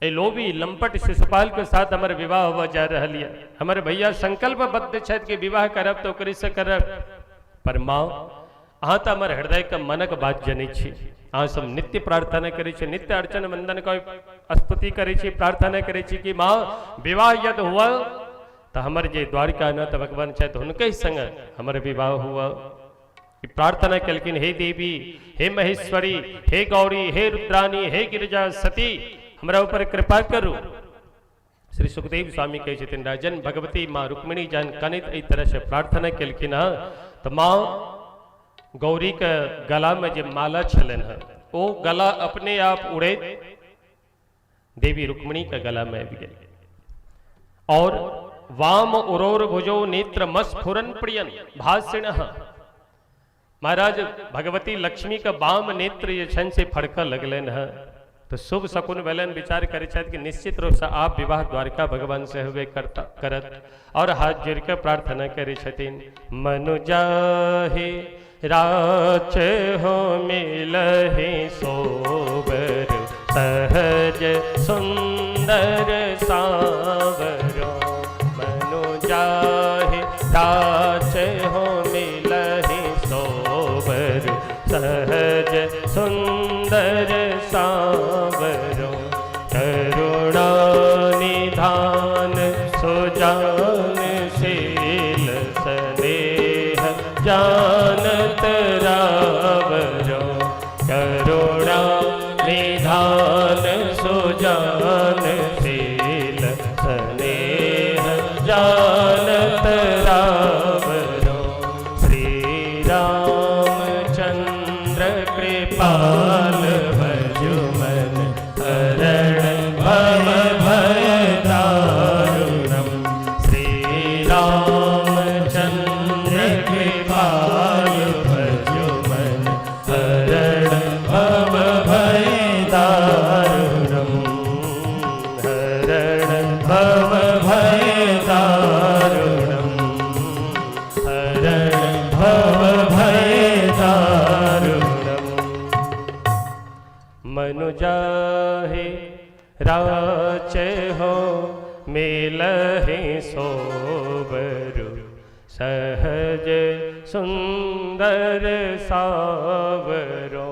ए लोभी लंपट शिशुपाल के साथ हमर विवाह होबऽ जा रहल यऽ। हमर भैया संकल्पबद्ध छथि कि विवाह करब तऽ ओकरे से करब। पर माँ, अहाँ तऽ हमर हृदय के मनक बात जनै छी। अहाँ सब नित्य प्रार्थना करै छी, नित्य अर्चन वंदन के स्तुति करै छी, प्रार्थना करै छी कि माँ विवाह यदि हुआ तऽ हमर जे द्वारिकानाथ भगवान छथि हुनके संग हमर विवाह हुआ। प्रार्थना केलखिन, हे देवी, हे महेश्वरी, हे गौरी, हे रुद्रानी, हे गिरिजा सती, हमरा ऊपर कृपा करू। श्री सुखदेव स्वामी कहै छथिन, राजन, भगवती माँ रुक्मिणी जहन कनैत एहि तरह से प्रार्थना केलखिन हँ तऽ माँ गौरी के गला में जे माला छलनि हँ ओ गला अपने आप उड़ैत देवी रुक्मिणी के गला में आबि गेल। और वाम उरोर भुजो नेत्र मस्फुरन प्रियन भाषिण। महाराज, भगवती लक्ष्मी के वाम नेत्र जे छनि से फड़कऽ लगलनि हँ। तो शुभ शकुन भेलनि। विचार करै छथि कि निश्चित रूप से आप विवाह द्वारका भगवान से हुए करता करत। और हाथ जोड़ के प्रार्थना करै छथिन, मनुजाहे राच हो मिलहि सोबर सहज सुंदर सावरो। मनुजाहे राच हो मिलहि सोबर सहज सुंदर सावरो। करुणा निधान सुजान शील स्नेह जानत रावरो। करुणा निधान सुजान शील स्नेह जानत रावरो। श्री रामचंद्र कृपाल भजुमन हरण भव भय दारुणम। श्री रामचंद्र कृपाल भजुमन हरण भव भय दारुणम। हरण भव भय दारुणम। हरण भव भय दारुणम। मनुजाहे राच हो मिलहि सोबरु सहज सुंदर सावरो।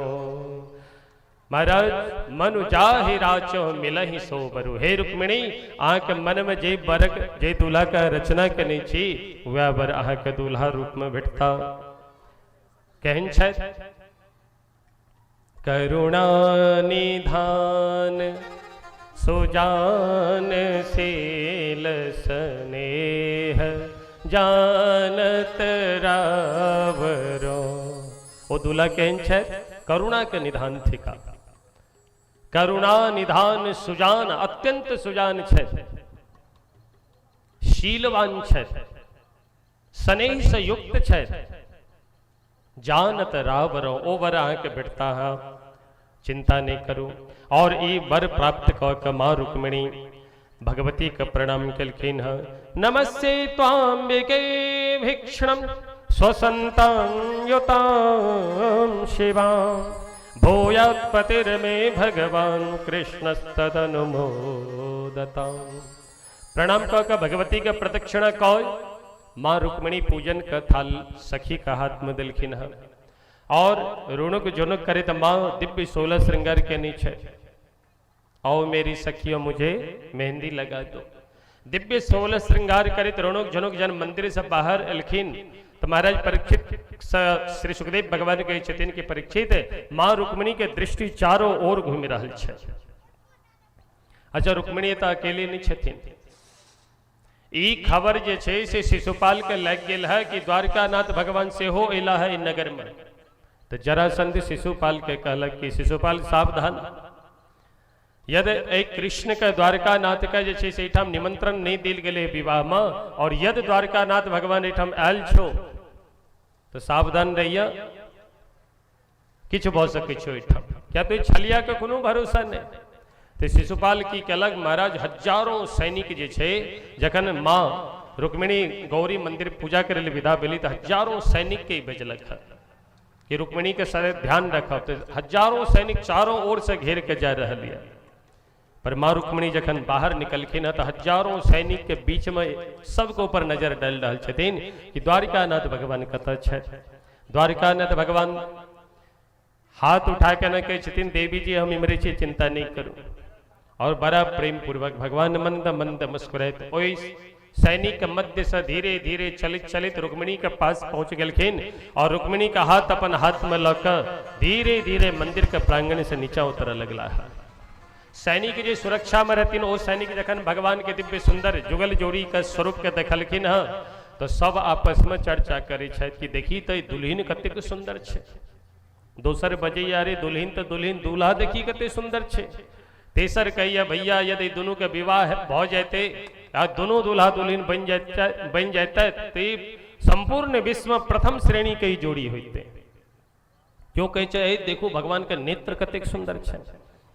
महाराज, मनुजाहि राचो मिलहि सोबरु। हे रुक्मिणी, अहाँके मनमे जे बरक जे दूल्हा के रचना केने छी वएह बर अहाँके दूल्हा रूपमे भेटता। केहन छथि? करुणा निधान सुजान शील स्नेह जानत रावरो। ओ दूल्हा केहन छथि? करुणा के निधान थिका। करुणा निधान सुजान, अत्यंत सुजान छथि, शीलवान छथि, स्नेह से युक्त छथि। जानत रावरो, ओ वर अहाँके भेटता है, चिंता नहीं करू। और ई वर प्राप्त कऽ के माँ रुक्मिणी भगवती के प्रणाम केलखिन हँ। नमस्ते त्वाम्बिके भीक्षणम स्वसंतां युतां शिवां भूयात्पतिर्मे भगवान कृष्णस्तदनुमोदतां। प्रणाम कऽ के भगवती के प्रदक्षिणा कऽ माँ रुक्मिणी पूजन के थाल सखी के हाथ में देलखिन हँ। और रुणुक जुनुक करैत माँ दिव्य 16 श्रृंगार के नीचे, आओ मेरी सखियों मुझे मेहंदी लगा दो। दिव्य 16 श्रृंगार करैत रुणुक झुनुक जन मंदिर से बाहर एलखिन तो महाराज परीक्षित श्री सुखदेव भगवान कहै छथिन कि परीक्षित, माँ रुक्मिणी के दृष्टि चारों ओर घूमि रहल छै। अच्छा, रुक्मिणी तऽ अकेले नहीं छथिन। ई खबर जे छै से शिशुपाल के लागि गेल है कि द्वारकानाथ भगवान सेहो अयला है ई नगर में। तऽ जरासंध शिशुपाल के कहलक कि शिशुपाल सावधान, यदि एहि कृष्ण के द्वारकानाथ के जे छै से एहिठाम निमंत्रण नहीं देल गेलै विवाह में, और यदि द्वारकानाथ भगवान एहिठाम आयल छो तो सावधान रहिए, किछु भऽ सकै छै ओहिठाम, किया तऽ छलिया के कोनो भरोसा नहीं। तऽ शिशुपाल की केलक महाराज, हजारों सैनिक जे छै, जखन माँ रुक्मिणी गौरी मंदिर पूजा करे ले विदा भेली तऽ हजारों सैनिक के भेजलक हँ कि रुक्मिणी के साथ ध्यान रखब। तऽ हजारों सैनिक चारों ओर से घेर के जा रहल यऽ, पर माँ रुक्मिणी जखन बाहर निकलखिन हँ तऽ हजारों सैनिक के बीच में सबके ऊपर नजर डालि रहल छथिन कि द्वारिकानाथ भगवान कतऽ छथि। द्वारिकानाथ भगवान हाथ उठा के न कहै छथिन, देवी जी हम इम्हरे छी, चिंता नहीं करू। और बड़ा प्रेम पूर्वक भगवान मंद मंद मुस्कुराइत ओहि सैनिक के मध्य से धीरे धीरे चलित चलित रुक्मिणी के पास पहुंच गेलखिन और रुक्मिणी का हाथ अपन हाथ में लऽ कऽ धीरे धीरे मंदिर के प्रांगण से नीचा उतरऽ लगला। सैनिक जे सुरक्षा में रहथिन ओ सैनिक जखन भगवान के दिव्य सुंदर जुगल जोड़ी के स्वरूप के देखलखिन हँ तो सब आपस में चर्चा करै छथि कि देखी तऽ दुल्हिन कतेक सुंदर छै। दोसर बजैया, अरे दुल्हिन तऽ दुल्हिन, दूल्हा देखी कते सुंदर छै। तेसर कहैया, भैया यदि दुनू के विवाह भऽ जेतै आ दुनू दूल्हा दुल्हिन बनि जेतै तऽ संपूर्ण विश्व में प्रथम श्रेणी के ही जोड़ी होइतै। क्यों कहै छै, ए देखू भगवान के नेत्र कतेक सुंदर छै।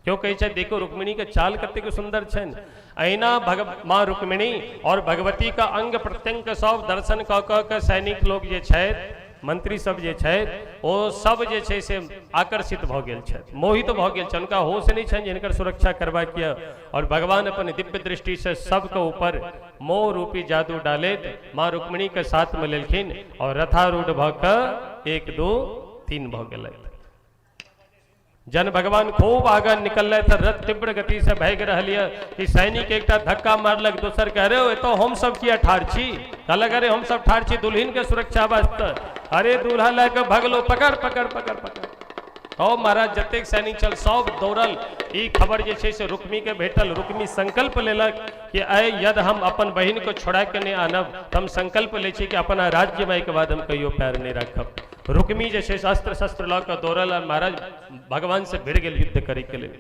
क्यों कहै छै, देखो रुक्मिणी के चाल कतेक सुंदर छनि। अहिना माँ रुक्मिणी और भगवती का अंग प्रत्यंग सब दर्शन कऽ कऽ के सैनिक लोग जे छथि, मंत्री सब जे छथि, ओ सब जे छै से आकर्षित भऽ गेल छथि, मोहित भऽ गेल छथि। हुनका होश नहि छनि जे हिनकर सुरक्षा करबाक यऽ। और भगवान अपन दिव्य दृष्टि से सबके ऊपर मोह रूपी जादू डालैत माँ रुक्मिणी के साथ में लेलखिन और रथारूढ़ भऽ कऽ 1 2 3 भऽ गेलथि। जन भगवान खूब आगा निकललै तऽ रथ तीव्र गति से भागि रहल यऽ कि सैनिक एकटा धक्का मारलक, दोसर कह रहे एतऽ हम सब किया ठाढ़ छी? कहलक अरे हम सब ठाढ़ छी दुल्हिन के सुरक्षा वास्ते। अरे दूल्हा लए कऽ भगलो, पकड़ पकड़ पकड़ पकड़। ओ महाराज जतेक सैनिक छल सब दौड़ल। ई खबर जे छै से रुक्मी के भेटल। रुक्मी संकल्प लेलक कि आइ यदि हम अपन बहिन को छोड़ा के नहि आनब तऽ हम संकल्प लै छी कि अपना राज्य में एहिके बाद हम कहियो पैर नहि राखब। रुक्मी जे छै से अस्त्र शस्त्र लऽ कऽ दौड़ल आ महाराज भगवान से भिड़ गेल युद्ध करैके लेल।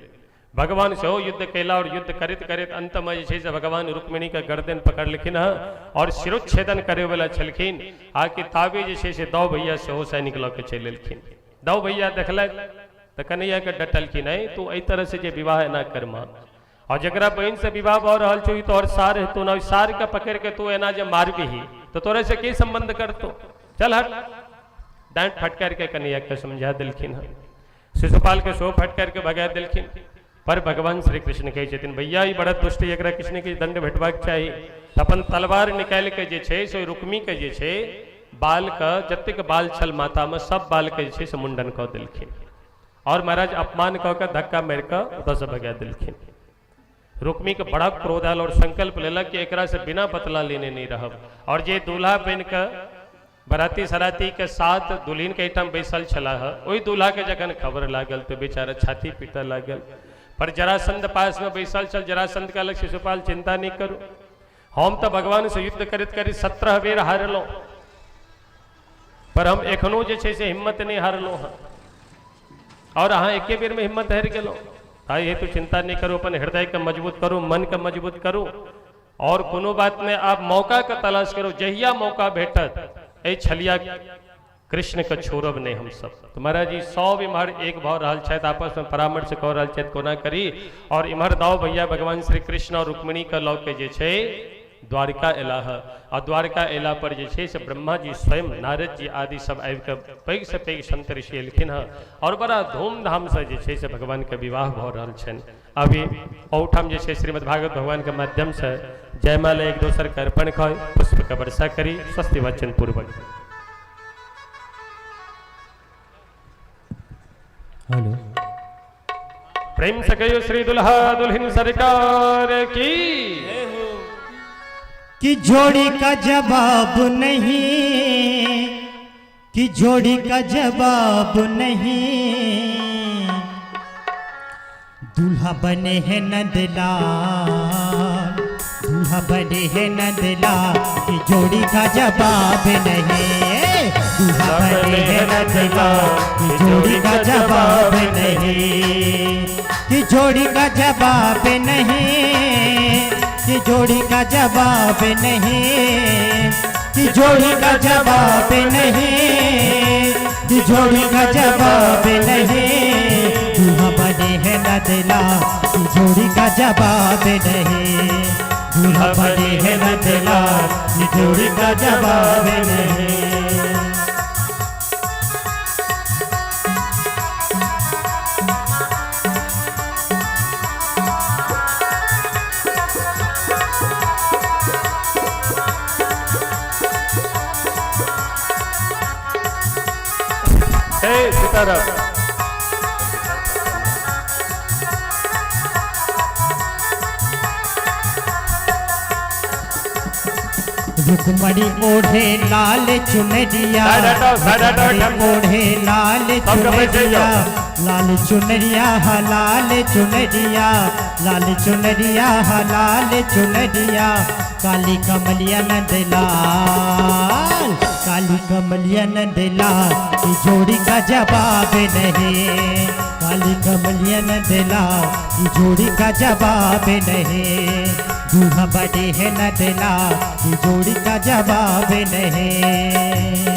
भगवान सेहो युद्ध कयला और युद्ध करैत करैत अंतमे जे छै से भगवान रुक्मिणी के गर्दन पकड़लखिन हँ और शिरोच्छेदन करैवला छलखिन आ कि ताबे जे छै से दौ भैया सेहो सैनिक लऽ के चलि एलखिन। दौ भैया देखलथि तऽ कन्हैया के डटलखिन, ऐ तू एहि तरह से जे विवाह एना करमा और जकरा बहिन से विवाह भऽ रहल छौ ई तोहर सार हेतौ ना, ओहि सार के पकड़ के तू एना जे मारबिही तऽ तोरे से की संबंध करतौ, चल हट। डांट फटकार के कन्हैया के समझा देलखिन हँ। शिशुपाल के सेहो फटकार के भगा देलखिन। पर भगवान श्री कृष्ण कहै छथिन, भैया ई बड़ा दुष्ट, एकरा किछु ने किछु दंड भेटबाक चाही। तऽ अपन तलवार निकालि के जे छै से रुक्मी के जे छै बाल के जतेक बाल छल माथा में सब बाल के जे छै से मुंडन कऽ देलखिन और महाराज अपमान कऽ के धक्का मारि कऽ ओतऽसँ भगा देलखिन। रुक्मी के बड़ा क्रोध आयल और संकल्प लेलक कि एकरा से बिना बदला लेने नहीं रहब और जे दूल्हा बनि कऽ बराती सराती के साथ दुल्हन के एहिठाम बैसल छलाह। ओहि दूल्हा के जखन खबर लागल तो बेचारा छाती पीटऽ लागल। पर जरासंध पास में बैसल छल। जरासंध कहलक शिशुपाल चिंता नहीं करू, हम तो भगवान से युद्ध करैत करैत 17 बेर हारलहुँ, पर हम एखनो जे छै से हिम्मत नहीं हारलहुँ हँ, और अहाँ एके बेर में हिम्मत हारि गेलहुँ। ताहि हेतु चिंता नहीं करू, अपन हृदय के मजबूत करू, मन के मजबूत करू, और कोनो बात नहीं, आप मौका के तलाश करू। जहिया मौका भेटत एहि छलिया कृष्ण के छोड़ब नहीं हम सब। तो महाराज जी सब इम्हर एक भऽ रहल छथि, आपस में परामर्श कऽ रहल छथि कोना करी। और इम्हर दाऊ भैया भगवान श्री कृष्ण और रुक्मिणी के लऽ के जे छै द्वारिका एलाह। आ द्वारिका एला पर जे छै से ब्रह्मा जी स्वयं नारद जी आदि सब आबि कऽ पैघ से पैघ संत ऋषि एलखिन हँ, और बड़ा धूमधाम से जे छै से भगवान के विवाह भऽ रहल छनि। अभी ओहिठाम जे छै श्रीमद् भागवत भगवान के माध्यम से जयमाला एक दोसर के अर्पण कऽ पुष्प के वर्षा करी स्वस्ति वचन पूर्वक। हेलो प्रेम से कहियो श्री दुल्हा दुल्हन सरकार की। कि जोड़ी का जवाब नहीं, कि जोड़ी का जवाब नहीं, दूल्हा बने हैं नंदलाल, दूल्हा बने हैं नंदलाल, कि जोड़ी का जवाब नहीं, दूल्हा बने हैं नंदलाल, कि जोड़ी का जवाब नहीं, कि जोड़ी का जवाब नहीं, कि जोड़ी का जवाब नहीं, कि जोड़ी का जवाब नहीं, कि जोड़ी का जवाब नहीं, दूल्हा बने हैं नंदलाल, कि जोड़ी का जवाब नहीं, दूल्हा बने हैं नंदलाल, कि जोड़ी का जवाब नहीं। हे सीताराम। रुक्मणी ओढ़े लाल चुनरिया, साइड हटाओ, साइड हटाओ, रुक्मणी ओढ़े लाल सबके बैठ चुनरिया, जाओ। लाल चुनरिया हा लाल चुनरिया, लाल चुनरिया हा लाल चुनरिया, काली कमलिया नंदलाल, काली कमलिया नंदलाल, की जोड़ी का जवाब नहीं, काली कमलिया नंदलाल, की जोड़ी का जवाब नहीं, दूल्हा बड़े है नंदलाल, की जोड़ी का जवाब नहीं।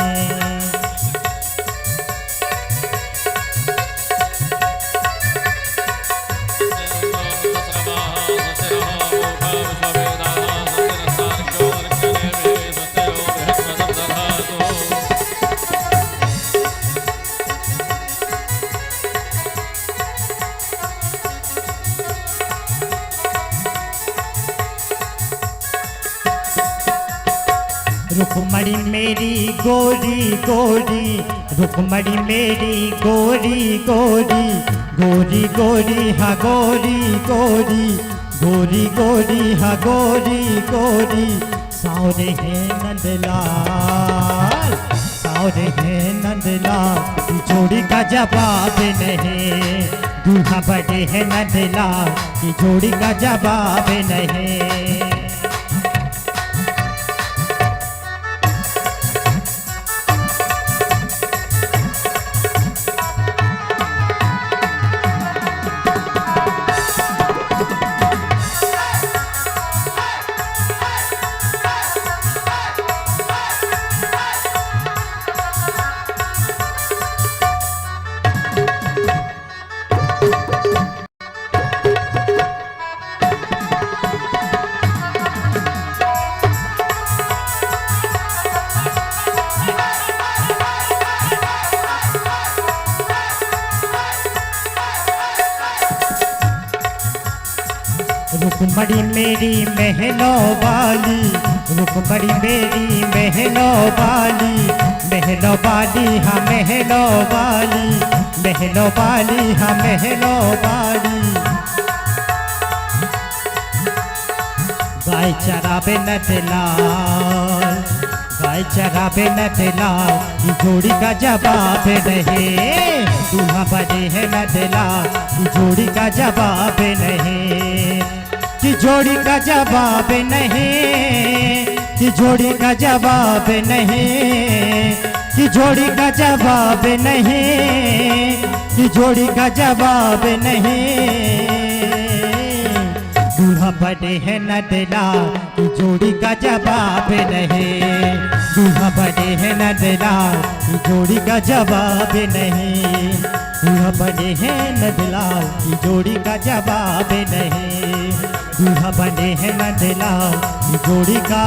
रुक्मणी मेरी गोरी गोरी, रुक्मणी मेरी गोरी गोरी, गोरी गोरी हा गोरी गोरी, गोरी गोरी हा गोरी गोरी, सावरे हैं नंदलाल, सावरे हैं नंदलाल, की जोड़ी का जवाब नहीं, दूल्हा बड़े हैं नंदलाल, की जोड़ी का जवाब नहीं। रुक्मणी मेरी महलों वाली, रुक्मणी मेरी महलों वाली, महलों वाली हाँ महलों वाली, महलों वाली हाँ महलों वाली, गाय चरावे नंदलाल, गाय गाय चरावे नंदलाल की जोड़ी का जवाब नहीं। दूल्हा बने है नंदलाल की जोड़ी का जवाब नहीं, की जोड़ी का जवाब नहीं, की जोड़ी का जवाब नहीं, की जोड़ी का जवाब नहीं, की जोड़ी का जवाब नहीं। दूल्हा बने है नंदलाल की जोड़ी का जवाब नहीं, दूल्हा बने है नंदलाल की जोड़ी का जवाब नहीं, दूल्हा बने है नंदलाल की जोड़ी का जवाब नहीं, दूल्हा बने है नंदलाल की जोड़ी का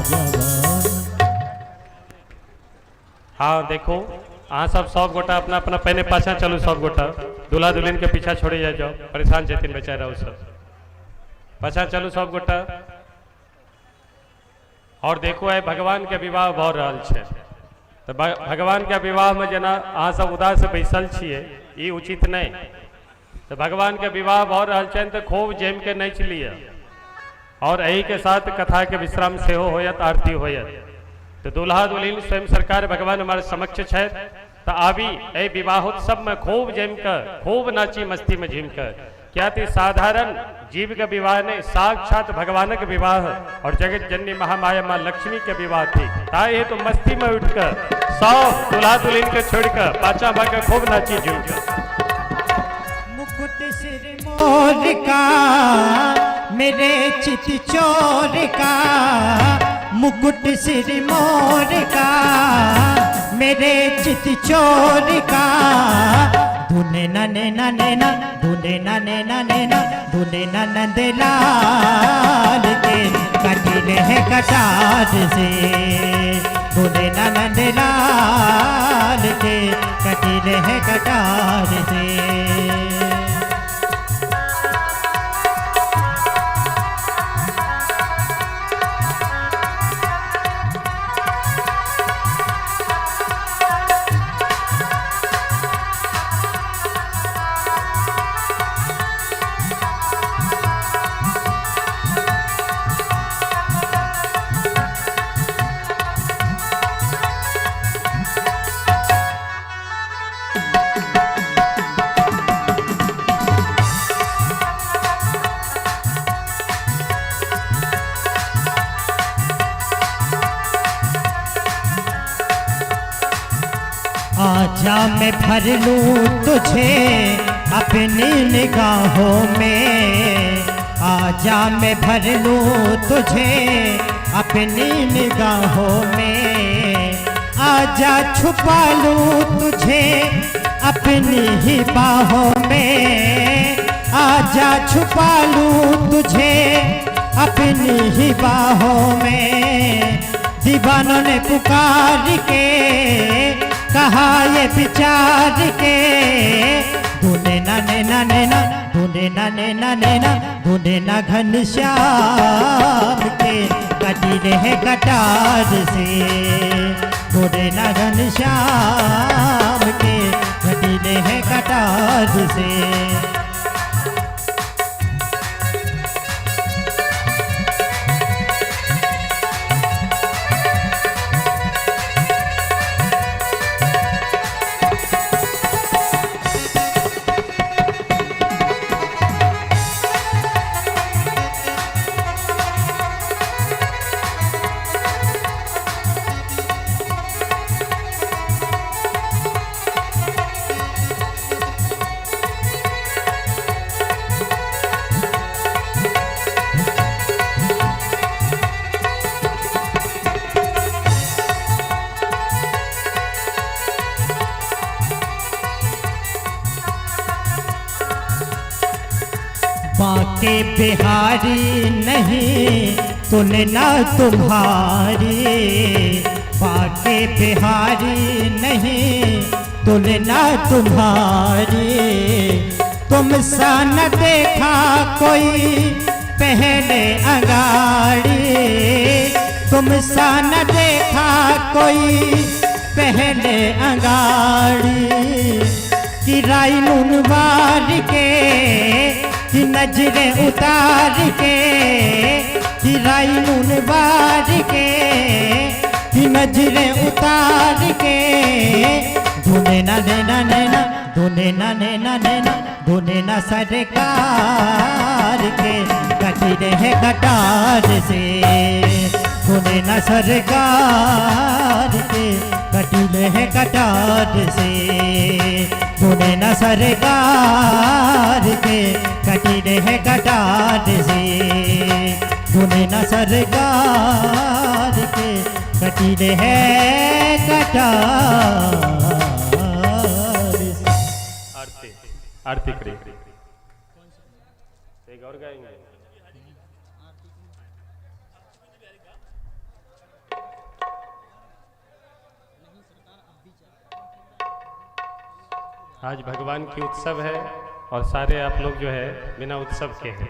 जवाब। हाँ देखो, अहाँ सब सब गोटा अपना अपना पहले पाछा चलू, सब गोटा दूल्हा दुल्हन के पीछा छोड़े जाए जाओ, परेशान छथिन बेचारा ओ सब। पाछा चलू सब गोटा। और देखो आइ भगवान के विवाह भऽ रहल छै, तऽ भगवान के विवाह में जेना अहाँ सब उदास बैसल छियै, ई उचित नहि। तऽ भगवान के विवाह भऽ रहल छनि तऽ खूब जमि के नाचि लिअ। और एही के साथ कथा के विश्राम सेहो होयत, आरती होयत। तो दूल्हा दुल्हन स्वयं सरकार भगवान हमारे समक्ष छथि, तऽ आबी एहि विवाहोत्सव में खूब जमि कऽ खूब नाची मस्ती में झूमि कऽ। क्या ती साधारण जीव के विवाह नहीं, साक्षात भगवानक विवाह और जगत जननी महामाया माँ लक्ष्मी के विवाह थी। ताहि हेतु मस्ती में उठ कऽ सब दूल्हा दुल्हन के छोड़ कऽ पाछा भऽ कऽ खूब नाची झूमि कऽ। मुकुट सिर मोर का मेरे चित चोर का, मुकुट सिर मोर का मेरे चित चोर का, धुने ना नैना नैना धुने ना नैना नैना धुने ना नंदलाल के कटीले हैं कटार से, धुने ना नंदलाल के कटीले हैं कटार से। आजा मैं भर लूं तुझे अपनी निगाहों में, आजा मैं भर लूं तुझे अपनी निगाहों में, आजा छुपा लूं तुझे अपनी ही बाहों में, आजा छुपा लूं तुझे अपनी ही बाहों में। दीवानों ने पुकार के कहा ये विचार के, ढूंढे ना नैना नैना ढूंढे ना नैना नैना ढूंढे ना घनश्याम के कटीले हैं कटार से, ढूंढे ना घनश्याम के कटीले हैं कटार से। बाके बिहारी नहीं तुलना तुम्हारी, बाके बिहारी नहीं तुलना तुम्हारी, तुम सा न देखा कोई पहले अगाड़ी, तुम सा न देखा कोई पहले अगाड़ी, कि राई नून वार के कि नजरें उतार के, कि राई नून बार के, कि नजरें उतार के, धुने ना नैना नैना, धुने ना नैना नैना, धुने ना सरकार के, कटी है कटार से, धुने ना सरकार के, कटीले है कटार से, धुने ना सरकार के, कटीले है कटार से, धुने ना सरकार के, कटीले है कटार से। आरती आरती करें, एक और गाएंगे। आज भगवान की उत्सव है और सारे आप लोग जो है बिना उत्सव के हैं।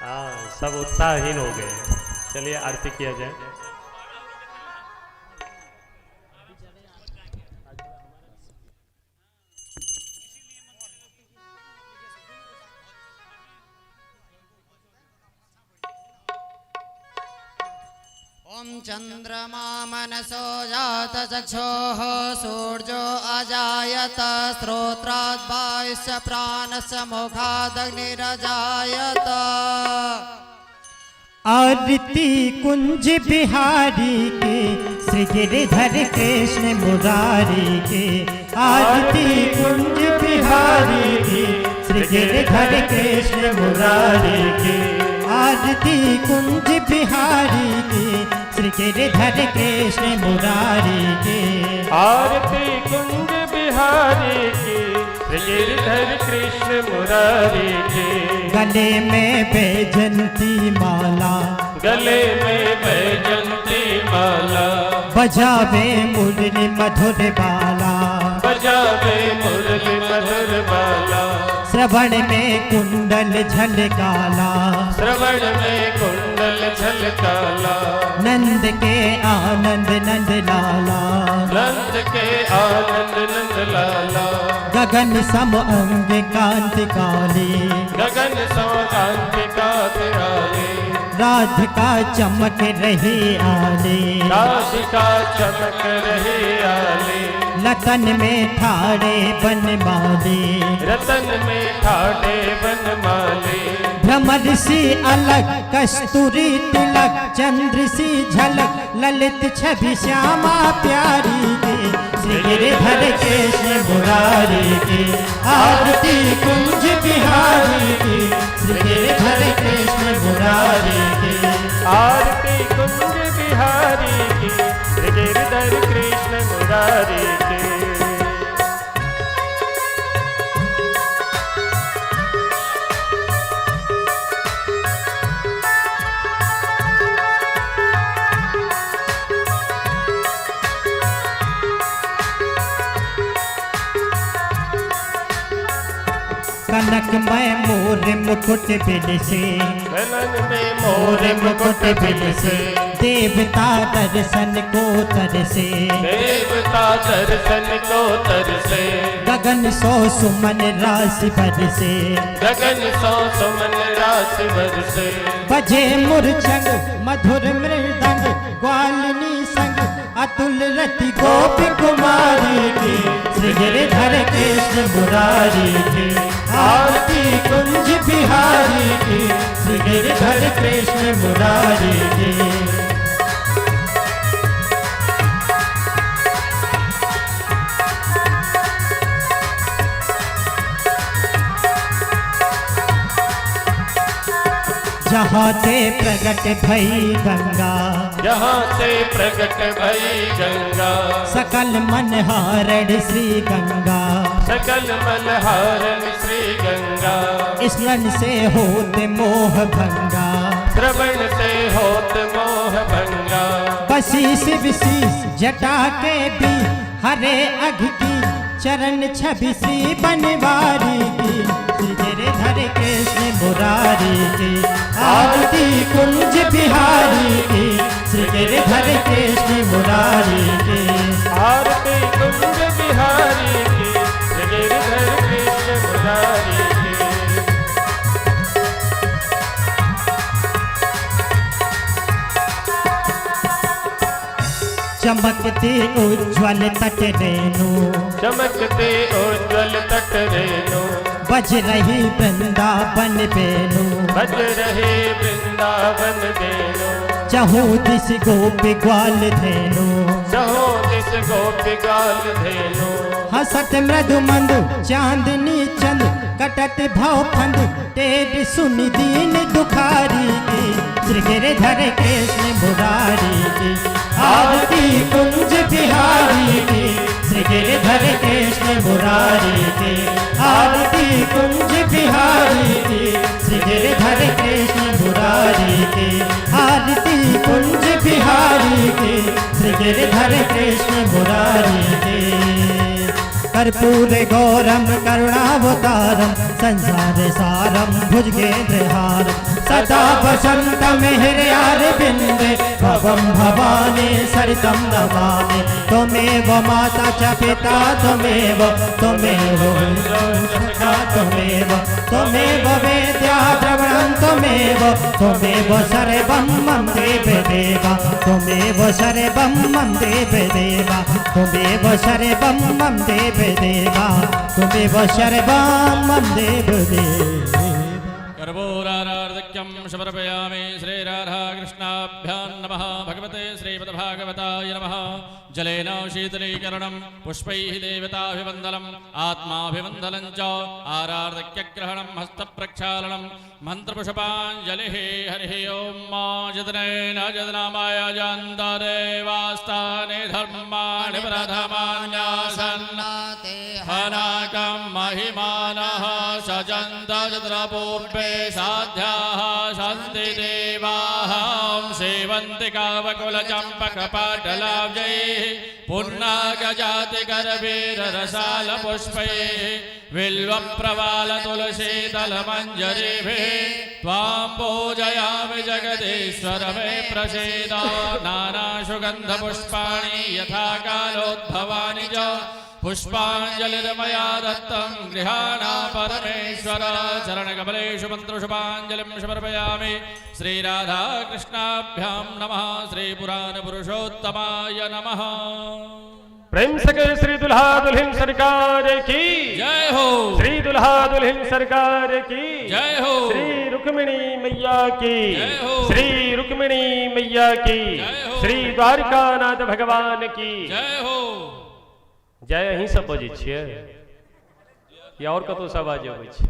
हाँ, सब उत्साहहीन हो गए। चलिए आरती किया जाए। ओम चंद्रमा मनसो जातचक्षोः सूर्यो अजायत श्रोत्राद् वायुश्च प्राणस्य मुखादग्निरजायत। आरती कुंज बिहारी के, श्री गिरिधर कृष्ण मुरारी के, आरती कुंज बिहारी के, श्री गिरिधर कृष्ण मुरारी के, आरती कुंज बिहारी के, श्री गिरिधर कृष्ण मुरारी के, आरती कुंज बिहारी की, श्री गिरिधर कृष्ण मुरारी की, गले में बैजंती माला, गले में बैजंती माला, बजावे मुरली मधुर बाला, बजावे मुरली मधुर बाला, श्रवण में कुंडल झलकाला, श्रवण में कुंडल झलकाला, नंद के आनंद नंद लाला, नंद के आनंद नंद लाला, गगन सम अंग कांति काली, गगन सम कांति काली, राधिका चमक रही आली, राधिका चमक रही आली, लतन में ठाड़े बनमाली, रतन में ठाड़े बनमाली, भ्रमर सी अलग कस्तूरी तिलक, चंद्र सी झलक ललित छवि श्यामा प्यारी के, श्री गिरिधर कृष्ण मुरारी के, आरती कुंज बिहारी के, श्री गिरिधर कृष्ण मुरारी के, आरती कुंज बिहारी की, श्री गिरिधर कृष्ण मुरारी के। कनक में मोर मुकुट बिलसे, कनक में मोर मुकुट बिलसे, देवता दर्शन को तरसे, देवता दर्शन को तरसे, गगन सो सुमन राशि बरसे, गगन सो सुमन राशि बरसे, बजे मुरझंग मधुर मृदंग ग्वालिनी संग, अतुल रति गोपी कुमारी की, श्री गिरिधर कृष्ण मुरारी की, आरती कुंज बिहारी की, श्री गिरिधर कृष्ण मुरारी की। जहाँ ते प्रगट भई गंगा, जहाँ ते प्रगट भई गंगा, सकल मन हारण श्री गंगा, सकल मन हारण श्री गंगा, स्मरण से होत मोह भंगा, श्रवण से होत मोह भंगा, बसी शिव शीस जटा के भी, हरे अघ की चरण छवि श्री बनवारी की, श्री गिरिधर कृष्ण मुरारी की, आरती कुंज बिहारी की, श्री गिरिधर कृष्ण मुरारी की, आरती कुंज बिहारी की, श्री गिरिधर कृष्ण मुरारी की। चमकते उज्ज्वल तट रेणु, चमकते उज्ज्वल तट रेणु, बज रही वृंदावन बेनु, बज रहे वृंदावन बेनु, चहु दिश गोपी ग्वाल धेनु, चहु दिश गोपी ग्वाल धेनु, हसत मृदु मंद चांदनी चंद, कटत भव फंद टेढ़ सुनि दीन दुखारी की, श्री गिरधर कृष्ण मुरारी की, आरती कुंज बिहारी की, श्री गिरधर कृष्ण मुरारी की, आरती कुंज बिहारी की, श्री गिरधर कृष्ण मुरारी की, आरती कुंज बिहारी की, श्री गिरधर कृष्ण मुरारी की। कर्पूर गौरम करुणावतारम, संसार सारम भुजगेंद्रहारम, सदा वसंतम हृदयारविंदे, भवं भवानी सरितं नमामि। त्वमेव माता च पिता त्वमेव, त्वमेव सखा त्वमेव, त्वमेव वेद्या द्रविणं त्वमेव, त्वमेव सर्वं मम देव देव, त्वमेव सर्वं मम देव देव, त्वमेव सर्वं मम देव देव, त्वमेव सर्वं मम देव देव। कर्पूरारार्धक्यं समर्पयामि। श्री राधा कृष्णाभ्यां नमः। भगवते श्रीमद्भागवताय नमः। जलेन शीतलीकरणं, पुष्पैः देवताभिवन्दनम्, आत्माभिवन्दनं च, आरार्धक्यग्रहणं, हस्तप्रक्षालनं, मन्त्रपुष्पाञ्जलिः। हरिः ॐ। मा जदनेन जदनामाय जन्तदेवास्तानि धर्माणि प्रथमान्यासन् हनाकं महिमानः सजन्त चन्द्रपूर्वे साध्याः सन्ति देवाः सेवन्ति कावकुलचम्पकपाटलाब्जैः पुन्नागजातिकरवीररसालपुष्पैः बिल्वप्रवालतुलसीदलमञ्जरीभिः त्वां पूजयामि जगदीश्वर मे प्रसीद। नानासुगन्धपुष्पाणि यथा कालोद्भवानि च पुष्पाञ्जलिर्मया दत्तं गृहाणा परमेश्वर। चरणकमलेषु मन्त्रपुष्पाञ्जलिं समर्पयामि। श्रीराधाकृष्णाभ्यां नमः। श्रीपुराणपुरुषोत्तमाय नमः। प्रेम सके श्री दुल्हा दुल्हन सरकार की जय हो। श्री दुल्हा दुल्हन सरकार की जय हो। श्री रुक्मिणी मैया की जय हो। श्री रुक्मिणी मैया की जय हो। श्री द्वारकानाथ भगवान की जय हो। जय अहीं सब बजै छियै या और कतौ सब आवाज अबै छै?